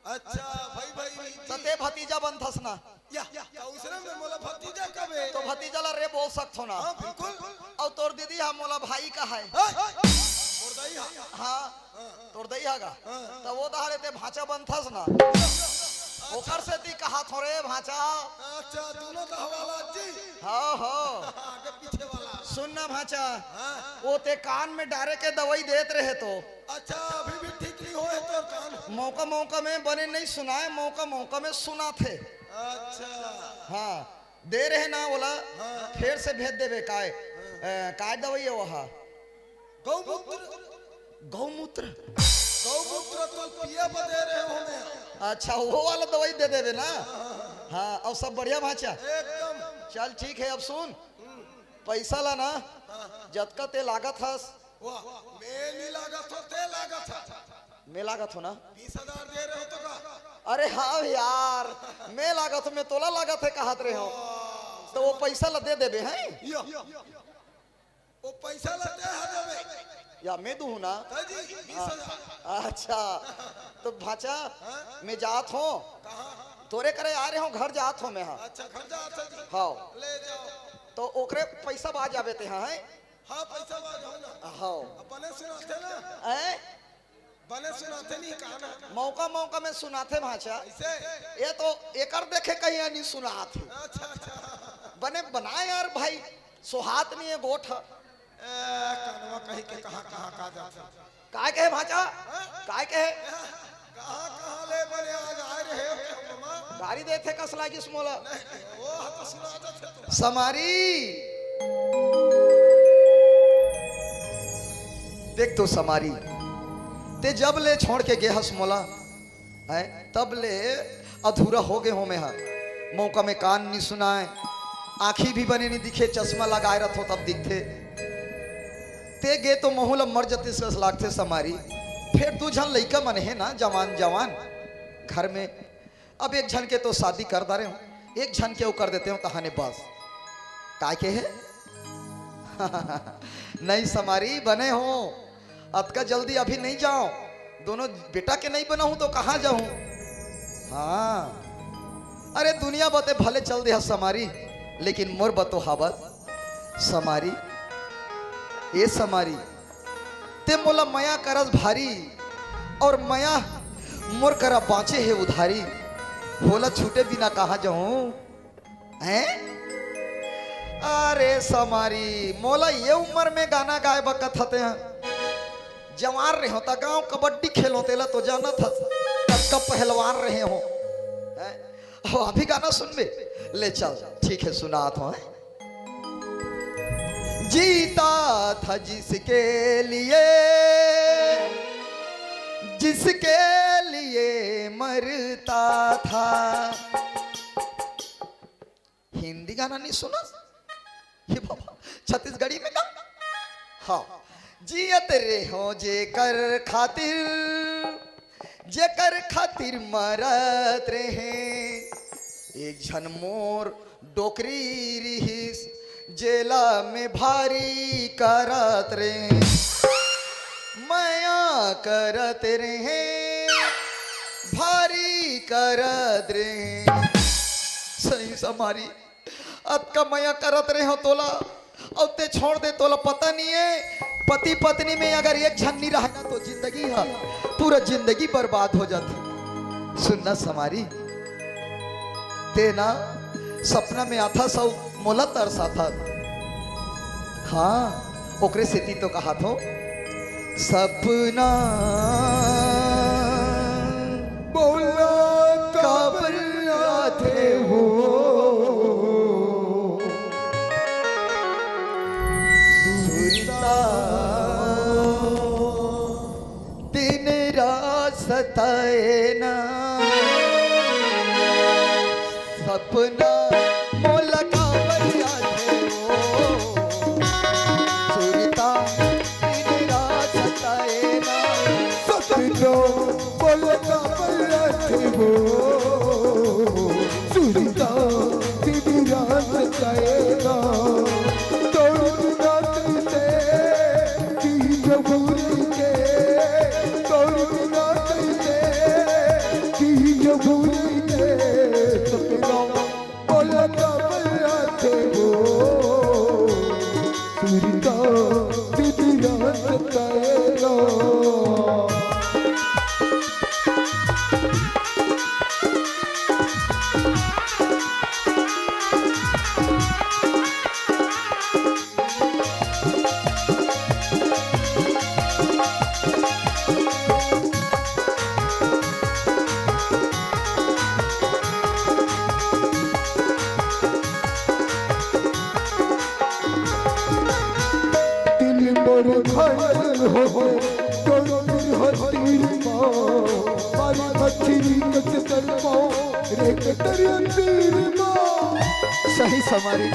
अच्छा, भाई भाई जी। त ते भतीजा बनथस ना। या, त उसने में मोला भतीजा कबे? तो भतीजा ला रे बोल सकथो ना। हाँ, बिल्कुल। अउ तोर दीदी हा मोला भाई कहाय। हे, मोर दाई हा। हाँ, हाँ, हाँ। तोर दाई हा गा। हाँ, हाँ। त वो तहारे ते भांचा बनथस ना। अच्छा। ओकर सेती कहाथों रे भांचा। अच्छा, दोनों दहा वाला जी। हाँ, हाँ। आगे पीछे वाला। सुन ना भांचा, हाँ। वो ते कान में डारे के दवाई देत रहे तो। अच्छा, अभी भी ठीक नहीं होए तोर कान? मौका मौका में बने नहीं सुनाय, मौका मौका में सुनाथे। अच्छा। हाँ, दे रहे ना ओला, हाँ। फेर से भेज देबे काय? हाँ। ए, काय दवाई हे वो हा? गौमूत्र। गौमूत्र? गौमूत्र तो पिए बर दे रहे हो मैं। अच्छा, वो वाला दवाई दे देबे ना। हाँ, हाँ, हाँ। हाँ, अउ सब बढ़िया भांचा? एकदम। चल ठीक हे, अब सुन, हम्म। पैसा ला ना, हाँ, हाँ। जतका ते लागत हस, वाह, मैं नहीं लागत हो, ते लागत हा। मैं लागत हो ना? बीस हजार दे रहे हो तो का? अरे हाँ यार, मैं लागत हो, मैं तोला लागत हे कहत रहे हो। वाह, तो वो पैसा ला दे देबे, हैं? यो, वो पैसा ला दे हा देबे। या मैं दूँ ना? हाँ जी, बीस हजार। हाँ। अच्छा, तो भांचा, हाँ? मैं जात हों। कहाँ? तोरे करे आ रहे हों, घर जात हों मैं, हाँ। अच्छा, घर जात हो जी। हाँ। ले जाओ। तो ओकरे पैसा बा जाबे ते, हाँ, हैं? हाँ, पैसा बा जाओ ना। हाँ। अपने सुनाथे ना। हैं? बने सुनाथे नहीं कहा ना। मौका मौका में सुनाथे भांचा। कैसे? ये तो एकर देखे कहीं नहीं सुनाथे। अच्छा, अच्छा। बने बनाए यार भाई, सोहात नहीं हे गोठ। ए, कनवा कहीं के कहाँ, कहाँ का जाथे। काय कहे भांचा? हाँ? काय कहे? कहाँ, कहाँ ले बने आज आए रहे हो ममा? गारी देथे कस लागिस मोला। नहीं, वो हा तो सुना देथे तू। समारी। देख तो समारी, ते जब ले छोड़ के गे हस मोला, हैं, तब ले अधूरा हो गे हों मैं हा। मौका में कान नी सुनाय, आँखी भी बने नी दिखे, चश्मा लगाए रथों तब दिखथे। ते गे तो महू ला मर जतिस कस लागथे समारी। फेर दू झन लइका मन हे ना, जवान जवान घर में। अब एक झन के तो शादी कर डारे हों, एक झन के अउ कर देते हों, तहाने बस। काय के हे? नहीं समारी, बने हों, अतका जल्दी अभी नहीं जाओं, दोनों बेटा के नहीं बनाहूं तो कहाँ जाहूं? हाँ, अरे दुनिया बर ते भले चल दे हस समारी, लेकिन मोर बर तो हावस समारी, ए समारी, ते मोला मया करस भारी, अउ मया मोर करा बाँचे हे उधारी, ओला छूटे बिना कहाँ जाहूं? हैं? अरे समारी, मोला ये उमर में गाना गाए बर कथस तें हा? जवान रहे हों त गाँव कबड्डी खेलों, तेला तो जानत हस, कतका पहलवान रहे हों। हैं? अउ अभी गाना सुनबे? ले चल, ठीक हे, सुनात हों, हैं? जीता था जिसके लिए, जिसके लिए मरता था। हिंदी गाना नहीं सुना? हे बाबा, छत्तीसगढ़ी में गा। हाँ, जियत रहे हों जेकर खातिर, जेकर खातिर मरत रहे। एक झन मोर डोकरी रिहिस, जेला में भारी करत रहे, मया करत रहे, भारी करत रहे। सही संवारी, अतका मया करत रहे हो तोला, अउ ते छोड़ दे। तोला पता नहीं है, पति पत्नी में अगर एक झन नहीं रहे ना, तो जिंदगी है, पूरा जिंदगी बर्बाद हो जाती। सुनना संवारी, ते ना सपना में आथस अउ मोला तरसाथस। हाँ, ओकरे सेती तो कहाथों, सपना मोला काबर आथे हो, सुरता दिन रात सताए ना। सपना मोला काबर आथे हो, सुरता दिन रात सताए ना। सपना मोला काबर आथे हो, सुरता दिन रात सताए ना। तोर बिना कइसे जी जबूरी के, तोर बिना कइसे जी जबूरी के। सपना मोला काबर आथे हो, सुरता दिन रात सताए ना। दिल मोर घायल होगे, तोर बिरह तीर मा, मारी मछरी कस तड़पाओ, रे के दरिया तीर मा। सही संवारी,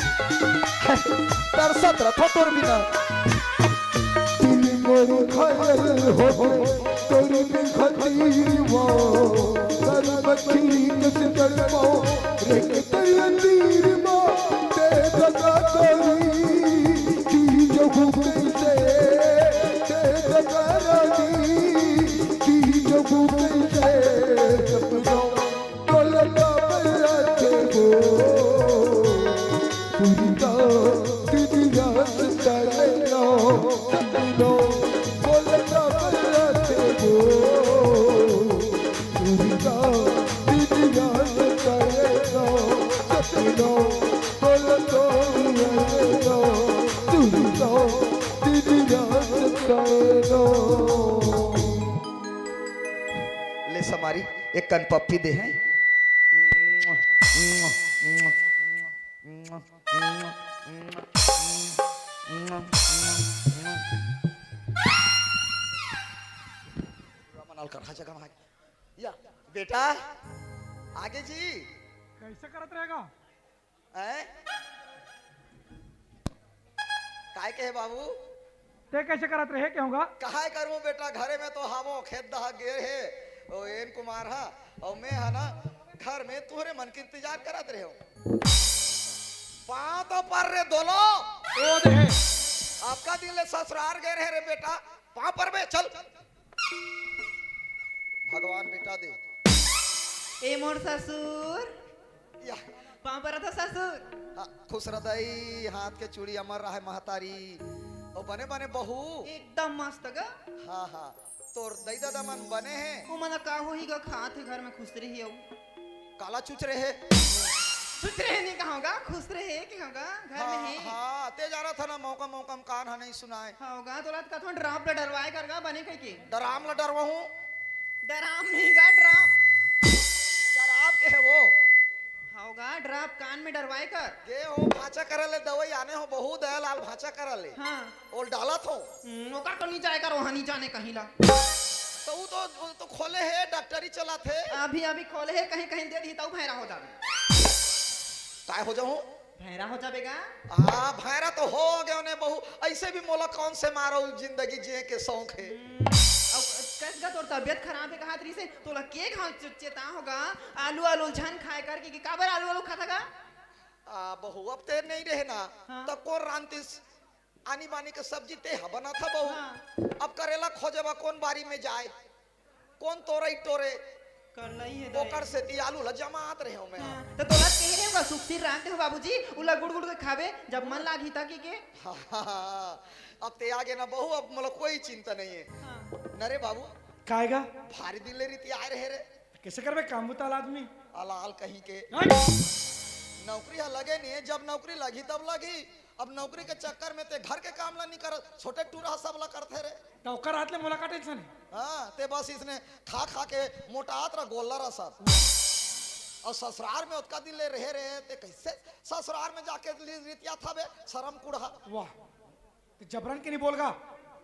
तरसत रथों तोर बिना। दिल मोर घायल होगे, तोर बिरह तीर मा, मारी मछरी कस तड़पाओ, रे के दरिया तीर मा। ते दगा करी जी जहू कइसे, ते दगा रानी जी जहू कइसे। सपना मोला काबर आथे हो, सुरता दिन रात सताए ना। सपना मोला काबर आथे हो, सुरता दिन रात सताए ना। सपना बोल तो ये लो, सुन लो, तेरी रात का लो। ले संवारी, एक कन पप्पी दे हैं। मनाल कर, हाँ, जगह में आ गया। या, बेटा, आगे जी। कैसे करत रहेगा? हैं? काय कहे बाबू? ते कैसे करत रहे, कहूँगा? काय करूँ बेटा, घरे में तो हावो, खेत दहा गे हे, ओ एन कुमार हा, अउ मैं हा ना, घर में तुहरे मन के इंतजार करत रहे हूँ। पाँव तो पर रे दोनों। ओ दे। अतका दिन ले ससुरार गे रहे रे बेटा, पाँव पर बे, चल। भगवान बेटा दे। ए मोर ससुर। या। पाँव परत हो ससुर। हाँ, खुश रह दाई, हाथ के चूड़ी अमर रहे महतारी। ओ बने बने बहू। एकदम मस्त ग। हाँ, हाँ, तोर दई ददा मन बने हैं? ओ मन का होही ग, खात हे घर में खुश रही हो। काला चुच रहे? चुच रहे नहीं कहूँगा, खुश रहे कहूँगा, घर में हाँ, है। हाँ, ते जाना था ना, मौका मौका में कान हा नहीं सुनाए। हाँ, गा तोला तो कथों ड्राप ला डरवाए कर गा बने कह के। डराम ला डरवाहूँ? डराम नहीं गा, ड्राप। डराप के है वो? हाँ, गा ड्राप कान में डरवाए कर। गे हो भांचा करे ले दवाई आने हो, बहुत दयालाल भांचा करे ले। हाँ। ओल डालत हो। हम्म, ओकर तो नहीं जाए कर, वहाँ नहीं जाने कहीं ला। तो वो तो, वो तो खोले है, डॉक्टरी चलात है। अभी, अभी खोले है, कहीं, कहीं दे दी, तब भैरा हो जावे। काय हो जाऊँ? भैरा हो जाबे गा। हाँ, भैरा तो हो गए ने बहू। ऐसे भी मोला कौन से मारो जिंदगी जिए के शौक है। हम्म, अब कस गा तोर तबियत खराब है कहा तरी से, तोला के घाव चे-, चेता होगा, आलू, आलू झन खाए करके, कि काबर आलू, आलू खाता गा? आ, बहू, अब ते नहीं रहे ना, हाँ। तो कौन रांतिस? आनी बानी के सब्जी ते ह बना था बहू। हाँ। अब करेला खोजे बा कौन बारी में जाए, कौन तोरई टोरे, कर नहीं है दाई। ओकर सेती आलू ला जमात रहे हो मैं। हाँ, तो तोला कहे रहे होगा, सुखसीर रांधे हो बाबूजी, उला गुड़ गुड़ के खाबे, जब मन लागही त के के। हाँ, अब ते आगे ना बहू, अब मोला कोई चिंता नहीं है। हाँ। न रे बाबू, काहेगा? भारी दिन ले रीति आए रहे रे। कैसे करबे काम बुता आदमी? अलाल कहीं के। हट! नौकरी हा लगे नहीं है, जब नौकरी लगी तब लगी। अब नौकरी के चक्कर में ते घर के काम ला नहीं कर, छोटे टूरा सब ला करते रे। तो ओकर हाथ ले मोला का टेंशन है? हाँ, ते बस इसने खा खा के मोटात रहा, गोल्ला रहा सब। और ससुराल में ओतका दिन ले रहे रहे, ते कैसे ससुराल में जाके ली-, रितिया था बे, शर्म कुड़हा। वाह, तो जबरन के नहीं बोलगा?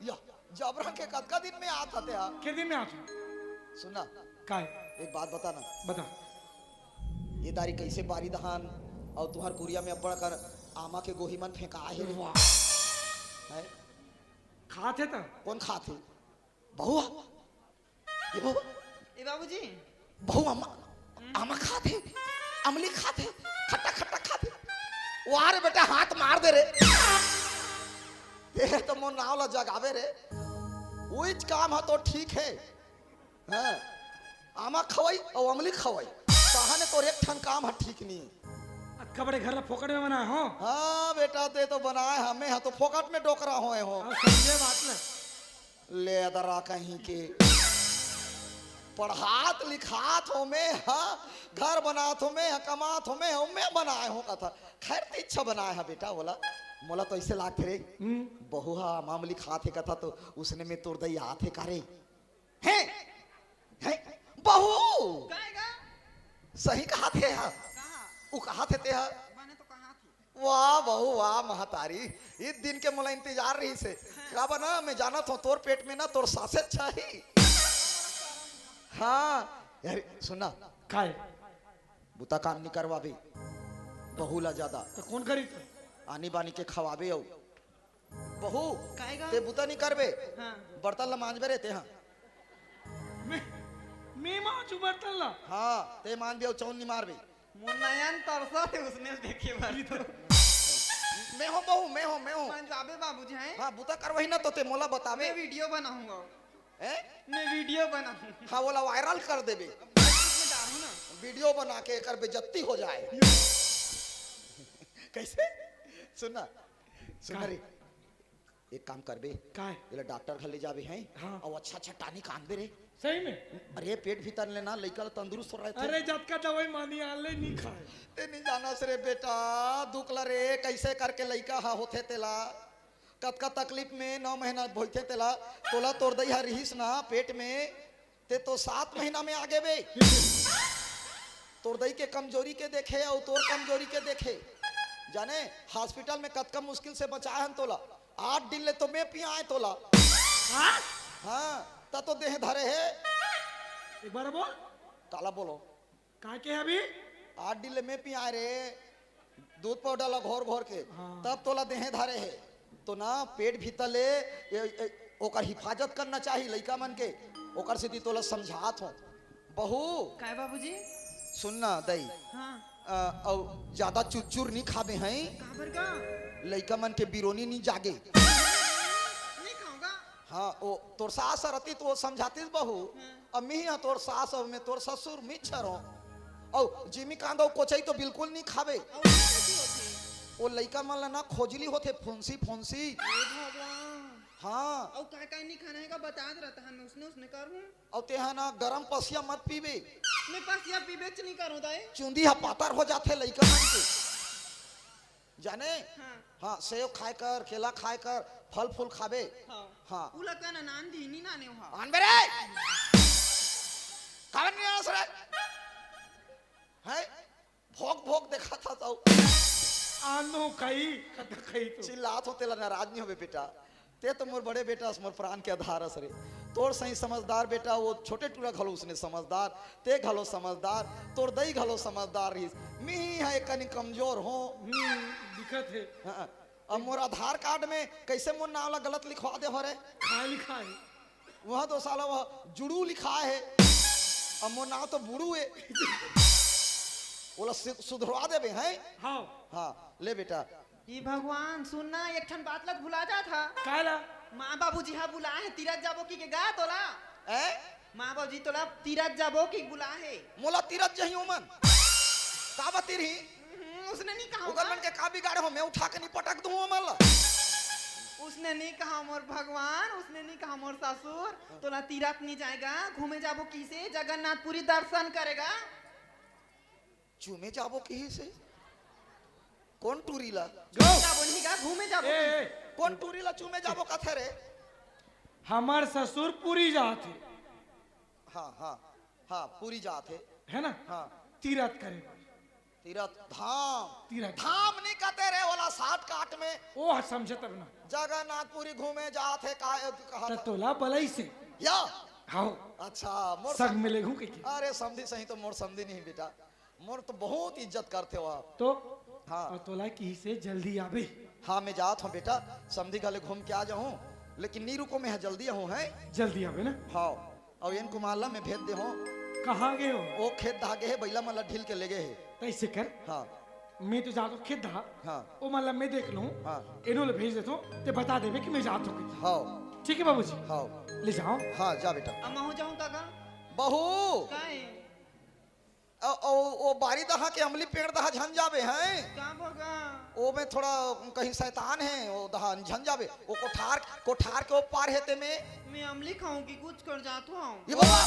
या, जबरन के कतका दिन में आता ते हा? के दिन में आता? सुना, काय? एक बात बता ना। बता। ये दारी कैसे बारी दहान और तुहर कुरिया में अब्बड़ कर आमा के गोही मन फेंका है रे। वाह। है? खात है त? कौन खात है? बहू? ये बहू? ए बाबूजी। बहू अम्मा, आमा खात है, अमली खात है, खट्टा खट्टा खात है। वाह रे बेटा, हाथ मार दे रे। ये तो मोर नाव ला जगावे रे। वही काम है तो ठीक है। हाँ। आमा खवाई और अमली खवाई। कहा ने तोर एक ठन काम है ठीक नहीं। अतका बड़े घर ला फोकट में बनाए हो? हाँ बेटा, ते तो बनाए, हमें हा तो फोकट में डोकरा होए हो। और समझे बात ना। ले अदरा कहीं के। पढ़ात लिखात हो मैं, हाँ, घर बनात हो मैं, हाँ, कमात हो मैं, हो मैं बनाए हो कथा। खैर, ते इच्छा बनाए हा बेटा, बोला, मोला तो ऐसे लागथे रे। हम्म। बहू हा मामली खात है कथा, तो उसने में तोर दई आत है का रे? हैं? हैं? बहू! काहेगा? सही कहा थे हा। कहा? वो कहा थे ते हा। बने तो कहा थी। वाह बहू, वाह महतारी, इस दिन के मोला इंतजार रही से। हाँ। का बना, मैं जानत हूँ, तोर पेट में ना तोर सासे चाही। हाँ, यार, सुना। काय? बुता काम नहीं करवाबे, बहू ला ज्यादा। तो कौन करी तो? आनी बानी के खवाबे अउ। बहू, काहेगा? ते बुता नहीं करबे। हाँ। बर्तन ला मांजबे रे ते, हाँ। मैं, मैं मांजू बर्तन ला? हाँ, ते मांजबे अउ चौन नहीं मारबे। मोर नयन तरसा थे उसने देखे बर तो। मैं हो बहू, मैं हो, मैं हो। मांजवाबे बाबूजी हैं? हाँ, बुता करवाही ना तो ते मोला बताबे। मैं वीडियो बनाऊंगा। हैं? मैं वीडियो बनाऊं। हाँ, बोला वायरल कर देबे। अब Facebook में डालूं ना। वीडियो बना के एकर बेइज्जती हो जाए। कैसे? सुनना, सुनना का? रे, एक काम करबे, काय? एला डॉक्टर घर ले जाबे हैं, हाँ। और अच्छा अच्छा टॉनिक आनबे रे। सही में? अरे पेट भीतर ले ना लइका ला तंदुरुस्त हो रहा है। अरे जतका दवाई मानी आन ले नहीं खाए। ते नहीं जानस रे बेटा, दुख ला रे, कैसे करके लइका हा होथे तेला। कतका तकलीफ में नौ महीना भोइथे तेला, तोला तोर दई हा रिहिस ना पेट में, ते तो सात महीना में आ गे बे। तोर दई के कमजोरी के देखे अउ तोर कमजोरी के देखे। जाने, हॉस्पिटल में कतका मुश्किल से बचाए हन तोला। आठ दिन ले तो मैं पियाए तोला। हाँ? हाँ, त तो देह धरे हे। एक बार बोल। काला बोलो? काय के अभी? आठ दिन ले मैं पियाए रे, दूध पाउडर ला घोर घोर के, हाँ। तब तोला देहे धरे हे। तो ना, पेट भीतर ले ए, ए, ओकर हिफाजत करना चाही लइका मन के, ओकर सेती तोला समझात हो। बहू, काय बाबूजी? सुन ना दई, हाँ। अ, अउ ज्यादा चुरचुर नहीं खाबे हैं, काबर का? लइका मन के बिरोनी नहीं जागे। नहीं खाऊंगा। हाँ, ओ तोर सास रती तो वो समझातीस बहू। हाँ। अब मिही हाँ तोर सास, अब मैं तोर ससुर, मिच्छर हो। अउ जिमी कांदा अउ कोचई तो बिल्कुल नहीं खाबे। अउ वो कैसी होथे? वो लइका मन ला ना खोजली होथे, फुंसी फुंसी। हे भगवान। हाँ। अउ काय काय नहीं खाना हे का बतात रहता है, मैं उसने उसने करूँ। अउ तेहा ना गरम पसिया मत पीबे। मैं पसिया पीबे च नहीं करूँ दाई। चुंदी हा पातर हो जाथे लइका मन के। जाने? हाँ। हाँ, सेव खाए कर, केला खाए कर, फल फूल खाबे। हाँ। हाँ। उला का ना नान दी, नी नाने हो। आन बे रे! कावन नहीं आनस रे? हैं? भोग भोग देखा था तो। आनो कही, कत कही तो। चिल्लात हो तेला नाराज नहीं होबे बेटा। ते तो मोर बड़े बेटा अस, मोर प्राण के आधार अस रे। तोर सही समझदार बेटा, वो छोटे टूरा घलो उसने समझदार, ते घलो समझदार, तोर दई घलो समझदार रहिस। मिही हा एक कनी कमजोर हो। हम्म, दिखत हे। हाँ, अब मोर आधार कार्ड में कैसे मोर नाम ला गलत लिखवा दे हो रे? का लिखा हे? वहाँ तो साला वह जुड़ू लिखा हे, अब मोर नाम तो बुड़ू हे। ओला सु-, सुधरवा देबे हैं? हाँ। हाँ, ले बेटा। हे भगवान, सुन ना, एक ठन बात ला भुला जात हा। काला? माँ बाबूजी हा बुलाए हे, तीरथ जाबो कहिके गा तोला। ए? माँ बाबूजी तोला तीरथ जाबो कि बुला हे? मोला तीरथ जही ओमन। का बा तीरही? हम्म, उसने नहीं कहा ओकर होगा। मन के का बिगाड़े हो, मैं उठा के नहीं पटक दूं ओमन ला। उसने नहीं कहा मोर भगवान, उसने नहीं कहा मोर ससुर, तोला तीरथ नहीं जाएगा, घूमे जाबो किसे, जगन्नाथपुरी दर्शन करेगा। चूमे जाबो किसे? कौन टूरी ला? घूमे जाबो नहीं का, घूमे जाबो ए, किसे? ए, कौन टूरी ला चूमे जाबो कथे रे? हमर ससुर पुरी जात हे। हाँ, हाँ, हाँ, पुरी जात हे। है ना? हाँ। तीरथ करे बर। तीरथ धाम। तीरथ। धाम नहीं कहते रे, ओला सात काट में। ओ, समझे तब ना। जगन्नाथपुरी घूमे जात हे, का, कहा त था? तोला बलई से। या? हाओ। अच्छा, मोर सग सम-, मिले घूम के की? अरे, समधी सही तो मोर समधी नहीं बेटा। मोर तो बहुत इज्जत करथे वो। तो? हाँ। और तोला किही से जल्दी आबे। हाँ, मैं जात हूँ बेटा, समधी घले घूम के आ जाहूँ, लेकिन नी रुको, मैं जल्दी आहूँ, हैं? जल्दी आबे ना? हाँ। और एन कुमार ला मैं भेज दे हूँ। कहाँ गे हो? वो खेत दहा गे हे, बइला मन ला ढील के ले गे हे। तैसे कर। हाँ। मैं तो जात हूँ खेत दहा। हाँ। ओ मन ला मैं देख लूँ। हाँ। एनो ले भेज देत हूँ, ते बता देबे कि मैं जात हूँ। हाँ। ठीक है बाबूजी? हाँ। ले जाओ। हाँ, जा बेटा। अब महूँ जाऊँ काका? बहू। काहे? ओ, ओ, ओ बारी दहा के अमली पेड़ दहा झन जाबे हैं। का भगा? ओ में थोड़ा कहीं शैतान है, ओ दहा झन जाबे। ओ कोठार, कोठार के ओ पार है ते में। मैं अमली खाऊंगी, कुछ कर जात हूँ। ये बाबा,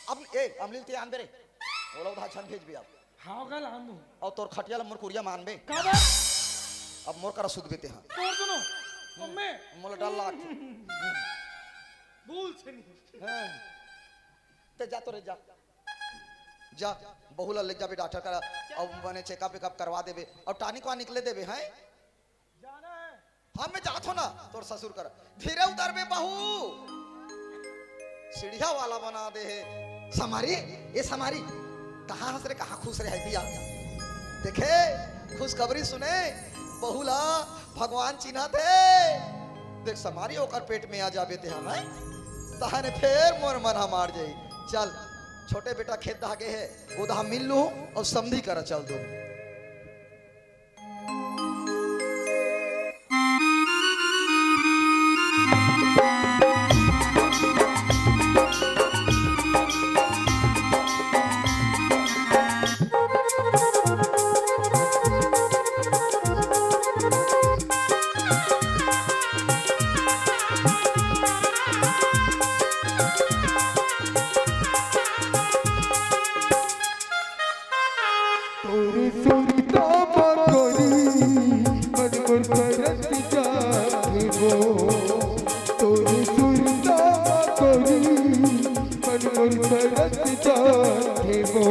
अब, ए, अमली ते आन दे रे। ओला दहा झन भेजबे अब। हाँ, गल आन दो। और तोर खटिया ला मोर कुरिया मानबे। का बा? अब मोर करा सुतबे ते हाँ। तोर दुनो। अम्मे। मोला डर लागत। भूल से नहीं। हाँ। ते जा तो रे, जा। जा, बहू ला ले जाबे डॉक्टर करा, अउ बने चेकअप वेकअप करवा देबे, अउ टॉनिक वानिक ले देबे, हैं? जाना है। हाँ, मैं जात हूँ ना, तोर ससुर करा। धीरे उतरबे बहू। सीढ़िया वाला बना दे हे। समारी, ए समारी, कहाँ हंस रे, कहाँ खुश रे है दिया? देखे, खुशखबरी सुने, बहू ला भगवान चिन्हत हे। देख समारी ओकर पेट में आ जाबे ते हमन, तहने फेर मोर मन ह मार जाई। चल, छोटे बेटा खेत दहा गे हे, ओदहा मिल लूं अउ समधी करा चल दूं। तोरे सुरता मा गोरी, मन मोर तरस जाथे वो। तोरे सुरता मा गोरी, मन मोर तरस जाथे वो।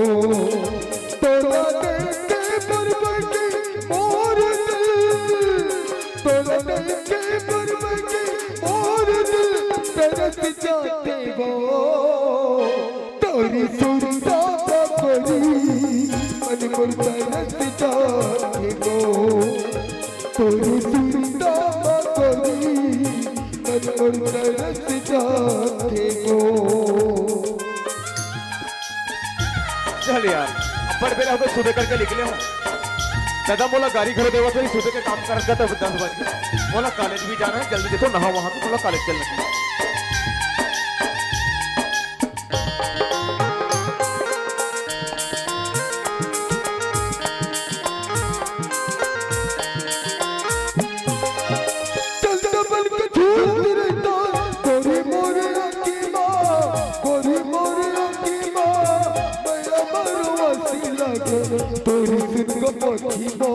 तोला देख के बरबटी मोर दिल, तोला देख के बरबटी मोर दिल तरस जाथे वो। तोरे सुरता मा गोरी, मन मोर तरस जाथे वो। तोरे सुरता मा गोरी, मन मोर तरस जाथे वो। चल यार, बड़ बेरा हो गे, सुते करके निकले हो। दादा मोला गारी घलो देवत होही, सुते के काम करत करत दस बज गे। मोला कॉलेज भी जाना है, जल्दी देखो नहा वहा के मोला कॉलेज चलना है। चल डबल के झूलत रहिता, गोरी मोरे आँखी मा, गोरी मोरे आँखी मा, मया मरवा सी लागे, तोरे सुन के पखी मा।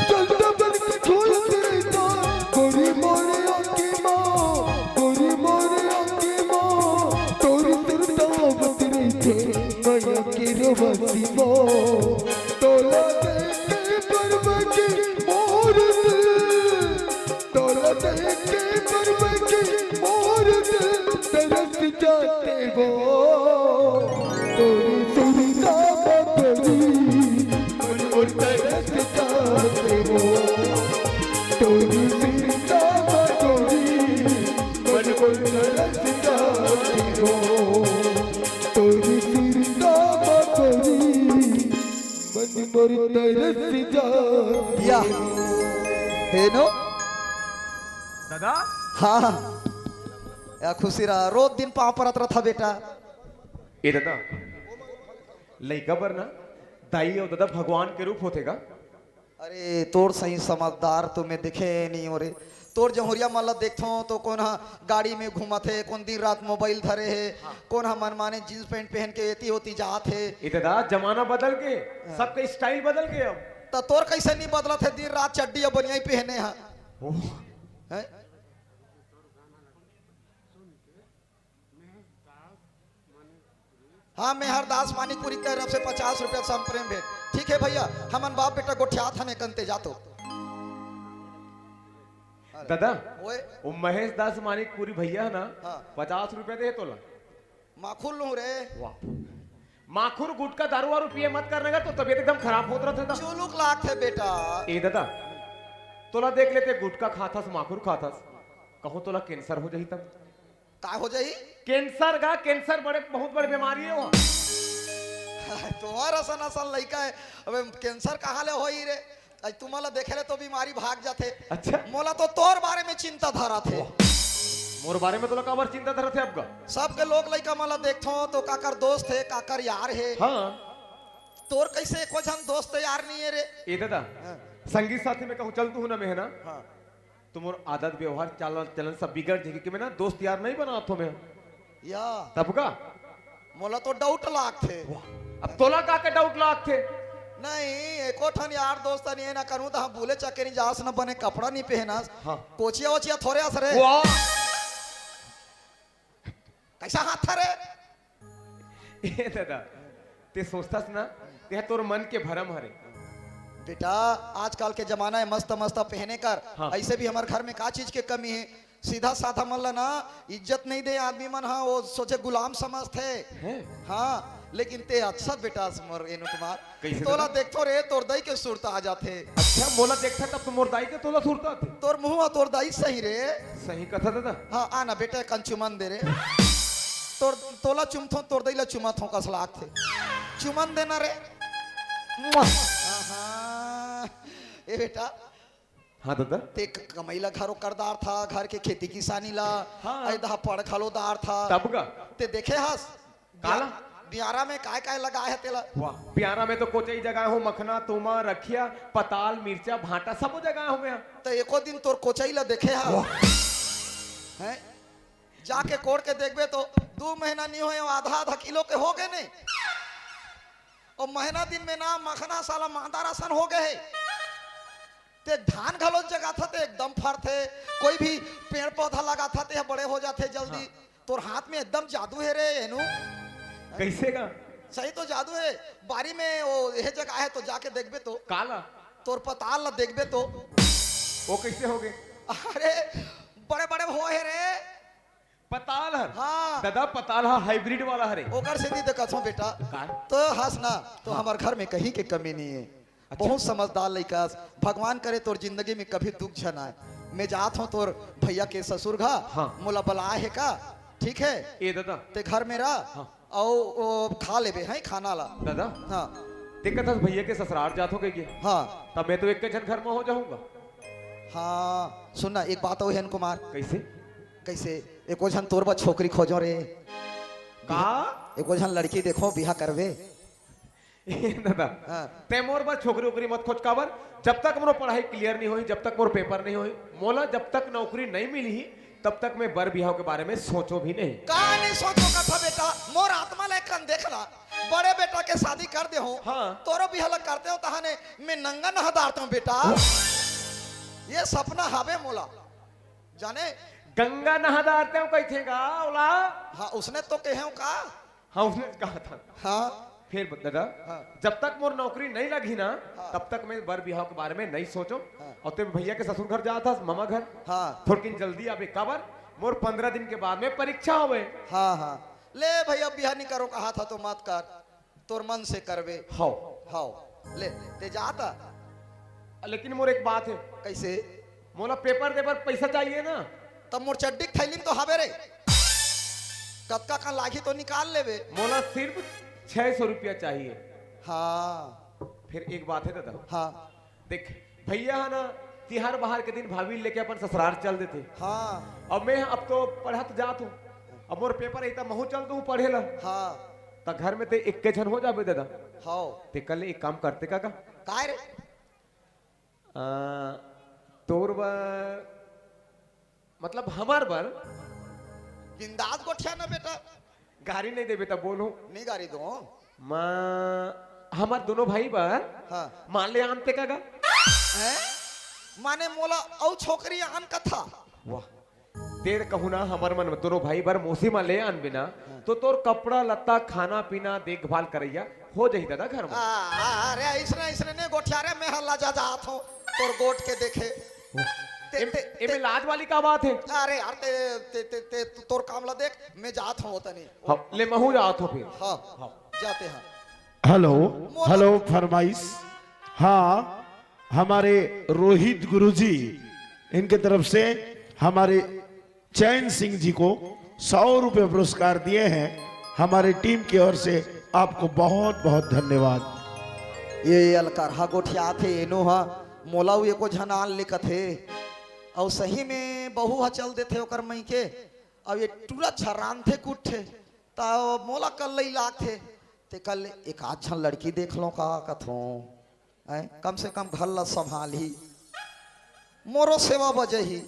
चल डबल के झूलत रहिता, गोरी मोरे आँखी मा, गोरी मोरे आँखी मा, तोरे सुरता आवत रहिथे, मया के रवा सी मा। तोला देख के बरबटी मोर दिल, तोला देख के बरबटी मोर दिल तरस जाथे वो। तोरे सुरता मा गोरी, मन मोर तरस जाथे वो। तोरे सुरता मा गोरी, मन मोर तरस जाथे वो। तोरे सुरता मा गोरी, मन मोर तरस जाथे। या। हेनो? दादा। हाँ, या खुशी रहा, रोज दिन पाँव परत रथा बेटा। ए दादा, लइका बर ना दाई अउ दादा भगवान के रूप होथे गा। अरे, तोर सही समझदार तो मैं देखे नहीं हो रे। तोर जहुरिया मन ला देखथों तो कोन ह गाड़ी में घूमत हे, कोन दिन रात मोबाइल धरे हे, हाँ। कोन ह मनमाने जींस पैंट पहन के एती ओती जात हे। ए दादा, जमाना बदल के, हाँ। सबके स्टाइल बदल के अब। त तोर कैसे नहीं बदलत हे, दिन रात चड्डी अउ बनियाई पहने ह? ओह। हैं? हाँ, मेहर दास मानिकपुरी के तरफ से पचास रुपया संप्रेम भेंट। ठीक है भैया, हमन बाप बेटा गोठियात हन एकन ते जातो। दादा, ओए। वो महेश दास मानिकपुरी भैया है ना, हाँ। पचास रुपया दे तोला। माखुर लूं रे। वाह। माखुर गुटखा दारू वारू पिए मत करने का, तो तबीयत एकदम खराब होत रथे दा। चुलुक लागथे बेटा। ए दादा, तोला देख लेते गुटखा खाथस, माखुर खाथस, कहूं तोला कैंसर हो जाही तब। का हो जाही? कैंसर का, कैंसर बड़े, बहुत बड़े बीमारी है वो। तोहर असन असन लइका है, अबे कैंसर कहाँ ले होई रे? आज तुमन ला देखे ले तो बीमारी भाग जाथे। अच्छा। मोला तो तोर बारे में चिंता धरत हे। वाह। मोर बारे में तोला काबर चिंता धरत हे अब गा? सबके लोग लइका मन ला देखथों तो काकर दोस्त हे, काकर यार हे। हाँ। तोर कैसे एको झन दोस्त यार नहीं है रे? ए दादा, हाँ। संगी साथी में कहूँ चल तू ना मैं है ना? हाँ। तो मोर आदत व्यवहार चाल चलन सब बिगड़ जाही कि मैं ना दोस्त यार नहीं बनात हों मैं। या। तब का? मोला तो डाउट लागथे। वाह, अब तोला का के डाउट लागथे? नहीं, एको ठन यार दोस्त नहीं है ना, करूँ तो हम भूले चक्के नहीं जास न बने कपड़ा नहीं पहनस। हाँ। कोचिया ओचिया थोरे अस रे। वाह। कैसा हाथ था रे? ए दादा, ते सोचथस ना, ते ह तोर मन के भरम हरे। बेटा, आजकल के जमाना है मस्त मस्त पहने कर। हाँ। ऐसे भी हमर घर में का चीज के कमी है? सीधा साधा मन ला ना इज्जत नहीं दे आदमी मन, हाँ, वो सोचे गुलाम समझथे। हैं? हाँ, लेकिन ते अच्छा बेटा अस मोर एनु कुमार। कैसे तोला दादा? देखथों रे, तोर दाई के सुरता आ जाथे। अच्छा, मोला देखथस तब तो मोर दाई के तोला सुरता आथे। तोर मुंह अउ तोर दाई सही रे। सही कथा दादा। हाँ, आ ना बेटा, कन चुमन दे रे। तोर, तोला चुमथों, तोर दाई ला चुमथों कस लागथे। चुमन देना रे। मुआ। आहा। ए बेटा, हाँ दादा। ते क-, कमई ला घरो करदार था, घर के खेती किसानी ला, हाँ। ऐ दहा पड़ घलो दार था। तब का? ते देखे हस? काला? बियारा में काय काय लगाए हे तेला? वाह, बियारा में तो कोचई जगाए हों, मखना, तूमा, रखिया, पताल, मिर्चा, भांटा, सबो जगाए हों मैं। त एको दिन तोर कोचई ला देखे हा? वाह। हैं? जाके कोड़ के देखबे तो दू महीना नहीं होए, आधा आधा किलो के हो गए नहीं। अउ महीना दिन में ना मखना साला मांदा रासन हो गए हे। ते धान घलो जगाथा ते एकदम फरथे। कोई भी पेड़ पौधा लगाथा ते ह बड़े हो जाथे जल्दी। हाँ। तोर हाथ में एकदम जादू हे रे एनु। कैसे का? सही तो जादू हे। बारी में वो यह जगह है तो जाके देखबे तो। काला? तोर पताल ला देखबे तो। वो कैसे हो गए? अरे बड़े बड़े हो हे रे। पताल हर? हाँ। दादा, पताल हा हाइब्रिड वाला हरे। ओकर सेती तो कथों बेटा। काय? तो हंस ना, तो हाँ। हमर घर में कहीं के कमी नहीं है। अच्छा। बहुत समझदार लइका हस। भगवान करे तोर जिंदगी में कभी दुख झन आए। मैं जात हों तोर भैया के ससुर घर, हाँ। मोला बलाए हे का? ठीक है? ए दादा। ते घर में रह, हाँ। अउ ओ खा लेबे हैं खाना ला। दादा। हाँ। देखत हस भैया के ससुरार जात हों कहिके। हाँ। तब मैं तो एक झन घर में हो जाहूंगा। हाँ, सुन ना, एक बात अउ हे न कुमार। कैसे? कैसे? एको झन तोर बर छोकरी खोजों रे। का? एको झन लड़की देखों, बिहा करबे। ए दादा, हाँ। ते मोर बर छोकरी वोकरी मत खोज काबर, जब तक मोर पढ़ाई क्लियर नहीं होई, जब तक मोर पेपर नहीं होई, मोला जब तक नौकरी नहीं मिली, तब तक मैं बर बिहाव के बारे में सोचों भी नहीं। का नहीं सोचों कथा बेटा, मोर आत्मा ले कन देख ला, बड़े बेटा के शादी कर दे हों, हाँ। तोरो बिहाव ला करते हों, तहाने मैं नंगा नहा डारते हों बेटा। ये सपना हवे मोला, जाने। गंगा नहा डारते हों कहिथे गा, ओला। हाँ, उसने तो कहे हों का। हाँ, उसने कहा था। हाँ। फिर दादा, हाँ। जब तक मोर नौकरी नहीं लगी ना, हाँ। तब तक मैं बर बिहाव के बारे में नहीं सोचों। हाँ। अउ ते भैया के ससुर घर जात हस, मामा घर। हाँ। थोड़किन जल्दी आबे, काबर मोर पंद्रह दिन के बाद में परीक्षा होवे। हाँ, हाँ। ले भैया, बिहा नहीं करों कहा था तो मत कर, तोर मन से करबे। हाव। हाव। ले, ते जाता। लेकिन मोर एक बात है। कैसे? मोला पेपर दे बर पैसा चाहिए ना। तब मोर चड्डी के थैली में तो हवे रे। कतका का लागी तो निकाल लेबे। मोला सिर्फ छह सौ रुपया चाहिए। हाँ। फिर एक बात है दादा। हाँ। देख, भैया है ना, तिहार बहार के दिन भाभी लेके अपन ससुरार चल देथे। हाँ। अब मैं अब तो पढ़त जात हूँ, अब मोर पेपर हे त महूँ चल दूँ पढ़े ला। हाँ। त घर में ते इक्के झन हो जाबे दादा। हाँ। ते कल एक काम करते काका। काय रे? आ, तोर बर, मतलब हमर बर। बिंदास गोठिया ना बेटा। गारी नहीं देबे त बोलूं। नहीं गारी दो। माँ, हमर दोनों भाई बर। हाँ। माँ ले आनते काका। हैं? माने मोला अउ छोकरी आन कथा। वाह। तेर कहूँ ना, हमर मन में दोनों भाई बर मौसी माँ ले आनबे ना, हाँ। तो तोर कपड़ा लत्ता, खाना पीना, देखभाल करैया हो जाही दादा घर में। आ, आ, अरे, इसने, इसने नहीं गोठिया रे, मैं हल्ला जा जात हूँ तोर गोठ के देखे। वाह। ते, एम-, ते, एमे ते, लाज वाली का बात है? अरे यार, ते, ते, ते, ते, तू तोर काम ला देख, मैं जात हूँ तनी। हाँ, ले महूँ जात हूँ फिर। हाँ, हाँ। जाते हैं। हेलो, मोला हेलो, फरमाइश। हाँ, हमारे रोहित गुरुजी, इनके तरफ से हमारे चैन सिंह जी को सौ रुपये पुरस्कार दिए हैं। हमारे टीम की ओर से आपको बहुत बहुत धन्यवाद। ये अलकरहा गोठियाथे, एनो हा मोला उ एको झन आन ले कथे। अउ सही में बहू हा चल देथे ओकर मइके। अब ये टूरा झरानथे कुट्ठे, त मोला कल्लई लागथे। ते कल एक आध झन लड़की देख लो का कथों। हैं? कम से कम घर ला संभालही। मोरो सेवा बजही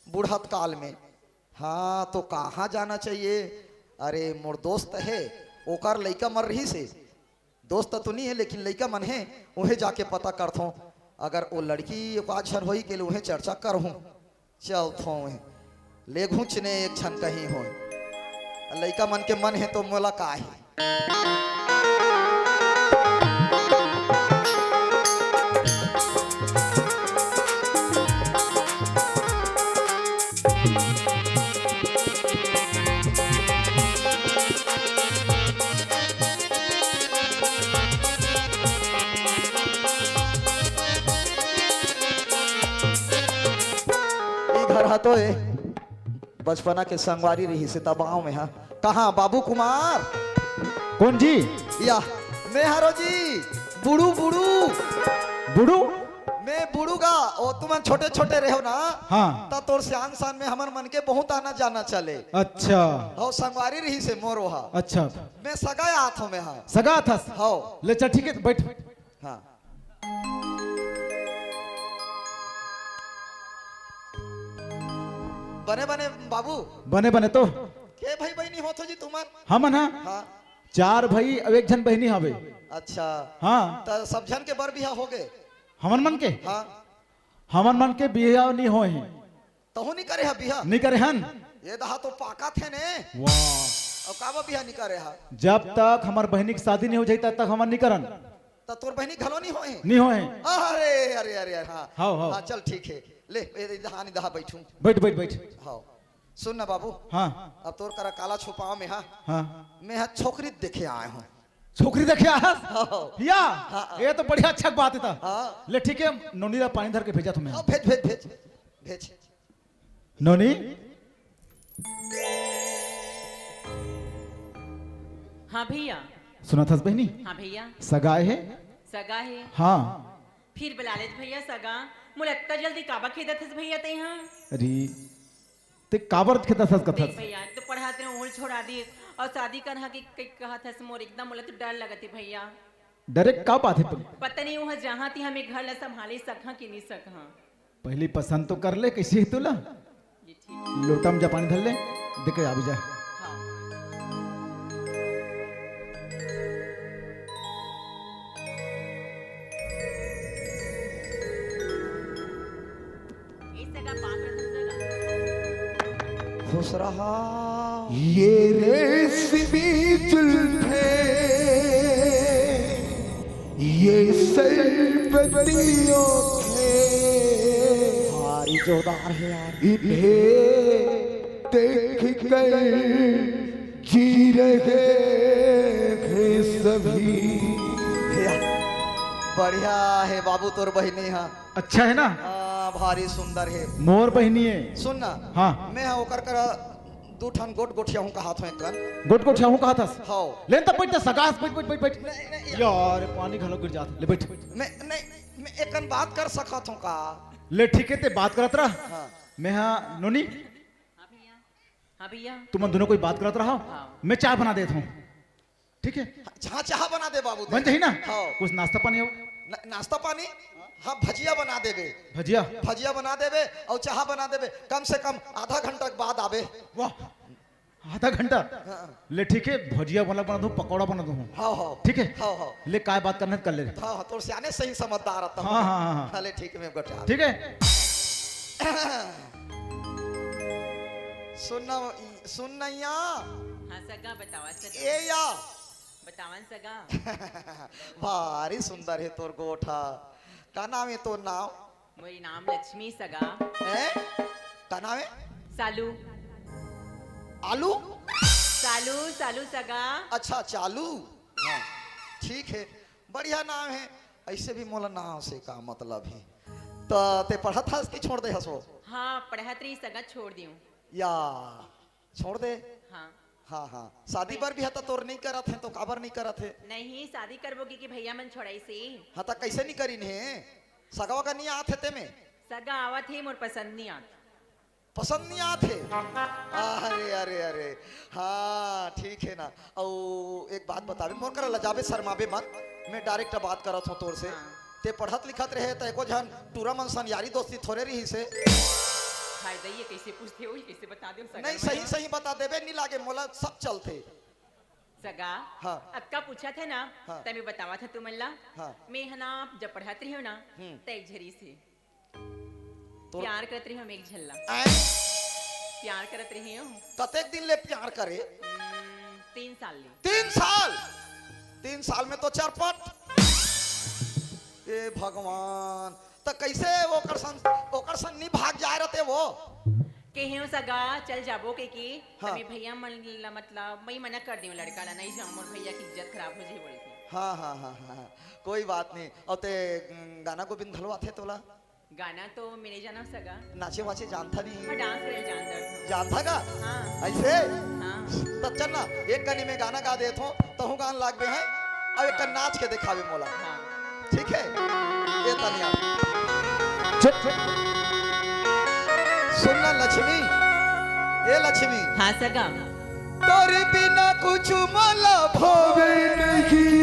बुढ़त काल में। हाँ, तो कहाँ जाना चाहिए? अरे, मोर दोस्त हे, ओकर लइका मन रहिस हे। दोस्त तो नहीं है, लेकिन लइका मन हे, उहें जाके पता करथों। अगर वो लड़की एक आध झन होई के ले उहें चर्चा करहूँ। चलथों उहें। ले घुचने एक झन कहीं होय। लइका मन के मन हे तो मोला का हे? ई घर हा तो ए, बचपना के संगवारी रहिस हे दबाव में हा। कहाँ बाबू कुमार? कौन जी? या, मैं हरो जी, बुड़ू, बुड़ू। बुड़ू? मैं बुड़ू गा, ओ तुमन छोटे-छोटे रहो ना, हाँ। त तोर सियान साल में हमर मन के बहुत आना जाना चले। अच्छा। हो, संगवारी रहिस हे मोर ओहा। अच्छा। मैं सगा आत हों मैं हा। सगा आथस? हो। ले चल, ठीक है, बैठ। हाँ। बने बने बाबू। बने बने तो। के भाई बहिनी होथो जी तुमन? हमन हा? हाँ। चार भाई अउ एक झन बहिनी हवे। अच्छा। हाँ। त सब झन के बर बिहा हो गे? हमन मन के? हाँ। हमन मन के बिहा नहीं होय हे। तहूँ नहीं करे हा बिहा? नहीं करे हन। ये दहा तो पाका थे ने। वाह। अउ काबर बिहा नहीं करे हा? जब तक हमर बहिनी के शादी नहीं हो जाही, तब तक हमन नहीं करन। त तोर बहिनी घलो नहीं होय हे? नहीं होय हे। अरे, अरे, अरे, अरे, हाँ। हाँ, हाँ। हाँ, चल ठीक हे। ले, ए, ए, दहा, नहीं दहा बैठूं। बैठ, बैठ, बैठ। हाँ। सुन ना बाबू। हाँ। अब तोर करा काला छुपाव में, हाँ। हाँ। मैं हा छोकरी देखे आय हों। छोकरी देखे आय हस? हाँ। या? हाँ। ये तो बढ़िया अच्छा बात हे त। हाँ। ले ठीक हे, नोनी ला पानी धर के भेजत हों मैं। हाँ, भेज, भेज, भेज। भेज। नोनी। हाँ भैया। सुनत हस बहिनी? हाँ भैया। सगा हे? सगा हे। हाँ। फिर बला लेत भैया सगा। मोला अत्ता जल्दी काबर खेदत हस भैया तैं हा? अरे, ते काबर खेदत हस कथस? देख भैया, एक तो पढ़ात रहे, ओल छोड़ा दिस, अउ शादी करहा के, के कहत हस मोर, एकदम मोला तो डर लगत हे भैया। डरे का बात हे तुम? पता नहीं उहाँ जहाँ ती हमर घर ला संभाले सकहा कि नहीं सकहा। पहली पसंद तो कर ले, कैसे हे तोला? ये ठीक। लोटा में जा पानी धर ले, देके आ भी जा। हाँ। ए सगा पाप रतन सगा। खुश रहा। ये रेशमी जुल्फे, ये सरबतियों के। भारी जोरदार है यार। इन्हें देख कर जी रहे हैं सभी। भैया, बढ़िया है बाबू तोर बहिनी हा। अच्छा है ना? हाँ, भारी सुंदर है। मोर बहिनी है। सुन ना, हाँ। मैं हा ओकर करा दू ठन गोठ गोठियाहूँ कहात हों एक कन। गोठ गोठियाहूँ कहात हस? हाँ। लेन त बैठ जा, सगा हस, बैठ, बैठ, बैठ, बैठ। नहीं, नहीं, यार, पानी घलो गिर जात। ले बैठ। मैं, नहीं, मैं एक कन बात कर सकत हों का? ले ठीक है, ते बात करत रह। हाँ। मैं, हाँ नोनी, हाँ भैया। हाँ भैया। तुमन दोनों कोई बात करत रहा। हाँ। मैं चाय बना देत हूँ। ठीक है। हाँ, चाय बना दे बाबू, बन जाही ना? हाँ। कुछ नाश्ता पानी हो? न-, नाश्ता पानी? हाँ, भजिया बना देबे। भजिया? भजिया बना देबे अउ चाय बना देबे। कम से कम आधा घंटा के बाद आबे। वाह, आधा घंटा? हाँ। ले ठीक है, भजिया वाला बना दूँ, पकौड़ा बना दूँ। हाँ, हाँ। ठीक है? हाँ, हाँ। ले, काय बात करना है, कर ले। हाँ, हाँ, तोर सियाने सही समझदार रहता। हाँ, हाँ, हाँ, हाँ। हाँ, ले ठीक है, मैं गोठिया। ठीक है। सुन ना, सुन ना या। हाँ सगा, बतावा सगा। ए या। बतावन सगा। भारी सुंदर है तोर गोठ। का नाम है तोर नाम? मोर नाम लक्ष्मी सगा। हैं? का नाम है? सालू। आलू? सालू, सालू सगा। अच्छा, चालू। हाँ, ठीक है, बढ़िया नाम है। ऐसे भी मोला नाम से का मतलब है? त ते पढ़त हस कि छोड़ दे हस वो? हाँ, पढ़त रही सगा, छोड़ दियो। या, छोड़ दे। हाँ। हाँ, हाँ। शादी बर भी हता तोर नहीं करत है, तो काबर नहीं करत है? नहीं, शादी करबो कि, कि भैया मन छोड़ाई से। हाँ, त कैसे नहीं करीन है? सगवा का नहीं आत है ते में? सगा आवत है, मोर पसंद नहीं आत। पसंद नहीं आत है? अरे, अरे, अरे। हाँ, ठीक है ना। अउ एक बात बताबे, मोर करा लजाबे, शर्माबे मत। मैं direct बात करत हूँ तोर से। हाँ। ते पढ़त लिखत रहे, त एको झन टूरा मन सन यारी दोस्ती थोड़े रही से। हाय दई, ये कैसे पूछते हो, ये कैसे बता दे सगा नहीं, मन? सही, सही बता देबे, नहीं लागे, मोला सब चलते। सगा, हाँ। अतका पूछत है ना, हाँ। त मैं बतावत है तुमन ला। हाँ। मैं है ना, जब पढ़त रही हूँ ना, हम्म। त एक झरी से तो प्यार करत रही हूँ, हम एक झल्ला। आय? प्यार करत रही हूँ। कतेक दिन ले प्यार करे? हम्म, तीन साल ले। तीन साल? तीन साल में तो चरपट। ए भगवान, त कैसे ओकर संग, ओकर संग नहीं भाग जाए रहते वो? कहे हो सगा, चल जाबो के की, हाँ। तभी भैया मन ला, मतलब, मैं मना कर दियो लड़का ला, नहीं जाऊँ, मोर भैया की इज्जत खराब हो जाए बोल के। हाँ, हाँ, हाँ, हाँ, हाँ। कोई बात नहीं। और ते, उम, गाना गोविंद घलो आथे तोला? गाना तो मैं नहीं जाना सगा। नाचे वाचे जानता नहीं? हाँ, dance करे जानता हूँ। जानता का? हाँ। ऐसे? हाँ। त चल ना, एक कनी में गाना गा देत हो, तहूँ गान लागबे हैं, अब एक हाँ। नाच के दिखावे मोला। हाँ। ठीक है? ये तनिया। चुप। सुन ना लक्ष्मी, ए लक्ष्मी। हाँ सगा। तोरे बिना कुछ मला भावे नहीं।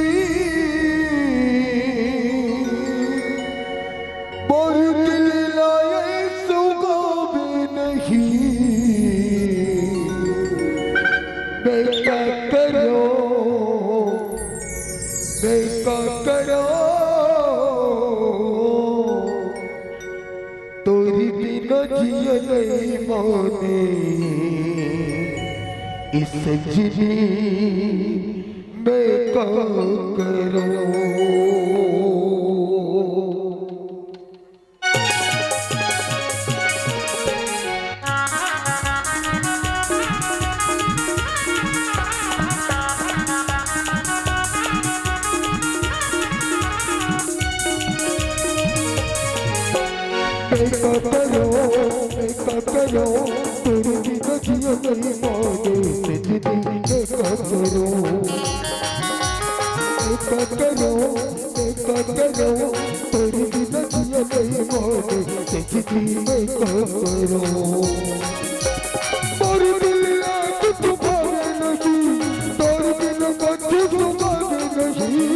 मोर दिल लाए सुगावे नहीं। मैं का करो, मैं का करो। तोरी बिना जिया नहीं माने, इस सजनी मैं का करूं। मैं का करो, मैं का करो, तेरे बिना जिया नहीं माने, सजनी मैं का करो। मैं का करो, मैं का करो, तेरे बिना जिया नहीं माने, सजनी मैं का करो। मोर दिल ला कुछ भावे नहीं, तोर बिना कुछ भावे नहीं।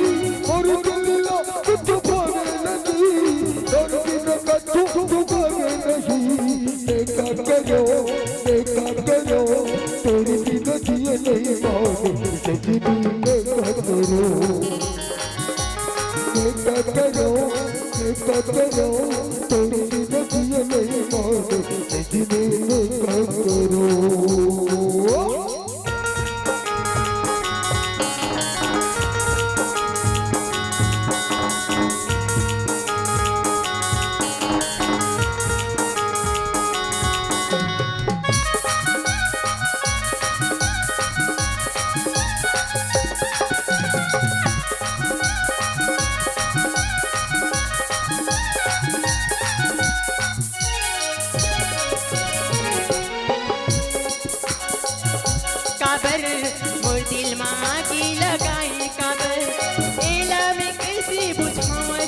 मोर दिल ला कुछ भावे नहीं, तोर बिना कुछ भावे नहीं। मैं का करो, मैं का करो, तोर बिना जिया नहीं माने, सजनी मैं का करो। मैं का करो, मैं का करो, तोर बिना जिया नहीं माने, सजनी मैं का करो।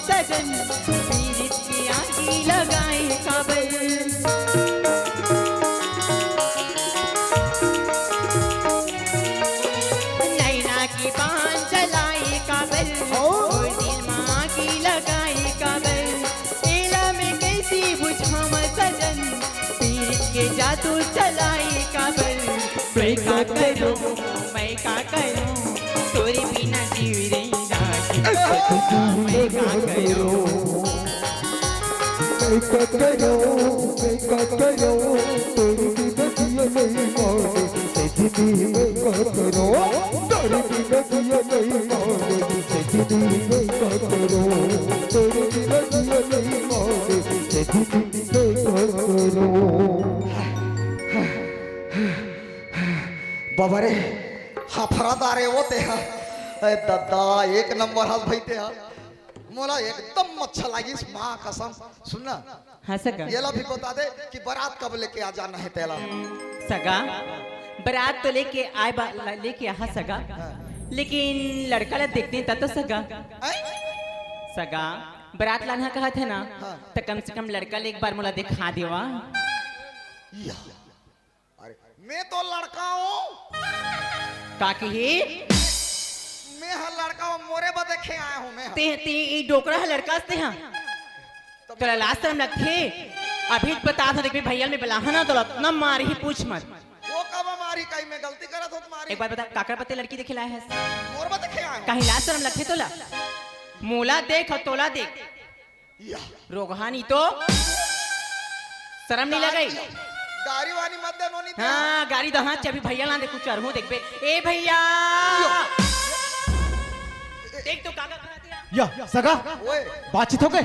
सजन पीरित के आगी लगाए काबर, नैना के बान जलाए काबर, मोर दिल मा आगी लगाए काबर, एला मैं कैसे बुझावं सजन, पीरित के जादू चलाए काबर। मैं का करूं, मैं का करूं, तोरे बिना जीव रे राखी। मैं का करूं, मैं का करूं, मैं का करूं, तोरे बिना जिया नहीं माने, सजनी मैं का करूं, तोरे बिना जिया नहीं माने, सजनी मैं का करूं, तोरे बिना जिया नहीं माने, सजनी मैं का करूं। बाबा रे, हफरादार हे वो ते हा। ए दद्दा, एक नंबर हस भाई ते हा। मोला एकदम अच्छा लागिस, माँ कसम। सुन ना, हाँ सगा। एला भी बता दे कि बारात कब लेके आ जाना हे तेला। सगा, बारात तो लेके आए बा-, लेके आहा सगा, हाँ। लेकिन लड़का ला देखते तब तो सगा। हैं? सगा, बारात लाना कहत हे ना, हाँ। तो कम से कम लड़का ले एक बार मोला दिखा देवा। या। अरे, मैं तो लड़का हूँ। का कही? मैं हा लड़का हूँ, मोरे बर देखे आया हूँ मैं हा। ते, ते, ई डोकरा हा लड़का हस ते हा। तब तोला लाज शरम लगथे? अभी बता था, देख भैया मैं बलाहा ना, तोला अतना मारही पूछ मत। वो कब मारही, कहीं मैं गलती करत हो तुम्हारी? एक बार बता, काकर बर ते लड़की देखे लाए हस? मोर बर देखे आया हूँ। कहीं लाज शरम लगथे तोला? मोला देख अउ तोला देख। या। रोगहानी तो शरम नहीं लगई? गारी वानी मत दे नोनी ते। हाँ, गारी दहा, अभी भैया ला दे कुछ अरहू देखबे। ए भैया। यो। देख तो काका कहा दिया। या, सगा। ओए। बातचीत हो गए?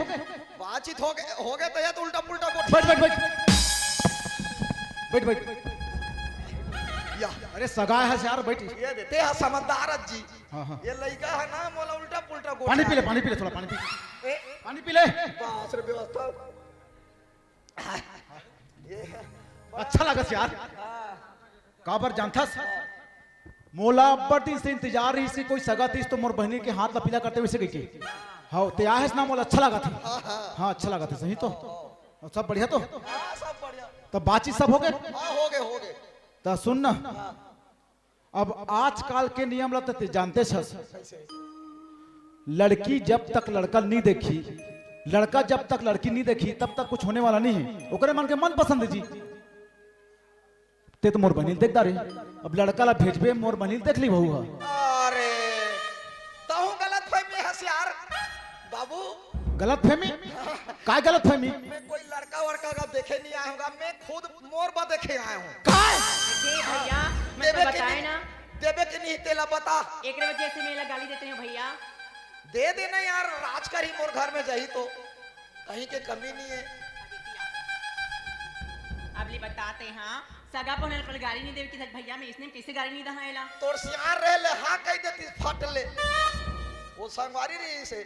बातचीत हो गए, हो गए तो ये तो उल्टा पुल्टा बोल। बैठ, बैठ, बैठ। बैठ, बैठ। या। अरे सगा हे यार, बैठ। ये देते हैं समझदार जी। हाँ, हाँ। ये लइका हे ना, मोला उल्टा पुल्टा गोठा। पानी पी ले, पानी पी ले, थोड़ा पानी पी। ए? पानी पी ले। बास रे व्यवस्था। ये अच्छा लागस यार। हाँ। काबर जानथस? मोला अब्बड़ दिन से इंतजार रहिस कि कोई सगा तीस तो मोर बहिनी के हाथ ला पीला करते वैसे कहिके। हाँ, ते आहे ना, मोला अच्छा लागथे। हाँ, हाँ। हाँ, अच्छा लागथे, सही तो। और सब बढ़िया तो? हाँ, सब बढ़िया। तब बातचीत सब हो गए? हाँ, हो गए, हो गए। त सुन ना। हाँ। अब आजकल के नियम ला त ते जानते छस, लड़की जब तक लड़का नहीं देखी, लड़का जब तक लड़की नहीं देखी, तब तक कुछ होने वाला नहीं है। ओकरे मन के मनपसंद जी। ते तो मोर बहिनी देख डारे, अब लड़का ला भेजबे, मोर बहिनी देख ली बहू हा। अरे, तहूँ गलत फहमी हस यार बाबू। गलत फहमी? काय गलत फहमी? मैं कोई लड़का वड़का का देखे नहीं आया हूँ, मैं खुद मोर बर देखे आया हूँ। काय? ए भैया, मैं तो देबे कि बताए नहीं, ना। देबे कि नहीं तेला बता। एकरे वजह से मैं एला गाली देते हूँ भैया। दे देना यार, राज करी मोर घर में जाही तो कहीं के कमी नहीं है। अब ले बताते हाँ, सगा पहुना ला गारी नहीं देवे कि भैया मैं इसने कैसे गारी नहीं दहा एला। तोर सियार रहे ले, हाँ कह देती फट ले। वो संगवारी रही से।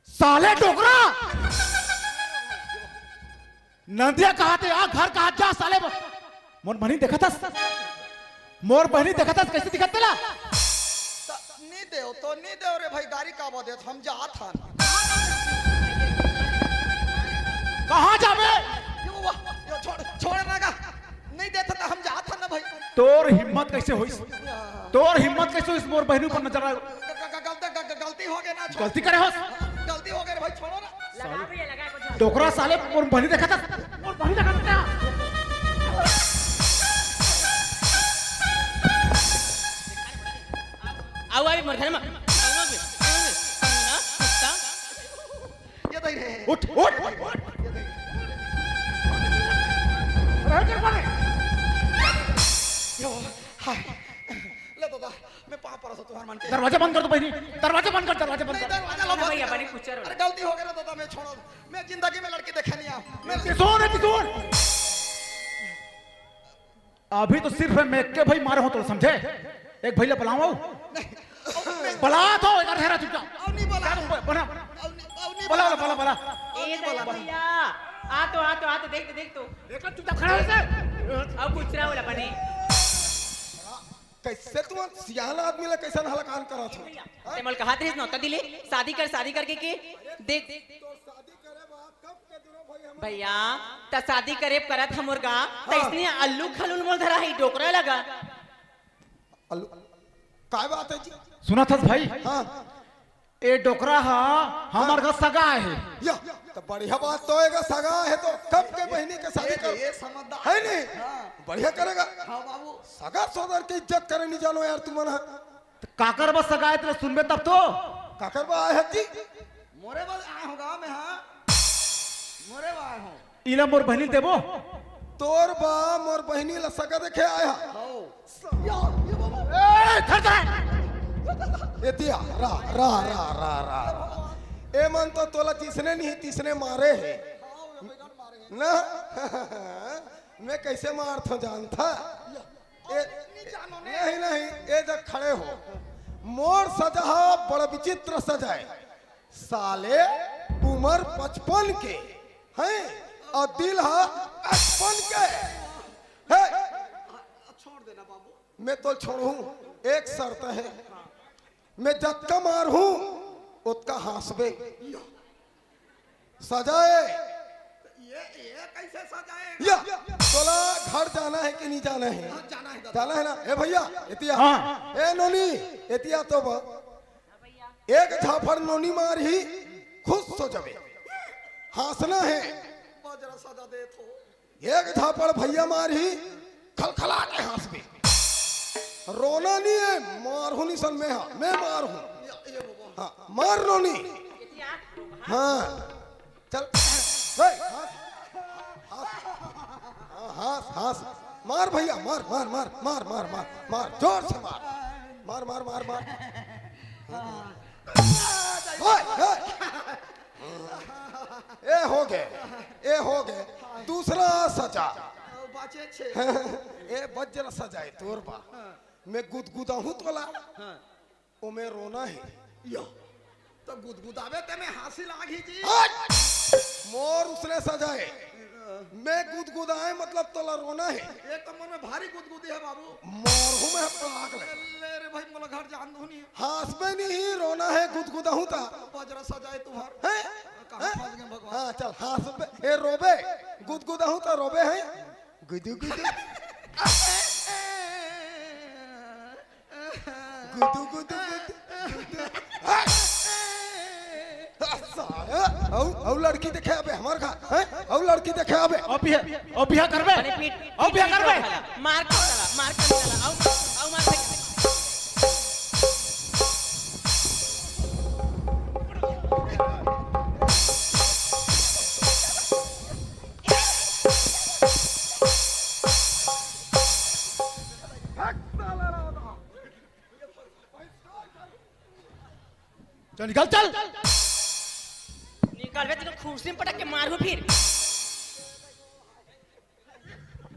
साले डोकरा! नंदिया कहा थे, आ घर कहा जा साले। मोर बहिनी देखत हस? मोर बहिनी देखत हस, कैसे दिखत तेला? त-, नी देव, तो नी देव रे भाई, गारी का बदे, हम जात हन। कहाँ जाबे? यो, यो, छोड़, छोड़ ना गा। नहीं देता तो हम जात हन ना भाई। तोर हिम्मत कैसे होइस? तोर हिम्मत कैसे होइस मोर बहिनी पर नजर आए? ग-, ग-, ग-, गलती, ग-, ग-, गलती हो गई ना, छोड़। गलती करे होस? गलती हो गई रे भाई, छोड़ो ना। लगा भैया, लगा कुछ। डोकरा साले, मोर बहिनी देखत हस? मोर बहिनी देखत हस? आओ, आओ, मोर घर में। ये दई रे। उठ, उठ, उठ। अरे, कर पाने। यो, हाय। ले दादा, मैं पाँव परत हूँ तुम्हार मन के। दरवाजा बंद कर दो बहिनी, दरवाजा बंद कर, दरवाजा बंद नहीं, कर। दरवाजा लो, अरे बंद भैया, कर। बड़ी कुचर हो। अरे गलती हो गई ना दादा, मैं छोड़ो, मैं जिंदगी में लड़की देखे नहीं आया। मैं किशोर है, किशोर। अभी तो सिर्फ मैं एक के भाई मारे हो तो समझे, एक भाई ले बुलाओ। नहीं, नहीं। बुला तो एक ढेरा चुपचाप। अब नहीं बुला। क्या तुम बना? अब नहीं, अब नहीं बुला, बुला। बुला, बुला। अब ए नहीं बुला। भैया, आ तो, आ तो, आ तो, देख तो, देख तो। एक चुपचाप खड़ा हो से। अब कुचरा वाला बने। कैसे तुमन सियान आदमी ला कैसन हलकान करत हो? भैया, ते मोला कहत रहिस नौता दिले, शादी कर, शादी करके के देख। भैया, त शादी करे करत हमर गा, त हाँ। इसने अल्लू खलूल मोल धरा है, डोकरा लगा। अल्लू, काय बात है जी? सुनत हस भाई? हाँ। ए डोकरा हा हमर घर सगा हे। या, त बढ़िया बात तो हे, सगा हे तो कब के बहिनी के शादी कर, ये समझदार है नहीं? हाँ। बढ़िया करेगा। हाँ बाबू। सगा सोदर के इज्जत करे नहीं जानो यार तुमन हा। त काकर बा सगा हे तेला सुनबे तब तो। काकर बा आए हस जी? मोरे बा आए हो गाँव में, हाँ। मोरे बा आए हो। इला मोर बहिनी देबो? तोर बा मोर बहिनी ला सगा देखे आया। हौ। या, ये बाबा। ए, धर, धर। एतिया, रा, रा, रा, रा, रा। ए मन तो तोला जिसने नहीं, तिसने मारे हे। ना? मैं कैसे मारथों जानथा? ए, नहीं, नहीं, ए जग खड़े हो। मोर सजा हा बड़ा विचित्र सजा हे। साले उमर पचपन के हैं अउ दिल हा अचपन के है। छोड़ देना बाबू। मैं तो छोड़हूँ, एक शर्त है, मैं जतका मारहूँ ओतका हाँसबे। सजा हे। ये, ये कैसे सजा हे? या, तोला घर जाना है कि नहीं जाना है? हाँ, जाना है दादा। जाना है ना? ए भैया, एतिया। हाँ। ए नोनी, एतिया तो बा। एक झापड़ नोनी मारही, खुश हो जाबे। हाँसना हे। बजरा सजा देथों। एक झापड़ भैया मारही, खलखला के हाँसबे। रोना नहीं हे, मारहूँ निसन मैं हा, मैं मारहूँ। या, ये बाबा। हाँ, मार नोनी। हाँ, चल। ए, हाँस, हाँस, हाँ, हाँस, हाँस। मार भैया, मार, मार, मार, मार, मार, मार, मार, जोर से मार। मार, मार, मार, मार। ओए, ओए। ए हो गे, ए हो गे। दूसरा सजा। बाचे छे। ए बजरा सजा हे तोर बा। मैं गुदगुदाहूँ तोला। हाँ। ओमे रोना हे। या, त गुदगुदाबे ते में हाँसी लागही जी। हट! मोर उसने सजा हे। मैं गुदगुदाए मतलब तोला रोना हे। एक तो मन में भारी गुदगुदी हे बाबू। मारहूँ मैं पलाक ले। ले रे भाई, मोला घर जान दो नहीं। हाँसबे नहीं, रोना हे, गुदगुदाहूँ त। बजरा सजा हे तुम्हार। हैं? कहाँ हैं? फंस गए भगवान? हाँ, चल, हाँसबे, ए, रोबे, गुदगुदाहूँ त रोबे हैं? गुदु, गुदु। गुदु, गुदु, गुदु, गुदु। साले, अउ, अउ लड़की देखे आबे हमर घर, हैं? अउ लड़की देखे आबे। अउ बिहा, अउ बिहा करबे? अरे पीट, अउ बिहा पीट करबे? मार के चला, मार के चला, अउ, अउ मार के। चल निकल, चल। निकलबे तो कुर्सी में पटक के मारहूँ फिर।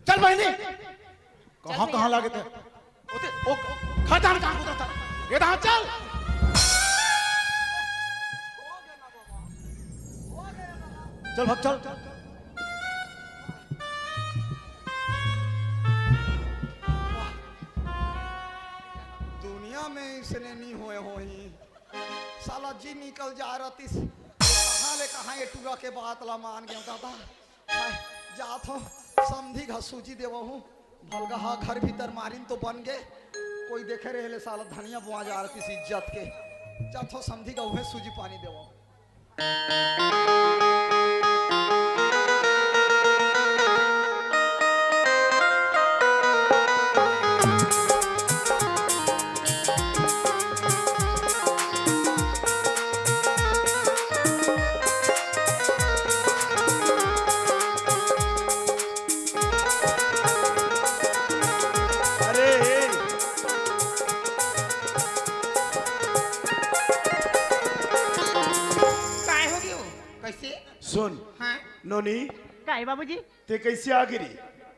चल बहिनी। कहाँ, चल कहाँ भैया। लागे थे? ओते, ओ, खजान कहाँ कुदरता? ये कहाँ चल? चल भाग चल। दुनिया में इसने नहीं होए होही। साला जी निकल जा रहतिस, कहाँ ले कहाँ ये टूरा के बात ला मान गेंव दादा। हाय, जात हों, समधी घर सूजी देवहूँ, भलगहा घर भीतर मारिन तो बन गे, कोई देखे रहे ले साला धनिया बोआ जा रहतिस इज्जत के। जात हों समधी घर उहें सूजी पानी देवहूँ। अरे, काय हो गयो? कैसे? सुन, हाँ? नोनी, काय बाबूजी? ते कैसे आ गिरी?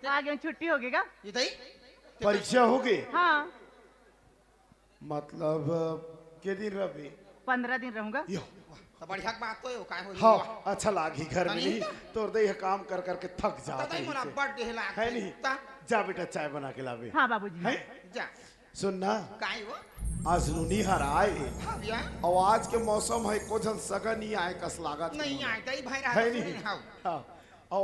आ गए, छुट्टी हो गई का? ये तई? परीक्षा हो गई? हाँ। मतलब, के दिन रही? पंद्रह दिन रहूंगा। यो। तो बढ़िया बात तो यो, काय हो हाँ, वाह। अच्छा लागी घर में नहीं नहीं, तो? तोर दई ह काम कर करके थक जात तो दई रही मोला से। बड़ देह लाग है नहीं? ता? जा बेटा, चाय बना के लावे। हाँ बाबूजी। है? जा। सुन ना, काय वो? आज नोनी हर आए हे। हाँ भैया। अउ आज के मौसम हे, एको झन सगा नइ आए कस लागत हे नहीं मोला। आए, दई भाई रहा है तो नहीं? सुन, हाँ। हाँ। अउ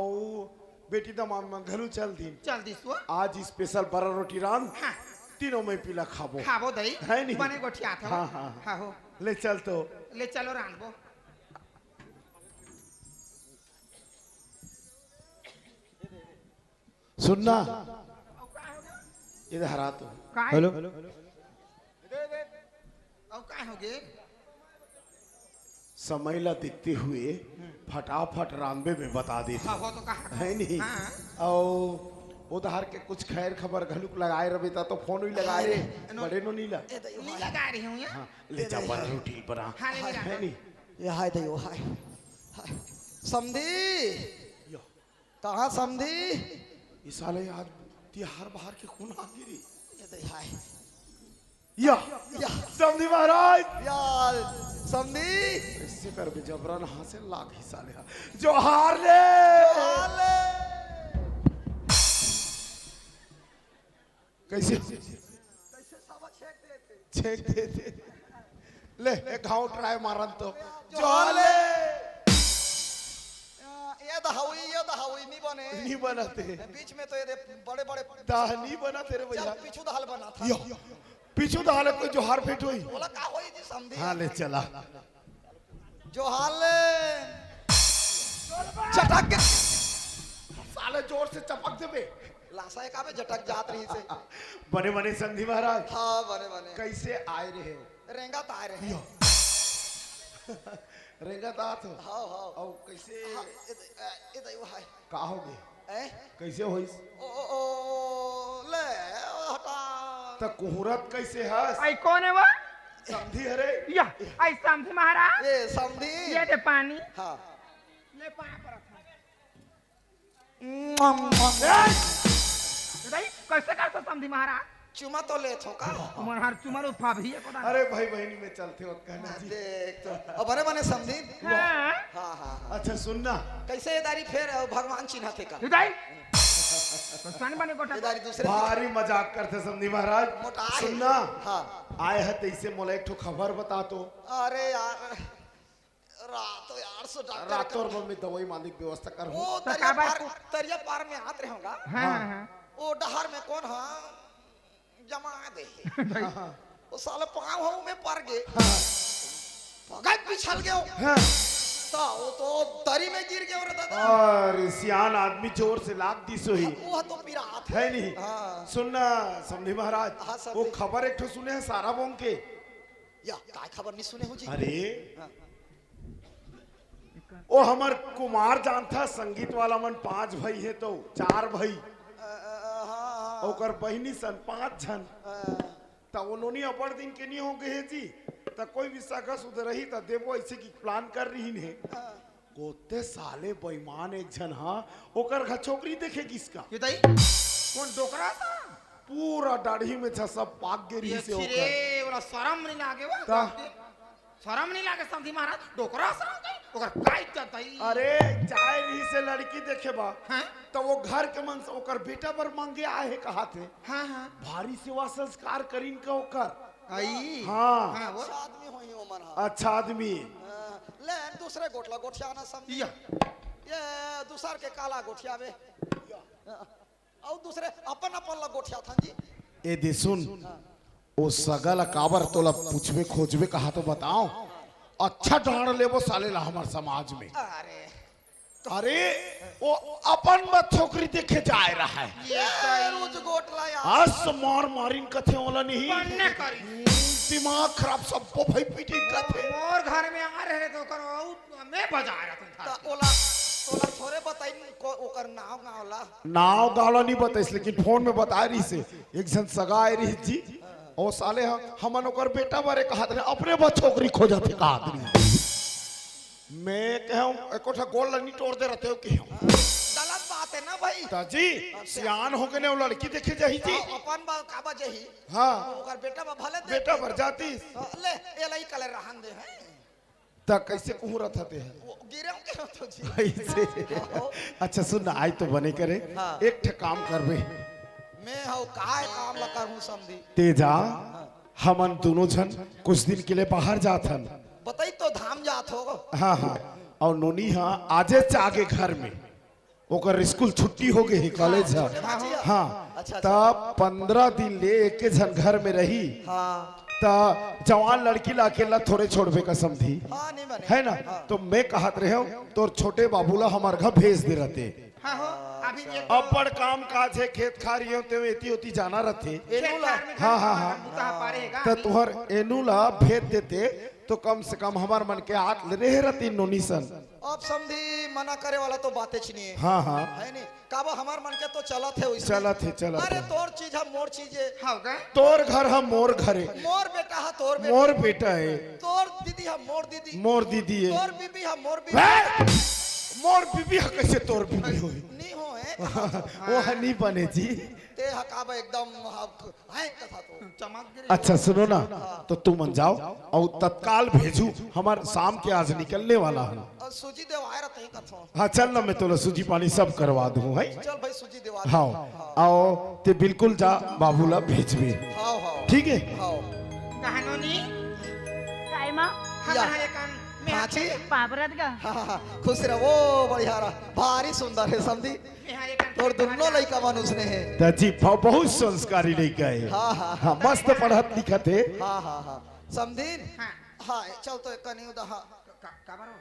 बेटी दमाद मन घलो चल दिन। चल दिस वो। आज special बरा रोटी रांध, हाँ। तीनों में पीला खाबो। खाबो दई। है नहीं? बने गोठियात हवय। हाँ, हाँ। हाँ हो। ले चल तो। ले चलो रांधबो। सुन ना, इधर आ तो। काय? हेलो। अउ काय होगे? समय ला देखते हुए फटाफट रांधबे में बता देथे। हाँ, वो तो कहा। है नहीं? हाँ। अउ उधार के कुछ खैर खबर घलुक लगाए रबे ता तो फोन भी लगाए रे। हाँ, नो-, बड़े नोनी ला। ए, दई नहीं भाई। लगाए रहे हूँ यहाँ। हाँ, ले ए, जा दई बरा भाई। रोटी बरा। हाँ, ले, ले, है ला। नहीं? ये हाय दई, ओ हाय। हाय। समधी। यो। कहाँ समधी? ई साले आज तिहार बाहर के कोन आ गिरी? ये दे हाय। या। या। समधी महाराज। या, समधी। ऐसे कर बे जबरन हाँसे लाग ही साले हा। जोहार ले। जोहार ले। कैसे? कैसे सावा छेक देथे? छेक देथे। ले, एक घाव try मारन तो। जोहार ले। जोहार ले। ये दहावी, ये दहावी, नी बने। नी बनत हे। बीच में तो ये दे बड़े-बड़े ता नी बनत हे रे भैया। चल, पीछू दहाल बना था। यो, पीछू दहाल कोई जोहार भेंट होई। बोला का होई जी समधी? हाँ, ले चला। जोहार ले। चटक के। साले जोर से चपक देबे। लासा एक आवे झटक जात रही से। बने बने समधी महाराज। हाँ, बने बने। कैसे आए रहे हो? रेंगत आए रहे। यो। रेंगत आत हो? हाँ, हाँ। अउ कैसे? हाँ, ए दे, ए, ए दे, वो हाय। का होगे? ए? कैसे होइस? ओ, ओ, ओ, ले, ओ, हटा। त कुहरत कैसे हस? आई कोन हे वो? समधी हरे? या, आई समधी महाराज। ए, समधी। ये दे पानी। हाँ। ले पाया परत हँव। मम, मम। ए! दाई, कैसे करथो समधी महाराज? चुमा तो लेथो का? मन हर चुमा लो फाभी एको दाना। अरे भाई बहिनी में चलथे ओत कहना जी। देख तो। अब बने बने समधी। हाँ। हाँ, हाँ, हाँ। अच्छा सुन ना। कैसे ये दारी फेर भगवान चिन्हथे का? ये दाई। तो सन बने गोठा। ये दारी दूसरे भारी मजाक करथे समधी महाराज। मोटा सुन ना। हाँ। आए हे तइसे मोला एक ठो खबर बता तो। अरे यार। रातो यार सो डॉक्टर रातो का और में दवाई मालिक व्यवस्था कर वो तो दरिया काबर पार, को- दरिया पार में आत रहे होगा। हाँ, हाँ, हाँ। वो डहर में कोन हा जमा दे। वो साले पाँव हो में पर गे। हाँ। भगत पिछल गयो। हाँ। तो वो तो दरी में गिर गयो रे दादा। अरे सियान आदमी जोर से लाग दिस होही। वो तो पिरात है। है नहीं? हाँ। सुन ना समधी महाराज, हाँ, समधी। वो खबर एक ठो सुने हे सारा बोंग के। या, काय खबर नहीं सुने हो जी? अरे, हाँ। ओ हमर कुमार जानथा, संगीत वाला मन पांच भाई हे तो चार भाई, अ, अ, अ, हाँ, हाँ। ओकर बहिनी सन पांच झन। अ। त ओ नोनी अब्बड़ दिन के नी हो गे हे जी, त कोई भी सगा सुधा रही त देबो, ऐसे की plan कर रहिन हे। अ। कोते साले बेईमान एक झन हा ओकर घर छोकरी देखे गिस का। ये दाई, कोन डोकरा सा? पूरा दाढ़ी में झसा पाक गे रहिस हे ओकर। रे, ओला शरम नहीं लागे वो? ता? शरम नहीं लागे समधी महाराज? डोकरा सा हो गई? ओकर का इज्जत दाई? अरे, जाए रहिस हे लड़की देखे बा। हाँ? त वो घर के मन से ओकर बेटा बर मांगे आए हे कहाथे। हाँ, हाँ। भारी सेवा संस्कार करिन का ओकर। आई। हाँ। हाँ, वो? अच्छा आदमी होई ओमन हा। अच्छा आदमी। हाँ, ले दूसरे गोठला गोठियाना समधी। या। ये दूसर के काला गोठियाबे। अउ दूसरे अपन अपन ला गोठियाथन जी। ए दे सुन, हाँ। ओ सगा ला काबर तोला पूछबे खोजबे कहा तो बताओ। अच्छा डांड़ लेबो साले ला हमर समाज में। अरे। अरे, ओ अपन बर छोकरी देखे जाए रहा है। ये ए, दाई। रोज गोठला यार। अस मार मारिन कथे ओला नहीं। बन्ने करी। दिमाग खराब सबो भाई पीटी कथे। मोर घर में आ रहे तो करो, मैं बजा रहा था। त ओला, ओला थोरे बताइन को, ओकर नाव गाँव ला। नाव गाँव ला नहीं बताइस, लेकिन फोन में बता रहिस हे। एक झन सगा आए रहिस जी, ओ साले ह, हमन ओकर बेटा बर कहात रहे, अपने बर छोकरी खोजत हे कहात रहिस। मैं कहूँ, एको ठा गोड़ ला नहीं टोर दे रहते हो कि हम। गलत बात है ना भाई। त जी, सियान हो के ने वो लड़की देखे जाही जी। हाँ, अपन बर काबर जाही। हाँ। ओकर बेटा बर भले दे बेटा दे। बर जाती। हाँ, ले, एला ही कले रहन दे हैं। त कैसे कुहरत हते हैं? वो गिरे होंगे तो जी। कैसे? हाँ। अच्छा सुन ना, आई तो बने करे। हाँ। एक ठे काम करबे। मैं हव काय काम ला करहूं समधी। ते जा, हमन दोनों झन कुछ दिन के लिए बाहर जात हन। बताई तो धाम जात हो। हाँ, हाँ। अउ नोनी हाँ, आजे च आगे घर में, ओकर स्कूल छुट्टी हो गई है, कॉलेज हाँ, है। छोटे बाची है। हाँ, अच्छा, त अच्छा। पंद्रह दिन ले एक झन घर में रही। हाँ। त जवान लड़की ला अकेला थोड़े छोड़बे का समधी। हाँ, नहीं बने। है ना? हाँ। तो मैं कहत रहे हूँ, तोर छोटे बाबू ला हमार घर भेज दे रहते। हाँ हो, अभी ये तो अब्बड़ काम काज हे, खेत खार हे, ते एती ओती जाना रथे। खेत खार में हाँ, हाँ, हाँ। बूता ह पारे हे गा त अभी। तुहर एनू ला भेज देते, तो कम से कम हमार मन के आत ले रहे रहती नोनी सन। अब समधी मना करे वाला तो बातेच नहीं है। हाँ, हाँ। है नहीं? काबा हमार मन के तो चलत है वैसे। चलत है, चलत अरे है। तोर चीज है, मोर चीज है। हाँ, का? तोर घर है, मोर घर है। मोर बेटा है, तोर बेटा। मोर बेटा है। तोर दीदी है, मोर दीदी। मोर दीदी है। तोर बीबी है, मोर बीबी। हैं? मोर बीबी ह कइसे तोर बीबी होही? नी होय। वो ह नी बने जी। ते ह काबा एकदम ह, हैं कथा तो। चमक गिरी। अच्छा सुनो ना, तो तुमन जाव अउ तत्काल भेजू, हमर शाम के आज निकलने वाला हन। अउ सूजी देवाय रथे कथो। हाँ चल ना, मैं तोला सूजी पानी सब करवा दूँ, हैं? चल भाई सूजी देवा दे। हाँ, हाँ। अउ ते बिल्कुल जा, बाबू ला भेजबे। हाँ, हाँ। ठीक है? हाँ। कहा नोनी? काय माँ? या। हमारा ये कान में हाँ जी। पाँव परत गा। हाँ, हाँ, हाँ। खुश रहो, बढ़िया रहा। भारी सुंदर है समधी। तोर दुन्नो लइका मन उसने हे। त जी, ब-, बहुत संस्कारी लइका हे। हाँ, हाँ। हाँ, मस्त पढ़त लिखत हे। हाँ, हाँ, हाँ। समधिन? हाँ। हाँ, चल तो एक कनी उदा, हाँ। का, का बारो?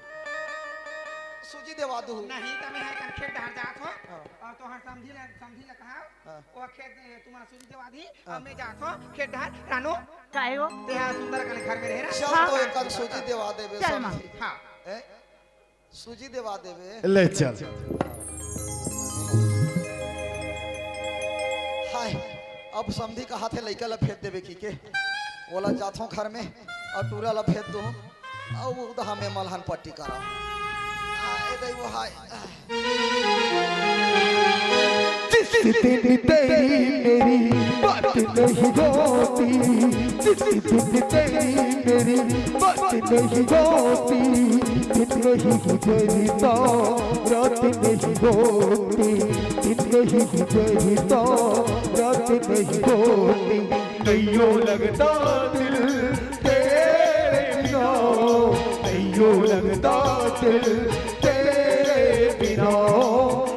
सूजी देवा दू। नहीं, त मैं हर कन खेत डहर जात हो। हाँ। अउ तोहर समधी ल, समधी ल कहा, हाँ। वो खेत, ए, तुम्हारा सूजी देवा दी, हाँ। अउ मैं जात हो, खेत डहर, रानू। काहे हो? ते हा सुंदर कन घर में रहे ना। चल हाँ। तो एक कन सूजी देवा देबे, चल माँ। समधी। हाँ। ए? सूजी देवा देबे। ले चल। हाय, अब समधी कहाथे लइका ला भेज देबे कहिके। ओला जाथों घर में अउ टूरा ला भेज दूँ। अउ वो उदा हमें मलहन पट्टी करा। आ, ए दई वो हाय। जिस दिन तेरी मेरी बात नहीं होती, जिस दिन तेरी मेरी बात नहीं होती, दिन नहीं गुजरता, रात नहीं होती, दिन नहीं गुजरता, रात नहीं होती। नइयो लगता दिल तेरे बिना, नइयो लगता दिल तेरे बिना,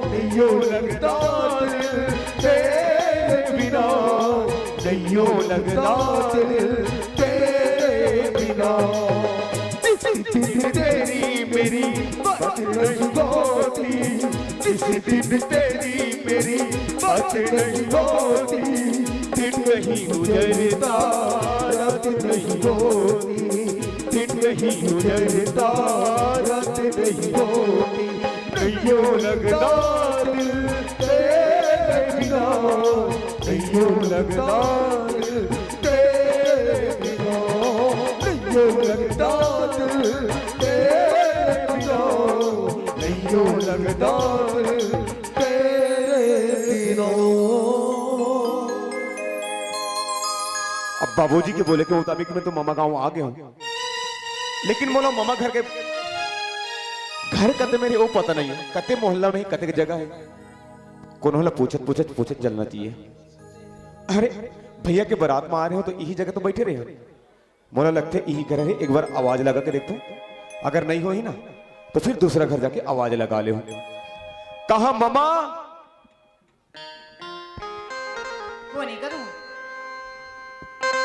नइयो लगता दिल तेरे बिना, नइयो लगता दिल तेरे बिना। जिस दिन तेरी मेरी बात नहीं होती, जिस दिन तेरी मेरी बात नहीं होती, दिन नहीं गुजरता, रात नहीं होती, दिन नहीं गुजरता, रात नहीं होती। नइयो लगता दिल तेरे बिना, नइयो लगता दिल तेरे बिना, नइयो लगता दिल तेरे बिना, नइयो लगता दिल तेरे बिना। अब बाबूजी के बोले के मुताबिक मैं तो ममा गांव आ गया हूँ, लेकिन मोला ममा घर के, घर कते मेरे वो पता नहीं है, कते मोहल्ला में, कते जगह है। कोनो ला पूछत, पूछत, पूछत चलना चाहिए। अरे, भैया के बारात में आ रहे हो तो यही जगह तो बैठे रहे हो। मोला लगथे यही घर है, एक बार आवाज लगा के देखथों। अगर नहीं होही ना, तो फिर दूसरा घर जाके आवाज लगा लेहूं। कहा ममा? कोने करूं?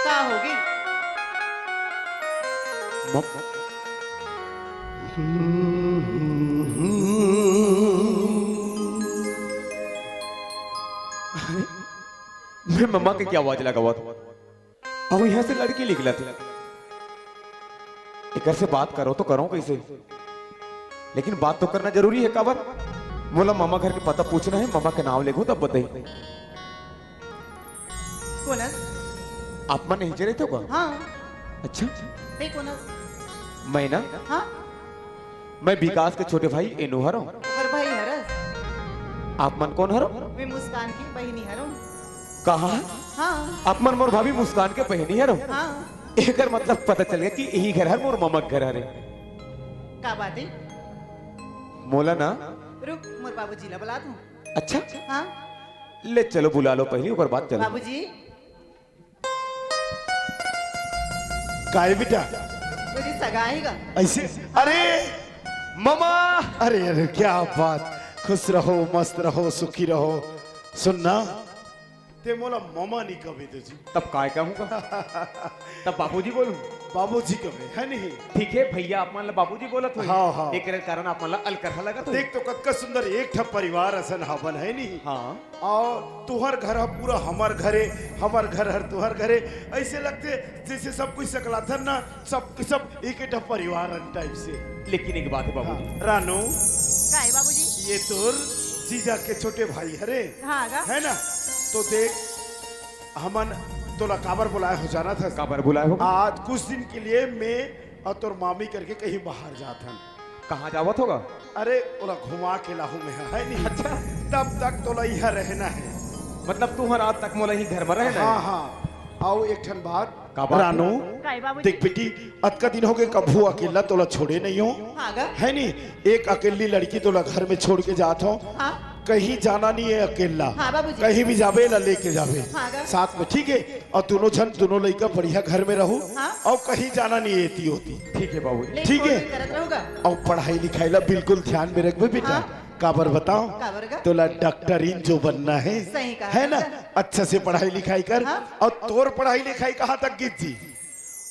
का होगे? मम- अरे, मैं ममा के क्या आवाज लगावत? अउ इहाँ से लड़की निकलत हे। एकर से बात करो तो करो कैसे? लेकिन बात तो करना जरूरी है, काबर? मोला ममा घर के पता पूछना है, ममा के नाव लेगो तब बताई। कोन हस? आप मन यहीं रहिथो का? हाँ। अच्छा। तैं कोन हस? मैं ना? हाँ। मैं विकास के छोटे भाई एनू हरों। ओकर भाई हरस? आप मन कोन हरो? मैं मुस्कान की बहिनी हरों। कहा? हाँ। आप मन मोर भाभी मुस्कान के बहिनी हरो? हाँ। एकर मतलब पता चल गया कि यही घर हर मोर ममा के घर हरे। का बात है? मोला ना। रुक, मोर बाबूजी ला बुलात हूँ। अच्छा? हाँ। ले चलो, बुला लो पहली, ओकर बाद चलो। बाबूजी। काय बेटा? मुझे सगा आएगा। ऐसे? अरे ममा। अरे, अरे, क्या बात। खुश रहो, मस्त रहो, सुखी रहो। सुन ना, ते मोला ममा नहीं कबे तो जी। तब काय कहूँगा? तब बाबूजी बोलूँ? बाबूजी कबे, है नहीं? ठीक है भैया, आप मन ला बाबूजी बोलत होही। हाँ, हाँ। एकर कारण आप मन ला अलकरहा लगत होही। देख तो कतका सुंदर एक ठा परिवार असन हावन, है नहीं? हाँ। अउ तुहर घर ह पूरा हमर घरे, हमर घर हर तुहर घरे, ऐसे लगथे जैसे सब कुछ सकलाथन ना, सब के सब एक ठा परिवार अन टाइप से। लेकिन एक बात है बाबूजी। हाँ, रानू। काय बाबूजी? ये तोर जीजा के छोटे भाई हरे। हाँ गा। है ना? तो देख, हमन तोला काबर बुलाए हो जानत हस? काबर बुलाए हो? आज कुछ दिन के लिए मैं अउ तोर मामी करके कहीं बाहर जात हन। कहाँ जावत होगा? अरे, ओला घुमा के लाहूं मैं, है नहीं? अच्छा। तब तक तोला इहाँ रहना है। मतलब, तुहर आज तक मोला ही घर में रहना है? हाँ, हाँ। अउ एक ठन बात, का बात? रानू, काय बाबूजी? देख बेटी, अतका दिन हो गए, कभू अकेला तोला छोड़े नहीं हो, हाँ गा। है नहीं? एक अकेली लड़की तोला घर में छोड़ के जात हो। हाँ। कहीं जाना नहीं है अकेला। हाँ बाबूजी। कहीं भी जाबे, ला लेके जाबे। हाँ गा। साथ में, ठीक है? अउ दोनों झन, दोनों लइका बढ़िया घर में रहू। हाँ। अउ कहीं जाना नहीं है एती ओती। ठीक है बाबूजी। ठीक है। फोन करत रहूँगा। अउ पढ़ाई लिखाई ला बिल्कुल ध्यान में रखबे बेटा। हाँ। काबर बताओ? काबर गा? तोला डॉक्टरीन जो बनना है, सही कहा है ना? बेटा। अच्छा से पढ़ाई लिखाई कर। हाँ। अउ तोर पढ़ाई लिखाई कहाँ तक गिस जी?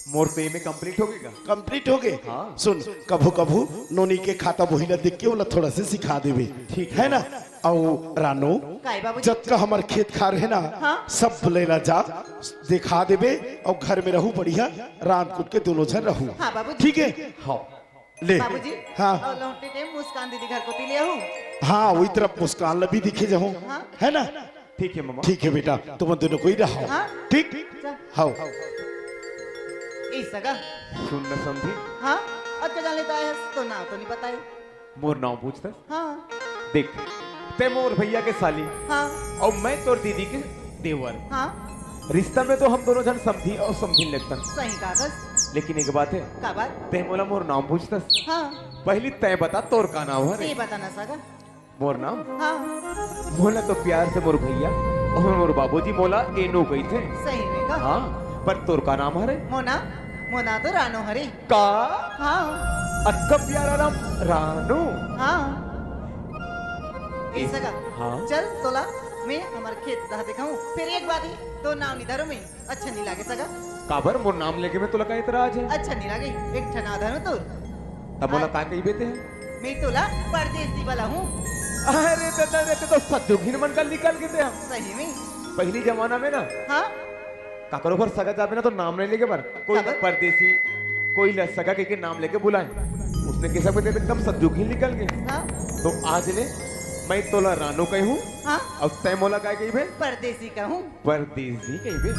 मोर तो एमए complete हो गे गा। Complete हो गे? हाँ। सुन, कभू कभू नोनी के खाता बोही ला देख के ओला थोड़ा से सिखा देबे। ठीक है। है ना? अउ रानू, काय बाबूजी? जतका हमर खेत खार है ना, हाँ। सब लेला जा, दिखा देबे, अउ घर में रहू बढ़िया, रांध कूट के दोनों झन रहू। हाँ बाबूजी। ठीक है? हाँ। ले। बाबूजी, हाँ। अउ लौटते टाइम मुस्कान दीदी घर कोती ले आहू। हाँ, वही तरफ मुस्कान ला भी दिखे जाहूँ। हाँ। है ना? ठीक है ममा। ठीक है बेटा, तुम दोनों कोई रहो। हाँ। ठीक? चल। हाँ। ए सगा। सुन न समधी। हाँ, अतका जान लेता है तो नाम तो नहीं बताए। मोर नाम पूछता? हाँ। देख, ते मोर भैया के साली। हाँ। अउ मैं तोर दीदी के देवर। हाँ। रिश्ता में तो हम दोनों झन समधी अउ समधी लगथन। सही कहा बस। लेकिन एक बात है। का बात? ते मोला मोर नाम पूछतस। हाँ। पहली तय बता, तोर का नाम हरे? ते बता ना सगा। मोर नाम? हाँ। मोला तो प्यार से मोर भैया अउ मोर बाबूजी मोला एनू कहिथे। सही में का? हाँ, पर तोर का नाम हरे? मोना, मोना तो रानो हरे। का? हाँ। अतका प्यारा नाम रानो। हाँ। ए सगा, हाँ। चल तोला मैं हमर खेत ला दिखाऊं। फिर एक बात ही, तो नाम नहीं धरो मैं। अच्छा नहीं लागे सगा। काबर मोर नाम लेके मैं तोला का एतराज है? अच्छा नहीं लागे, एक ठन आधा नो तोर। तब मोला अ- का कहिबे ते है? मैं तोला परदेसी वाला हूँ। अरे दादा रे, ते तो सज्जो घिन मन का निकल के ते हम। सही में? पहली जमाना में ना, हाँ? काकरो घर सगा जाबे ना तो नाम नहीं लेके बर, कोई काबर? परदेसी, कोई ला सगा के, के नाम लेके बुलाए। उसने कैसा बता एकदम सज्जो घिन निकल के। हाँ? तो आज ले मैं तोला रानो कहूँ। हाँ? अउ तै मोला काय कहिबे? परदेसी कहूँ। परदेसी कहिबे?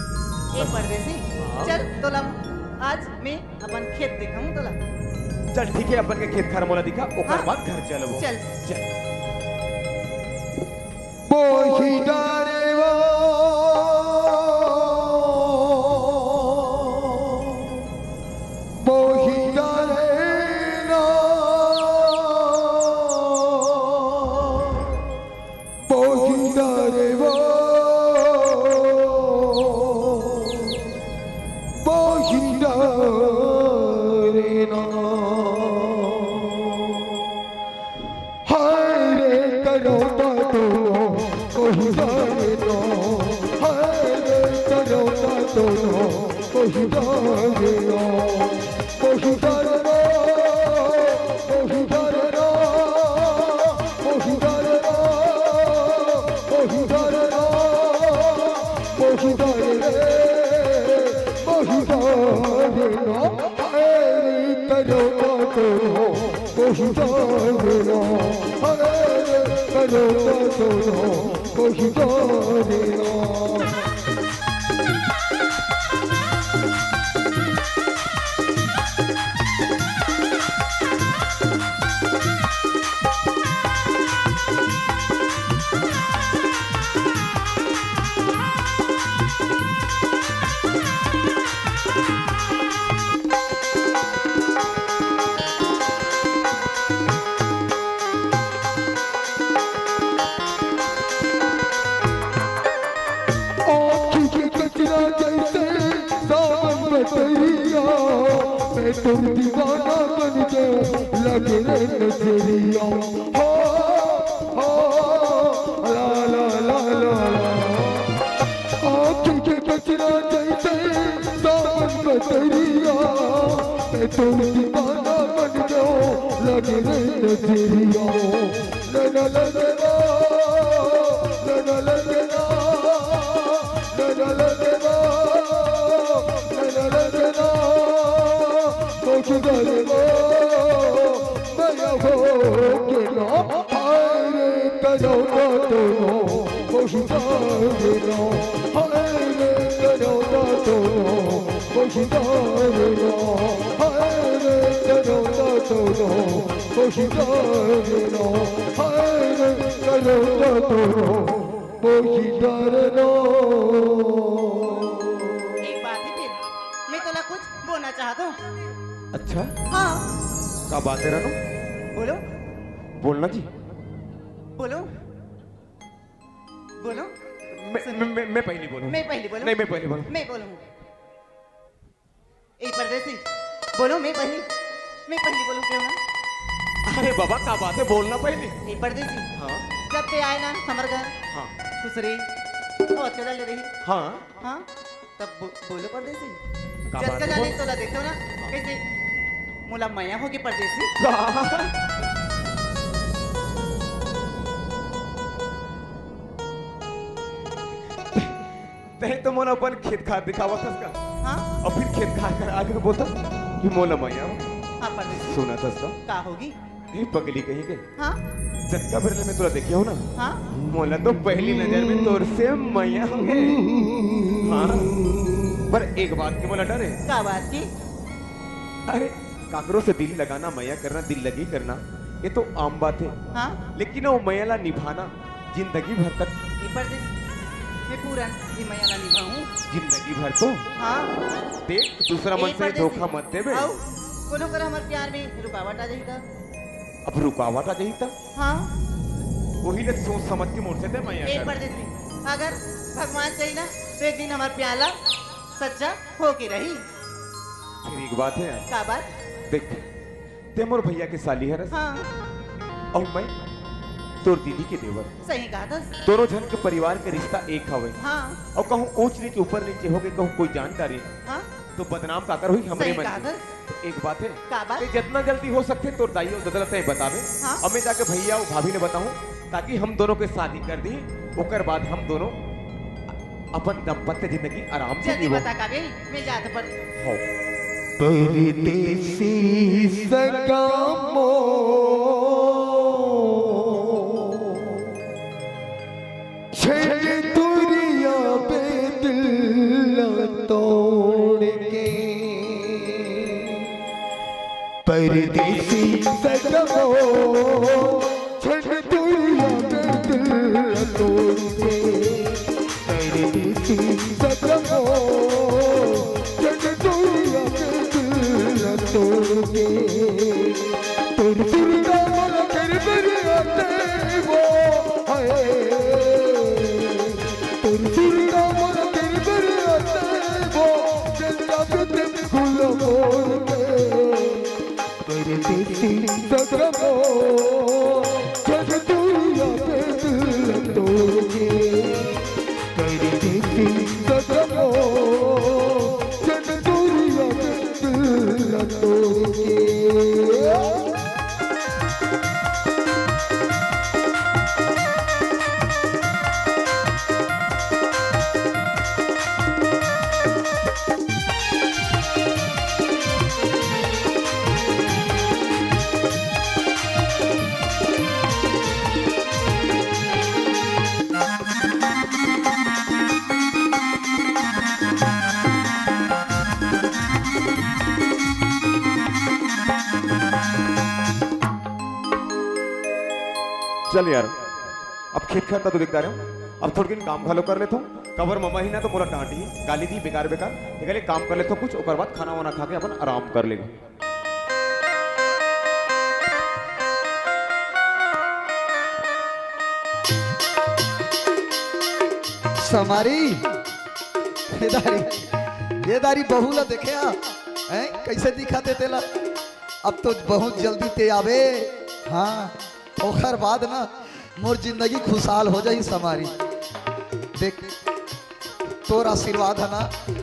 ए परदेसी, हाँ? चल तोला आज मैं अपन खेत दिखाऊं तोला। चल ठीक है, अपन के खेत खार मोला दिखा, ओकर हाँ। बाद घर चलबो। चल। चल। बोही डारे वो, बोही डारे ना। बोही डारे वो, बोही डारे ना। हाय रे करो तो, बोही डारे ना। हाय रे करो तो, बोही डारे ना। बोही डारे ना। बोही डारे ना। बोही डारे ना। बोही डारे ना। बोही डारे रे। बोही डारे ना। हाय रे करो तो, बोही डारे ना। हाय रे करो तो, बोही डारे ना। तोर दीवाना बन गयो, लगे रे नजरिया। हो, हो, ला, ला, ला, ला, ला। आँखी के कचरा जैसे सावन बदरिया। मैं तोर दीवाना बन गयो, लगे रे नजरिया। नैना लगे ना, नैना लगे ना, नैना लगे ना, नैना लगे ना, कोशिश करे ना, मैं हो के ना, हाय रे, करो ना तो ना, कोशिश करे ना, हाय रे, करो ना तो ना, कोशिश करे ना, हाय रे, करो ना तो ना, कोशिश करे ना, हाय रे, करो ना तो ना, कोशिश करे ना। एक बात है फिर, मैं तोला कुछ बोलना चाहत हूँ। अच्छा, हाँ। का बात है रानू? बोलो। बोलना जी। बोलो। बोलो। मैं, सुन। मैं, मैं, मैं पहली बोलूँ। मैं पहली बोलूँ। नहीं, मैं पहली बोलूँ। मैं बोलूँ। ए परदेसी, बोलो, मैं पहली, मैं पहली बोलूँ क्यों ना? अरे बाबा, का बात है, बोलना पहली। ए परदेसी, हाँ। जब ते आए ना हमर घर, हाँ। खुसरी, बहुत कदल रही। हाँ। हाँ, तब बो-, बोलो परदेसी। का जब बात है, कदल बोल। तोला देखो ना, हाँ। कैसे मोला मया होगे परदेसी। का? तैं तो मोला अपन खेत खार दिखावत हस का? हाँ। अउ फिर खेत खार कर आगे बोलत हस कि मोला मया हो। हाँ, परदेसी। सुनत हस का? का होगे? ए पगली कहीं के। हाँ। जतका बेर ले मैं तोला देखे हूँ ना, हाँ। मोला तो पहली नजर में तोर से मया होगे। हाँ। पर एक बात के मोला डर हे। का बात के? अरे, काकरो से दिल लगाना, मया करना, दिल लगी करना, ये तो आम बात है। हाँ। लेकिन वो मया ला निभाना, जिंदगी भर तक। ए परदेसी, मैं पूरन ए मया ला निभाहूँ। जिंदगी भर तो? हाँ। देख, दूसरा ए मन से परदेसी, धोखा मत देबे। अउ कोनो करा हमर प्यार में रुकावट आ जाही त? अब रुकावट आ जाही त? हाँ। वही ले सोच समझ के मोर से तैं मया ए कर। परदेसी, अगर भगवान चाही ना, तो एक दिन हमर प्यार ला सच्चा होके रही। फिर एक बात है यार। का बात? देख, तैं मोर भैया के साली हरस। हाँ। अउ मैं तोर दीदी के देवर। सही कहा दस। दोनों झन के परिवार के रिश्ता एक हवे। हाँ। अउ कहूँ ऊंच नीच, ऊपर नीचे होके कहूँ कोई जान डारे, हाँ। तो बदनाम काकर होही? हमरे सही मन कहा के। दस। तो एक बात है, का बात? तैं जितना जल्दी हो सकथे तोर दाई अउ ददा ला तैं बताबे। हाँ। अउ मैं जाके भैया अउ भाभी ले बताहूँ, ताकि हम दोनों के शादी कर दी, ओकर बाद हम दोनों अपन दाम्पत्य जिंदगी आराम से जल्दी जीवो। बता काबे, मैं जात पर। हो। परदेसी सगा मोर, छन दुरिया पे दिल तोड़ के। परदेसी सगा मोर, छन दुरिया पे दिल तोड़ के। परदेसी सगा मोर, छन दुरिया पे दिल तोड़ के। तोर सुरता मन कर बर आते वो, हाय। तोर सुरता मन कर बर आते वो, चंदा पे ते फूल मोड़ के। परदेसी सगा मोर, छन दुरिया पे दिल तोड़ के। परदेसी सगा मोर, छन दुरिया पे दिल तोड़ के। चल यार, अब खेत खार तो देखता रहे, अब थोड़किन काम घलो कर लेथों। काबर ममा ही ना तो मोला डांटही, गाली दी बेकार बेकार। एकरे काम कर लेथों कुछ, ओकर बाद खाना वाना खा के अपन आराम कर लेबे। समारी, ये दारी, ये दारी बहू ला देखे आ। हैं, कइसे दिखत हे तेला? अब तो बहुत जल्दी ते आबे। हाँ, ओखर बाद ना मोर जिंदगी खुशहाल हो जाही संगवारी। देख, तोर आशीर्वाद हे ना,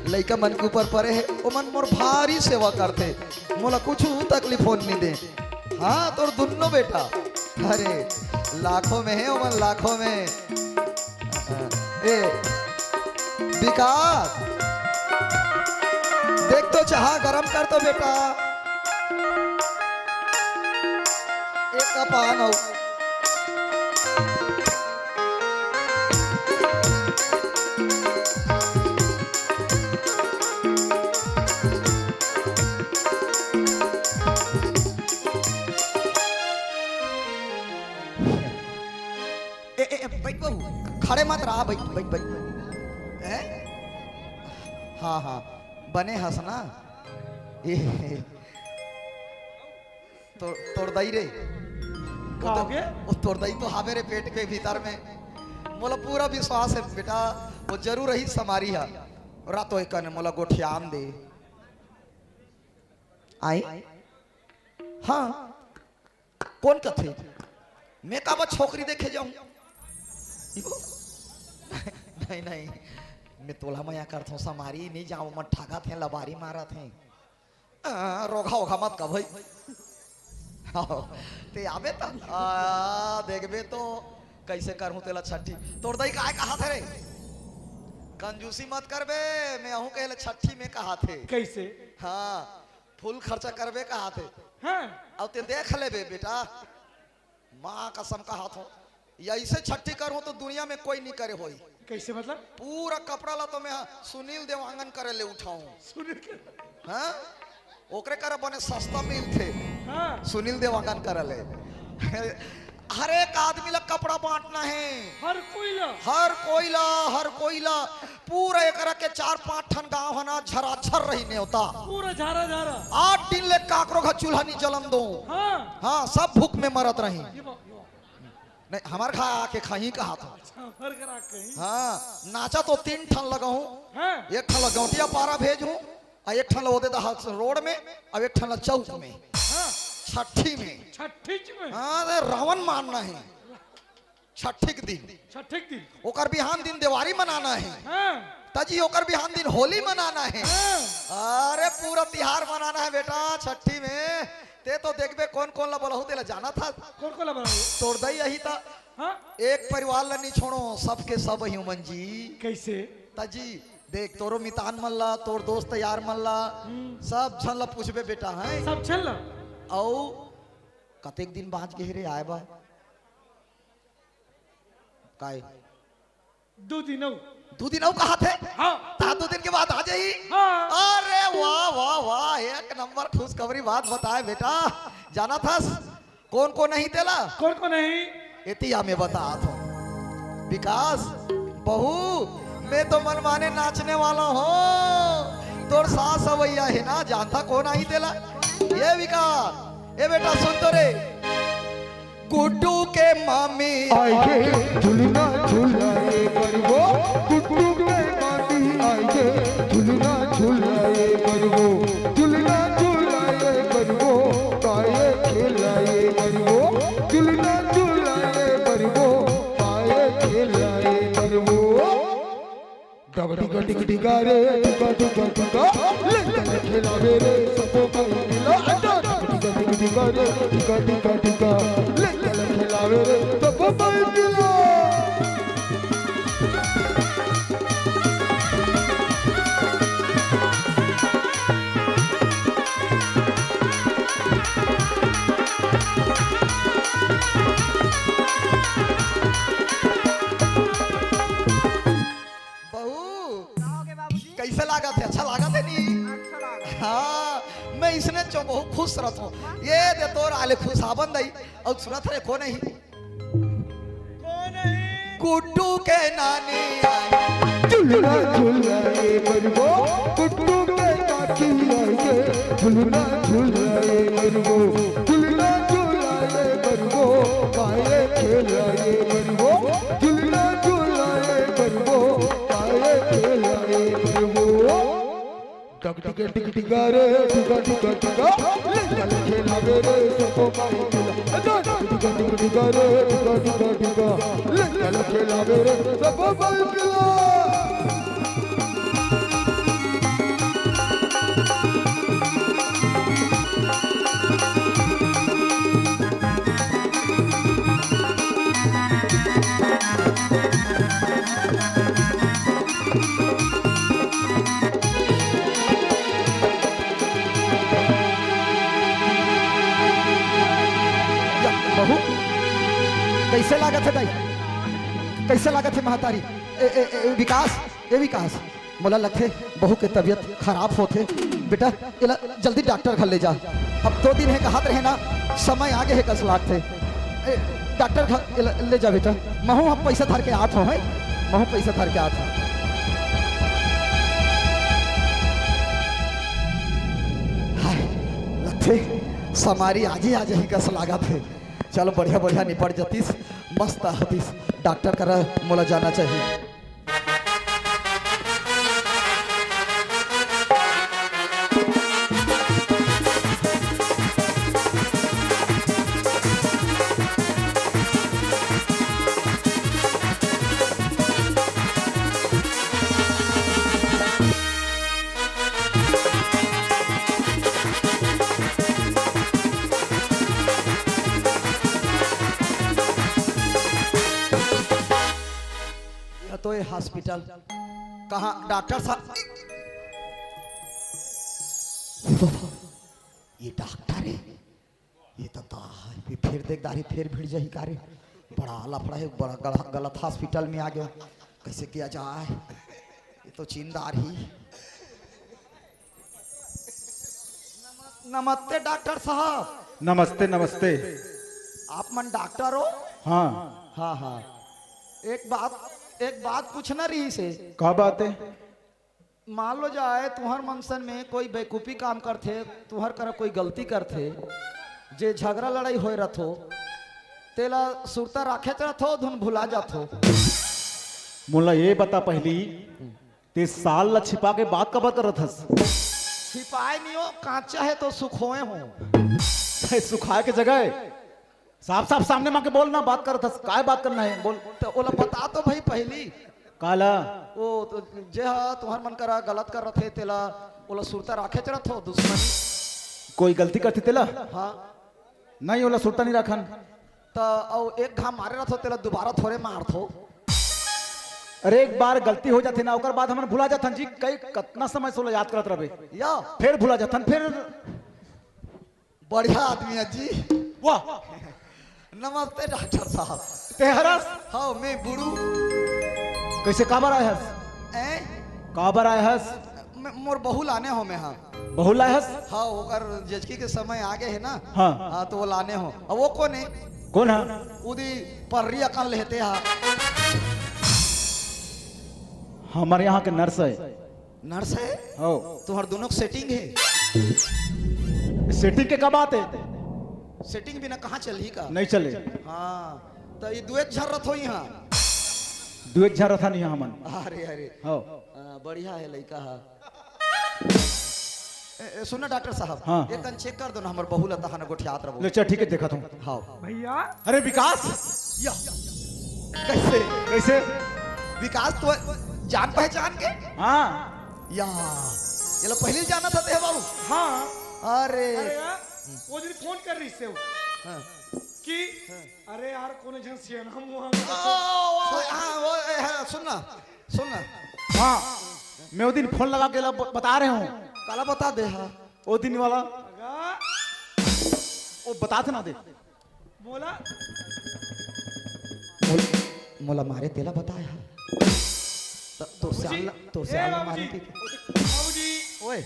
लइका मन के ऊपर परे हे, ओमन मोर भारी सेवा करथे, मोला कुछु तकलीफ होन नइ दे। हाँ, तोर दुन्नो बेटा, अरे, लाखों में हे ओमन, लाखों में। ए विकास, देख तो चाहा गरम कर तो बेटा। एक कप आन अउ। ए, ए, ए, बइठ बहू, खड़े मत रहा, बइठ, बइठ, बइठ। ए? हाँ, हाँ, बने हस ना? ए, तो, तोर दाई रे। वो का तो, होगे? वो तोर दाई तो हावे रे पेट के भीतर में। मोला पूरा विश्वास हे बेटा, वो जरूर ही संगवारी हा। रातो एक ने मोला गोठियान दे। आई? हाँ। कोन कथे? मैं काबर छोकरी देखे जाहूं? नहीं, नहीं, मैं तोला मया करथंव, संगवारी, नइ जावंव, ओमन ठगथे, लबारी मारथे। आ, रोगहा ओगहा मत का भई। आओ, ते आबे त, आ, देखबे तो कइसे करहूं तेला छट्ठी। तोर दाई काय कहत हे रे? कंजूसी मत करबे, मैं अहूं कहे ले छट्ठी में कहत हे। कइसे? हाँ, फुल खर्चा करबे कहत हे। हाँ। अउ ते देख लेबे बेटा, माँ कसम कहत हंव, अइसे छट्ठी करहूं तो दुनिया में कोई नइ करे होही। कइसे मतलब? पूरा कपड़ा ला तो मैं ह सुनील देवांगन करे ले उठाहूं। सुनील के हाँ? ओकरे करा बने सस्ता मिलथे। हाँ। सुनील देवांगन करा ले। हर एक आदमी ला कपड़ा बांटना हे। हर कोई ला। हर कोई ला, हर कोई ला। पूरा एकरा के चार पांच ठन गांव हे ना, झराझर रही नेवता। पूरा झारा झारा। आठ दिन ले काकरो घर चूल्हा नइ जलन दों। हाँ। हाँ, सब भूख में मरत रही। ये बात, ये बात। नहीं, हमर घर आके खाही कहत हंव। अच्छा, हमर घर आके खाही। हाँ, नाचा तो तीन ठन लगाहूं। हाँ। एक ठन ला गौंटिया पारा भेजहूं, अउ एक ठन ला ओदे दहा रोड में, अउ एक ठन ला चौक में। हाँ। छट्ठी में। छट्ठी में? हाँ, अरे रावण मारना हे। छट्ठी के दिन। छट्ठी के दिन। ओकर बिहान दिन देवारी मनाना हे। हाँ। त जी ओकर बिहान दिन होली मनाना हे। हाँ। अरे पूरा तिहार मनाना हे बेटा छट्ठी में। ते तो देखबे कोन कोन ला बोलाहूं तेला जानत हस। कोन कोन ला बोलाहूं? तोर दाई आही त हाँ? एक परिवार ला नइ छोड़ों, सबके सब आही ओमन जी। कइसे? त जी देख, तोरो मितान मन ला, तोर दोस्त यार मन ला, हम्म। सब झन ला पूछबे बेटा, हैं? सब झन ला। अउ कतेक दिन बांच गे हे रे आय बर? काय? दू दिन अउ। दू दिन अउ कहत हे? हाँ। त दू दिन के बाद आ जाही? हाँ। अरे वाह, वाह, वाह, एक नंबर खुशखबरी बात बताय बेटा। जानत हस कोन कोन आही तेला? कोन कोन आही? एती आ मैं बतात हंव। विकास, बहू, मैं तो मनमाने नाचने वाला हंव। तोर सास सवैया हे ना, जानथा कोन आही तेला? ए विकास, ए बेटा सुन तो रे। गुड्डू के मामी आय गे झुलना झुलाए बर वो, गुड्डू के मामी आय गे झुलना झुलाए बर वो, झुलना झुलाए बर वो, पाए खिलाए बर वो, झुलना झुलाए बर वो, पाए खिलाए बर वो। डबडी गटिक डिगा रे, डिगा, डिगा, डिगा, लइका ल खेलावे रे, सबो भाई मिला। अड्डा, डबडी गटिक डिगा रे, डिगा, डिगा, डिगा, लइका ल खेलावे रे, सबो भाई मिला। बहू, का हो गे बाबूजी? कइसे लागत हे? अच्छा लागत हे नी? अच्छा लागत। हाँ, मैं इसने चो बहुत खुश रहत हंव। ये दे तोर आले खुश हावन दई, अउ सुनत रे कोन आही? कोन आही? गुड्डू के नानी आही। झुलना झुलाए बर वो, गुड्डू के काकी आय गे। झुलना झुलाए बर वो, झुलना झुलाए बर वो, पाए खिलाए बर वो, झुलना झुलाए बर वो, पाए खिलाए बर वो। डगडग टिक टिका रे, टिका टिका टिका, ले चल खेलावे रे सबो माई टिका। ए, जा, टिका टिका टिका रे, टिका टिका टिका, ले चल खेलावे रे सबो माई टिका। बहू, कइसे लागत हे दाई? कइसे लागत हे महतारी? ए, ए, ए, विकास, ए विकास, मोला लगथे बहू के तबीयत खराब होथे। बेटा, एला जल्दी डॉक्टर घर ले जा। अब दो दिन हे कहत रहे ना, समय आगे हे कस लागथे। ए, डॉक्टर घर एला ले जा बेटा। महू हम पैसा धर के आत हों, हैं? महू पैसा धर के आत हों। हाय, लगथे समारी आजे आ जाही कस लागत हे। चलो, बढ़िया बढ़िया निपट जतिस, मस्त होतिस। डॉक्टर करा मोला जाना चाहिए। ये तो ये हॉस्पिटल। कहाँ डॉक्टर साहब? ये डॉक्टर है? ये तो ता है, फिर देख दारी, फिर भिड़ जाही का रे। बड़ा लफड़ा है, बड़ा गल-, गलत हॉस्पिटल में आ गया। कैसे किया जाए? ये तो चिंदार ही। नमस्ते डॉक्टर साहब। नमस्ते, नमस्ते। आप मन डॉक्टर हो? हाँ। हाँ, हाँ। एक बात, एक बात पूछना रहिसे। का बात है? मान लो जाए, तुहर मनसन में कोई बेवकूफी काम करथे, तुहर करा कोई गलती करथे, जे झगड़ा लड़ाई होए रथो, तेला सुरता राखेच रथो, धुन भुला जाथो। मोला ये बता पहली, ते साल ला छिपा के बात काबर करत हस? छिपाए नहीं हो, कांचा है तो सुखोए हो। ते सुखाए के जगह साफ साफ सामने मा के बोल ना, बात करत हस, काय बात करना है, बोल। तो ओला बता तो भाई पहली। काला? ओ, तो जे हा तुहर मन करा गलत कर रथे, तेला, ओला सुरता राखेच रथो, दुश्मनी। कोई गलती करथे तेला? हाँ। नहीं, ओला सुरता नहीं राखन। त अउ एक घाव मारे रथो, तेला दोबारा थोरे मारथो। अरे, एक बार गलती हो जाथे ना, ओकर बाद हमन भुला जाथन जी। कई कतना समय से ओला याद करत रहे। या। फिर भुला जाथन, फिर। बढ़िया आदमी है जी। वाह। नमस्ते डॉक्टर साहब। ते हरस? हाँ, मैं बुड़ू। कैसे, काबर आए हस? ए? काबर आए हस? मैं, मोर बहू लाने हो मैं, हाँ। बहू लाए हस? हाँ, ओकर जचकी के समय आ गए है ना। हाँ। हाँ, तो वो लाने हो। अब वो कौन है? कौन है? उदी पर्री अकन लेते हा। हमारे यहाँ के नर्स है। नर्स है? हो। तुम्हार दोनों के सेटिंग है? सेटिंग के का बात है? सेटिंग बिना कहाँ चलही का? नहीं चले। हाँ, तो ये दुए झर रथ हो यहाँ। दुए झर रथ नहीं हमन। अरे, अरे। हो। हाँ, बढ़िया है लइका हा। ए, ए, सुन ना डॉक्टर साहब, हाँ। एक कन चेक कर दो ना, हमर बहू ला तहां गोठियात रहो। ले चल, ठीक है, देखत हूँ। हाँ। भैया। अरे विकास, या। कैसे? कैसे? विकास तो जान पहचान के? हाँ। या, ये ला पहली जाना था ते बाबू। हाँ। अरे। अरे यार, वो दिन फोन कर रही से वो। हाँ। कि, हाँ। अरे यार, कौन झन सियाना मुहा में ओ, ओ, हाँ, ओ, ए, हाँ, सुन ना, सुन ना। हाँ, मैं वो दिन फोन लगा के ला ब-, बता रहे हूँ। काला बता दे, हाँ। वो दिन वाला। लगा। वो बता थे ना दे। मोला। मोल-, मोला मारे तेला बताया। त-, तो बाबूजी, सियान ला, तो ए सियान ला मारे बाबूजी, के। बाबूजी। ओए।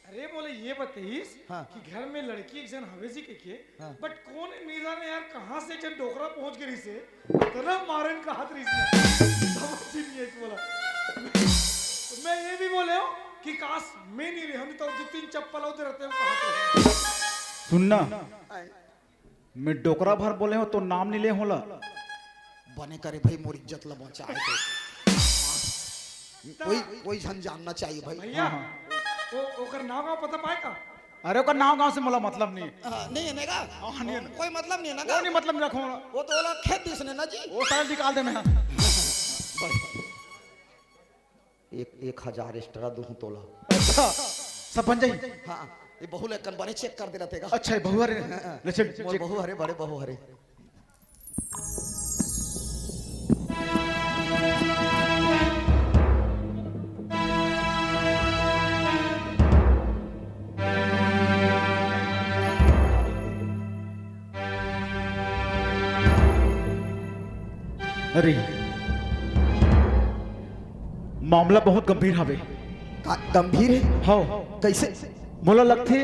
अरे मोला ये बताइस हाँ। कि घर में लड़की एक झन हवे जी के, के, हाँ। But कौन नहीं जाने यार, कहाँ से एक झन डोकरा पहुंच गई से, इतना मारन का हाथ रही से, समझ ही नहीं है मोला। मैं ये भी बोले हूँ कि काश मैं नहीं रही, हम तो दो तीन चप्पल होते रहते हैं, कहाँ पे? सुनना, आए। मैं डोकरा भर बोले हूँ तो नाम नहीं ले होला। बने करे भाई, मोर इज्जत ला बचाए तो। कोई, कोई झन जानना चाहिए भाई। भैया, हाँ, हाँ। ओ, ओकर नाव गाँव पता पाए का? अरे, ओकर नाव गाँव से मोला मतलब नहीं। हाँ, नहीं है ना का? हाँ, नहीं है ना। कोई मतलब नहीं है ना वो का? नहीं मतलब नहीं रखो। वो तो ओला खेत दिस ने ना जी। वो साल निकाल दे मैं। एक, एक हजार extra दूँ तोला। अच्छा, सब बन जाई। हाँ, ये बहू ले कन बने check कर दे रहते का। अच्छा, ये बहुआ रे। ले चल, मोर check। बहू हरे, बड़े बहू हरे। अरे, मामला बहुत गंभीर हवे। का गंभीर है? हाँ। कैसे? मोला लगथे,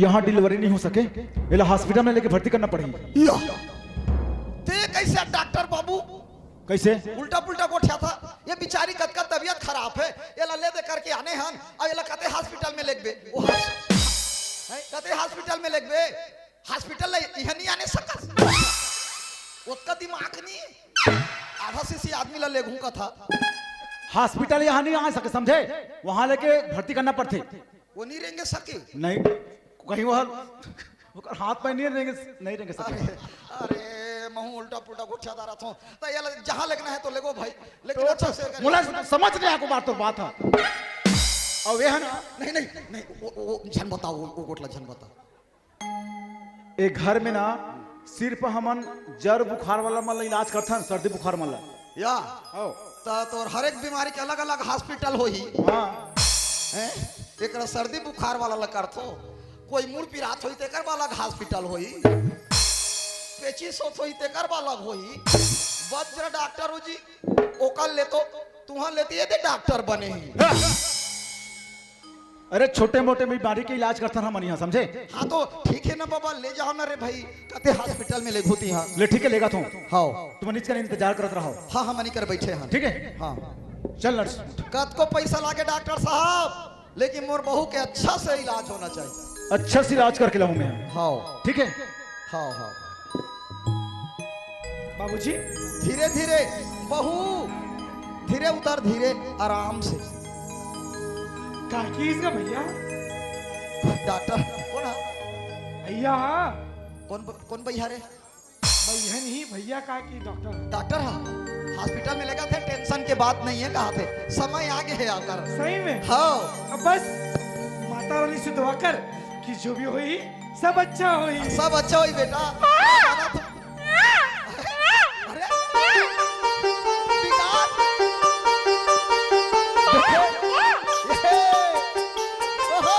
यहाँ delivery नहीं हो सके, एला hospital में लेके भर्ती करना पड़ही। या। ते कैसे डॉक्टर बाबू? कैसे? उल्टा पुल्टा गोठियाथा। ये बिचारी कतका तबीयत खराब है, एला ले दे करके आने हन, अउ एला कते hospital में लेगबे। ओ हस-, हैं? कते hospital में लेगबे? Hospital ले इहाँ नहीं आने सकस। ओतका दिमाग नहीं। आधा शीशी आदमी ला लेगहूँ कथा। Hospital यहाँ नहीं आ सके, समझे? वहाँ लेके भर्ती करना पड़थे। वो नहीं रेंगे सके। नहीं, कहीं वो, ओकर हाथ पैर नहीं रेंगे, नहीं रेंगे सके। अरे, अरे, महूँ उल्टा पुल्टा गोठियाथा रहथों। त एला जहाँ लेगना है तो लेगो भाई, लेकिन तो अच्छा से कर। मोला समझ नहीं आको बात, तो बात है। अउ ये है ना? नहीं, नहीं, नहीं, वो, वो, वो झन बताओ, वो, वो गोठ ला झन बताओ। ए घर में ना सिर्फ हमन जर बुखार वाला मन ला इलाज करथन, सर्दी बुखार मन ला। या। आओ। त तोर हर एक बीमारी के अलग-अलग hospital होही। हाँ। हैं? एकरा सर्दी बुखार वाला ला करथो, कोई मुड़ पिरात होही तेकर बर अलग hospital होही, पेचिस होत होही तेकर बर अलग होही। बज्र डॉक्टर हो जी, ओकर ले तो तुहर ले तो ये दे डॉक्टर बने ही। अरे, छोटे मोटे बीमारी के इलाज करथन हमन इहाँ, समझे? हाँ, तो ठीक है ना बाबा, ले जाओ ना रे भाई, कते hospital में लेगहूँ तिहाँ। ले, ठीक है, लेगथों। हाँ। तुमन इसका इंतजार करत रहो। हाँ, हमन इकर बैठे हन। ठीक है? हाँ। चल नर्स। कतको पैसा लागे डॉक्टर साहब, लेकिन मोर बहू के अच्छा से इलाज होना चाहिए। अच्छा से इलाज करके लाऊं मैं। हाँ। ठीक है? हाँ, हाँ। बाबूजी। धीरे धीरे बहू, धीरे उतर, धीरे, आराम से। का किहिस गा भैया? डॉक्टर, कोन हा? भैया हा। कोन ब-, कोन भैया रे? भैया नहीं, भैया का कि डॉक्टर हा। डॉक्टर हा? Hospital में लेगथे, tension के बात नहीं है, कहाथे समय आगे है आपका। सही में? हाँ। अब बस माता रानी से दुआ कर कि जो भी होही, सब अच्छा होही। सब अच्छा होही बेटा। अरे, विकास। ओहो।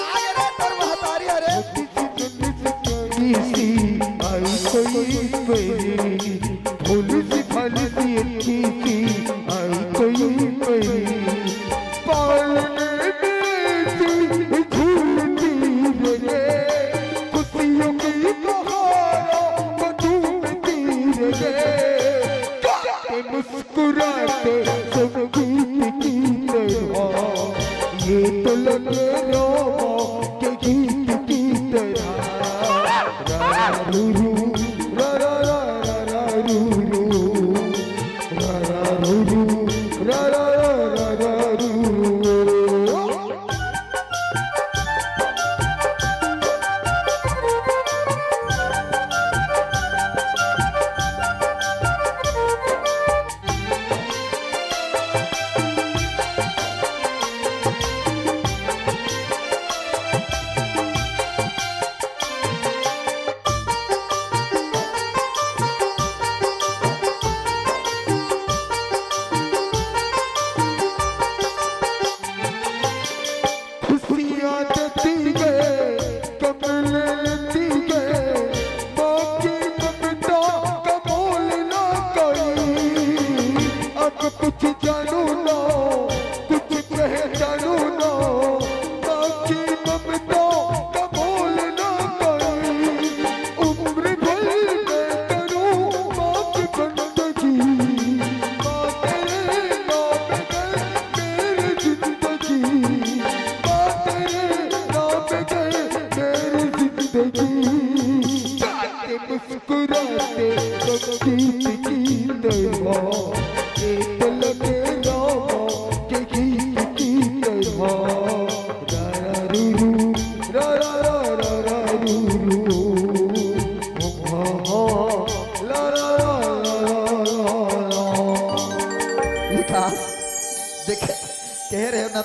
आ गे रे तोर महतारी, अरे। आई कोई मेरी, भोली सी भाली सी अच्छी सी, आई कोई मेरी। पालने में झूलती रे, खुशियों की बहारों को झूमती रे। मुस्कुराते संगीत की तरह, ये तो लगे रामा के गीत की तरह। रा रा रू रू, रा रा रा।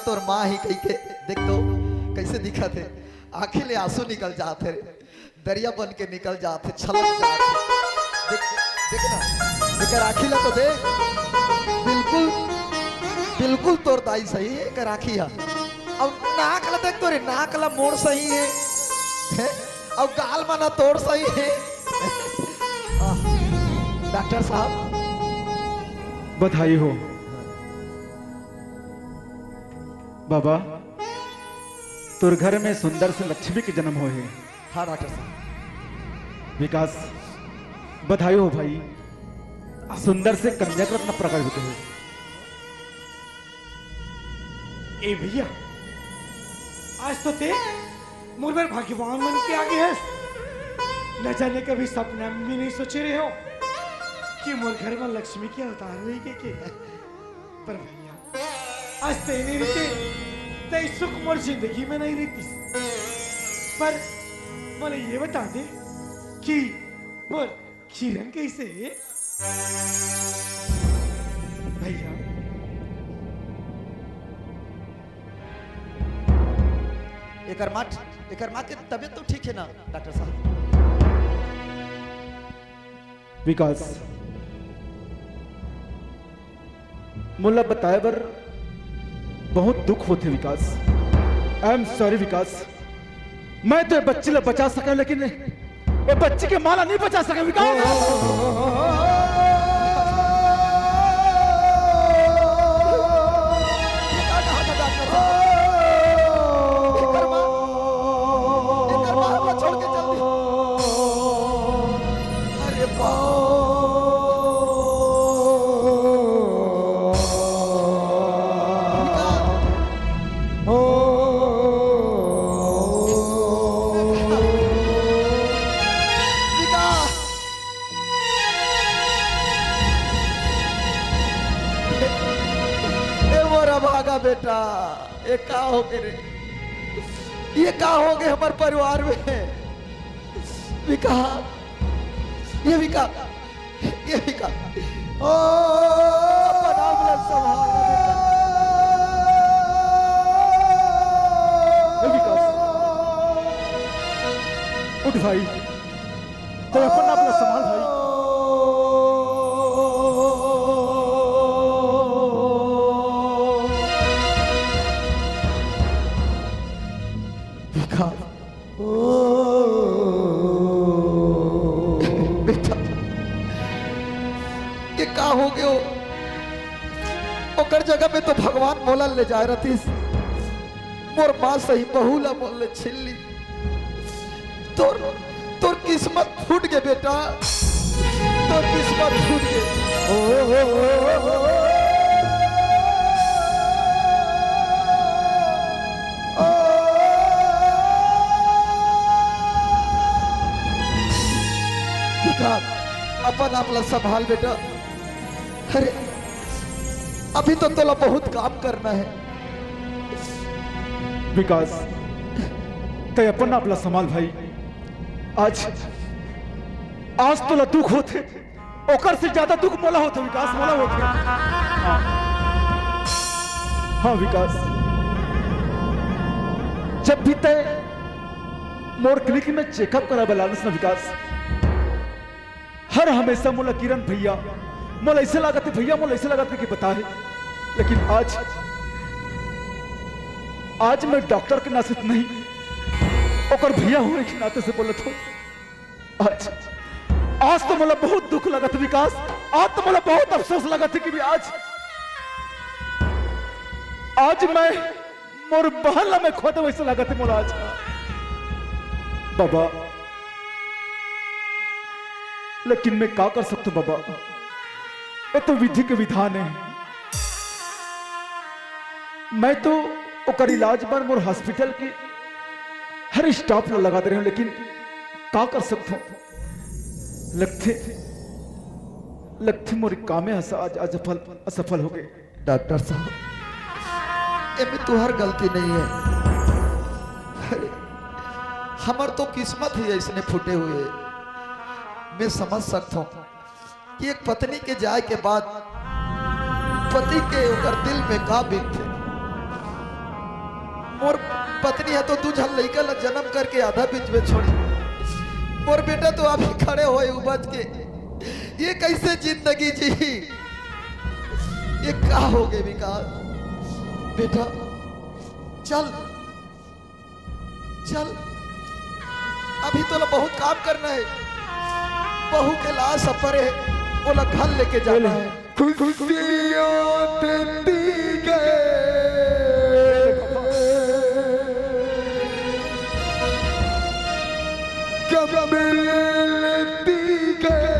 तोर माँ ही कहिके। देख तो कइसे दिखत हे, आँखी ले आँसू निकल जात हे रे, दरिया बन के निकल जात हे, छलक जात हे। देख, देख ना, एकर आँखी ला तो देख, बिल्कुल, बिल्कुल तोर दाई सही हे एकर आँखी हा। अब नाक ला देख, तोरे नाक ला मोर सही हे, हैं? अब गाल मा ना तोर सही हे। आह, डॉक्टर साहब। बधाई हो बाबा, तोर घर में सुंदर से लक्ष्मी के जन्म होय हे। हाँ डॉक्टर साहब। विकास, बधाई हो भाई, सुंदर से कन्या रत्न प्रकट होत हे। ए भैया, आज तो तें मोर बर भाग्यवान मन के आगे हस। न जाने कभी सपना में भी नहीं सोचे रहे हो कि मोर घर में लक्ष्मी के अवतार होही के, के। पर भैया, आज तें नइ रहिते, त ए सुख मोर जिंदगी में नइ रहितिस। पर मोला ये बता दे कि मोर किरण कइसे हे? भैया, एकर माँ, एकर माँ के तबीयत तो ठीक हे ना डॉक्टर साहब? विकास, मोला बताए बर बहुत दुख होथे विकास। I am sorry विकास, मैं तो ये बच्ची ला बचा सके, लेकिन ये बच्ची के माँ ला नहीं बचा सके विकास। अरे बाप। विकास। ए मोर अभागा बेटा, ए का होगे रे? ए का होगे हमर परिवार में? विकास, ए विकास, ए विकास, ओ, अपन आप ला संभाल ना बेटा। ए विकास, उठ भाई, तें अपन आप ला संभाल भाई। विकास, बेटा, ए का होगे? ओकर जगह में तो भगवान मोला ले जाए रहितिस, मोर माँ सही बहू ला मोर ले छीन लिस। तोर, तोर किस्मत फूट गे बेटा, तोर किस्मत फूट गे। ओ, ओ, ओ, ओ, ओ। विकास, अपन आप ला संभाल बेटा। अरे, अभी तो तोला बहुत काम करना हे। विकास, तें अपन आप ला संभाल भाई। आज, आज तोला दुख होथे, ओकर से ज्यादा दुख मोला होथे विकास, मोला होथे। हाँ, हाँ विकास, जब भी तें मोर clinic में checkup कराबे लानस ना विकास, हर हमेशा मोला किरण भैया, मोला अइसे लागत हे भैया, मोला अइसे लागत हे कि बता रे। लेकिन आज, आज मैं डॉक्टर के नाते नहीं, ओकर भैया होए के नाते से बोलत हूँ। आज, आज तो मोला बहुत दुख लगत विकास, आज तो मोला बहुत अफसोस लगत हे कि भी आज, आज मैं मोर बहन ला मैं खो दे वइसे लगत हे मोला आज। बाबा, लेकिन मैं का कर सकथों बाबा, ये तो विधि के विधान हे। मैं तो ओकर इलाज बर मोर hospital के हर staff ला लगा दे रहे हूँ, लेकिन का कर सकथों? लगथे, लगथे मोर कामे ह आज असफल, असफल हो गए। डॉक्टर साहब, एमे तुहर गलती नहीं है। अरे, हमर तो किस्मत ही अइसने फूटे हुए। मैं समझ सकता हूँ कि एक पत्नी के जाए के बाद पति के ओकर दिल में का बीतथे। मोर पत्नी ह तो दू झन लइका ला जन्म करके आधा बीच में छोड़ी। मोर बेटा तो अभी खड़े होए उबज के, ये कैसे जिंदगी जी? ये का हो गए विकास? बेटा चल, चल, अभी तोला बहुत काम करना है। बहू के लाश ह परे हे, ओला घर लेके जाना है। खुशियाँ देती गए, गम लेती गए,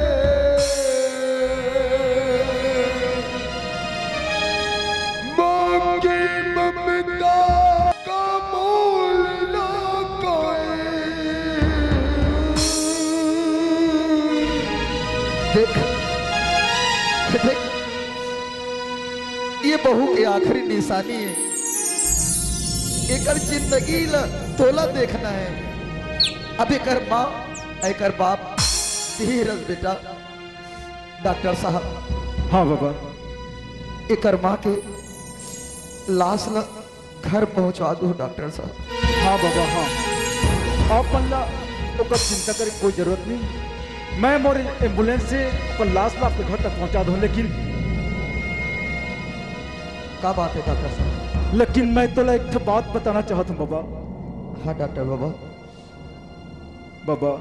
माँ की ममता का मोल ना कोई। देख, देख, ये बहू के आखिरी निशानी है। एकर जिंदगी ला तोला देखना है। अब एकर माँ, एकर बाप, धीरज बेटा। डॉक्टर साहब, हाँ बाबा। एकर माँ के लाश ला घर पहुँचवा दो डॉक्टर साहब। हाँ बाबा, हाँ। आप मन ला ओकर चिंता करे के कोई जरूरत नहीं। मैं मोर एम्बुलेंस से ओकर लाश ला आपके घर तक पहुँचा दूँ, लेकिन का बात है डॉक्टर साहब? लेकिन मैं तोला एक ठो बात बताना चाहत हूँ बाबा। हाँ डॉक्टर बाबा। बाबा,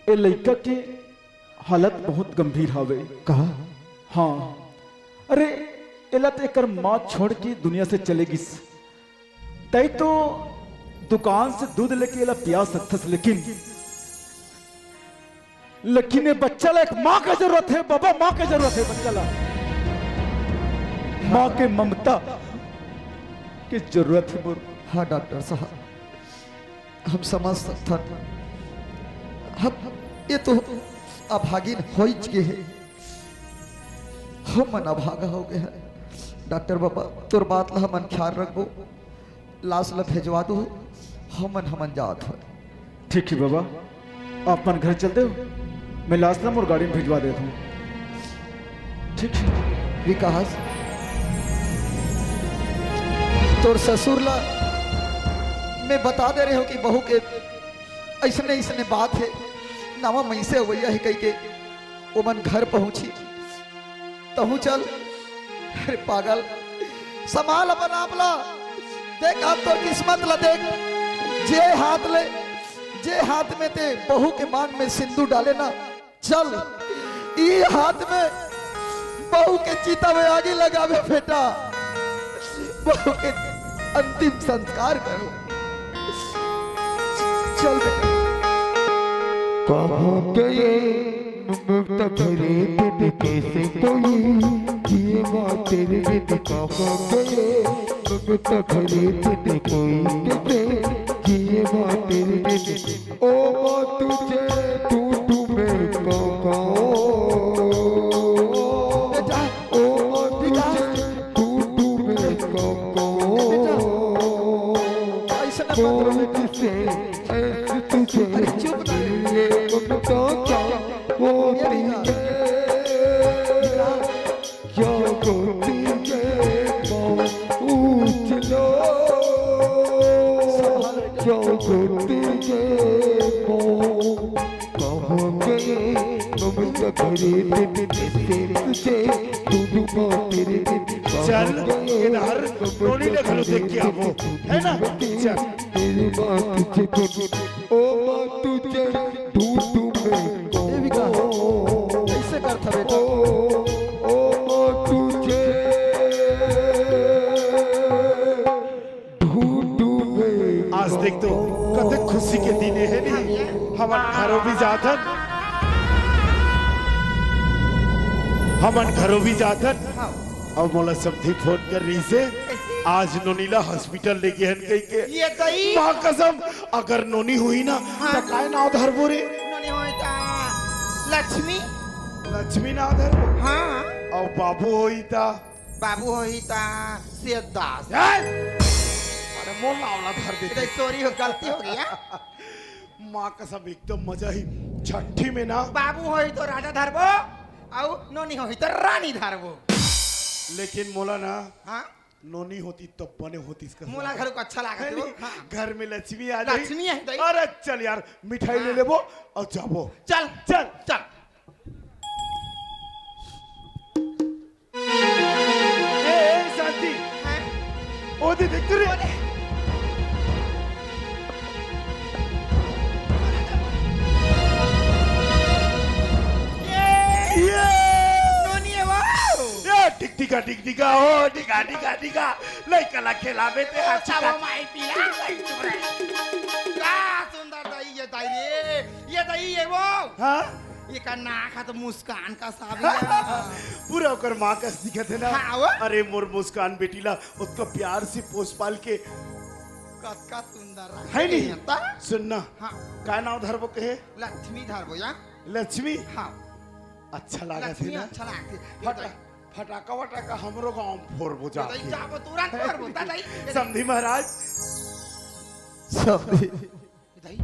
ए लइका के हालत बहुत गंभीर हावे। कहा? हाँ। अरे, एला तो एकर माँ छोड़ के दुनिया से चले गिस। तई तो दुकान से दूध लेके एला पिया सकथस, लेकिन, लेकिन ये बच्चा ला एक माँ के जरूरत है बाबा, माँ के जरूरत है बच्चा ला। माँ के ममता के जरूरत है मोर। हाँ डॉक्टर साहब, हम समझ सकथन। हम ये तो अभागिन होइच गे हे, हमन अभागा हो गे हे। डॉक्टर बाबा, तोर बात ला हमन ख्याल रखबो, लाश ला भेजवा दो, हमन, हमन जात हन। ठीक है बाबा, आप मन घर चल देव, मैं लाश ला मोर गाड़ी में भिजवा देत हूँ। ठीक है। विकास, तोर ससुर ला मैं बता दे रहे हो कि बहू के ऐसने, ऐसने बात है, नवा मइसे अवैया है कहिके ओमन घर पहुँची। तहूँ चल। अरे पागल, संभाल अपन आप ला। देख, आप तोर किस्मत ला देख, जे हाथ ले, जे हाथ में ते बहू के मांग में सिंदूर डाले ना, चल, ई हाथ में बहू के चिता में आगी लगावे बेटा, बहू के अंतिम संस्कार करो। चल बेटा। कहाँ गए ममता भरे दिन कैसे कोई जिए माँ तेरे बिन? कहाँ गए ममता भरे दिन कोई कैसे जिए माँ तेरे बिन? ओ माँ तुझे ढूंढूं मैं कहाँ? बेटा, ओ माँ बेटा। तुझे ढूंढूं मैं कहाँ? बेटा, ऐसा ना मत रो बेटा। कौन से ऐसे तुझे अरे चुप ना। मिले ममता क्या होती है? क्या होती है माँ, पूछ लो। क्या होती है माँ? कहाँ गए ममता भरे दिन से तुझे ढूंढूं माँ तेरे बिन? कहाँ चल, गए इधर ममता नोनी देख लो, देख के आवो, है ना? चल। तेरी माँ तुझे ढूंढ, ओ माँ तुझे ढूंढूं मैं ए विकास, कहाँ? ऐसे करथा बेटा। ओ, ओ माँ तुझे ढूंढूं मैं आज देख तो कहाँ? कते खुशी के दिन हे नी, हमन घरो भी जाथन, हमन घरो भी जाथन। हाँ। अब मोला समधी फोन कर रही से, कैसे? आज नोनी ला हॉस्पिटल ले गे हन कहिके। ये दई। माँ कसम, अगर नोनी होही ना, हाँ। त काय नाव धरबो रे? नोनी होही त लक्ष्मी। लक्ष्मी नाव धरबो? हाँ। अउ बाबू होही त? बाबू होही त शिवदास। ए! अरे मोर नाव ला धर दे। इधर सॉरी हो, गलती हो गया। माँ कसम एकदम मजा ही। छठी में ना बाबू होही त राजा धरबो, अउ नोनी होही त रानी धरबो। लेकिन मोला ना हाँ? नोनी होती तब बने होतिस कस मोला लागथे। घलो अच्छा लागत हे, नहीं? हाँ। घर में लक्ष्मी आ जाही। लक्ष्मी आ जाही। अरे चल यार, मिठाई ले हाँ। लेबो अउ जाबो। चल। चल। चल। ए, ए, शांति। हैं? ओ दे देख तो रे। ओ दे। ये। ये। नोनी हे वो। ए, टिक टिका, टिक टिका, ओ, टिका, टिका, टिका। लइका ला खेलाबे ते, ओ, हाथी चाबो का। माई पिया, लई चुप रहे। का सुंदर दई ये दई रे, ये दई ये वो। हाँ? एकर नाक ह तो मुस्कान कस हावे। पूरा ओकर माँ कस दिखत हे ना। हाँ, वो। अरे मोर मुस्कान बेटी ला ओतका प्यार से पोस पाल के। कतका सुंदर रखे हे नहीं? त? सुन ना। हाँ। का नाव धरबो कहे? लक्ष्मी धरबो या। लक्ष्मी? हाँ। अच्छा लागत हे लक्ष्मी ना? अच्छा लागथे। फटा-, फटाका वटाका हमरो गाँव में फोड़बो ये जाके। दई जाबो तुरंत फोड़बो, ता दई। समधी महाराज। समधी। ये दई।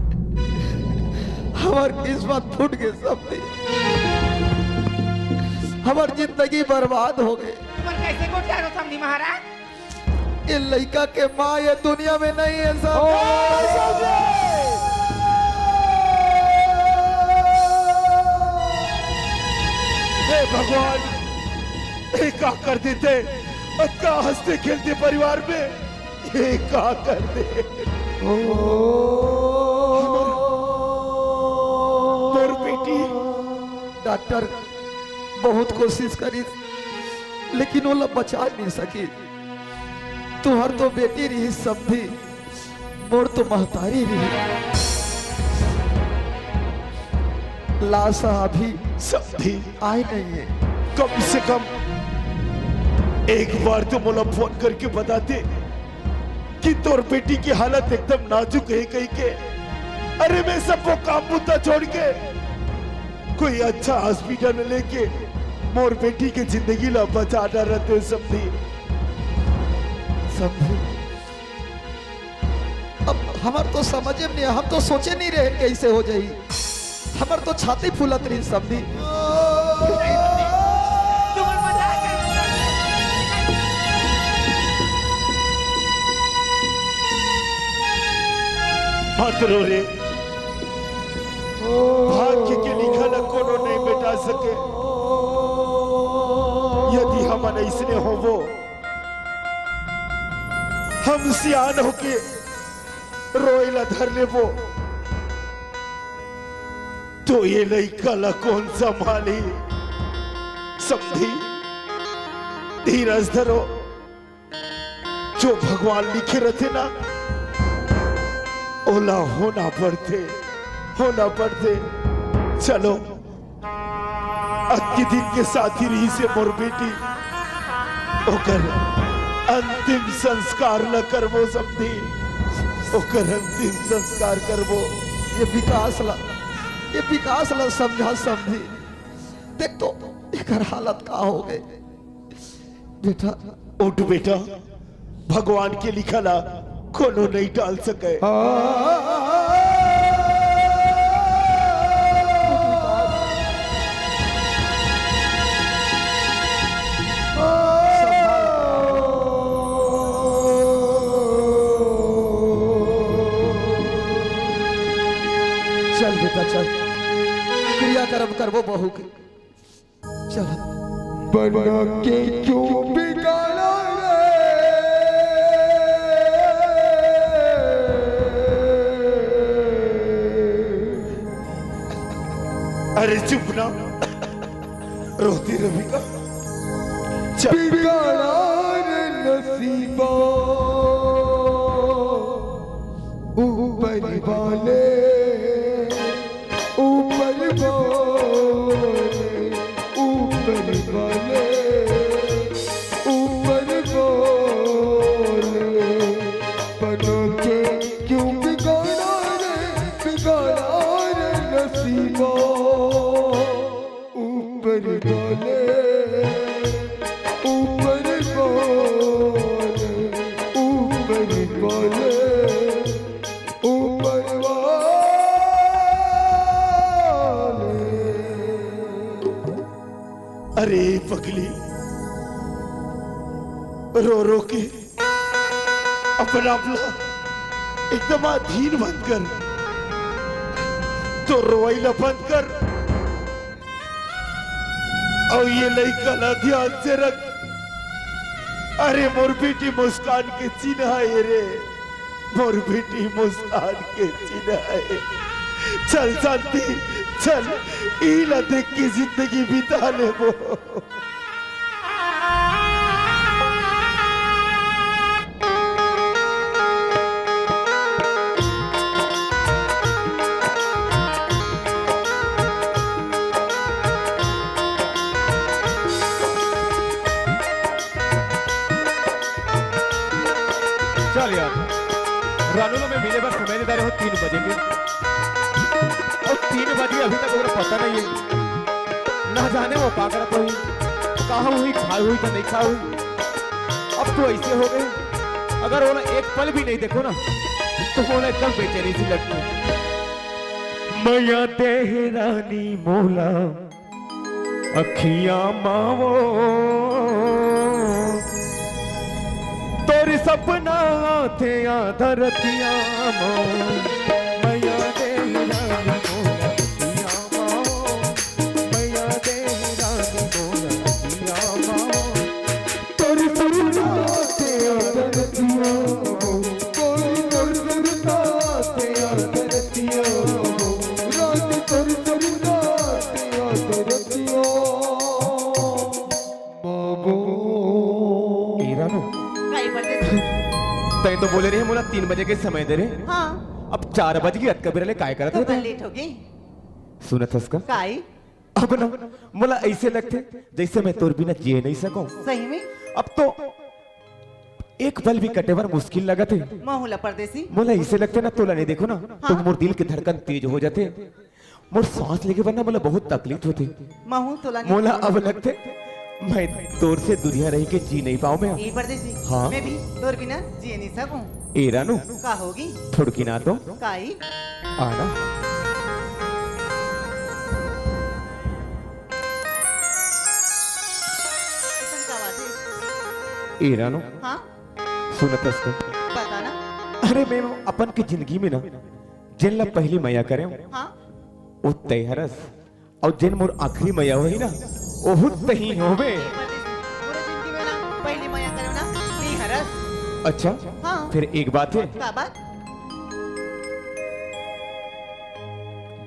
हमर किस्मत फूट गे समधी। हमर जिंदगी बर्बाद हो गे। तुमन कैसे गोठिया हो समधी महाराज? ये लइका के माँ ये दुनिया में नहीं हे साहब। ओ, साहब। हे भगवान, ये का कर देते? अतका हंसते खेलते परिवार में ये का कर दे? ओ। मोर बेटी। डॉक्टर बहुत कोशिश करिस, लेकिन ओला बचा नहीं सकिस। तुहर तो बेटी रहिस समधी, मोर तो महतारी रहिस। लाश अभी समधी। आए नहीं हे। कम से कम एक बार तो मोला फोन करके बता दे कि तोर बेटी के हालत एकदम नाजुक हे कहिके। अरे मैं सबो काम बुता छोड़ के कोई अच्छा हॉस्पिटल में लेके मोर बेटी के जिंदगी ला बचा डारते समधी। समधी, अब हमर तो समझे में नहीं, हम तो सोचे नहीं रहे कैसे हो जाही। हमर तो छाती फूलत रहिस समधी। मत रो रे। भाग्य के लिखा ला कोनो नहीं मिटा सके। यदि हमन अइसने होबो, हम सियान होके रोए ला धर लेबो, तो ये लइका ला कोन संभाली? समधी, धीरज धरो। जो भगवान लिखे रथे ना, ओला होना पड़थे, होना पड़थे। चलो, अतके दिन के साथी रहिसे मोर बेटी, ओकर अंतिम संस्कार ल करबो समधी, ओकर अंतिम संस्कार करबो। ये विकास ला, ये विकास ला समझा समधी। देख तो एकर हालत का हो गे। बेटा, उठ बेटा, भगवान के लिखा ला कोनो नहीं टाल सके। चल बेटा, चल, क्रियाकर्म करबो बहू के। चल। बना के क्यों बिगाड़ा रे? अरे चुप ना, रोती रवि का। चल। बिगाड़ा रे नसीबा, ऊपर वाले। ऊपर वाले, ऊपर वाले, ऊपर वाले, बना के क्यों बिगाड़ा रे, बिगाड़ा रे नसीबा। ऊपर वाले, ऊपर वाले, ऊपर वाले, ऊपर वाले। अरे पगली, रो रो के अपन आप ला एकदम अधीन बंद कर, तोर रोवई ला बंद कर, अउ ये लइका ला ध्यान से रख। अरे मोर बेटी मुस्कान के चिन्हा ए रे, मोर बेटी मुस्कान के चिन्हा ए। चल शांति, चल, इला देख के जिंदगी बिता लेबो। चल यार, रानू ला मैं मिले बर समय दे डारे हों तीन बजे के, अउ तीन बजे अभी तक ओकरा पता नहीं हे। ना जाने वो का करत होही, कहाँ होही, खाए होही त नहीं खाए होही। अब तो ऐसे हो गए, अगर ओला एक पल भी नहीं देखो ना, तो मोला एकदम बेचैनी सी लगथे। मया दे रानी मोला अखियां मावो, तोर सपना आथे आधा रतिया मो। मया दे रानी मोला अखियां मावो, मया दे रानी मोला अखियां मावो। तोर सुरता ते आदरतिया हो, कोई तोर सुरता ते आदरतिया हो, रानी तोर सुरता ते आदरतिया। बाबू। ए रानू। काई बजे? तैं तो बोले रहे मोला तीन बजे के समय दे रे। हाँ। अब चार बज गे, अतका बेरा ले काय करत तो हे तैं? लेट हो गई। सुनत हस का? काई? अब ना मोला ऐसे लगथे जैसे मैं तोर बिना जिए नहीं सकूं। सही में? अब तो एक पल भी कटे बर मुश्किल लगत हे। महू ला परदेसी। मोला ऐसे लगथे ना, तोला नहीं देखो ना, तो हाँ। मोर दिल के धड़कन तेज हो जाथे, मोर सांस लेके बर ना मोला बहुत तकलीफ होथे। महू तोला नहीं मोला देखो। अब लगथे मैं तोर से दुरिहा रह के जी नहीं पाऊं मैं। ए परदेसी, हाँ। मैं भी तोर बिना जिए नहीं सकूं। ए रानू। का होगी? थोड़की ना तो। काई? आना। ऐसन का बात हे? ए रानू। हाँ? सुनत हस का? बता ना। अरे मैं अपन के जिंदगी में ना जेन ला पहली मया करे हूँ, हाँ? वो तैं हरस, अउ जेन मोर आखिरी मया होही ना, ओहू तहीं होबे। ए परदेसी, पूरे जिंदगी में ना पहली मया करे ना, तहीं हरस। अच्छा? हाँ। फिर एक बात हे। का बात?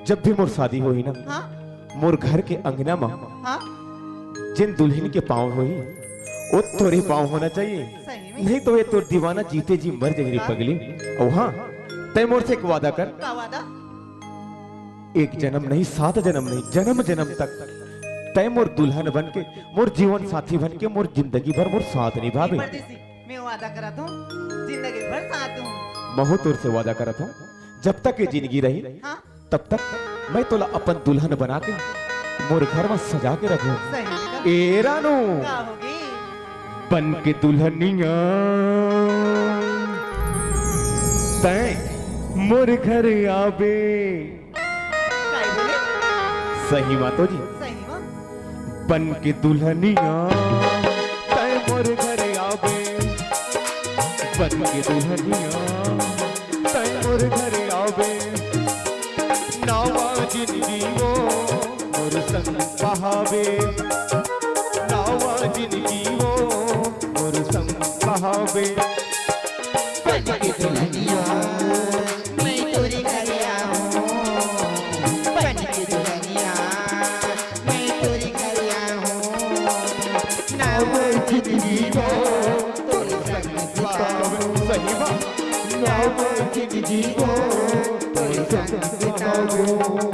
जब भी मोर शादी होही ना, हाँ? मोर घर के अंगना म हाँ? जेन दुल्हन के पाँव होही, वो तोरे पाँव होना चाहिए। सही में? नहीं तो ये तोर दीवाना जीते जी मर जाही रे का? पगली। अउ हाँ, तैं मोर से एक वादा कर। का वादा? एक जन्म नहीं, सात जन्म नहीं, जन्म जन्म तक तैं मोर दुल्हन बन के, मोर जीवन साथी बन के, मोर जिंदगी भर मोर साथ निभाबे। ए परदेसी, मैं वादा करत हूँ, जिंदगी भर साथ हूँ। महू तोर से वादा करत हूँ, जब तक ये जिंदगी रही, हाँ? तब तक मैं तोला अपन दुल्हन बना के मोर घर म सजा के रखूं। सही में का? ए रानू। का होगे? बन के दुल्हनिया तैं मोर घर आबे। काय बोले? सही मा तो जी। सही मा? बन के दुल्हनिया तैं मोर घर आबे, बन के दुल्हनिया तैं मोर घर आबे, नावा जिनगी वो मोर संग बहावे, नावा जिनगी वो मोर संग बहावे। बन के दुल्हनिया मैं तोरे घर आऊं, बन के दुल्हनिया मैं तोरे घर आऊं। नावा जिनगी वो तोरे संग बिताऊं। सही बात। नावा जिनगी वो तोरे संग बिताऊं।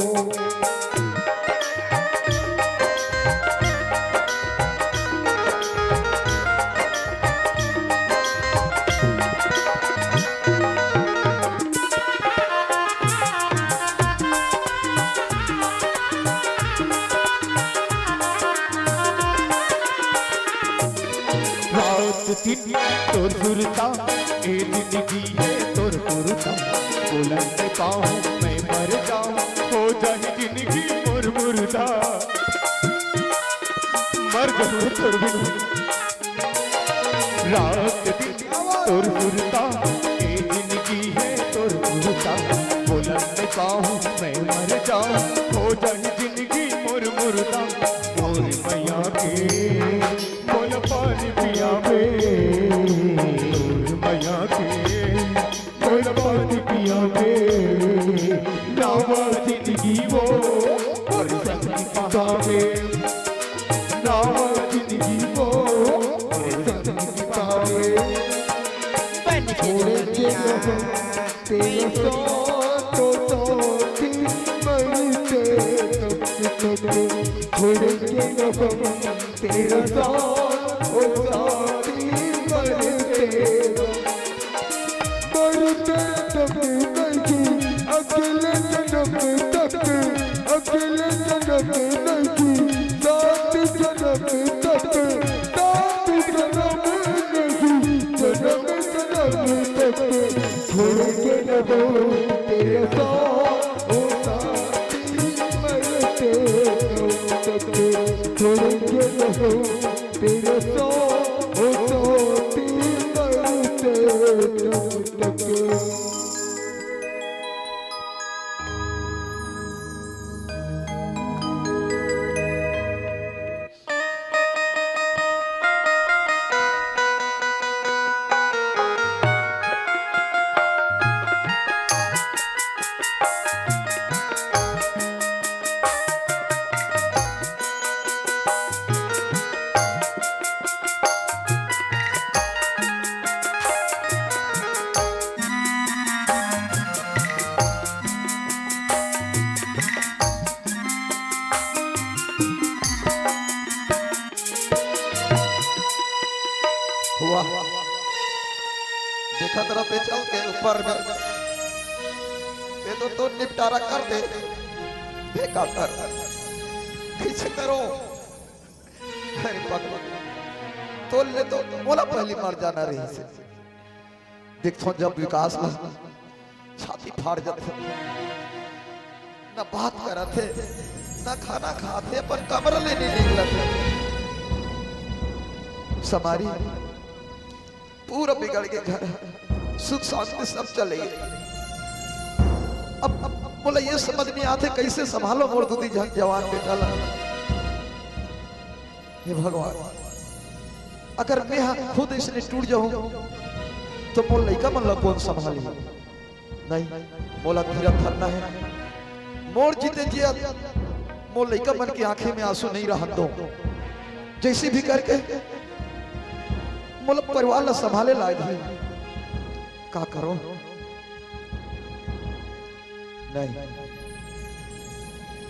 रात दिन तोर सुरता, ए जिनगी हे तोर पुरता। बोलन के पाहूं मैं मर जाऊं, हो जाही जिनगी मोर मुर्दा। मर जाऊं तोर बिन। रात दिन तोर सुरता, ए जिंदगी हे तोर सुरता। बोलन में काहूँ मैं मर जाऊँ, हो जाही जिंदगी मोर मुरदा। मोर मया के मोला पानी पियाबे, मोर मया के मोला पानी पियाबे। नावा जिंदगी वो मोर संग बिताबे, नावा जिंदगी वो मोर संग बिताबे। छोड़ के रहूं तेरा साथ, ओ साथी, मरते दम तक। छोड़ के रहूं तेरा साथ, ओ साथी, मरते दम, मरते दम नहीं, अगले जन्म तक, अगले जन्म नहीं, सात जन्म तक, सात जन्म नहीं, जन्म जन्म तक। छोड़ के रहूं तेरे साथ, ओ साथी, मरते दम तक। छोड़ के रहूं तेरे साथ, ओ साथी, मरते दम तक। वाह, देखत रहते चल के ऊपर में, ये तो, तो निपटारा कर दे, बेकार कर, कैसे करो? अरे भगवान, तो ले तो मोला पहली मर जाना रहिसे। देखथों जब विकास ला छाती फाड़ जाथे, ना बात करत हे, ना खाना खात हे, अपन कमरा ले नहीं निकलत हे। समारी पूरा बिगड़ के घर, सुख शांति सब चले गए। अब, अब मोला ये समझ नहीं आते कैसे संभालो मोर दू दी झन जवान बेटा ला। हे भगवान, अगर मैं ह खुद इसने टूट जाऊं तो मोर लइका मन ला कौन संभाली? नहीं, मोला धीरज धरना है। मोर जीते जियत मोर लइका मन के आंखें में आंसू नहीं रहन दो। जैसे भी करके मोला परिवार ला संभाले लायक है। का करो? नहीं,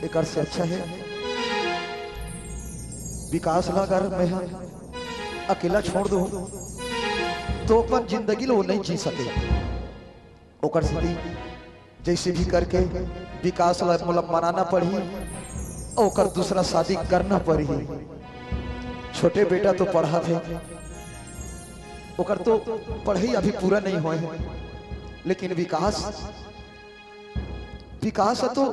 एकर से अच्छा है विकास ला अगर मैं ह अकेला छोड़ दूं तो अपन जिंदगी ला वो नहीं जी सके। ओकर सेती जैसे भी करके विकास ला मोला मनाना पड़ही, ओकर दूसरा शादी करना पड़ही। छोटे बेटा तो पढ़त हे, ओकर तो पढ़ाई अभी पूरा नहीं होए हे, लेकिन विकास, विकास ह तो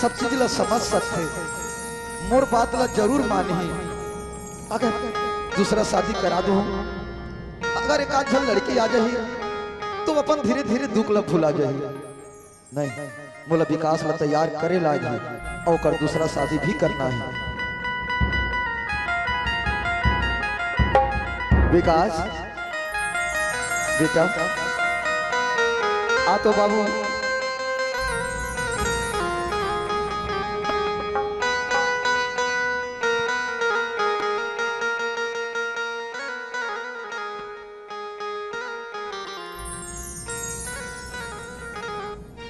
सब चीज ला समझ सकथे, मोर बात ला जरूर मानही। अगर दूसरा शादी करा दूं, अगर एक आध झन लड़की आ जाही, तो अपन धीरे धीरे दुख ला भुला जाही। नहीं, मोला विकास ला तैयार करे लागही, अउ ओकर दूसरा शादी भी करना है। विकास, बेटा, आ तो बाबू।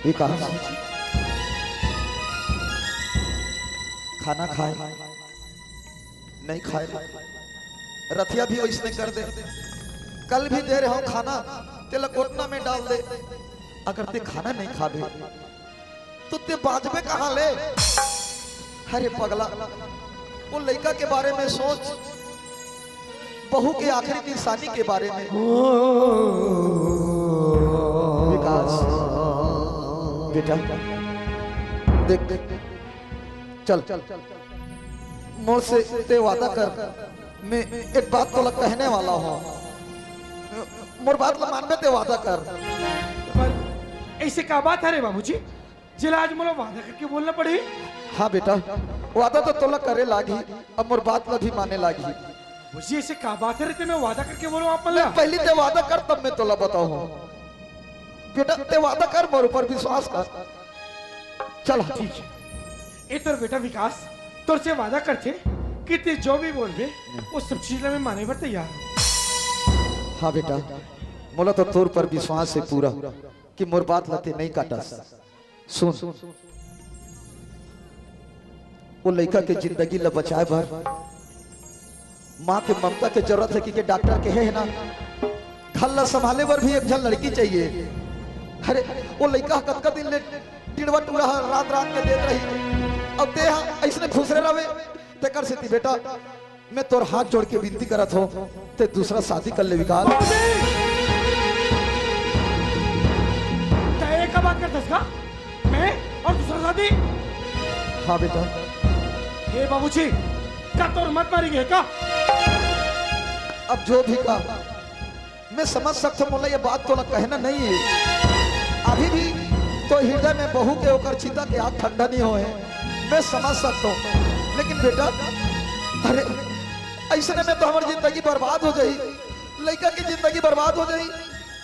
विकास खाना खाए, नहीं खाए। रथिया भी वैसने कर दे। कल भी दे रहे हो खाना, तेला कोटना में डाल दे। अगर ते खाना नहीं खाबे, तो ते बांचबे कहाँ ले? अरे पगला, वो लइका के बारे में सोच, बहू के आखिरी निशानी के बारे में। विकास, बेटा, देख, चल, मोर से ते वादा कर, मैं एक बात तोला कहने वाला हूँ, मोर बात ला मानबे ते वादा कर। पर ऐसे का बात है रे बाबूजी, जेला आज मोला वादा करके बोलना पड़ही? हाँ बेटा, वादा तो तोला करे लागही, अब मोर बात ला भी माने लागही। बाबूजी, ऐसे का बात है रे, ते मैं वादा करके बोलूं आप मन ला? पहली ते वादा कर, तब मैं तोला बताहूँ। बेटा, ते वादा कर, मोर ऊपर विश्वास कर। चल, ठीक है। ए तोर बेटा विकास तोर से वादा करथे कि ते जो भी बोलबे, वो सब चीज ला मैं माने बर तैयार हूँ। हाँ बेटा, मोला तो तोर पर विश्वास है पूरा कि मोर बात ला ते नहीं काटस। सुन, वो लइका के जिंदगी ला बचाए बर माँ के ममता के जरूरत है, कि के डॉक्टर कहे है ना, घर ला संभाले बर भी एक झन लड़की चाहिए। अरे, वो लइका ह कतका दिन ले टिड़वा टूड़ा ह रात रात के देत रही, अब ते ह अइसने खुसरे रहे, तेकर सेती बेटा, मैं तोर हाथ जोड़ के विनती करत हो, ते दूसरा शादी कर ले विकास। तय का बात करथस का? मैं और दूसरा शादी? हाँ बेटा। हे बाबूजी, का तोर मत मारी गे का? अब जो भी का, मैं समझ सकता हूँ, मोला ये बात तोला कहना नहीं है। अभी भी तो हृदय में बहू के ओकर चिता के आग ठंडा नहीं होए, मैं समझ सकता हूँ। लेकिन बेटा, अरे, अइसने में तो हमर जिंदगी बर्बाद हो जाही, लइका के जिंदगी बर्बाद हो जाही।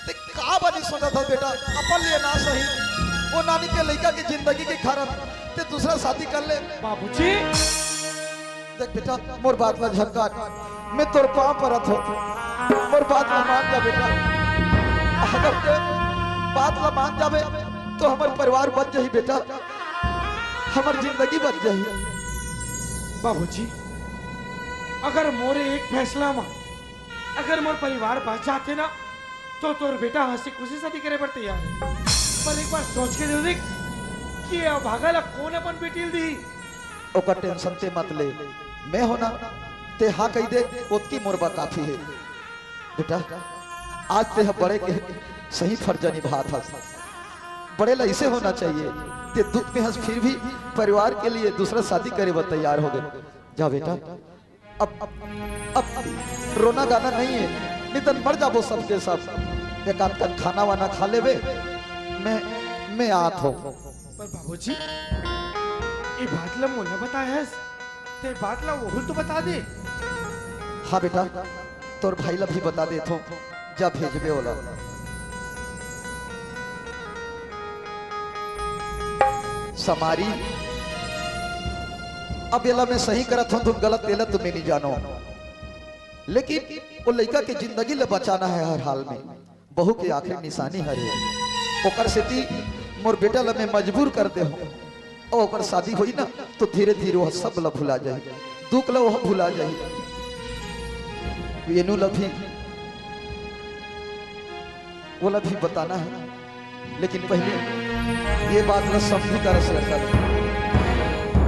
ते का बनी सोचत हस बेटा, अपन लिए ना सही, वो नानी के लइका के जिंदगी के कारण ते दूसरा शादी कर ले। बाबूजी। देख बेटा, मोर बात ला झन काट, मैं तोर पाँव परत हो, मोर बात ला मान जा बेटा। अगर ते बात ला मान जाबे, तो हमर परिवार बच जाही बेटा, हमर जिंदगी बच जाही। बाबूजी, अगर मोरे एक फैसला मा अगर मोर परिवार बच जाथे ना, तो तोर बेटा हंसी खुशी शादी करे बर तैयार है। पर एक बार सोच के दे देख कि ये अभागा ला कौन अपन बेटी ल दी। ओकर टेंशन ते मत ले, मैं हो ना, ते हाँ कही दे, ओतकी मोर बा काफी है। बेटा, आज ते ह बड़े के सही फर्ज निभात हस। बड़े ला ऐसे होना चाहिए। ते दुख में हंस, फिर भी परिवार के लिए दूसरा शादी करे बर तैयार हो गए। जा बेटा, अब, अब, अब रोना गाना नहीं है, नितन मर जाबो सबके सब। एक आध कन खाना वाना खा लेबे, मैं, मैं आत हो। पर बाबूजी, ये बात ला मोला बताए हस, ते बात ला वहू तो बता दे। हाँ बेटा, तोर भाई ला भी बता देत हो, जा भेजबे ओला। समारी, अब एला मैं सही करत हूँ, तुम गलत, एला तुम्हें नहीं जानो, लेकिन वो लइका के जिंदगी ला बचाना है हर हाल में। बहू के आखिरी निशानी हरे, ओकर सेती मोर बेटा ला मैं मजबूर कर दे हूँ। और ओकर शादी होई ना, तो धीरे धीरे वो सब ला भुला जाही, दुख ला वो भुला जाही। वेनू ला भी, वो ला भी बताना है, लेकिन पहले ये बात ला समधी करा से कर।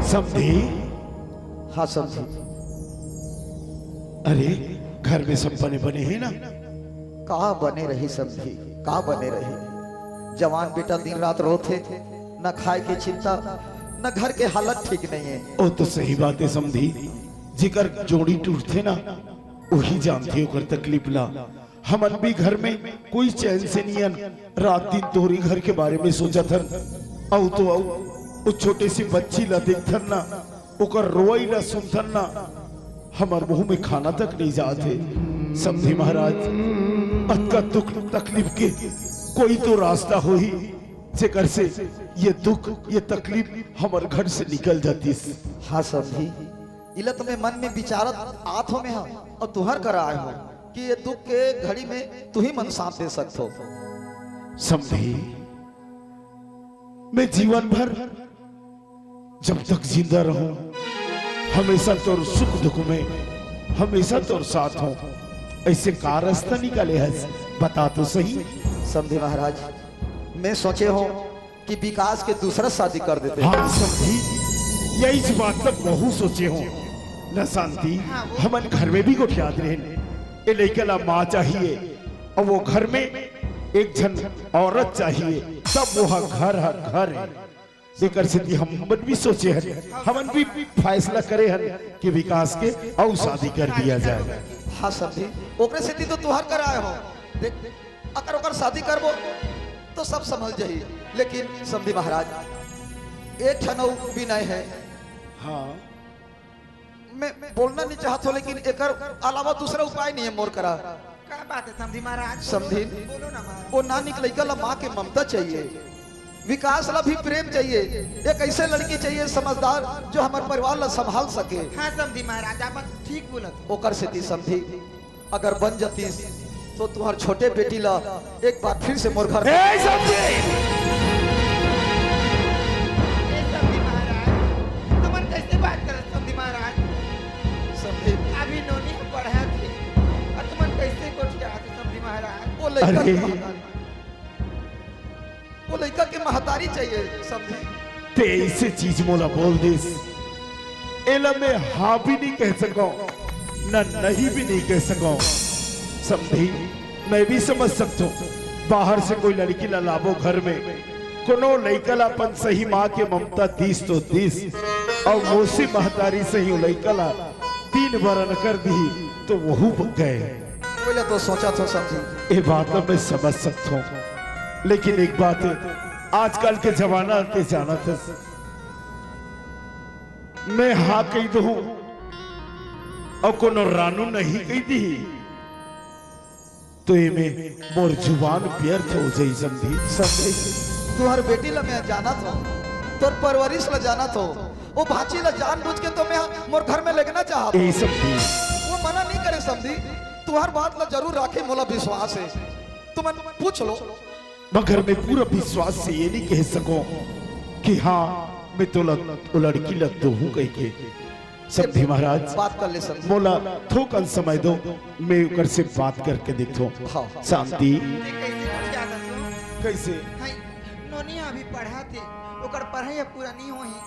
समधी? हाँ समधी। अरे, घर में सब बने बने हैं ना? का बने रही समधी, का बने रही? जवान बेटा दिन रात रोथे, न खाए के चिंता, न घर के हालत ठीक नहीं है। ओ तो सही बात है समधी, जिकर जोड़ी टूटथे ना, वही जानथे ओकर तकलीफ ला। हमन भी घर में कोई चैन से नियन रात दिन तोहरी घर के बारे में सोचत हन। अउ तो अउ, वो छोटे से बच्ची ला देखथन ना, ओकर रोई ला सुनथन ना, हमर मुंह में खाना तक नहीं जात हे। समधी महाराज, अतका दुख तकलीफ के कोई तो रास्ता होही, जेकर से ये दुख, ये तकलीफ हमर घर से निकल जातिस। हाँ समधी, इला तो मैं मन में विचारत आत हो मैं हा, और तुहर करा आए हो कि ये दुख के घड़ी में तू ही मन साथ दे सकत हो। समधी, मैं जीवन भर जब तक जिंदा रहूं, हमेशा तोर सुख दुख में, हमेशा तोर साथ हूं। ऐसे का रास्ता निकाले हस, बता तो सही। समधी महाराज, मैं सोचे हूं कि विकास के दूसरा शादी कर देते हैं। हाँ समधी, यही बात तक वहू सोचे हूं। न शांति, हमन घर में भी गोठियात रहेन। ए लइका ला माँ चाहिए, और वो घर में एक झन औरत चाहिए, तब वो ह घर ह घर है। तेकर सेती हमन भी सोचे हन, हमन भी फैसला करे हन कि विकास के अउ शादी कर दिया जाए। हाँ समधी, ओकरे सेती तो तुहर कर आए हो। देख, अगर ओकर शादी करबो तो सब संभल जाही, लेकिन समधी महाराज, एक ठन अउ विनय है। हाँ। मैं बोलना नहीं चाहत हो, लेकिन एकर अलावा दूसरा उपाय नहीं है मोर करा। का बात है समधी महाराज? समधी, बोलो ना महाराज। वो नानिक लइका ला माँ के ममता चाहिए, विकास ला भी प्रेम चाहिए। एक ऐसे लड़की चाहिए समझदार, जो हमर परिवार ला संभाल सके। हाँ समधी महाराज, आप ठीक बोलत हो। ओकर सेती समधी, अगर बन जतीस तो तुहर छोटे बेटी ला एक बार फिर से मोर घर ए, समधी! ए, समधी महाराज, तुमन कैसे बात करत समधी महाराज? समधी। अभी नोनी ह पढ़त हे, अउ तुमन कैसे गोठियात हे समधी महाराज? वो लइका अरे। के महतारी, वो लइका के महतारी चाहिए समधी। ते ऐसे चीज मोला बोल दिस, एला मैं हाँ भी नहीं कह सकौं, न नहीं भी नहीं कह सकौं। समधी, मैं भी समझ सकथों, बाहर से कोई लड़की ला लाबो घर में, कोनो लइका ला अपन सही माँ के ममता दिस तो दिस, अउ मोसी महतारी सही लइका ला तीन बार अनकर दिही तो वहू गए। पहले तो सोचा थो समधी। ए बात ला मैं समझ सकथों, लेकिन एक बात है, आजकल के जमाना ते जानत हस, मैं हाँ कहि दूँ अउ कोनो रानू नहीं कहि दिही, तो एमे मोर जुबान व्यर्थ हो जाही समधी। समधी, तुहर बेटी ला मैं जानत हों, तोर परवरिश ला जानत हों, वो भांची ला जानबूझ के तो मैं मोर घर में लेगना चाहत हों। ए समधी। वो मना नहीं करे समधी, तुहर बात ला जरूर राखे, मोला विश्वास है। तुमन पूछ लो। मगर मैं पूरा विश्वास से ये नहीं कह सकौं कि हाँ, मैं तोला, वो लड़की ला दोहूँ कहिके। समधी महाराज, बात कर ले समधी। मोला थोकन समय दो, मैं ओकर से बात करके देखथों। हाँ। शांति। ते कैसे गोठियात हस? कैसे? हाय, नोनी अभी पढ़त हे, ओकर पढ़ाई अब पूरा नहीं होही।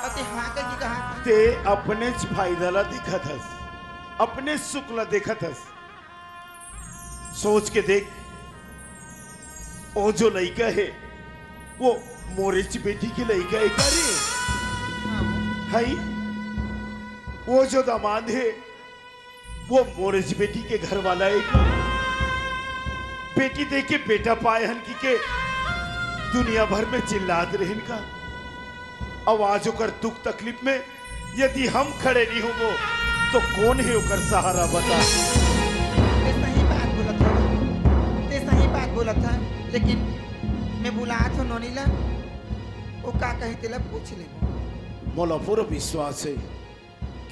अउ ते हाँ कहिके कहा था। ते अपनेच फायदा ला देखत हस, अपने सुख ला देखत हस। सोच के देख, वो जो लइका है, वो मोरेच बेटी के लइका है का रे? हाँ। हई? वो जो दामाद है, वो मोरेच बेटी के घर वाला है का? बेटी देके बेटा पाए हन कहिके दुनिया भर में चिल्लात रहेन का? अउ आज ओकर दुख तकलीफ में यदि हम खड़े नहीं होबो, तो कोन हे ओकर सहारा बता? ते सही बात बोलत हस, ते सही बात बोलत हस, लेकिन मैं बुलात हों नोनी ला, वो का कही तेला पूछ ले। मोला पूरा विश्वास है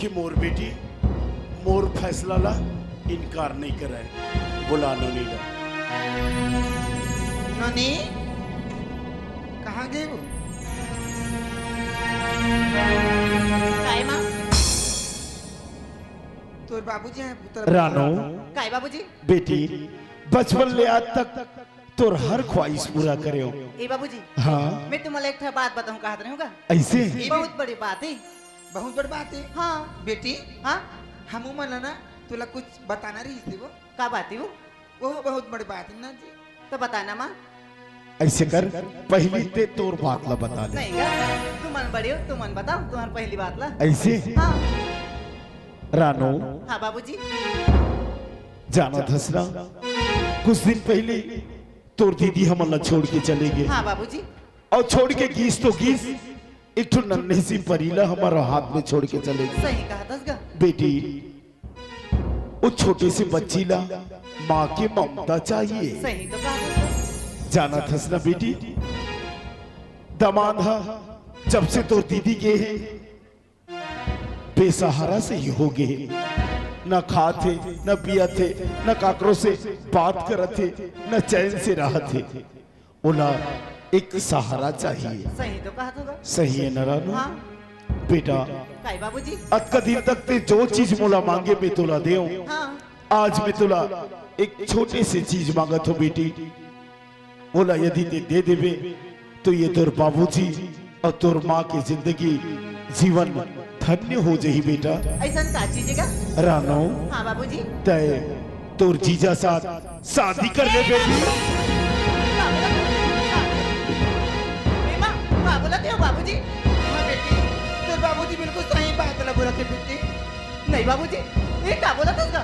कि मोर बेटी मोर फैसला ला इनकार नहीं करे। बुला नोनी ला। नोनी, कहाँ गे वो? काय माँ? तोर बाबूजी हैं पुत्र। रानो। काय बाबूजी? बेटी, बचपन ले आज तक तोर हर ख्वाहिश पूरा करेंव। ए बाबूजी। हाँ। मैं तुम्हारा एक ठा बात बताऊँ, कहत रहूँगा। ऐसे? बहुत बड़ी बात है। बहुत बड़ी बात है। हाँ। बेटी। हाँ। हमू मन ला ना तोला कुछ बताना रहिस हे वो। का बात है वो? वो बहुत बड़ी बात है ना जी। तो बताना माँ। ऐसे कर, पहली ते तोर बात ला बता ले। नहीं का? तुमन बड़े हो, तुमन बताओ तुम्हार पहली बात ला। ऐसे? हाँ। रानो। हाँ बाबूजी। जानत हस ना, कुछ दिन पहले तोर दीदी हमन ला छोड़ के चले गे। हाँ बाबूजी। अउ छोड़ के गीस तो गीस, एक ठो नन्ही सी परी ला हमर हाथ में छोड़ के चले गे। सही कहत हस गा। बेटी, वो छोटे से बच्ची ला माँ के ममता चाहिए। सही तो कहत हस। जानत हस ना बेटी, दामाद हा जब से तोर दीदी गे हे, बेसहारा से ही हो गे हे। न खात हे, न पियत हे, न काकरो से बात करत हे, न चैन से रहत हे। ओला एक सहारा चाहिए। सही तो कहत हस गा। सही है ना रानू? हाँ। बेटा, काय बाबूजी? अतका दिन तक ते जो चीज मोला मांगे मैं तोला देंव। हाँ। आज मैं तोला एक छोटे से चीज मांगत हों बेटी, ओला यदि ते दे देबे तो ये तोर बाबूजी अउ तोर माँ के जिंदगी जीवन धन्य हो जाही बेटा। ऐसन का चीज हे गा? रानो। हाँ बाबूजी। तय तोर जीजा साथ शादी कर ले बेटी। का बोलत हे? ए माँ, का बोलत हे हो बाबूजी? बाबूजी, ये का बोलत हस गा?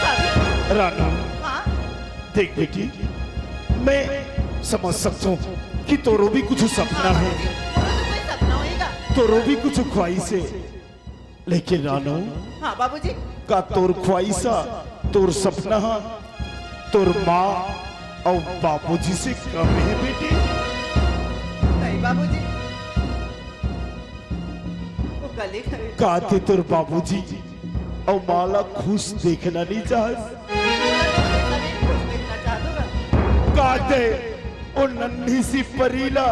शादी? रानू, हाँ? देख बेटी, मैं समझ सकता हूँ कि तोरो भी कुछ सपना हाँ, हे। बाबूजी, मोरो तो कोई सपना होएगा। तोरो भी कुछ ख्वाहिश हे, लेकिन रानू, हाँ बाबूजी। का तोर ख्वाहिश हा, तोर सपना हा, तोर माँ अउ बाबूजी से कम हे बेटी? नहीं बाबूजी, वो गले करे। का ते तोर बाबूजी अउ माँ ला खुश देखना नहीं चाहस? खुश देखना चाहत होगा। का ते ओ नन्ही सी परी ला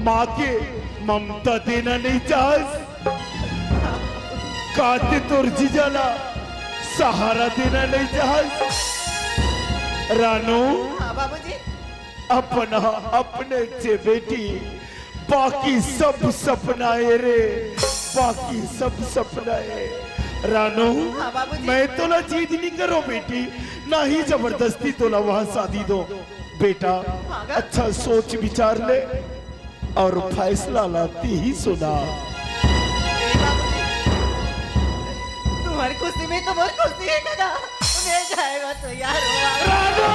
माँ के ममता देना नहीं चाहस? का ते तोर जीजा ला सहारा देना नहीं चाहस? रानू, हाँ बाबूजी। अपना अपने चे बेटी, बाकी सब सपना हे रे, बाकी सब सपना हे। रानू, हाँ बाबूजी। मैं तोला जिद नहीं करो बेटी, ना ही जबरदस्ती तोला वहाँ शादी दो बेटा। हाँ गा। अच्छा सोच विचार ले अउ फैसला ला ते ही सुना। ए बाबूजी, तुम्हारी खुशी में तो मोर खुशी हे दादा। मैं जाएगा तो यार हो। रानू!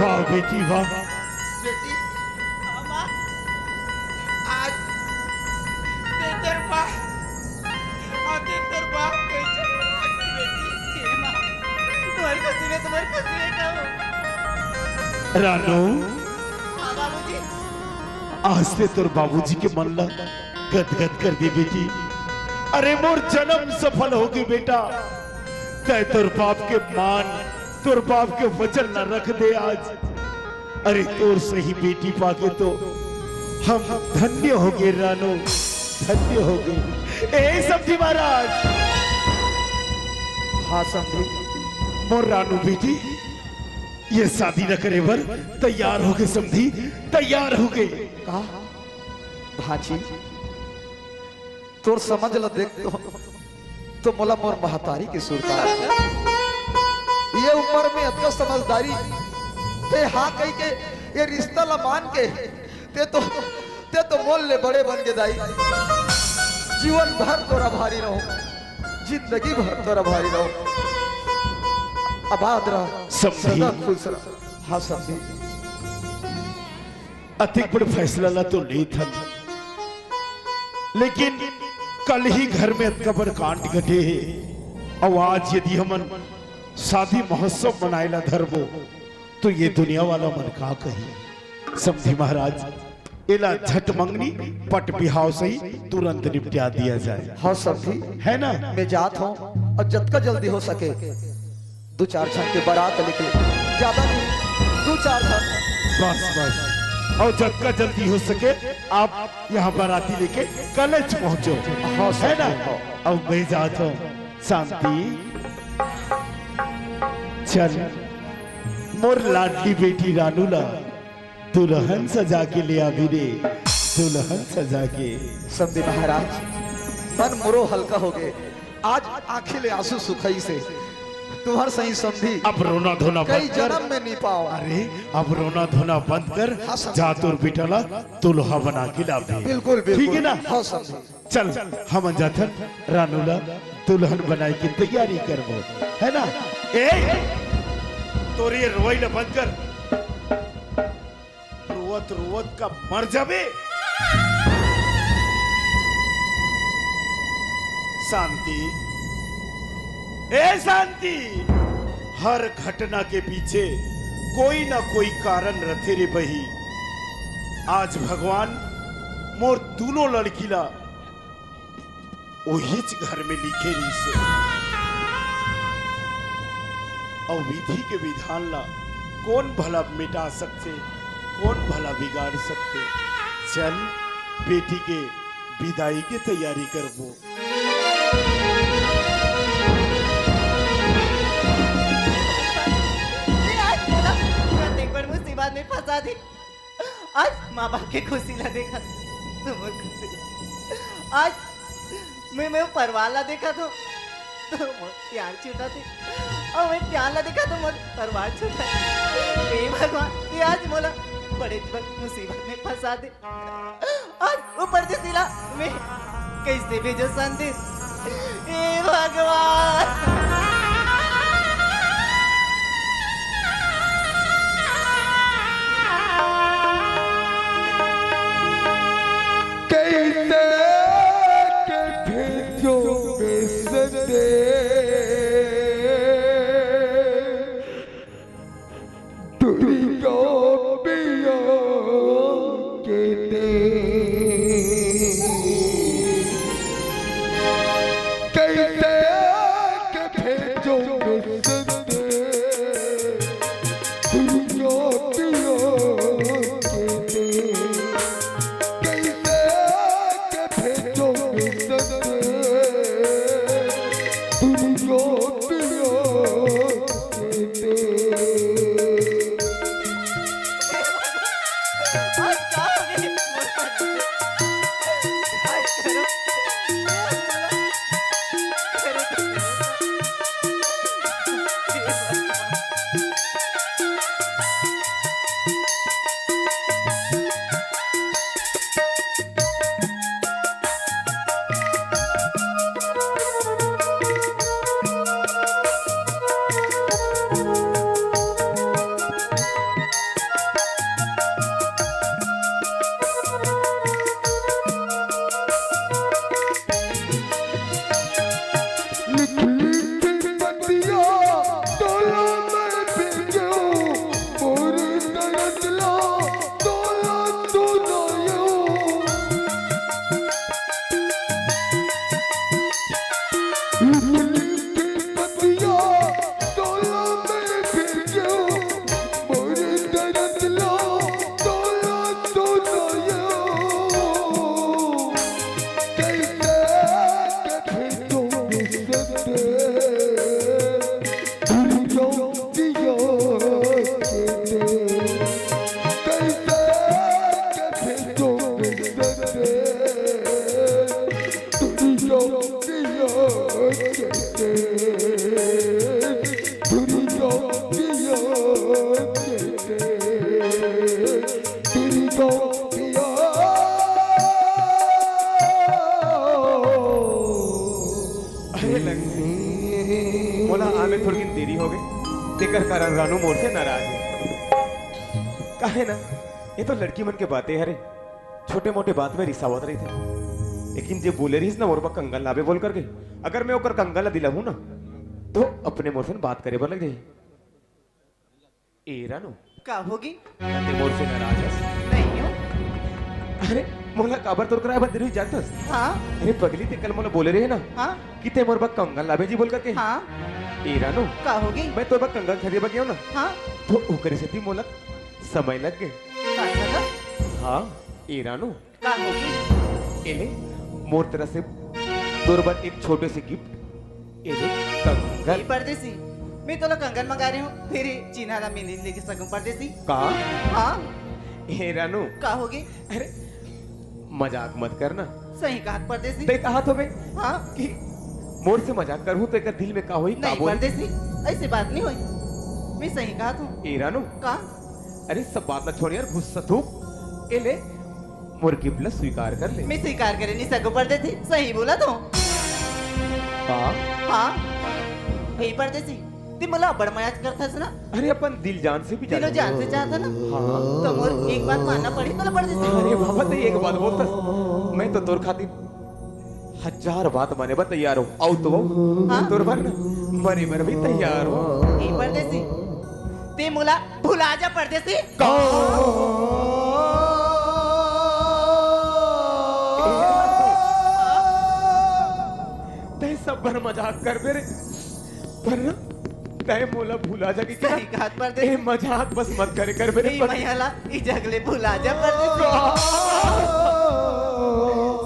वाह बेटी वाह। बेटी, हाँ माँ, आज ते तोर बाप, आज ते तोर बाप कइसे मर गे बेटी? हे माँ, तुम्हारी खुशी में, तुम्हारी खुशी में कहो। रानू, हाँ बाबूजी। आज ते तोर बाबूजी के मन ला गदगद कर दे बेटी। अरे मोर जन्म सफल होगे बेटा। तै तोर बाप के मान, तोर बाप के वचन ला रख दे आज। अरे तोर सही बेटी पाके तो हम धन्य होगे रानू, धन्य होगे। ए समधी महाराज। हाँ समधी। मोर रानू बेटी, ये शादी न करे बर तैयार होगे समधी, तैयार होगे। का? भांची, तोर समझ ल देख तो, तो मोला मोर महतारी के सुरता आथे। ये उम्र में अतका समझदारी, ते हाँ कहि के ये रिश्ता ला मान के, ते तो, ते तो मोर ले बड़े बन गे दाई। जीवन भर तोर आभारी रहूं, जिंदगी भर तोर आभारी रहूं। आबाद रह, समधी। सदा खुश रह। हाँ समधी। अतिक बड़ फैसला ला तो लेत हन, लेकिन कल ही घर में अतका बड़ कांड घटे हे, अउ आज यदि हमन शादी महोत्सव मनाए ला धरबो, तो ये दुनिया वाला मन का कही? समधी महाराज, एला झट मंगनी पट बिहाव सही तुरंत निपटा दिया जाए। हाँ समधी। है ना? मैं जात हूँ, अउ जतका जल्दी हो सके दू चार झन के बारात लेके, ज्यादा नहीं, दू चार झन। बस बस, अउ जतका जल्दी हो सके आप यहाँ बाराती लेके कलेज पहुँचो। हाँ, है ना? हाँ। अब मैं जात हूँ। शांति, चल मोर लाडली बेटी रानू ला दुल्हन सजा के ले आबे रे, दुल्हन सजा के। समधी महाराज, मन मोरो हल्का होगे। आज आँखी ले आंसू सुखाइस हे। तुम्हर सही समधी अब रोना धोना कई बंद कर। जनम में नहीं पाओ। अरे, अब रोना धोना बंद कर, हाँ, समधी। जा तोर बेटा ला दुल्हा बना के लाबे। बिल्कुल, बिल्कुल। ठीक है ना? हाँ, समधी। चल, हमन जाथन, रानू ला दुल्हन बनाए के तैयारी करबो, है ना? ए, तोर ये रोई ला बंद कर। रोवत रोवत का मर जाबे। शांति, ए शांति, हर घटना के पीछे कोई ना कोई कारण रथे रे बही। आज भगवान मोर दूनों लड़की ला ओहीच घर में लिखे रहिसे। अउ विधि के विधान ला कोन भला मिटा सकथे, कोन भला बिगाड़ सकथे? चल, बेटी के बिदाई के तैयारी करबो। आज मोला कतेक बड़ मुसीबत में फंसा दे। आज माँ बाप के खुशी ला देखा, तुमर खुशी ला। आज मैं, मैं परवार ला देखत हों, तो मोर प्यार छूटत हे। अउ मैं प्यार ला देखत हों, मोर परवार छूटत हे। हे भगवान, ये आज मोला बड़े बड़ मुसीबत में फंसा दे। आज वो परदेसी ला मैं कइसे भेजों संदेश? हे भगवान। कइसे के भेजों संदेश? दुरिहा पिया के देश। कइसे के भेजों संदेश? दुरिहा पिया के देश। कइसे के भेजों संदेश? दुरिहा पिया के देश। लिख लिख पतिया तोला मैं भेजों, मोर दरद ला तोला सुनायों। लिख लिख पतिया तोला मैं भेजों, मोर दरद ला तोला सुनायों। कइसे के भेजों संदेश? दुरिहा पिया के देश। कइसे के भेजों संदेश? दुरिहा पिया के देश। दुरिहा पिया के देश। दुरिहा पिया। अरे लक्ष्मी, मोला आए में थोड़किन देरी हो गे, तेकर कारण रानू मोर से नाराज हे। काहे ना, ये तो लड़की मन के बातें हरे, छोटे मोटे बात में रिसावत रहिथे। लेकिन जे बोले रहिस ना, मोर बर कंगन लाबे बोल करके, अगर मैं ओकर कंगन ला दिलाहूं ना, तो अपने मोर से बात करे बर लग जाही। ए रानू, का होगे? का तैं मोर से नाराज हस? नहीं हों। अरे, मोला काबर तोर करा बर देरी होइस जानथस? हाँ। अरे पगली, तैं कल मोला बोले रहे ना, हाँ। कि तैं मोर बर कंगन लाबे जी बोल करके। हाँ। ए रानू, का होगे? मैं तोर बर कंगन खरीदे बर गेंव ना, हाँ। तो ओकरे सेती मोला समय लग गे। का सगा? हाँ, ए रानू। का होगे? ए ले, मोर तरफ से तोर बर एक छोटे से gift। ए ले, कंगन। ए परदेसी, मैं तोला कंगन मंगा रहे हों, फेर चिन्हा ला मैं नइ लेगे सकंव परदेसी। का? हाँ। ए रानू। का होगे? अरे, मजाक मत करना। सही कहत परदेसी। तैं कहत होबे हाँ। कि मोर से मजाक करहूं तो एकर दिल में का होही, का नहीं बोलही? परदेसी, अइसे बात नइ होही। मैं सही कहत हों। ए रानू। का? अरे सब बात ला छोड़ यार, गुस्सा थूक। ए ले, मोर gift ला स्वीकार कर ले। मैं स्वीकार करे नइ सकंव परदेसी, सही बोलत हों। का? हाँ। हे परदेसी, तैं मोला बड़ मया करथस ना? अरे अपन दिल जान से भी दिलो जान से चाहत हस ना? हाँ। तो मोर एक बात मानना पड़ही तोला परदेसी। अरे बाबा, तैं एक बात बोलथस, मैं तो तोर खातिर हजार बात माने बर तैयार हों। अउ तो अउ, हाँ? तोर बर ना मरे बर भी तैयार हों। ए परदेसी, तैं मोला भुला जा परदेसी। का? तैं सब बर मजाक करबे रे, पर ना तैं मोला भुला जा के सही कहत परदेसी। ए मजाक बस मत करे कर मेरे ए पर। मया ला, ए जगले भुला जा परदेसी। का?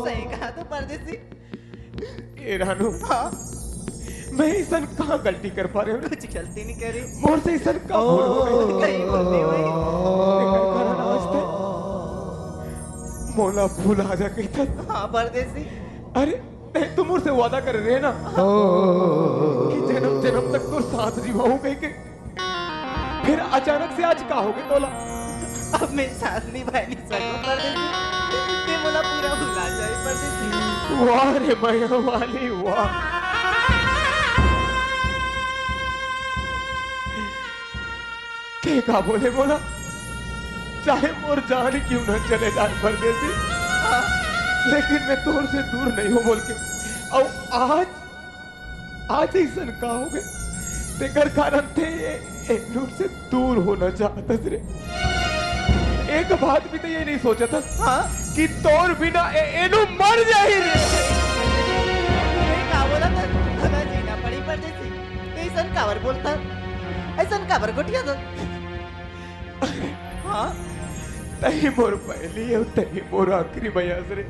सही कहत हों परदेसी। ए रानू, हाँ? मैं अइसन का गलती कर पारे हों? कुछ गलती नइ करे। मोर से अइसन का भूल हो गे? कहीं भूल नइ होही। एकर कारण आज तैं मोला भुला जा कहिथस। हाँ परदेसी। अरे तैं तो मोर से वादा करे रहे ना कि जन्म जन्म तक तोर साथ निभाहूं कहिके। फिर अचानक से आज का होगे तोला? अब मैं साथ निभाए नहीं सकूं परदेसी। तैं मोला पूरा भुला जाए परदेसी। वाह रे मया वाली वाह। तैं का बोले मोला, चाहे मोर जान क्यों न चले जाए परदेसी, लेकिन मैं तोर से दूर नहीं हूं बोल के। अउ आज, आज अइसन का होगे, तेकर कारण तैं ए, एनू से दूर होना चाहत हस रे। एक बात भी तैं ये नहीं सोचत हस हाँ? कि तोर बिना ए, एनू मर जाही रे। तैं का बोलत हस? तोला जीना पड़ी परदेसी। तैं अइसन काबर बोलत हस? अइसन काबर गोठियाथस? हाँ? तहीं मोर पहली अउ तहीं मोर आखिरी मया हस रे।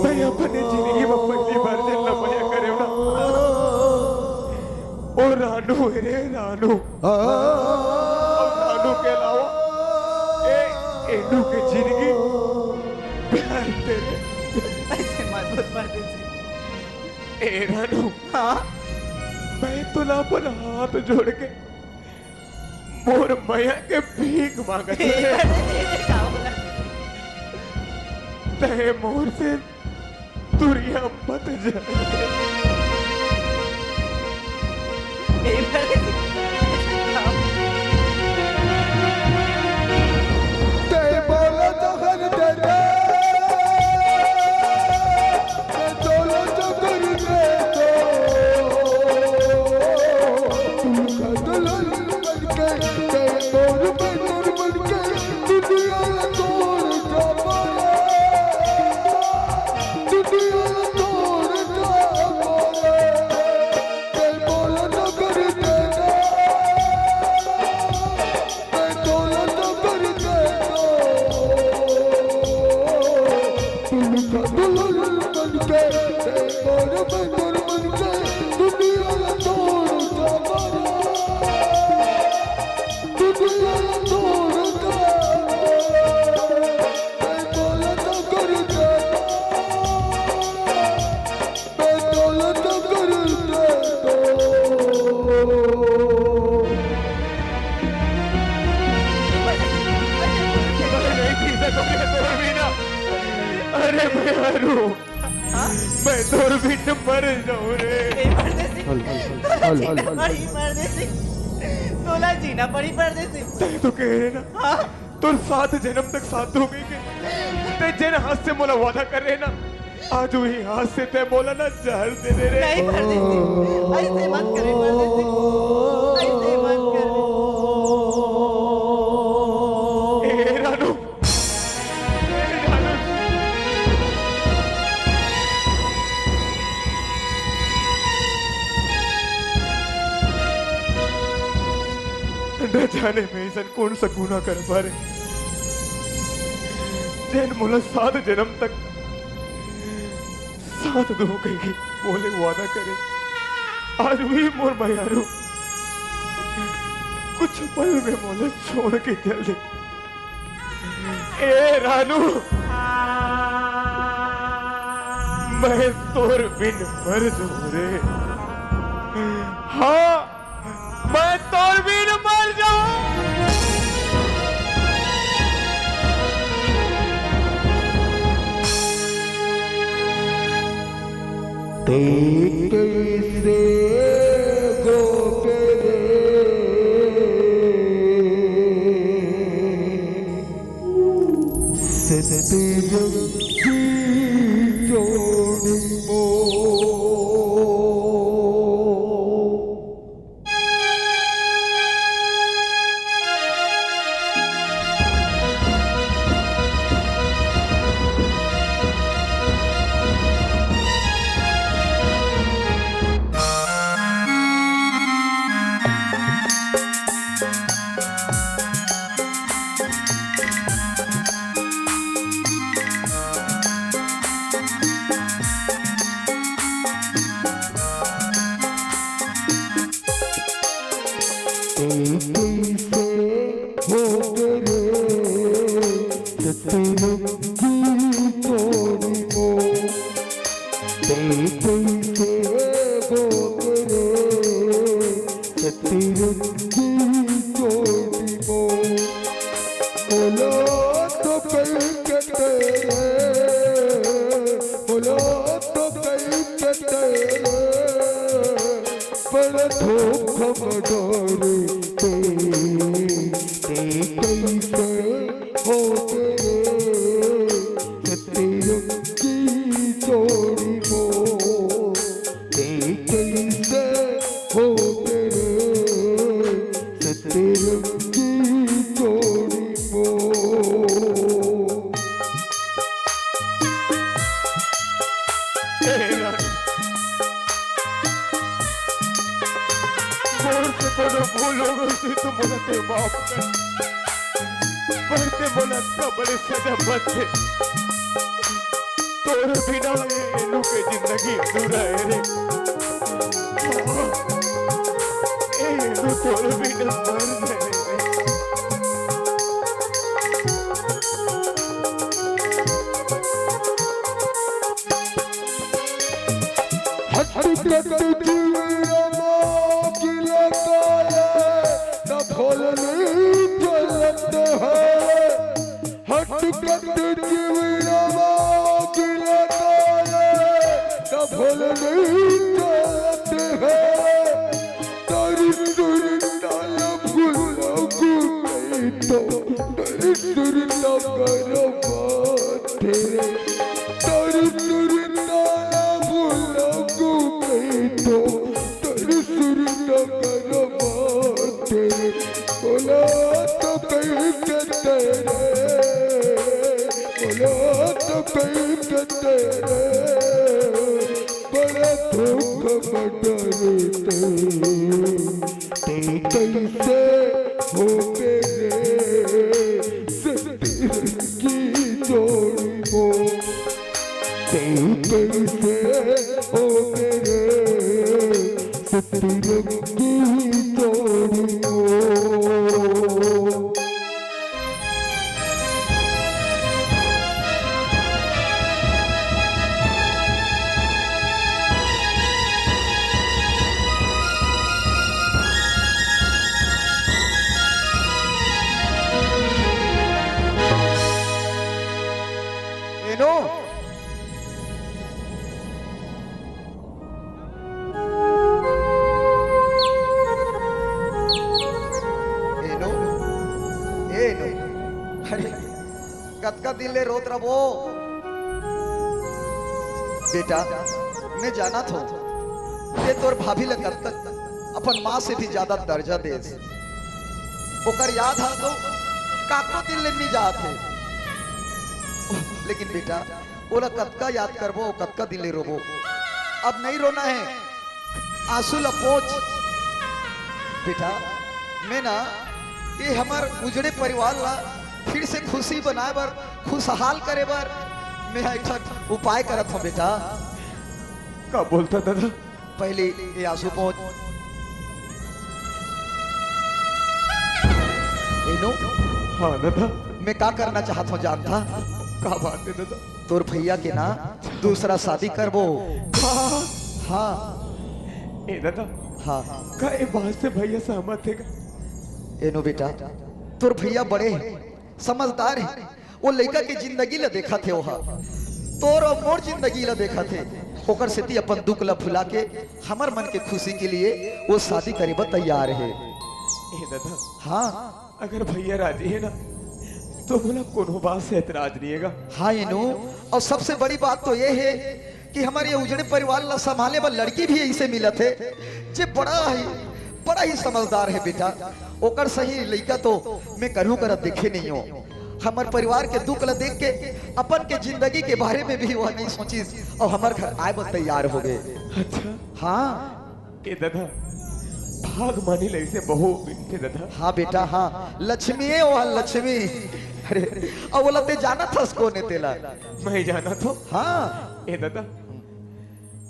मैं अपने जिंदगी में पहली बार जेन ला मया करेंव ना, वो रानू हे रे, रानू। अउ रानू के अलावा ए, एनू के जिंदगी प्यार तेरे। अइसे मत बोल परदेसी। ए रानू, हाँ? मैं तोला अपन हाथ जोड़ के मोर मया के भीख मांगत हंव। का बोला? तैं मोर से दुरिहा मत जा। ए, तैं बोला तो हर दे दे। अरे मैं हरू, हाँ? मैं तोर बिन मर जाऊं रे। ए, परदेसी। हल, हल, हल, हल, हल, हल, हल। परदेसी। तोला जीना पड़ी परदेसी। तैं तो कहे रहे ना, हाँ? तोर सात जनम तक साथ हो गई के। तैं जेन हाथ से मोला वादा करे रहे ना, आज वही हाथ से तैं मोला ना जहर दे दे रे। नहीं परदेसी, अइसे मत करे परदेसी, अइसे मत करे। ए रानू, ए रानू। न जाने मैं अइसन कौन सा गुनाह कर पारे, जेन मोला सात जनम तक साथ दो कहिके बोले वादा करे। आज भी मोर मयारू कुछ पल में मोला छोड़ के चल दे। ए रानू, मैं तोर बिन मर जाऊं रे। हाँ, मैं तोर बिन मर जाऊं। ते कैसे गो करे सतरंगी जोड़ी मो। कैसे हो गे रे सतरंगी जोड़ी मो। बोलो तो कई के तेरे, बोलो तो कई के तेरे, पर धोखा में डरे ते, ते कैसे हो तेरे, सतरंगी जोड़ी मोर। ते कैसे हो तेरे, सतरंगी जोड़ी मोर। ए रानी, मोर से कोनो भूल हो गई थी तो मोला ते माफ कर। पर ते मोला अतना बड़े सजा मत दे। तोर बिना ए एनू के जिंदगी अधूरा हे रे। ए एनू तोर बिना मर जाए रे। हट कट जीवनमा की लगाए, न भोलनी जलत है। हट कट जीवनमा की लगाए, न भोलनी जलत है। तोर सुरता ला भुलाहूँ कहिके तो, तोर सुरता करबा तेरे। तोर सुरता ला भुलाहूँ कहिके तो, तोर सुरता करबा तेरे। बोला तो कई के तेरे, बोला तो कई के तेरे, बड़ा धोखा में डरे ते, ते कैसे हो तेरे, सतरंगी जोड़ी मोर। ते कैसे हो तेरे, सतरंगी जोड़ी मोर। एनो। एनो, एनो, अरे, कतका दिन ले रोत रबो? बेटा, मैं जानत हों, ये तोर भाभी ल कतका अपन माँ से भी ज्यादा दर्जा देस। ओकर याद हा तो काको दिन ले नी जात हे। लेकिन बेटा, ओला कतका याद करबो, कतका दिन ले रोबो। अब नहीं रोना है, आंसू ला पोंछ। बेटा, मैं ना ये हमर उजड़े परिवार ला फिर से खुशी बनाए बर, खुशहाल करे बर मैं एक ठन उपाय करत हों बेटा। का बोलत हस दादा? पहले ये आंसू पोंछ। एनो? हाँ दादा। मैं का करना चाहत हों जानत हस? का बात हे दादा? तोर भैया के ना दूसरा शादी करबो। हाँ। हाँ। ए दादा। हाँ। का ए बात से भैया सहमत हे का? एनो बेटा, तोर भैया बड़े हे, समझदार हे, वो लइका के जिंदगी ला देखत हे, ओहा तोर अउ मोर जिंदगी ला देखत हे, ओकर सेती अपन दुख ला भुला के हमर मन के खुशी के लिए वो शादी करे बर तैयार हे। ए दादा। हाँ। अगर भैया राजी हे ना, तो मोला कोनो बात से एतराज नहीं हे गा। हाँ एनू, अउ सबसे बड़ी बात तो ये हे कि हमर ये उजड़े परिवार ला संभाले बर लड़की भी अइसे मिलत हे, जे बड़ा ही, बड़ा ही समझदार हे बेटा। ओकर सही लइका तो मैं कभू करा देखे नहीं हों। हमर परिवार के दुख ला देख के अपन के जिंदगी के बारे में भी वो नहीं सोचिस अउ हमर घर आए बर तैयार हो गे। अच्छा। हाँ। ए दादा, भाग मानी लइसे बहू मिलथे दादा। हाँ बेटा, हाँ, लक्ष्मी हे वो, लक्ष्मी। अरे, अउ ओला ते जानत हस कोन हे तेला? मैं जानत हों। हाँ। ए दादा,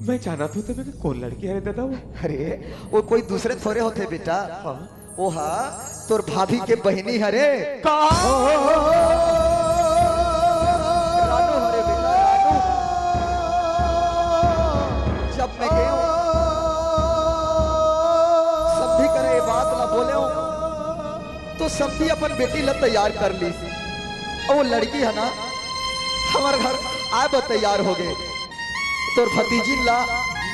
मैं जानत हों त मैं कोन लड़की हरे दादा वो? अरे, वो कोई दूसरे थोरे होथे बेटा। हाँ। ओहा तोर भाभी के बहिनी हरे। का? रानू हरे बेटा, रानू। जब मैं गेंव, समधी करा ये बात ला बोलेंव, तो समधी अपन बेटी ला तैयार कर लीस। अउ वो लड़की हे ना, हमर घर आए बर तैयार हो गे। तोर भतीजिन ला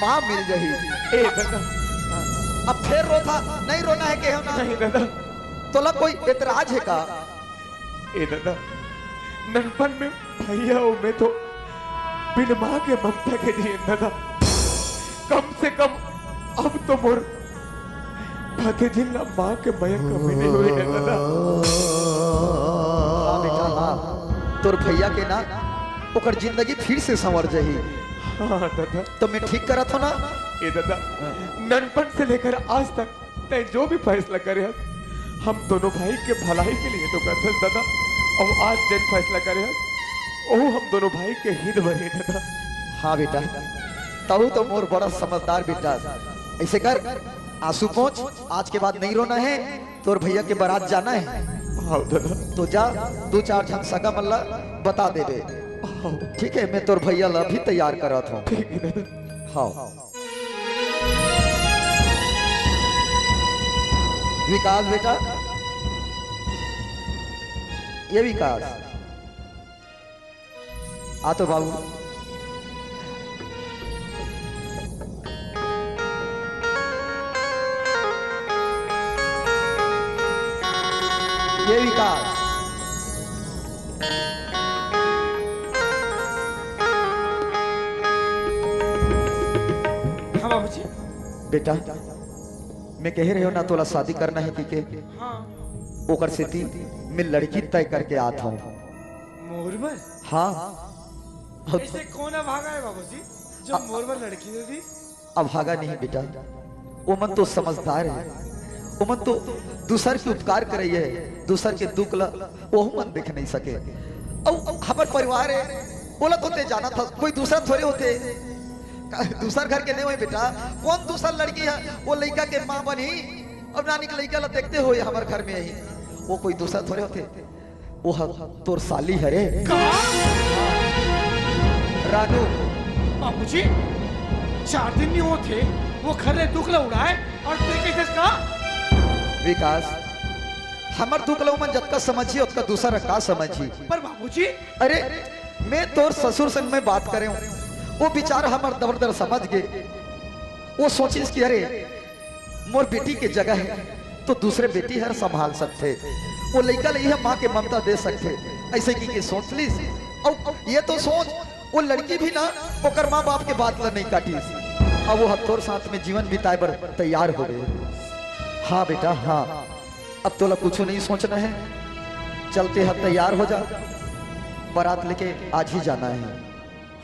माँ मिल जाही। ए दादा। अब फेर रोथा, नहीं रोना हे केहेंव ना। नहीं दादा। तोला कोई एतराज हे का? ए दादा, ननपन में भैया अउ मैं तो बिन माँ के ममता के जियेन दादा। कम से कम अब तो मोर भतीजिन ला माँ के मया कमी नहीं होय हे दादा। हाँ बेटा, हाँ। तोर भैया के ना, ओकर जिंदगी फिर से संवर जाही। हाँ दादा। तो मैं ठीक करत हों ना? ए दादा, हाँ। ननपन से लेकर आज तक तैं जो भी फैसला करे हस, हम दोनों भाई के भलाई के लिए तो करथस दादा। अउ आज जेन फैसला करे हस, ओहू हम दोनों भाई के हित बर हे दादा। हाँ बेटा, तहू तो मोर बड़ा समझदार बेटा। ऐसे कर, आंसू पोंछ, आज के बाद नहीं रोना हे, तोर भैया के बारात जाना हे। हाँ दादा। तो जा, दू चार झन सगा मन ला बता देबे। हाँ। ठीक हे, मैं तोर भैया ला अभी तैयार करत हों। ठीक हे दादा। हाँ। विकास बेटा, ये विकास, आ तो बाबू। ये विकास। हाँ बाबूजी। बेटा, मैं कहे रहेंव ना, तोला शादी करना हे कहिके। हाँ। ओकर सेती मैं लड़की तय करके आत हों। मोर बर? हाँ। अब ऐसे कोन अभागा हे बाबूजी, जो अ- मोर बर लड़की दे दिस? अभागा नहीं बेटा, ओमन तो समझदार हे, ओमन तो दूसर के उपकार करइया हे, दूसर के दुख ला ओहू मन देख नहीं सके। अउ, अउ हमर परिवार हे, ओला तो तैं जानत हस, कोई दूसरा थोड़े होथे, का-, दूसर घर के नहीं होय बेटा। कोन दूसर लड़की हे, वो लइका के माँ बनही, अब नानी के लइका ला देखते होय हमर घर में आही, वो कोई दूसरा थोड़े होथे। वो ह तोर साली हरे। का? रानू। बाबूजी, चार दिन नहीं होत हे, वो घर ले दुख ला उड़ाए अउ तैं कहिथस का? विकास, हमर दुख ला ओमन जतका समझही, ओतका दूसर का समझही। पर बाबूजी। अरे, मैं तोर ससुर संग में बात करेंव, वो बिचारा हमर दर्द ल समझ गे। वो सोचिस कि अरे, मोर बेटी के जगह हे, तो दूसरे बेटी हर संभाल सकथे। वो लइका ल इही माँ के ममता दे सकथे। अइसे कहिके सोच लिस। अउ ये तो सोच, वो लड़की भी ना ओकर माँ बाप के बात ला नहीं काटिस। अब वो ह तोर साथ में जीवन बिताए बर तैयार हो गे। हाँ बेटा, हाँ, अब तोला कुछू नहीं सोचना हे। चल तैं ह तैयार हो जा, बारात लेके आज ही जाना हे।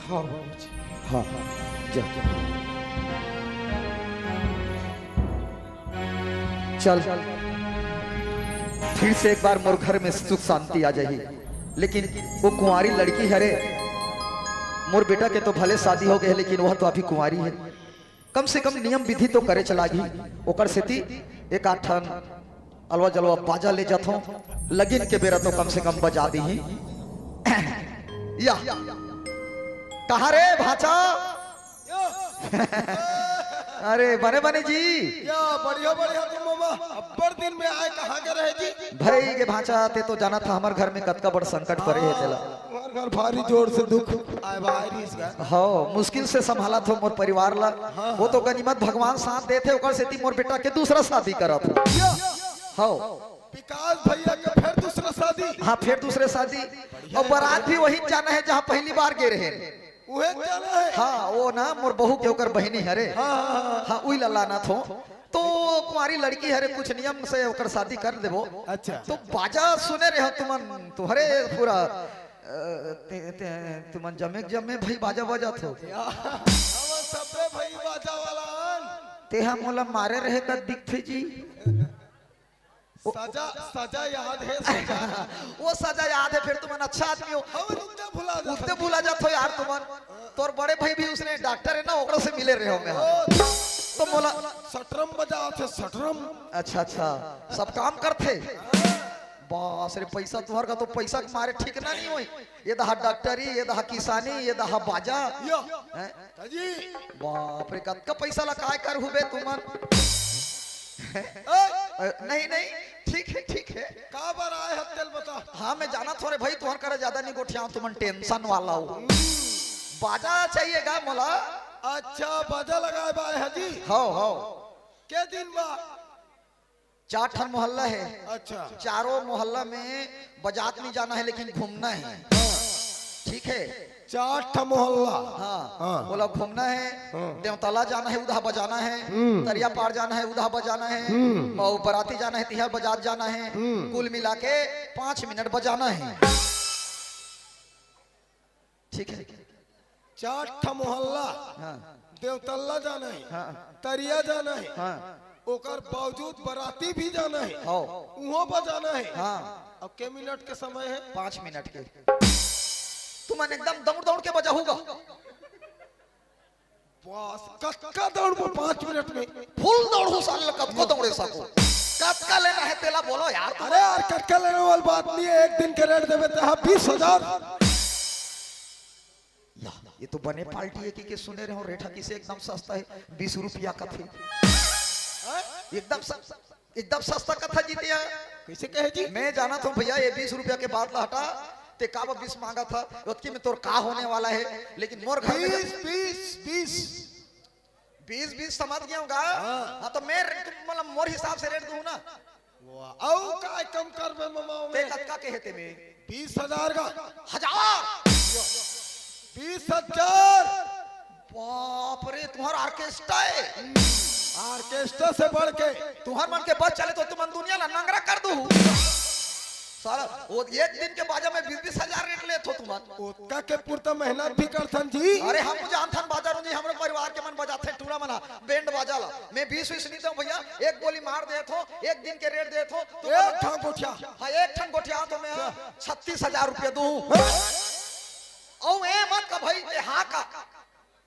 हाँ बाबूजी। हाँ, जा। चल, फिर से एक बार मोर घर में सुख शांति आ जाही। लेकिन वो कुंवारी लड़की हरे, मोर बेटा के तो भले शादी हो गे हे, लेकिन वह तो अभी कुंवारी हे। कम से कम नियम विधि तो करे चलाही। ओकर सेती एक आठ ठन अलवा जलवा बाजा ले जाथों, लगिन के बेरा तो कम से कम बजा दीही। या, कहाँ रे भांचा? अरे बने बने जी। या, बढ़िया बढ़िया तुम मामा, अब्बड़ दिन में आए, कहाँ के रहे जी? भाई के भांचा, तैं तो जानत हस हमर घर में कतका बड़ संकट परे हे तेला। हमार घर भारी जोर से दुख आए बा, आए रहिस गा। हव, मुश्किल से संभालत हों मोर परिवार ला। हाँ, वो तो हाँ। गनीमत भगवान साथ देथे, ओकर सेती मोर बेटा के दूसरा शादी करत हों। या। हव। विकास भैया के फेर दूसरा शादी। हाँ, फेर दूसरे शादी। अउ बारात भी वही जाना हे, जहाँ पहली बार गे रहे। उहे जाना हे। हाँ, वो ना मोर बहू के ओकर बहिनी हरे। हाँ, हाँ, हाँ। हाँ, उही ला लानत हों। तो कुंवारी लड़की हरे, कुछ नियम से ओकर शादी कर देबो। अच्छा। तो बाजा सुने रहे हो तुमन, तुम्हरे पूरा, अ, ते, ते, तुमन जमे के जमे भाई बाजा बजात हो। या, हम सबे भाई बाजा वाला हन। ते हम मोला मारे रहे का दिखथे जी। सजा, सजा याद हे, सजा। वो सजा याद हे, फेर तुमन अच्छा आदमी हो। हम उतने भुला जात उतने हन। भुला जात हो यार तुमन। तोर बड़े भाई भी उसने डॉक्टर हे ना, ओकरो से मिले रहे हो मैं। ओ। तो मोला सटरम बजावत हे, सटरम। अच्छा, अच्छा, सब काम करथे। बास रे, पैसा तुहर का तो पैसा के मारे ठीक ना नहीं होई। ये दहा डॉक्टरी, ये दहा किसानी, ये दहा बाजा। यो। हैं? जी। बाप रे, कतका पैसा ला काय कर हुबे तुमन? ए! अ, नहीं, नहीं, ठीक है, ठीक है। काबर आए हस तेला बता। हाँ, मैं जानत हों रे भाई, तुँहर करा ज्यादा नहीं गोठियावँव, तुमन tension वाला हो। बाजा चाहिए गा मोला। अच्छा, बाजा लगाए बर आए हस जी? हव, हव। के दिन बा? चार ठन मोहल्ला हे। अच्छा। चारों मोहल्ला में बजात नहीं जाना हे, लेकिन घूमना हे। हाँ। ठीक हे? चार ठा मोहल्ला। हाँ। हाँ। ओला घूमना हे। हाँ। देवतला जाना हे, उधा बजाना हे। हम्म। तरिया पार जाना हे, उधा बजाना हे। हम्म। अउ बराती जाना हे, तिहा बजात जाना हे। हम्म। कुल मिला के पाँच मिनट बजाना हे। ठीक हे? चार ठा मोहल्ला, हाँ। देवतला जाना हे, हाँ। तरिया जाना हे, हाँ। ओकर बावजूद बराती भी जाना हे, हाँ। उहों बजाना हे। हाँ। अब के मिनट के समय हे? पाँच मिनट के। तुमन एकदम दौड़ दौड़ के बजाहू गा। बस, कतका दौड़बो पाँच मिनट में? Full दौड़हू साले, कतको दौड़े सको। कतका लेना हे तेला बोलो यार। अरे यार, कतका लेने वाली बात नहीं हे, एक दिन के rate देबे तेहा बीस हजार। ला, ये तो बने party हे कि, कि सुने रहे हो, rate ह किसे एकदम सस्ता हे, बीस रुपया कथे। हाँ? एकदम स-, एकदम सस्ता कथा जी तेहा। कइसे कहे जी? मैं जानत हों भइया, ये बीस रुपया के बात ला हटा, तें काबर बीस मांगत हस, ओतकी में तोर का होने वाला हे, लेकिन मोर घर में जब बीस, बीस, बीस। बीस, बीस समझ गेंव गा। हाँ। हाँ, तो मैं, तुम, मतलब, मोर हिसाब से rate दूँ ना। वाह, अउ का कम करबे ममा तें में? कतका कहे तें में? बीस हजार का। हजार? बीस हजार। बाप रे, तुँहर orchestra हे। Orchestra से बढ़ के। तुँहर मन के बस चले तो तुमन दुनिया ला नंगरा कर दूँ। साला, वो एक दिन के बाजा में बीस बीस हजार rate लेत हो तुमन। ओतका के पुरता मेहनत भी करथन जी। अरे, हम जानथन बाजा रोजी, हमरो परिवार के मन बजाथे टूरा मन ह, band बाजा ला। मैं बीस बीस नहीं देंव भइया, एक बोली मार देत हों, एक दिन के rate देत हों, तो एक ठन गोठिया। हाँ, एक ठन गोठिया तो मैं, हाँ, छत्तीस हजार रुपया दूँ। हाँ। अउ ए मत का भाई, ए हाँ का।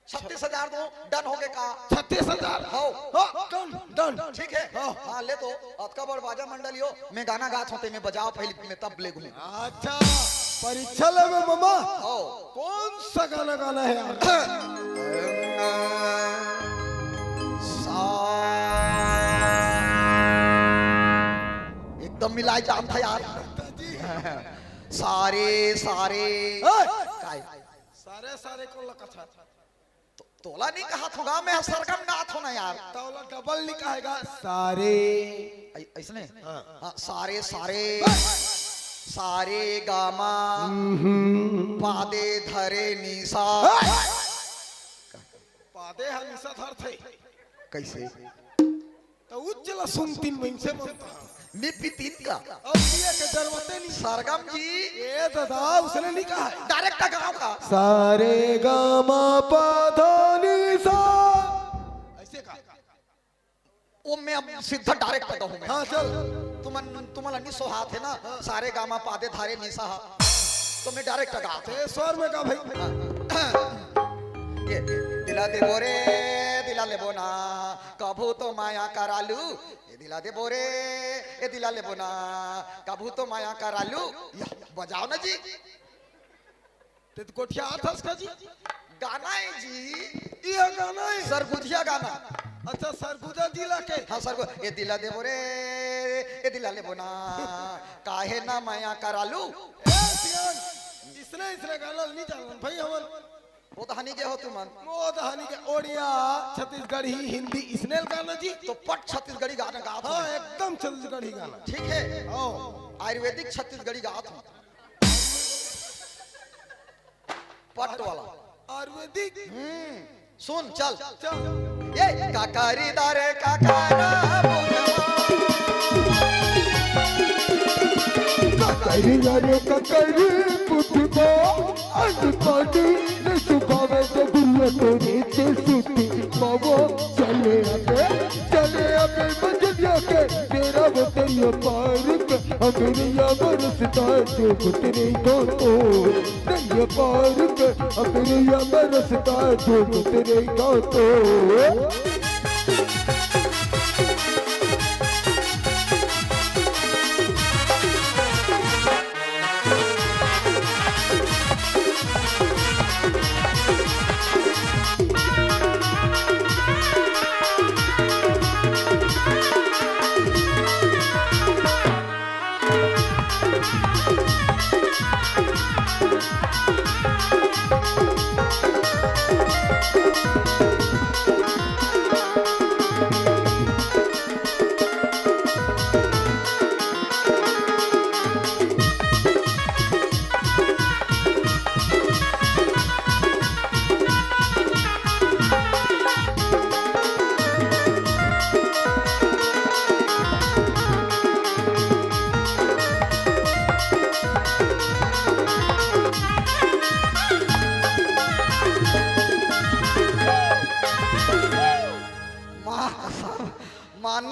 छत्तीस हजार दूँ, done होगे का? छत्तीस हजार? हव। हाँ, done, done। ठीक हे? हाँ। हाँ, ले तो, अतका बड़ बाजा मंडली हो, मैं गाना गात हों, तें में बजाव पहिली, मैं तब लेगहूँ। अच्छा, परीक्षा लेबे ममा? हव। कौन सा गाना गाना हे यार? सा-, एकदम मिलाए जानत हस यार। जी। सारे, सारे। ए! काय? सारे, सारे कोन ला कथस? तो, तोला नहीं कहत हों गा, मैं सरगम गात हों ना यार। तोला double नहीं कहे गा, सारे। अइ-, अइसने? हाँ। हाँ, सारे, सारे। बस। सारे गामा। हम्म। पादे धरे निसा। बस। पादे ह निसा धरथे। कइसे? त उच्च ल सुनतिन मइनसे मन त। निपितिन का? अउ पिए के जरूरते नहीं। सरगम जी। ए दादा, उसने नहीं कहा है। Direct गाँव का। सारे गामा पाधानी सा। अइसे का? वो मैं अब सीधा direct गाहूँ मैं। हाँ, चल। तुमन, तुमन ला नहीं सोहात हे ना, हाँ। सारे गामा पादे धारे निसा हा। तो मैं direct गाहूँ। ते स्वर में गा भाई। हाँ। ये दिला देबो रे, दिला लेबो ना, कभू तो मया करालू। ए दिला देबो रे, ए दिला लेबो ना, कभू तो मया करालू। या, बजाव ना जी। ते तो गोठियाथस का जी? गाना हे जी। ये गाना हे? सरगुजिया गाना। अच्छा, सरगुजा जिला के? हाँ, सरगु-, ए दिला देबो रे, ए दिला लेबो ना, काहे ना मया करालू। ए सियान, इसने, इसने गाना नहीं जानन भाई हमन। वो तो हनी के हो तुमन। वो तो हनी के ओड़िया, छत्तीसगढ़ी, हिंदी, इसने गाना जी। तो पट छत्तीसगढ़ी गाना गात हो। हाँ, एकदम छत्तीसगढ़ी गाना। ठीक हे। हाँ। आयुर्वेदिक छत्तीसगढ़ी गात हो। पट वाला। आयुर्वेदिक। हम्म, सुन, चल। चल। ए, काकरी दारे काकरा बुढ़वा। काकरी दारे काकरी बुढ़वा। अनपढ़ न सुभावे तो गुरुआ तोरे से सुती। बाबो चले आके, चले आके मंजलिया के, तेरा वो तेरी पार पे, अमरिया बरसता जो गुजरे को तो। नैया पार पे, अमरिया बरसता जो गुजरे को तो।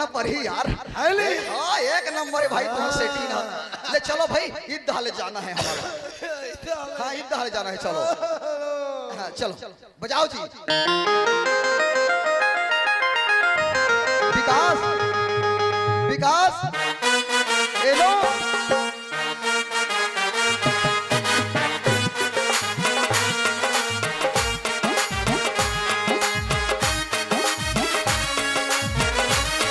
बढ़िया यार। है ले? हाँ, एक नंबर है भाई, तुम्हारा सेटिंग है। ले चलो भाई, ईद दहा ले जाना है हमारा। हाँ, ईद दहा ले जाना है, चलो। हाँ, चलो। बजाओ जी। विकास, विकास, एलो।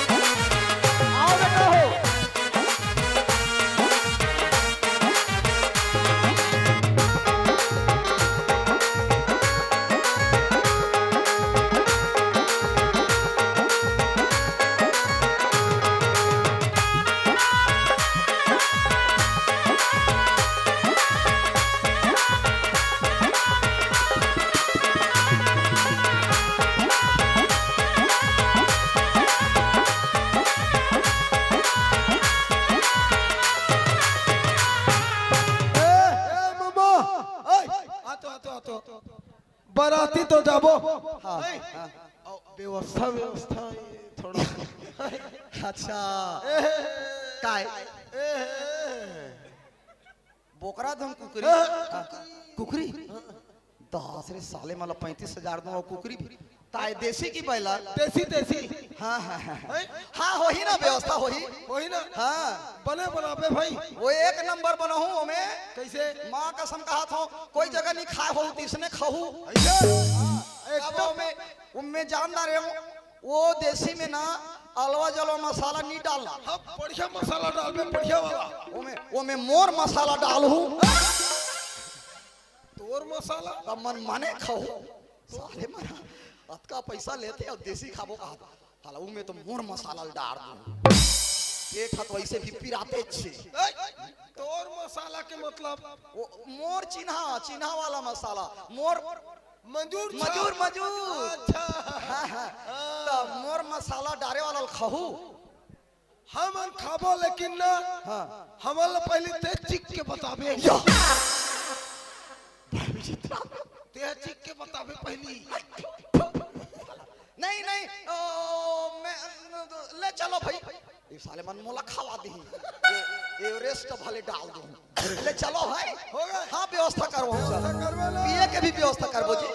आओ बेटा हो। ए, ए, मामा, ए, आतो, आतो, आतो। बराती तो जाबो। हाँ, ए, हाँ। औ, व्यवस्था, व्यवस्था, ये थोड़ा। अच्छा। ए, काय? ए, बोकरा धन कुकरी? हाँ। हाँ, कुकरी? दस रे साले, मला पैंतीस हजार दूं अउ कुकरी भी। ताय देसी की बैला? देसी, देसी। हाँ, हाँ, हाँ, हाँ। हैं? हाँ, होही ना, व्यवस्था होही। होही ना? हाँ। बने बनाबे भाई। वो एक नंबर बनाहूँ ओमे। कैसे? माँ कसम कहत हूँ, कोई जगह नहीं खाए हो, तिसने खाहू। ऐसे? हाँ। एकदम। अब ओमे, ओमे जानदार है, वो देसी में ना अलवा जलवा मसाला नहीं डालना। हाँ, बढ़िया मसाला डालबे, बढ़िया वाला। ओमे, ओमे मोर मसाला डालहू। तोर मसाला? तब मन माने खाहू। साले मन अतका पैसा लेथे अउ देसी खाबो कहत। साला, उमे तो मोर मसाला ल डार दूं। पेट ह तो वैसे भी पिराते छे। ए, तोर मसाला के मतलब? वो मोर चिन्हा, चिन्हा वाला मसाला। मोर मजूर छा- मजूर, मजूर। अच्छा। हाँ, हाँ। हाँ। तो मोर मसाला डारे वाला ल खाहू? हमन खाबो, लेकिन ना, हाँ। हमन ला पहली ते चिख के बताबे। या। भाई विचित्र। ते चिख के बताबे पहली। नहीं, नहीं, ओ, मैं, ले चलो भाई। ये साले मन मोला खवा दी। ये, ये एवरेस्ट भले डाल दूं। ले चलो भाई। हो गए। हाँ, व्यवस्था करबो, चल। व्यवस्था करबे ना। पिए के भी व्यवस्था करबो जी।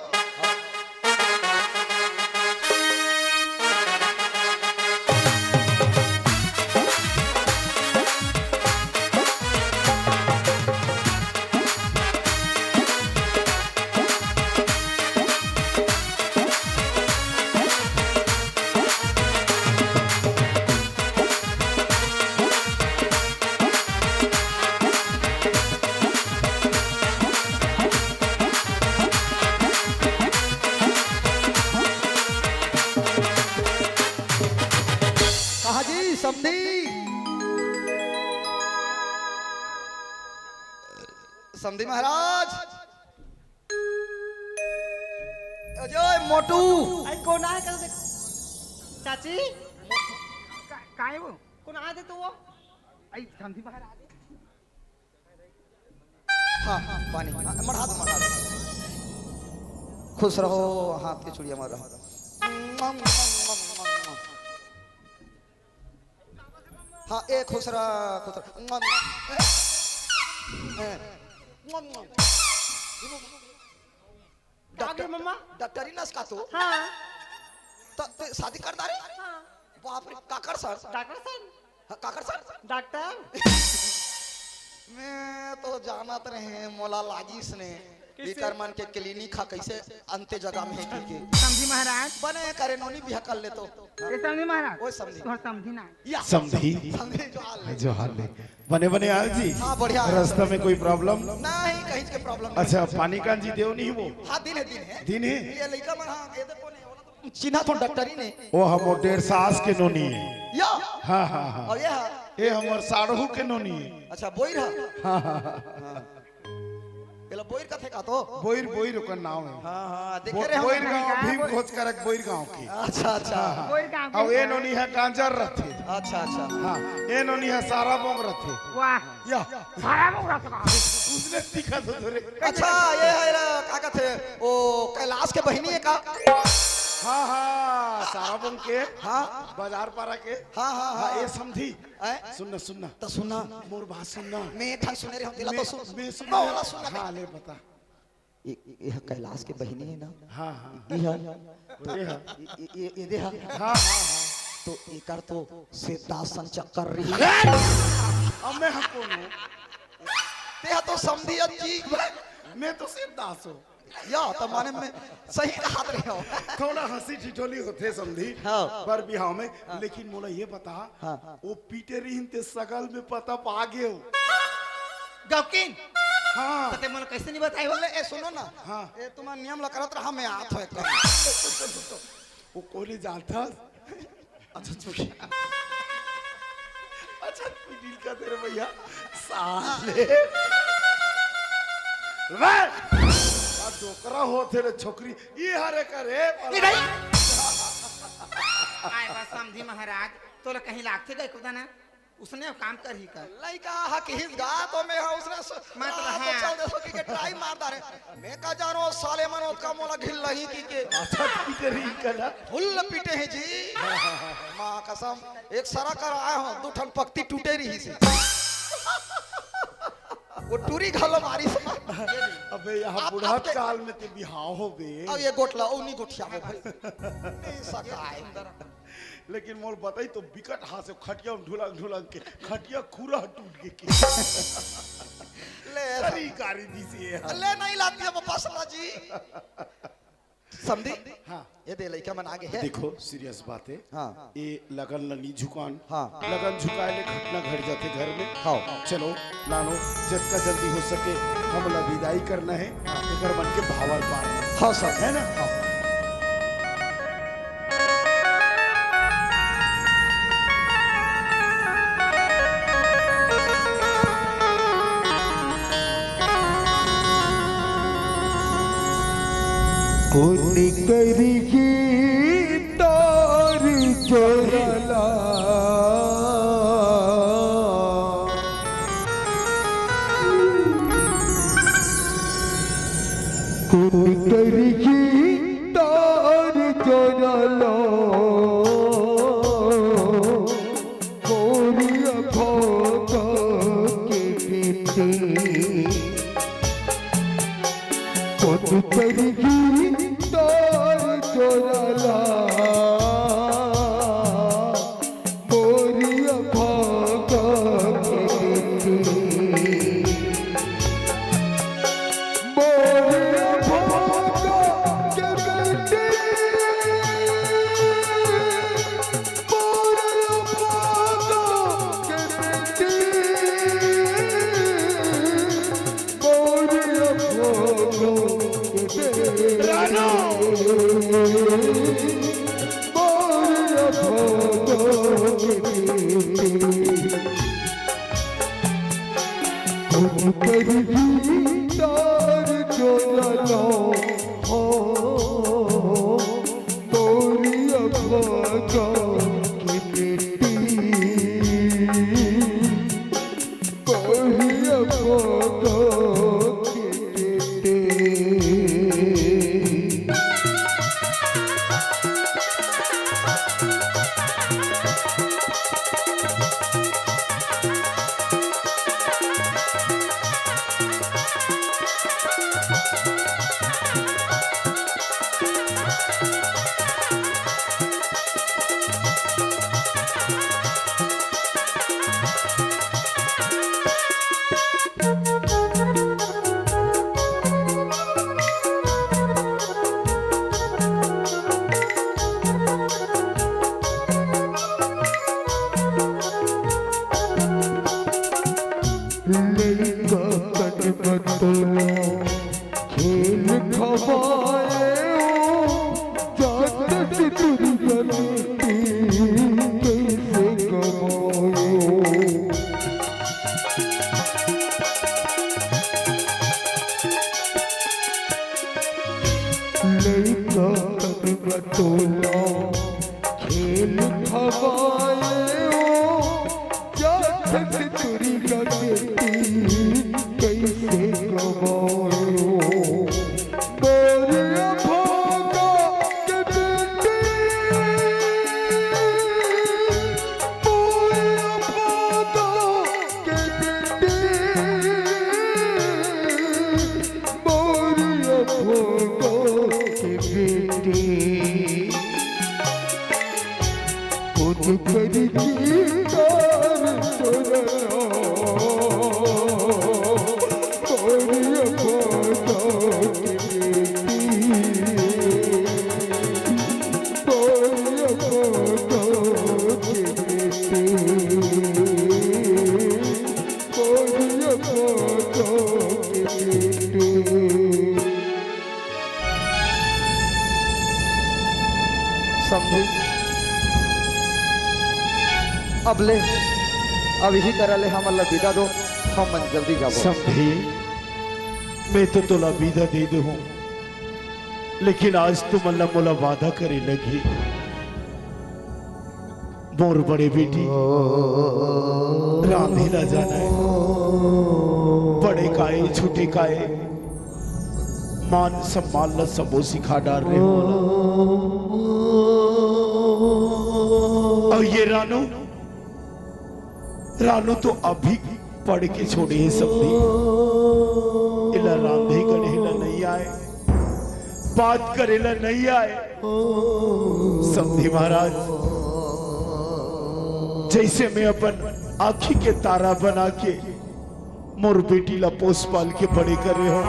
कहा जी, समधी। समधी महाराज। अजय, मोटू। आई, कोन आय कल देख। चाची। का-, काय हो? कोन आय दे तो वो? आई, समधी महाराज। हाँ, हाँ, पानी। हाँ, मढ़ा दो, मढ़ा दो। खुश रहो, हाथ के चूड़िया मार रहा। हाँ, ए खुश रहा, खुश रहा। ए, ए। का गे डॉक्टर, मम्मा? डॉक्टरी नस का तो? हाँ। त, ते शादी कर डारे? हाँ। बाप रे, काकर सर? Doctor sir? हाँ, काकर सर? डॉक्टर? मैं तो जानत रहे, मोला लागिस ने। किसे? इकर मन के क्लिनिक हा कैसे अंते जगह में है की के। समधी महाराज। बने करे नोनी बिहा कर ले तो। ए समधी महाराज। ओए समधी। तोहर समधी ना। या। समधी। समधी जोहार ले। जोहार ले। बने बने आयो जी। हाँ, बढ़िया। रास्ता में कोई problem? नहीं, कहीं के problem नहीं। अच्छा, पानी कान जी देव नहीं वो? हाँ, दिन है, दिन है। दिन है? ये लइका मन, हाँ, ये देखो नहीं, वो तो चिन्हा तो डॉक्टरी ने। वो हम वो डेढ़ सास के नोनी है। या। हाँ, हाँ, हाँ। और ये हाँ। ये हमर साढ़ू के नोनी है। अच्छा, बोइर हा? हाँ, हाँ, हाँ। हाँ। एला बोइर कथे का तो? बोइर, बोइर ओकर नाम है। हाँ, हाँ, देखे बो-, रहे बोइर हम। गांव, भीम भोज करक बोइर गांव के। अच्छा, अच्छा। हाँ, हाँ। बोइर गांव के। अब ए नोनी है गांजर रथे। अच्छा, अच्छा। हाँ, ए नोनी है सारा बोंग रथे। वाह। या। सारा बोंग रथे। उसने दिखा तो थोड़े। अच्छा, ये है ला, का कथे? ओ, कैलाश के बहिनी है का? हाँ, हाँ, सारा बन के। हाँ। बाजार पारा के। हाँ, हाँ, हाँ, हाँ। ए समधी। आय? सुन ना, सुन ना। त सुन ना। मोर बात सुन ना। मैं ठन सुने रहे हूँ, तेला तो मैं, सुन। मैं सुन ना, ना। ओला सुन ना। हाँ, ले बता। ए, ए, ए कैलाश के बहिनी हे ना? हाँ, हाँ। ए हा। ए हा। ए, ए, ए, ए दे हा। हाँ, हाँ, हाँ। तो एकर तो सिद्धार्थ सन चक्कर रही। अब मैं हा कोन हूँ? ते हा तो समधी अजी। मैं तो सिद्धार्थ हूँ। या, त माने मैं सही कहत रहे हूँ। थोड़ा हँसी ठिठोली होथे समधी। हाँ। बर बिहाव में, हाँ। लेकिन मोला ये बता, हाँ। वो पीटे रहिन ते सगल में पता पा गे हो। गौकिन। हाँ। त ते मोला कैसे नहीं बताए हो? बोले, ए, सुनो ना। हाँ। ए, तुम्हारा नियम ला करत रहा, मैं आत हूँ एक बार। वो कोली जानता। अच्छा, चुप। अच्छा, तू डील कर दे रे भैया। साले। वे! आ डोकरा होथे रे छोकरी। ये हरे का रे? ये नहीं। आय बस समधी महाराज, तोला कहीं लागथे गए कुदा ना? उसने काम कर ही कर। लइका हा किहिस गा तो मैं हा उसने स-, मतलब, हाँ, तो हाँ। चल दे सो कि के ट्राई मार डारे। मैं का जानो साले मन ओतका मोला घिन लही कि के। अच्छा, पीटे रही कला। फुल पीटे हैं जी। माँ कसम, एक सरा कर आए हो, दू ठन पक्ति टूटे रही से। वो टूरी घलो मारी से। अबे, यहाँ अब, बुढ़ा अब के काल में ते बिहाव हो बे। अब ये गोटला, ओ नहीं गोठिया हो भाई। नहीं सका है। लेकिन मोर बताई तो बिकट हाथ से खटिया में ढुलक ढुलक के खटिया खुरा टूट के, के। ले ऐसा। सरी गारी दी से यार। ले नहीं लाती है वापस ना जी। समधी? हाँ। ये दे लइका मन आगे है। देखो, सीरियस बात है। हाँ। ये लगन ल नी झुकान। हाँ। लगन झुकाए ले घटना घट जाथे घर में। हाँ। चलो, नानो, जतका जल्दी हो सके, हमला विदाई करना है। हाँ। एकर मन के भावर पार। हाँ, सर। है ना? हाँ। कोन करही तोर चोरला। कोन करही तोर चोरला। कोरिया भागा के बेटी। कोन करही तोर चोरला। कोरिया भागा के बेटी। मोरे भागा के बेटी, मोरे भागा के बेटी, मोरे भागा के बेटी। रानो। मोरे भागा के बेटी। कोन करही तोर चोरला हो, कोरिया भागा के बेटी, कोरिया भागा के बेटी। लइका कन बटोला खेल खवाए हो, जात से दुर्गति कैसे गवाए हो। लइका कन बटोला खेल खवाए हो, जात से दुर्गति कैसे गवाए हो। मोरे भागा के बेटी। समधी, अब ले, अब इही करा ले हमन ला विदा दो, हमन जल्दी जाबो। समधी, मैं तो तोला विदा दे दूँ, लेकिन आज तुमन ला मोला वादा करे लगही। मोर बड़े बेटी रांधे ला जाना हे। बड़े काय, छोटे काय, मान सम्मान ला सबो सिखा डार रहे हो। अउ ये रानू, रानू तो अभी पढ़ के छोड़े हे समधी। एला रांधे गढ़े ला नइ आय, बात करे ला नइ आय। समधी महाराज, जइसे मैं अपन आँखी के तारा बना के मोर बेटी ला पोस पाल के बड़े करे हों,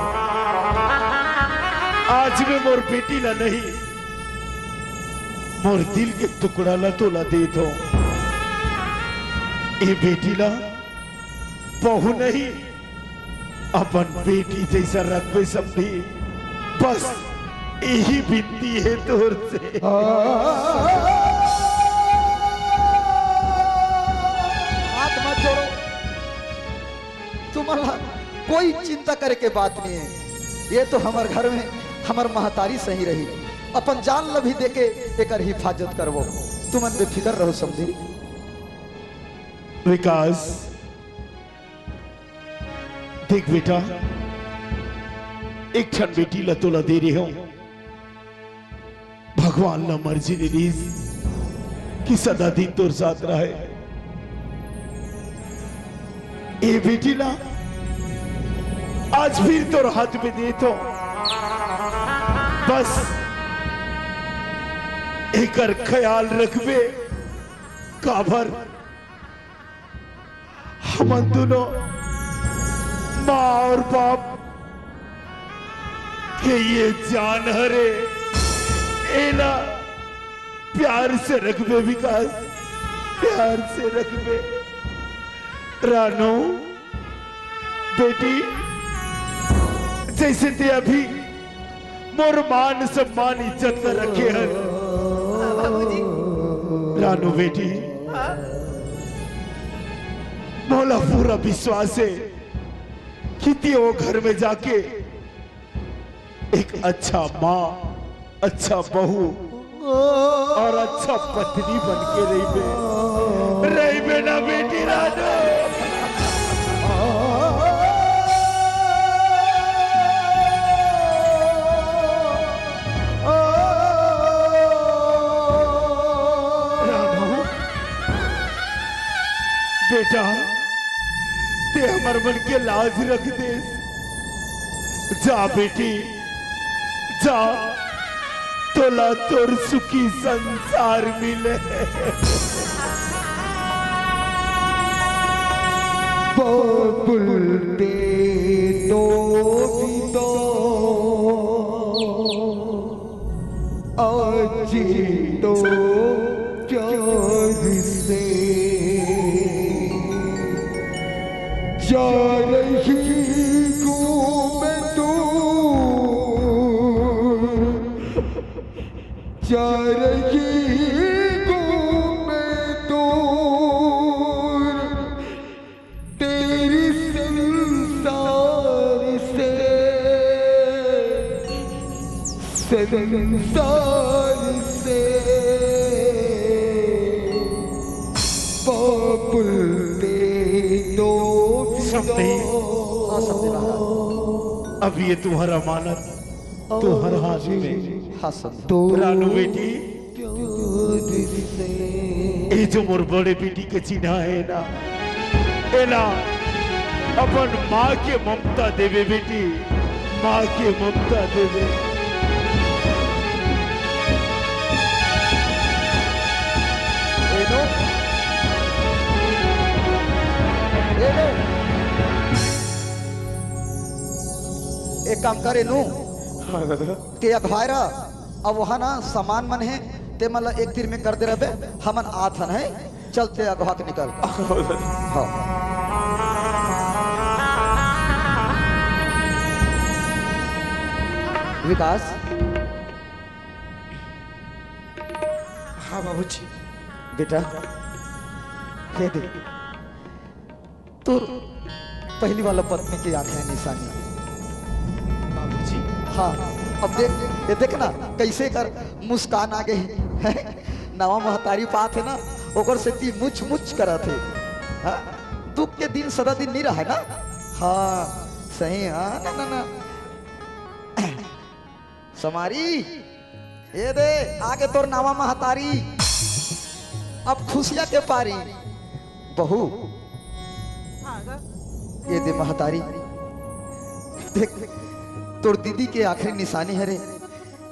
आज मैं मोर बेटी ला नहीं, मोर दिल के टुकड़ा ला तोला देत हों। ए बेटी ला बहू नहीं, अपन बेटी जइसा रखबे समधी। बस यही विनती हे तोर से। हाथ मत जोड़ो, तुमन ला कोई चिंता करे के बात नहीं हे। ये तो हमर घर में हमर महतारी सही रही, अपन जान ला भी देके एकर हिफाजत करबो। तुमन बेफिकर रहो समधी। विकास, देख बेटा, एक ठन बेटी ला तोला दे रहे हों। भगवान ला मर्जी नइ रिहिस कि सदा दिन तोर साथ रहे। ए बेटी ला आज फिर तोर हाथ में देत हों, बस एकर ख्याल रखबे। काबर हमन दुनों माँ अउ बाप के ये जान हरे, एला प्यार से रखबे विकास, प्यार से रखबे। रानू, बेटी, जइसे तें अभी मोर मान सम्मान इज्जत ला रखे हस, बाबूजी। रानू बेटी, हाँ? मोला पूरा विश्वास हे कि तें वो घर में जाके एक अच्छा माँ, अच्छा बहू अउ अच्छा पत्नी बन के रहिबे, रहिबे ना बेटी रानू? रानू, बेटा, तें हमर मन के लाज रख देस। जा बेटी, जा, तोला तोर सुखी संसार मिले। बाबुल दे दो विदा, आज तो प्यार से जा रही हूँ मैं दूर, जा रही हूँ मैं दूर। तेरी संसार से, संसार से बाबुल दे दो विदा। समधी। हाँ, समधी महाराज। अब ये तुम्हारा अमानत तुम्हारा हाथ में। हाँ, समधी। रानू बेटी, ए जो मोर बड़े बेटी के चिन्हा हे ना, एला अपन माँ के ममता देबे बेटी, माँ के ममता देबे। ए नो, ए नो, एक काम कर ए नो, हाँ दादा। तें अघवाय रह, अब वहाँ ना सामान मन हे, तेमन ला एक तीर में कर दे रहबे, हमन आत हन, हे? चल तें अघवा के निकल। हाँ। विकास। हाँ बाबूजी। बेटा, ये दे, तोर पहली वाला पत्नी के आंखें निशानी। बाबूजी। हाँ, अब देख, ये देख ना, कैसे कर मुस्कान आ गई है। नवा महतारी पात हे ना, ओकर सेती मुच मुच करत हे। हाँ, दुख के दिन सदा दिन नहीं रहा ना। हाँ, सही, हाँ, ना, ना, ना। समारी, ये दे, आगे तोर नवा महतारी। अब खुशिया के पारी। बहू, ये दे महतारी। देख, तोर दीदी के आखिरी निशानी हरे।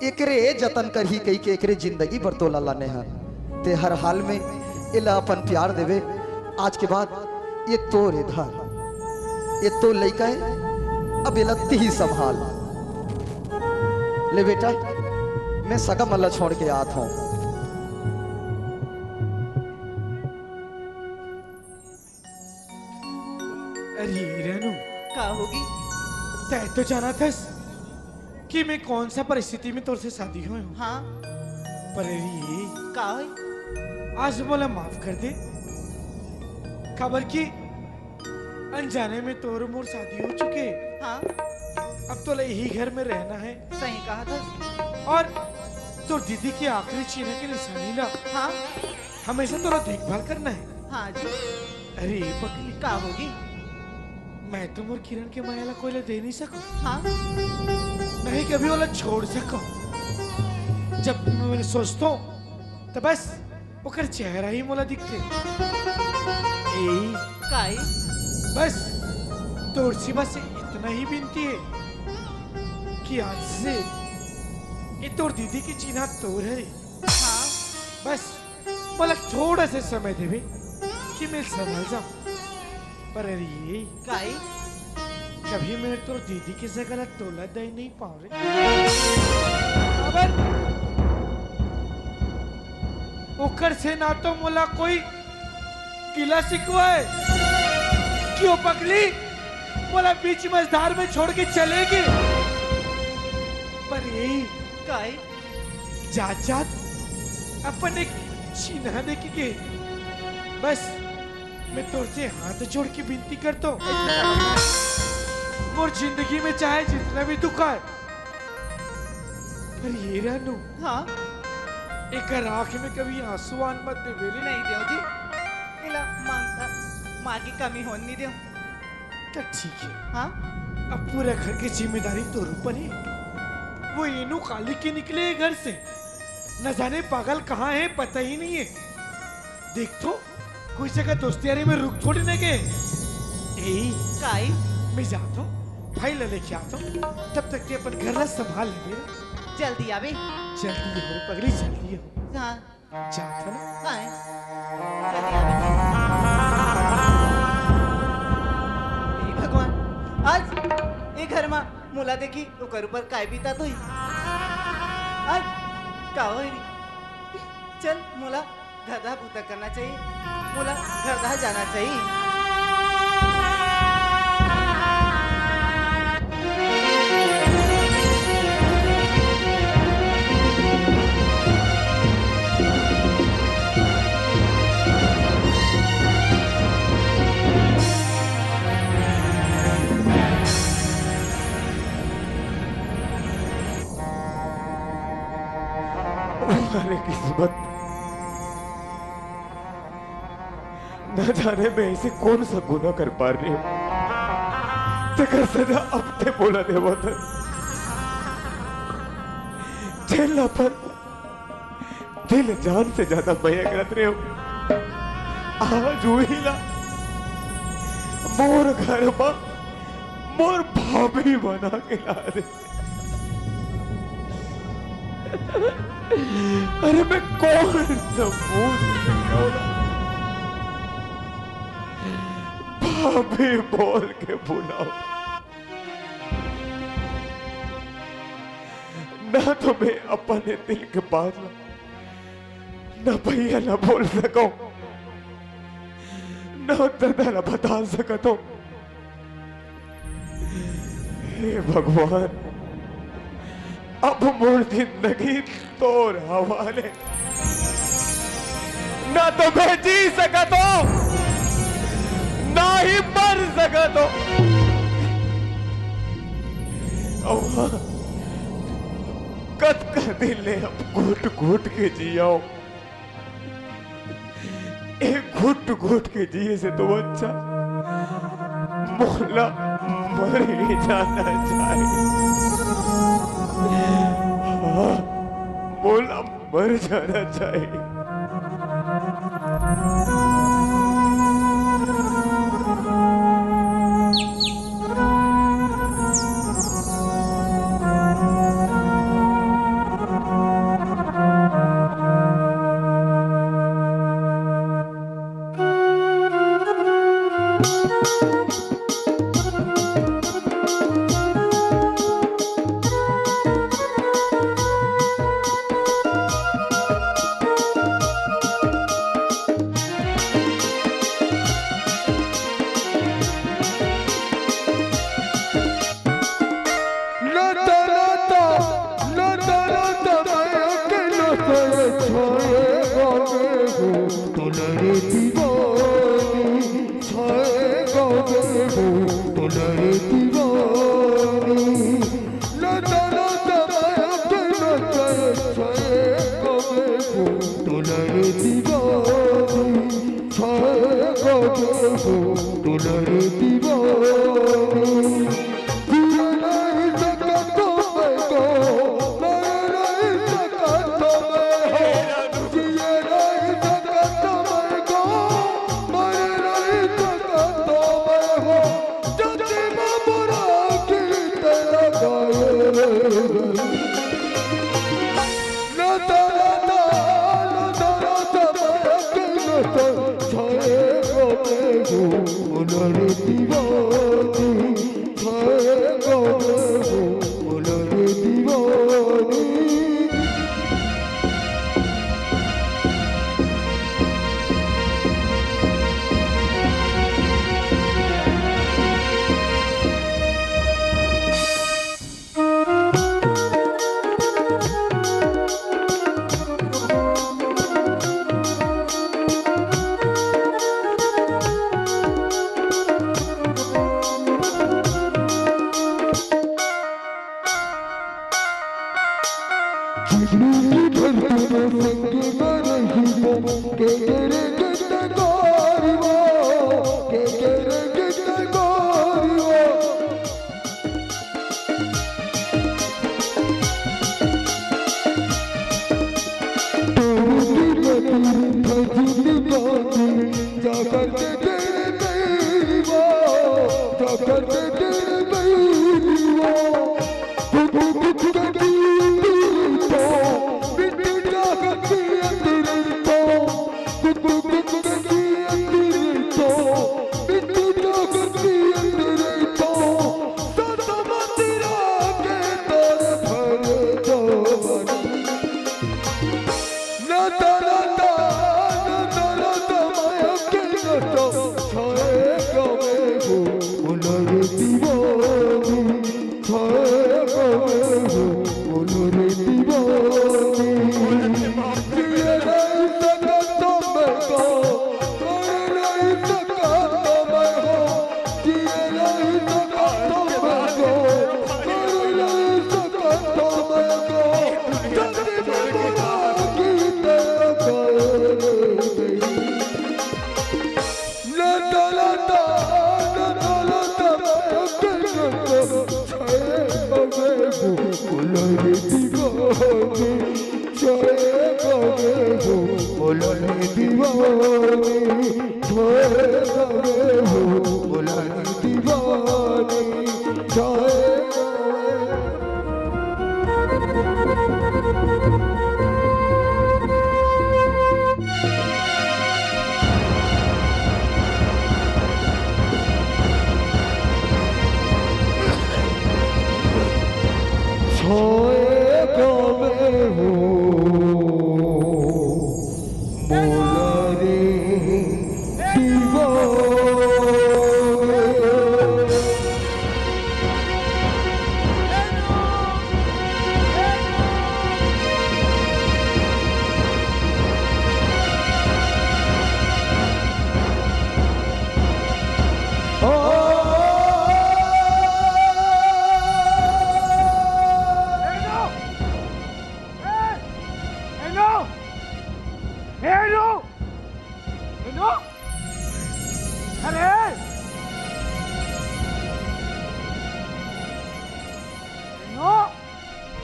एकरे जतन करही कहिके एकरे जिंदगी भर तोला लाने हन। ते हर हाल में एला अपन प्यार देवे। आज के बाद ये तोर ए धर, ये तोर लइका हे, अब एला तिही संभाल। ले बेटा, मैं सगा मन ला छोड़ के आत हूँ। अरे रेनू, का होगे? तै तो जानत हस कि मैं कौन सा परिस्थिति में तोर से शादी होए हूँ। हाँ। पर अरे, का होय? आज मोला माफ कर दे, काबर कि अनजाने में तोर मोर शादी हो चुके। हाँ। अब तोला यही घर में रहना है। सही कहा था। और तोर दीदी के आखिरी चीन्हा के निशानी ला, हाँ। हमेशा तोला देखभाल करना है। हाँ जी। अरे पगली, का होगे? मैं तो मोर किरण के मया ला कोई ला दे नहीं सकूं। हाँ। नहीं कभी ओला छोड़ सकूं। जब मैं सोचता हूँ तो बस ओकर चेहरा ही मोला दिखथे। ए, काई? बस तोर से बस इतना ही विनती है कि आज से ये तोर दीदी के चीन्हा तोर हरे। हाँ। बस मोला थोड़ा से समय देवे कि मैं संभल जाऊं। पर अरे, काई? कभी मैं तोर दीदी के जगह ला तोला दे नहीं पाऊं रे। अबर ओकर से ना तो मोला कोई गिला शिकवा है कि वो पगली मोला बीच मझधार में छोड़ के चलेगी। पर यही काई? जात जात अपन एक चीन्हा दे के गे। बस मैं तोर से हाथ जोड़ के विनती करता हूँ, मोर जिंदगी में चाहे जितना भी दुख आए, पर ये रानू, हाँ? एकर आंख में कभी आंसू आन मत देवे रे। नहीं देव जी, एला मांग, माँ की कमी होन नहीं देव। तो ठीक है। हाँ? अब पूरा घर की जिम्मेदारी तोर ऊपर है। वो एनू काली के निकले है घर से, न जाने पागल कहाँ है, पता ही नहीं है। देख तो, कोई जगह दोस्ती यारी में रुक थोड़ी न गए। ए, काई? मैं जाता हूँ, भाई ला लेके आता हूँ, तब तक ते अपन घर ला संभाल ले। जल्दी आवे। जल्दी हो रे पगली, जल्दी हो। हाँ। जात हन। आए। जल्दी आवे। हे भगवान, आज ए घर मा मोला देखी ओकर ऊपर काय बीतत होही। आज का होही रे? चल, मोला घर दा बूता करना चाहिए, मोला घर दा जाना चाहिए। अरे किस्मत, न जाने मैं ऐसे कौन सा गुनाह कर पा रही हूँ, तेकर सजा अब ते मोला देवत हस। जेन ला अपन दिल जान से ज्यादा मया करत रहे हूँ, आज उही ला मोर घर मा मोर भाभी बना के ला दे। अरे मैं कौन सा मुंह से कहूँ? भाभी बोल के बुलाओ। ना तो मैं अपने दिल के बात ला ना भैया ला बोल सकूं, ना ददा ला बता सकत हूं। हे भगवान, अब मोर जिंदगी तोर हवाले। ना तो मैं जी सकत हों, ना ही मर सकत हों। अउ हाँ, कतका दिन ले अब घुट घुट के जियव। एक घुट घुट के जिए से तो अच्छा मोला मर ही जाना चाहिए। हाँ, मोला मर जाना चाहिए।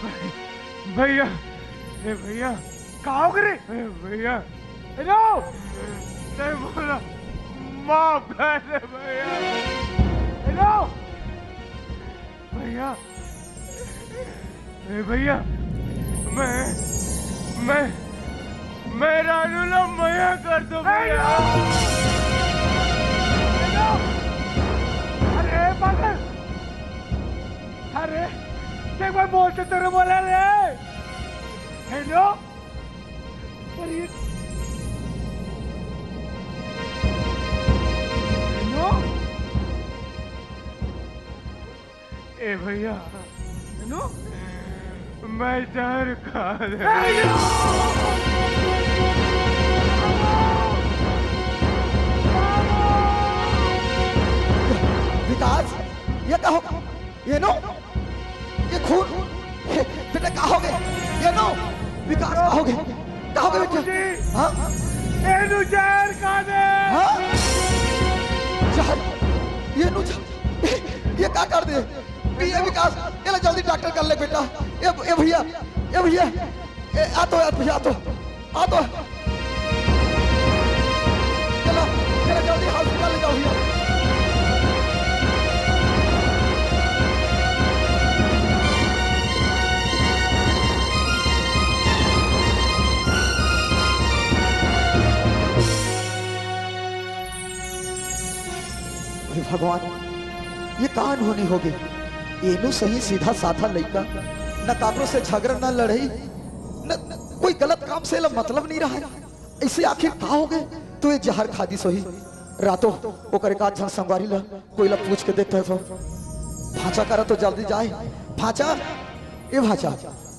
भैया, ए भैया, का हो गे रे? ए भैया, ए नो, ते मोला माफ कर दे भैया। ए नो, भैया, ए भैया, मैं, मैं, मैं रानू ला मया कर दूं भैया। ए नो, अरे पागल, अरे, देख भाई, बोलते तेरे बोला रे। हेलो? अरे, हेलो? ए भैया, हेलो? मैं जहर खा ले। हेलो? विकास, ये का हो, ये नो, ये खून, ये बेटा का हो गे? ये नो, विकास का हो गे? का हो गे बेटा? बाबूजी, हाँ? एनू जहर का दे। हाँ? जहर? ये नो जहर? ये का कर दे? ये विकास, ये ले जल्दी डॉक्टर कर ले बेटा। ये, ये भैया, ये भैया, ए, आ तो, आ भैया, आ तो, आ तो। चलो, चलो, जल्दी हॉस्पिटल ले जाओ भैया। हे भगवान, ये का अनहोनी हो गे? एनू सही सीधा साधा लइका, न काकरो से झगरा, न लड़ई, न कोई गलत काम से एला मतलब नहीं रहा है। ऐसे आखिर का हो गे? तो ये जहर खा दिस होही। रातो, ओकर एक आध झन संगवारी ला, कोई ला पूछ के देखत हो। भांचा करा तो जल्दी जाए। भांचा, ए भांचा।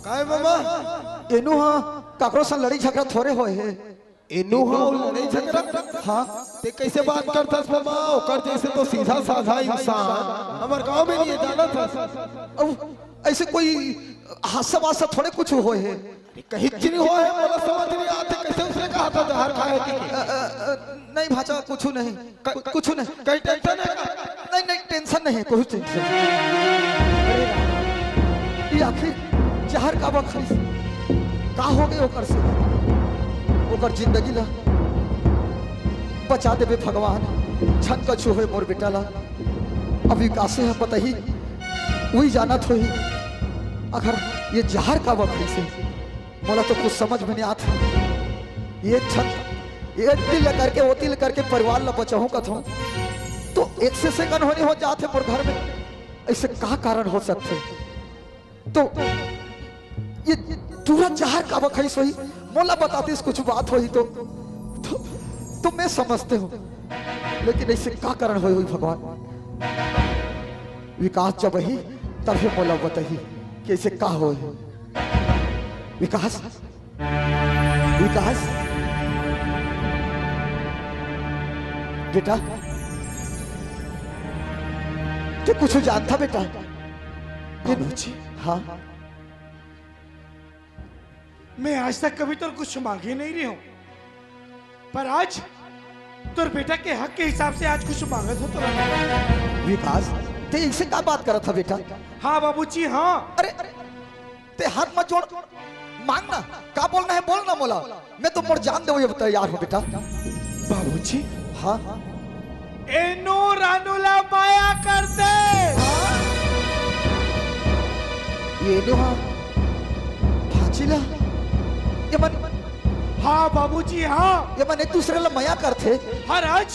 काय मामा? एनू हा काकरो संग लड़ई झगरा थोरे होय हे। एनू हा अउ लड़ई झगरा? हाँ। ते कैसे बात करथस मामा? ओकर जैसे तो सीधा साधा इंसान हमर गांव में नहीं है, जानत हस। अब ऐसे कोई हादसा वादसा थोड़े कुछ होय हे। अरे कहीं नहीं होय हे, मोला समझ नहीं आते कैसे उसने कहा था जहर खाए कि अ, अ, अ, नहीं भांचा, कुछ नहीं। क-, कु-, कुछ नहीं। कहीं टेंशन है का? नहीं, नहीं, टेंशन नहीं है, कुछ टेंशन नहीं। अरे राम, ये आखिर जहर काबर खाइस? का हो गे ओकर से? ओकर जिंदगी ला बचा देबे भगवान, झन कछु होय मोर बेटा ला। अब विकासे ह पता ही, उही जानत होही, अगर ये जहर काबर खाइस हे। मोला तो कुछ समझ में नहीं आत। ये छत, ये तिल करके, वो तिल करके परिवार ला बचाहूं कथों, तो एक से सेकंड होनी हो जात हे मोर घर में। ऐसे का कारण हो सकथे? तो ये टूरा जहर काबर खाइस होही, मोला बतातिस कुछ बात होही तो, तो, तो मैं समझते हूँ, लेकिन ऐसे का कारण होय होही भगवान? विकास जब ही तब ही मोला बताही कि ऐसे का होय हे। विकास, विकास, बेटा, ते कुछ जानथा बेटा? ये बाबूजी। हाँ। मैं आज तक कभी तोर कुछ मांगे नहीं रहे हूँ, पर आज तोर बेटा के हक के हिसाब से आज कुछ मांगत हो तो। विकास, ते इनसे का बात करत था बेटा? हाँ बाबूजी, हाँ। अरे, अरे, ते हाथ मत जोड़, मांग ना, का बोलना है बोल ना मोला, मैं तो मोर जान देवे तैयार हूँ बेटा। बाबूजी। हाँ। एनो रानू ला माया करथे। ये नो हाँ, भांची ला, ये मन, हाँ बाबूजी, हाँ। ये मन एक दूसरे ला माया करथे। हाँ राज,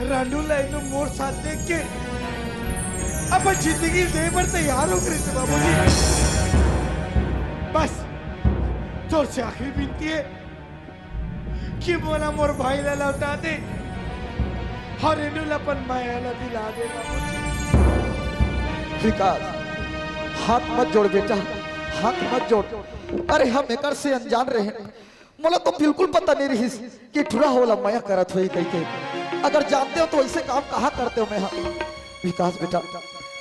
रानू ला एनो मोर साथ देख के अपन जिंदगी दे बर तैयार हो गे रहिस बाबूजी। बस तोर से आखिरी विनती है कि मोला मोर भाई ला लौटा दे अउ एनू ला अपन माया ला दिला दे बाबूजी। विकास, हाथ मत जोड़ बेटा, हाथ मत जोड़। अरे हम एकर से अनजान रहेन, मोला तो बिल्कुल पता नहीं रहिस कि टूरा हा ओला मया करत होही कहिके। अगर जानते हो तो ऐसे काम कहाँ करते हो मैं हा? विकास बेटा,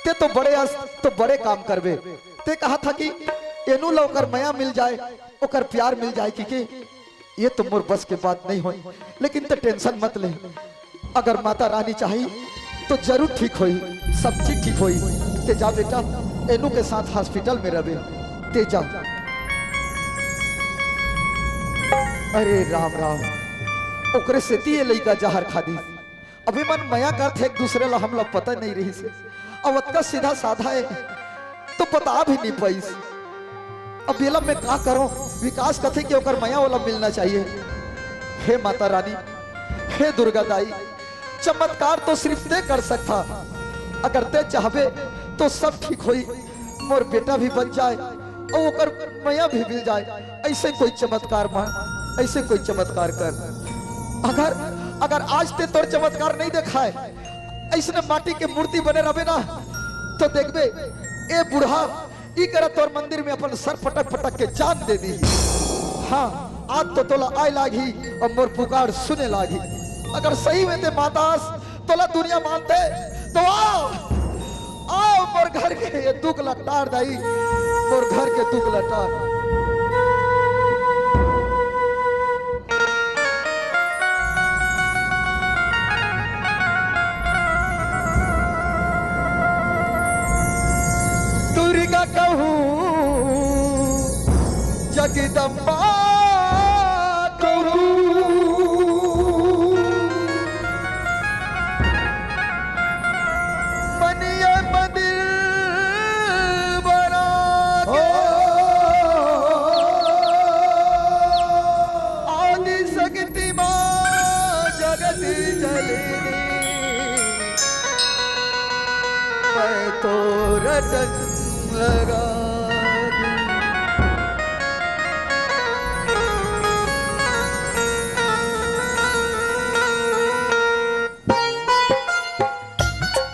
ते तो बड़े अस तो बड़े काम करबे। ते कहा था कि एनू ला ओकर मया मिल जाए, ओकर प्यार मिल जाए कहिके। ये तो मोर बस के बात नहीं होय, लेकिन ते टेंशन मत ले। अगर माता रानी चाही तो जरूर ठीक होही, सब चीज ठीक होही। ते जा बेटा, एनू के साथ हॉस्पिटल में रहे, ते जा। अरे राम राम, ओकरे सेती ये लइका जहर खा दिस। अभी मन मया करथे एक दूसरे ला, हमला पता नहीं रहिस हे। अब अतका सीधा साधा हे तो बता भी नहीं पाइस। अब एला मैं का करूं? विकास कथे कि ओकर मया ओला मिलना चाहिए। हे माता रानी, हे दुर्गा दाई, चमत्कार तो सिर्फ ते कर सकथा। अगर ते चाहबे तो सब ठीक होई, मोर बेटा भी बच जाए और ओकर मया भी मिल जाए। ऐसे कोई चमत्कार मान, ऐसे कोई चमत्कार कर। अगर अगर आज ते तोर चमत्कार नहीं देखाए, ऐसने माटी के मूर्ति बने रहे ना, तो देखबे, ए बूढ़ा ई करा तोर मंदिर में अपन सर पटक पटक के जान दे दी। हाँ, आज तो तोला आए लागी और मोर पुकार सुने लागी। अगर सही में ते मातास तोला दुनिया मानथे तो आ, आ मोर घर के ये दुख ला टार दाई, मोर घर के दुख ला टार। दुर्गा कहूँ, जगदम्बा कहूँ, मनिया मंदिर बना के, आदि शक्ति माँ जगत जननी, मैं तो रटन लगा दूं।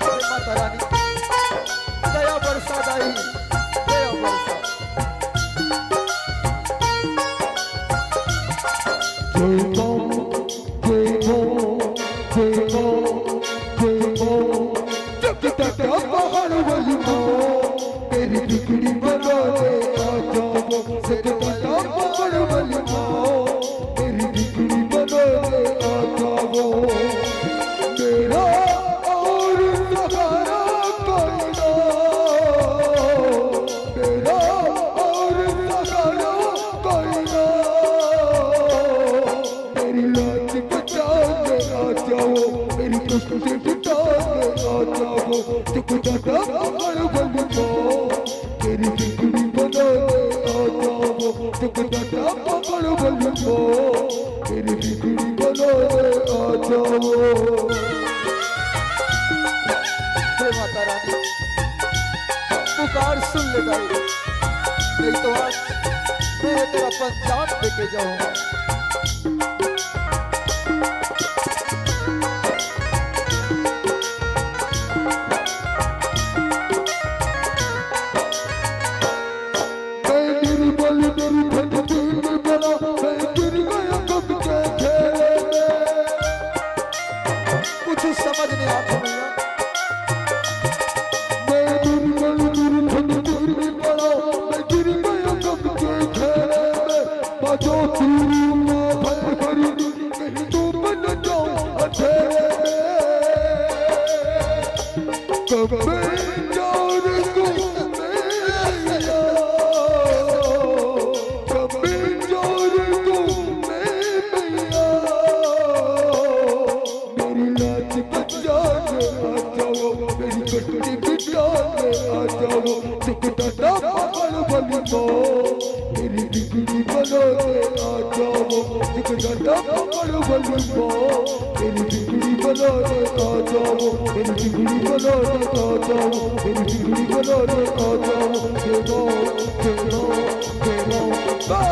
हे माता रानी, दया बरसा दाई, दया बरसा। जय मां, जय मां, जय मां, जय मां। जगदम्बा पहाड़ वाली मां, मेरी बिगड़ी बना दे आ जाओ। जगदम्बा पहाड़ वाली मां, मेरी बिगड़ी बना दे आ जाओ। मेरा और सहारा कोई ना, मेरा और सहारा कोई ना। मेरी लाज बचाने आ जाओ, मेरी कष्ट मिटाने आ जाओ। जगदम्बा पहाड़ वाली मां, मेरी बिगड़ी बनाने आ जाओ। जगदम्बा पहाड़ वाली मां, मेरी बिगड़ी बनाने आ जाओ। हे माता रानी, पुकार सुन ले दाई, नहीं तो आज मैं तेरा पंचांग लेके जाऊंगा। मैं निर्बल निर्धन दीन बना, मैं गिर गया कब के खेल में। कुछ समझ नहीं आता भैया। मैं निर्बल निर्धन दीन बना, मैं गिर गया कब के खेल में। बाजो तीर का भय भरी, कहीं डूब न जाऊं अंधेरे में। कमजोर को मैया, कमजोर को मैया, मेरी लाज बचाने आ जाओ, मेरी कष्ट मिटाने आ जाओ। जगदम्बा पहाड़ वाली मां, मेरी बिगड़ी बनाने आ जाओ। जगदम्बा पहाड़ वाली मां, मेरी बिगड़ी बनाने आ जाओ। मेरी बिगड़ी बनाने आ जाओ। मेरी बिगड़ी बनाने आ जाओ। जय मां, जय मां, जय मां।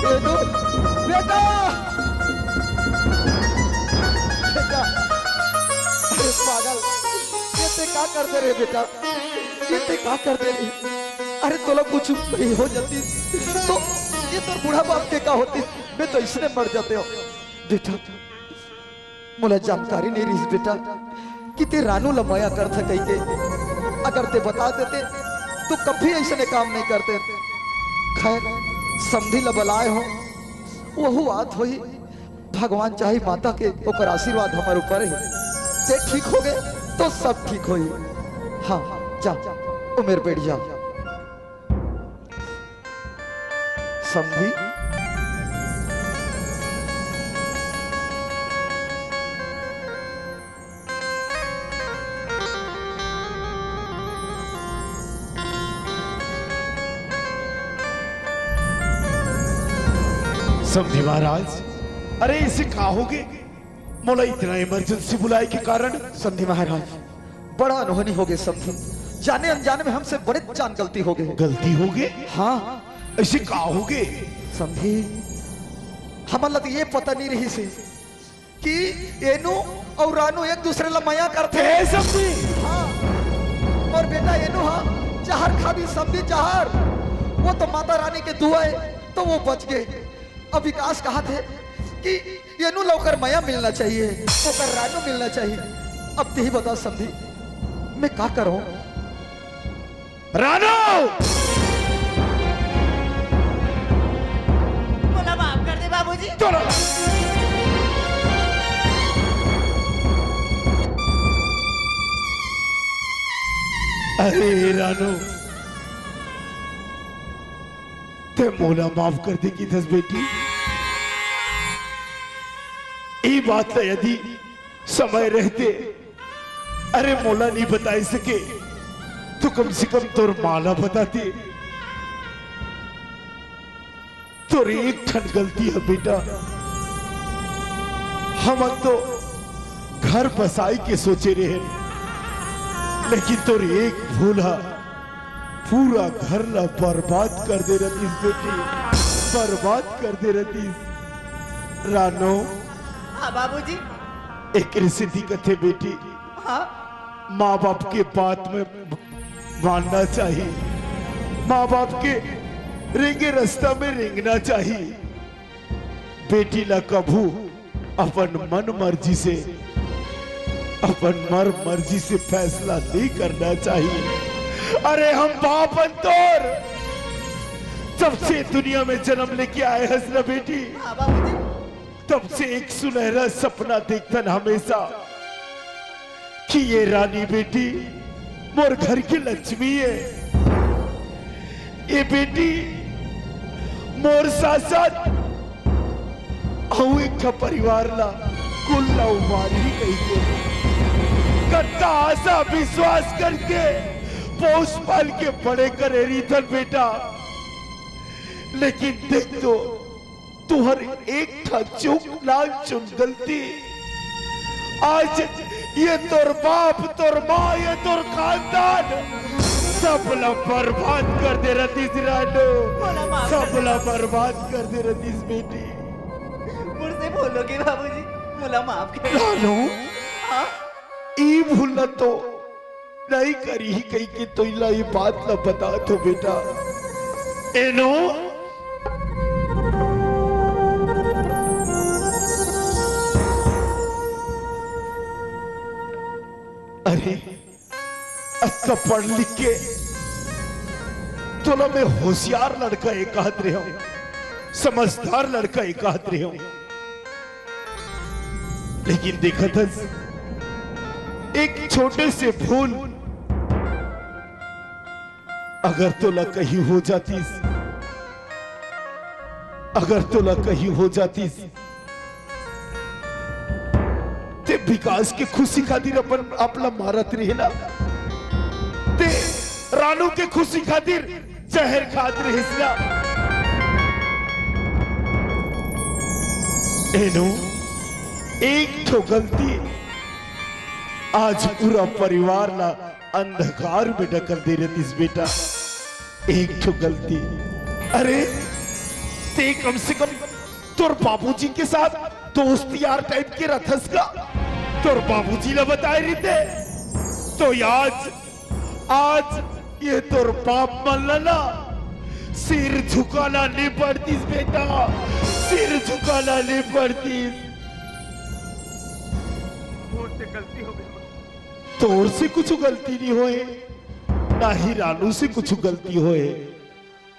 बेटू, बेटा, बेटा, अरे पागल, ये ते का कर दे रे बेटा, ये ते का कर दे रे? अरे तोला कुछ नहीं हो जाती तो ये तोर बूढ़ा बाप के का होती, मैं तो इसने मर जाते हो बेटा। मोला जानकारी नहीं रहिस बेटा कि ते रानू ला मया करथा कहिके। अगर ते बता देते तो कभी अइसने काम नहीं करते। खैर, समधी ला बलाए हो, वहू आत होही। भगवान चाही माता के ओकर आशीर्वाद हमर ऊपर हे। ते ठीक होगे तो सब ठीक होही। हाँ, जा, ओ मेर बैठ जा। समधी। समधी महाराज, अरे इसे का होगे? मोला इतना इमरजेंसी बुलाए के कारण? समधी महाराज, बड़ा अनहोनी होगे समधी। जाने अनजाने में हमसे बड़े जान गलती होगे। गलती होगे? हाँ। अइसे का होगे? समधी, हमन ला तो ये पता नहीं रहिस हे कि एनू अउ रानू एक दूसरे ला मया करथे। ए समधी! हाँ। अउ बेटा एनू हा जहर खा दिस समधी, जहर। वो तो माता रानी के दुआ हे तो वो बच गे। अब विकास कहत हे कि एनू ला ओकर मया मिलना चाहिए, ओकर रानू मिलना चाहिए। अब तेही बता समधी, मैं का करंव? रानू! मोला माफ कर दे बाबूजी। तोला अरे रानू, ते मोला माफ कर दे किथस बेटी। ई बात ला यदि समय रहते, अरे मोला नहीं बताए सके, तो कम से कम तोर माँ ला बताते। तोर एक ठन गलती हे बेटा, हमन तो घर बसाई के सोचे रहे, लेकिन तोर एक भूल हा पूरा घर ला बर्बाद कर दे रतिस बेटी, बर्बाद कर दे रतिस। रानो, हाँ बाबूजी। एक रिसिद्धि कथे बेटी, हाँ। माँ बाप के बात में मानना चाहिए, माँ बाप के रेंगे रास्ता में रेंगना चाहिए। बेटी ला कभू अपन मन मर्जी से, अपन मर मर्जी से फैसला नहीं करना चाहिए। अरे हम बाप अन तोर, जब से दुनिया में जन्म लेके आए हस ना बेटी, हाँ बाबूजी। तब से एक सुनहरा सपना देखथन हमेशा कि ये रानी बेटी मोर घर की लक्ष्मी हे। ये बेटी मोर साथ साथ अउ एक ठा परिवार ला, कुल ला उबारही कहिके कत्ता आशा विश्वास करके पोस पाल के बड़े करे रहिथन बेटा। लेकिन देख तो, तुहर एक ठा चूक, लालचुन गलती, आज ये तोर बाप, तोर माँ, ये तोर खानदान, सब ला बर्बाद कर दे रतिस रानो, मोला माफ कर सब दे। ला बर्बाद कर दे रतिस बेटी। मुझसे भूल होगे बाबूजी, मोला माफ कर दे। रानो, हाँ? ई भूल ला तो नहीं करी ही कहिके तो इला ये बात ला बता दो बेटा। एनो, अरे, अतका पढ़ लिख के तोला मैं होशियार लड़का ए कहत रहे हूँ, समझदार लड़का ए कहत रहे हूँ। लेकिन देखत हस, एक छोटे से भूल अगर तोला कहीं हो जातीस, अगर तोला कहीं हो जातीस, ते विकास के खुशी खातिर अपन आप ला मारत रहे ना, ते रानू के खुशी खातिर जहर खात रहिस ना। एनो, एक ठो गलती आज पूरा परिवार ला अंधकार में ढकल दे रतिस बेटा। एक ठो गलती। अरे, ते कम से कम तोर बाबूजी के साथ दोस्त यार टाइप के रथस का? तोर बाबूजी ला बताए रहिते तो आज, आज ये तोर बाप मन ला ना सिर झुकाना नहीं पड़तीस बेटा, सिर झुकाना नहीं पड़तीस। मोर से गलती हो गई। तोर से कुछ गलती नहीं होए, ना ही रानू से कुछ गलती होए।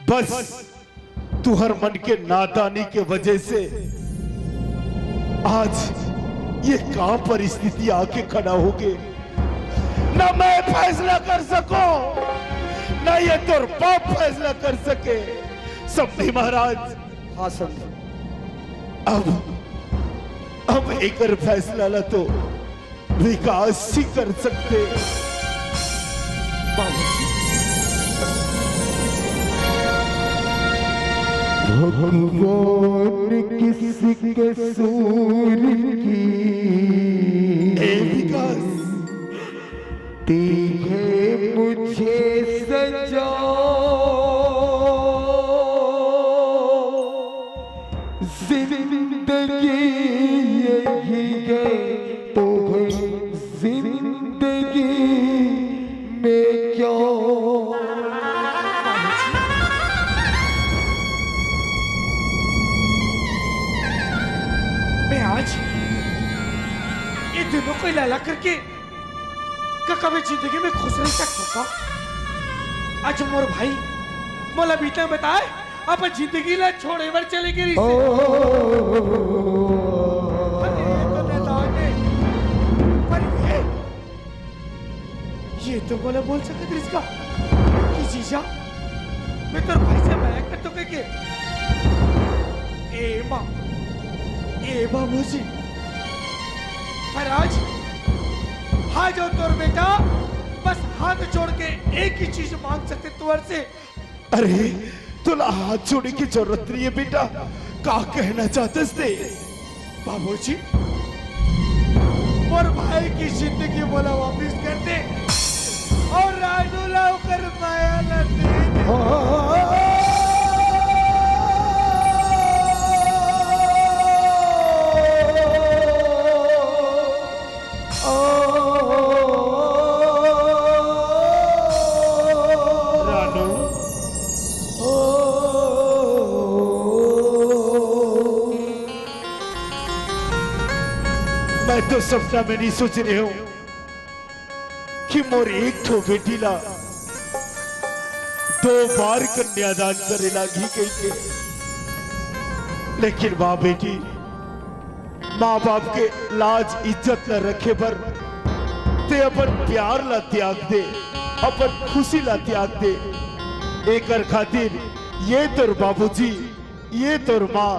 बस तुहर मन के नादानी के वजह से आज ये का परिस्थिति आके खड़ा होगे। ना मैं फैसला कर सको, ना ये तोर बाप फैसला कर सके। समधी महाराज, हाँ समधी। अब, अब एकर फैसला ला तो विकास ही कर सकथे। बाबूजी। भगवान किस कसूर की ए विकास। दी है मुझे सजा। जिंदगी यही है तो है जिंदगी में क्या। मैं आज ये दोनों को लाला करके का कभी जिंदगी में खुश रह सकता का? आज मोर भाई मोला बीता बताए अपन जिंदगी ला छोड़े बर चले गे रिहिस। अरे, ये तो नैदान हे। पर ये, ये तो मोला बोल सकत रिहिस का कि जीजा, मैं तोर भाई से मया करथों कहिके। ए माँ, ए बाबूजी, पर आज, आज वो तोर बेटा बस हाथ जोड़ के एक ही चीज मांग सकथे तुंहर से। अरे, तोला हाथ जोड़े के जरूरत नहीं है बेटा। का कहना चाहथस ते? बाबूजी, मोर भाई की जिंदगी मोला वापिस कर दे अउ रानू ला ओकर मया ला दे दे। रानू, मैं तो सपना में नहीं सोचे रहेंव कि मोर एक ठो बेटी ला दो बार कन्यादान करे लागही कहिके। लेकिन वाह बेटी, माँ बाप के लाज इज्जत ला रखे बर ते अपन प्यार ला त्याग दे, अपन खुशी ला त्याग दे। एकर खातिर ये तोर बाबूजी, ये तोर माँ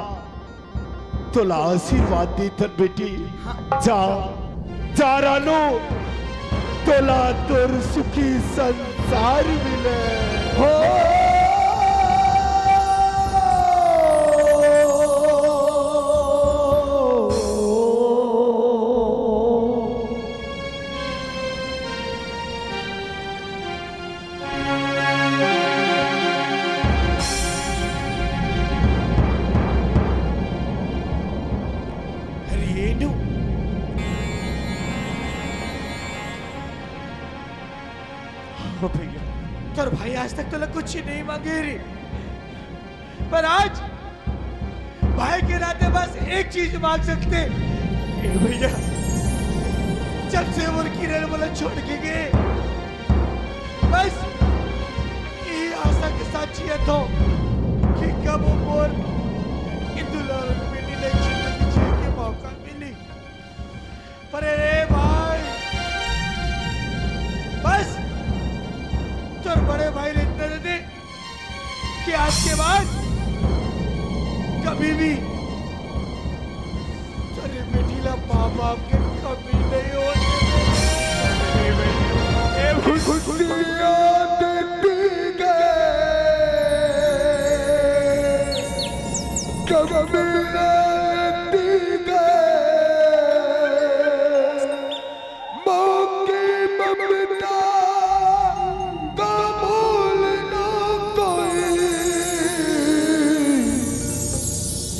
तोला आशीर्वाद देथन बेटी। हाँ। जा, जा रानू, तोला तोर सुखी संसार मिले। हो। अरे ये नु। ओ भैया, तोर भाई आज तक तोला कुछ नहीं मांगे रे, पर आज भाई के नाते बस एक चीज मांग सकथे। ए भैया, जब से मोर किरण मोला छोड़ के गे, बस ये आशा के साथ जियत हों कि कब वो मोर ये दुलार बेटी ला जिंदगी जिए के मौका मिली। पर अरे भाई, बस तोर बड़े भाई ला इतना दे दे कि आज के बाद कभी भी तोर बेटी ला माँ बाप के कमी नहीं होने देंव। ए भाई, खुशियाँ देती गए, कमी देती गए। माँ की ममता का मोल ना कोई।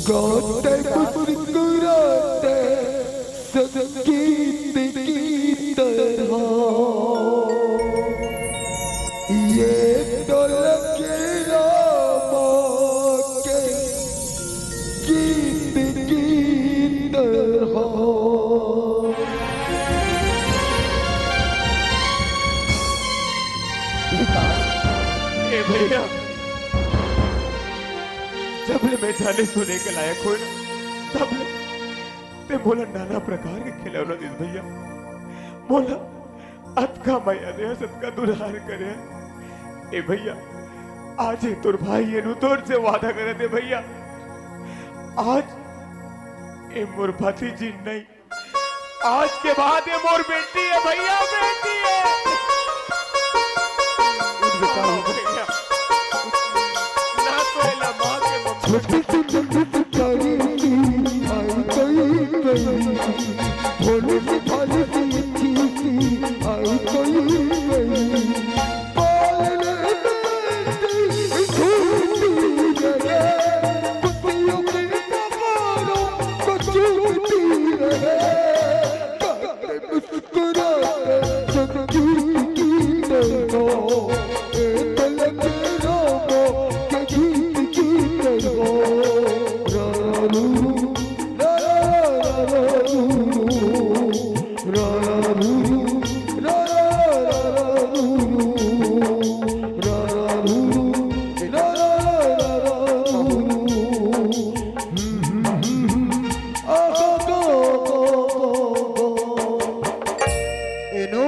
गाते मुस्कुराते संगीत की तरह। ये तो लगे रामा के गीत की तरह। भैया, जब ले मैं जाने सुने के लायक होय ना, तब ले ते मोला नाना प्रकार के खिलौना दिस भैया। मोला अतका मया दे, अतका दुलार करे। ए भैया, आज ये तोर भाई ये नु तोर से वादा करे दे भैया, आज ये मोर भतीजी नहीं, आज के बाद ये मोर बेटी है भैया, बेटी है। उठ बेटा, उठ। भैया, ना तो एला माँ के ममता छोटी सी नंद पुकारी की आई कोई कोई, भोली सी भाली सी अच्छी सी आई कोई कोई। पालने में झूठी लगे, कुतियों के पकड़ों को चूमती रहे। मुस्कुराते संगीत की तरह, एक पलक रामों के गीत की तरह। रारू, रारू, रारू, रारू, रारू। एनो,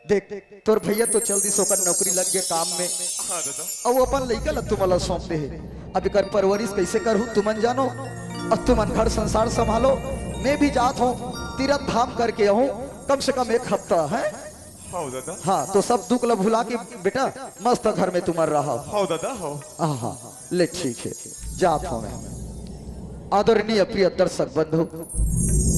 देख, तोर भैया तो चल दिस, ओकर नौकरी लग गे काम में। हाँ दादा। अउ अपन लइका ला तुमन ला सौंप दे हे। अब एकर परवरिश कइसे करहूँ तुमन जानो, अउ तुमन घर संसार संभालो। मैं भी जात हूँ, तीरथ धाम करके आहूँ, कम से कम एक हफ्ता है। हाँ दादा। हाँ, तो सब दुख ला भुला के बेटा मस्त घर में तुमन रहा। हाँ दादा, हाँ। हाँ, हाँ, ले ठीक है, जात हूँ मैं। आदरणीय प्रिय दर्शक बंधु,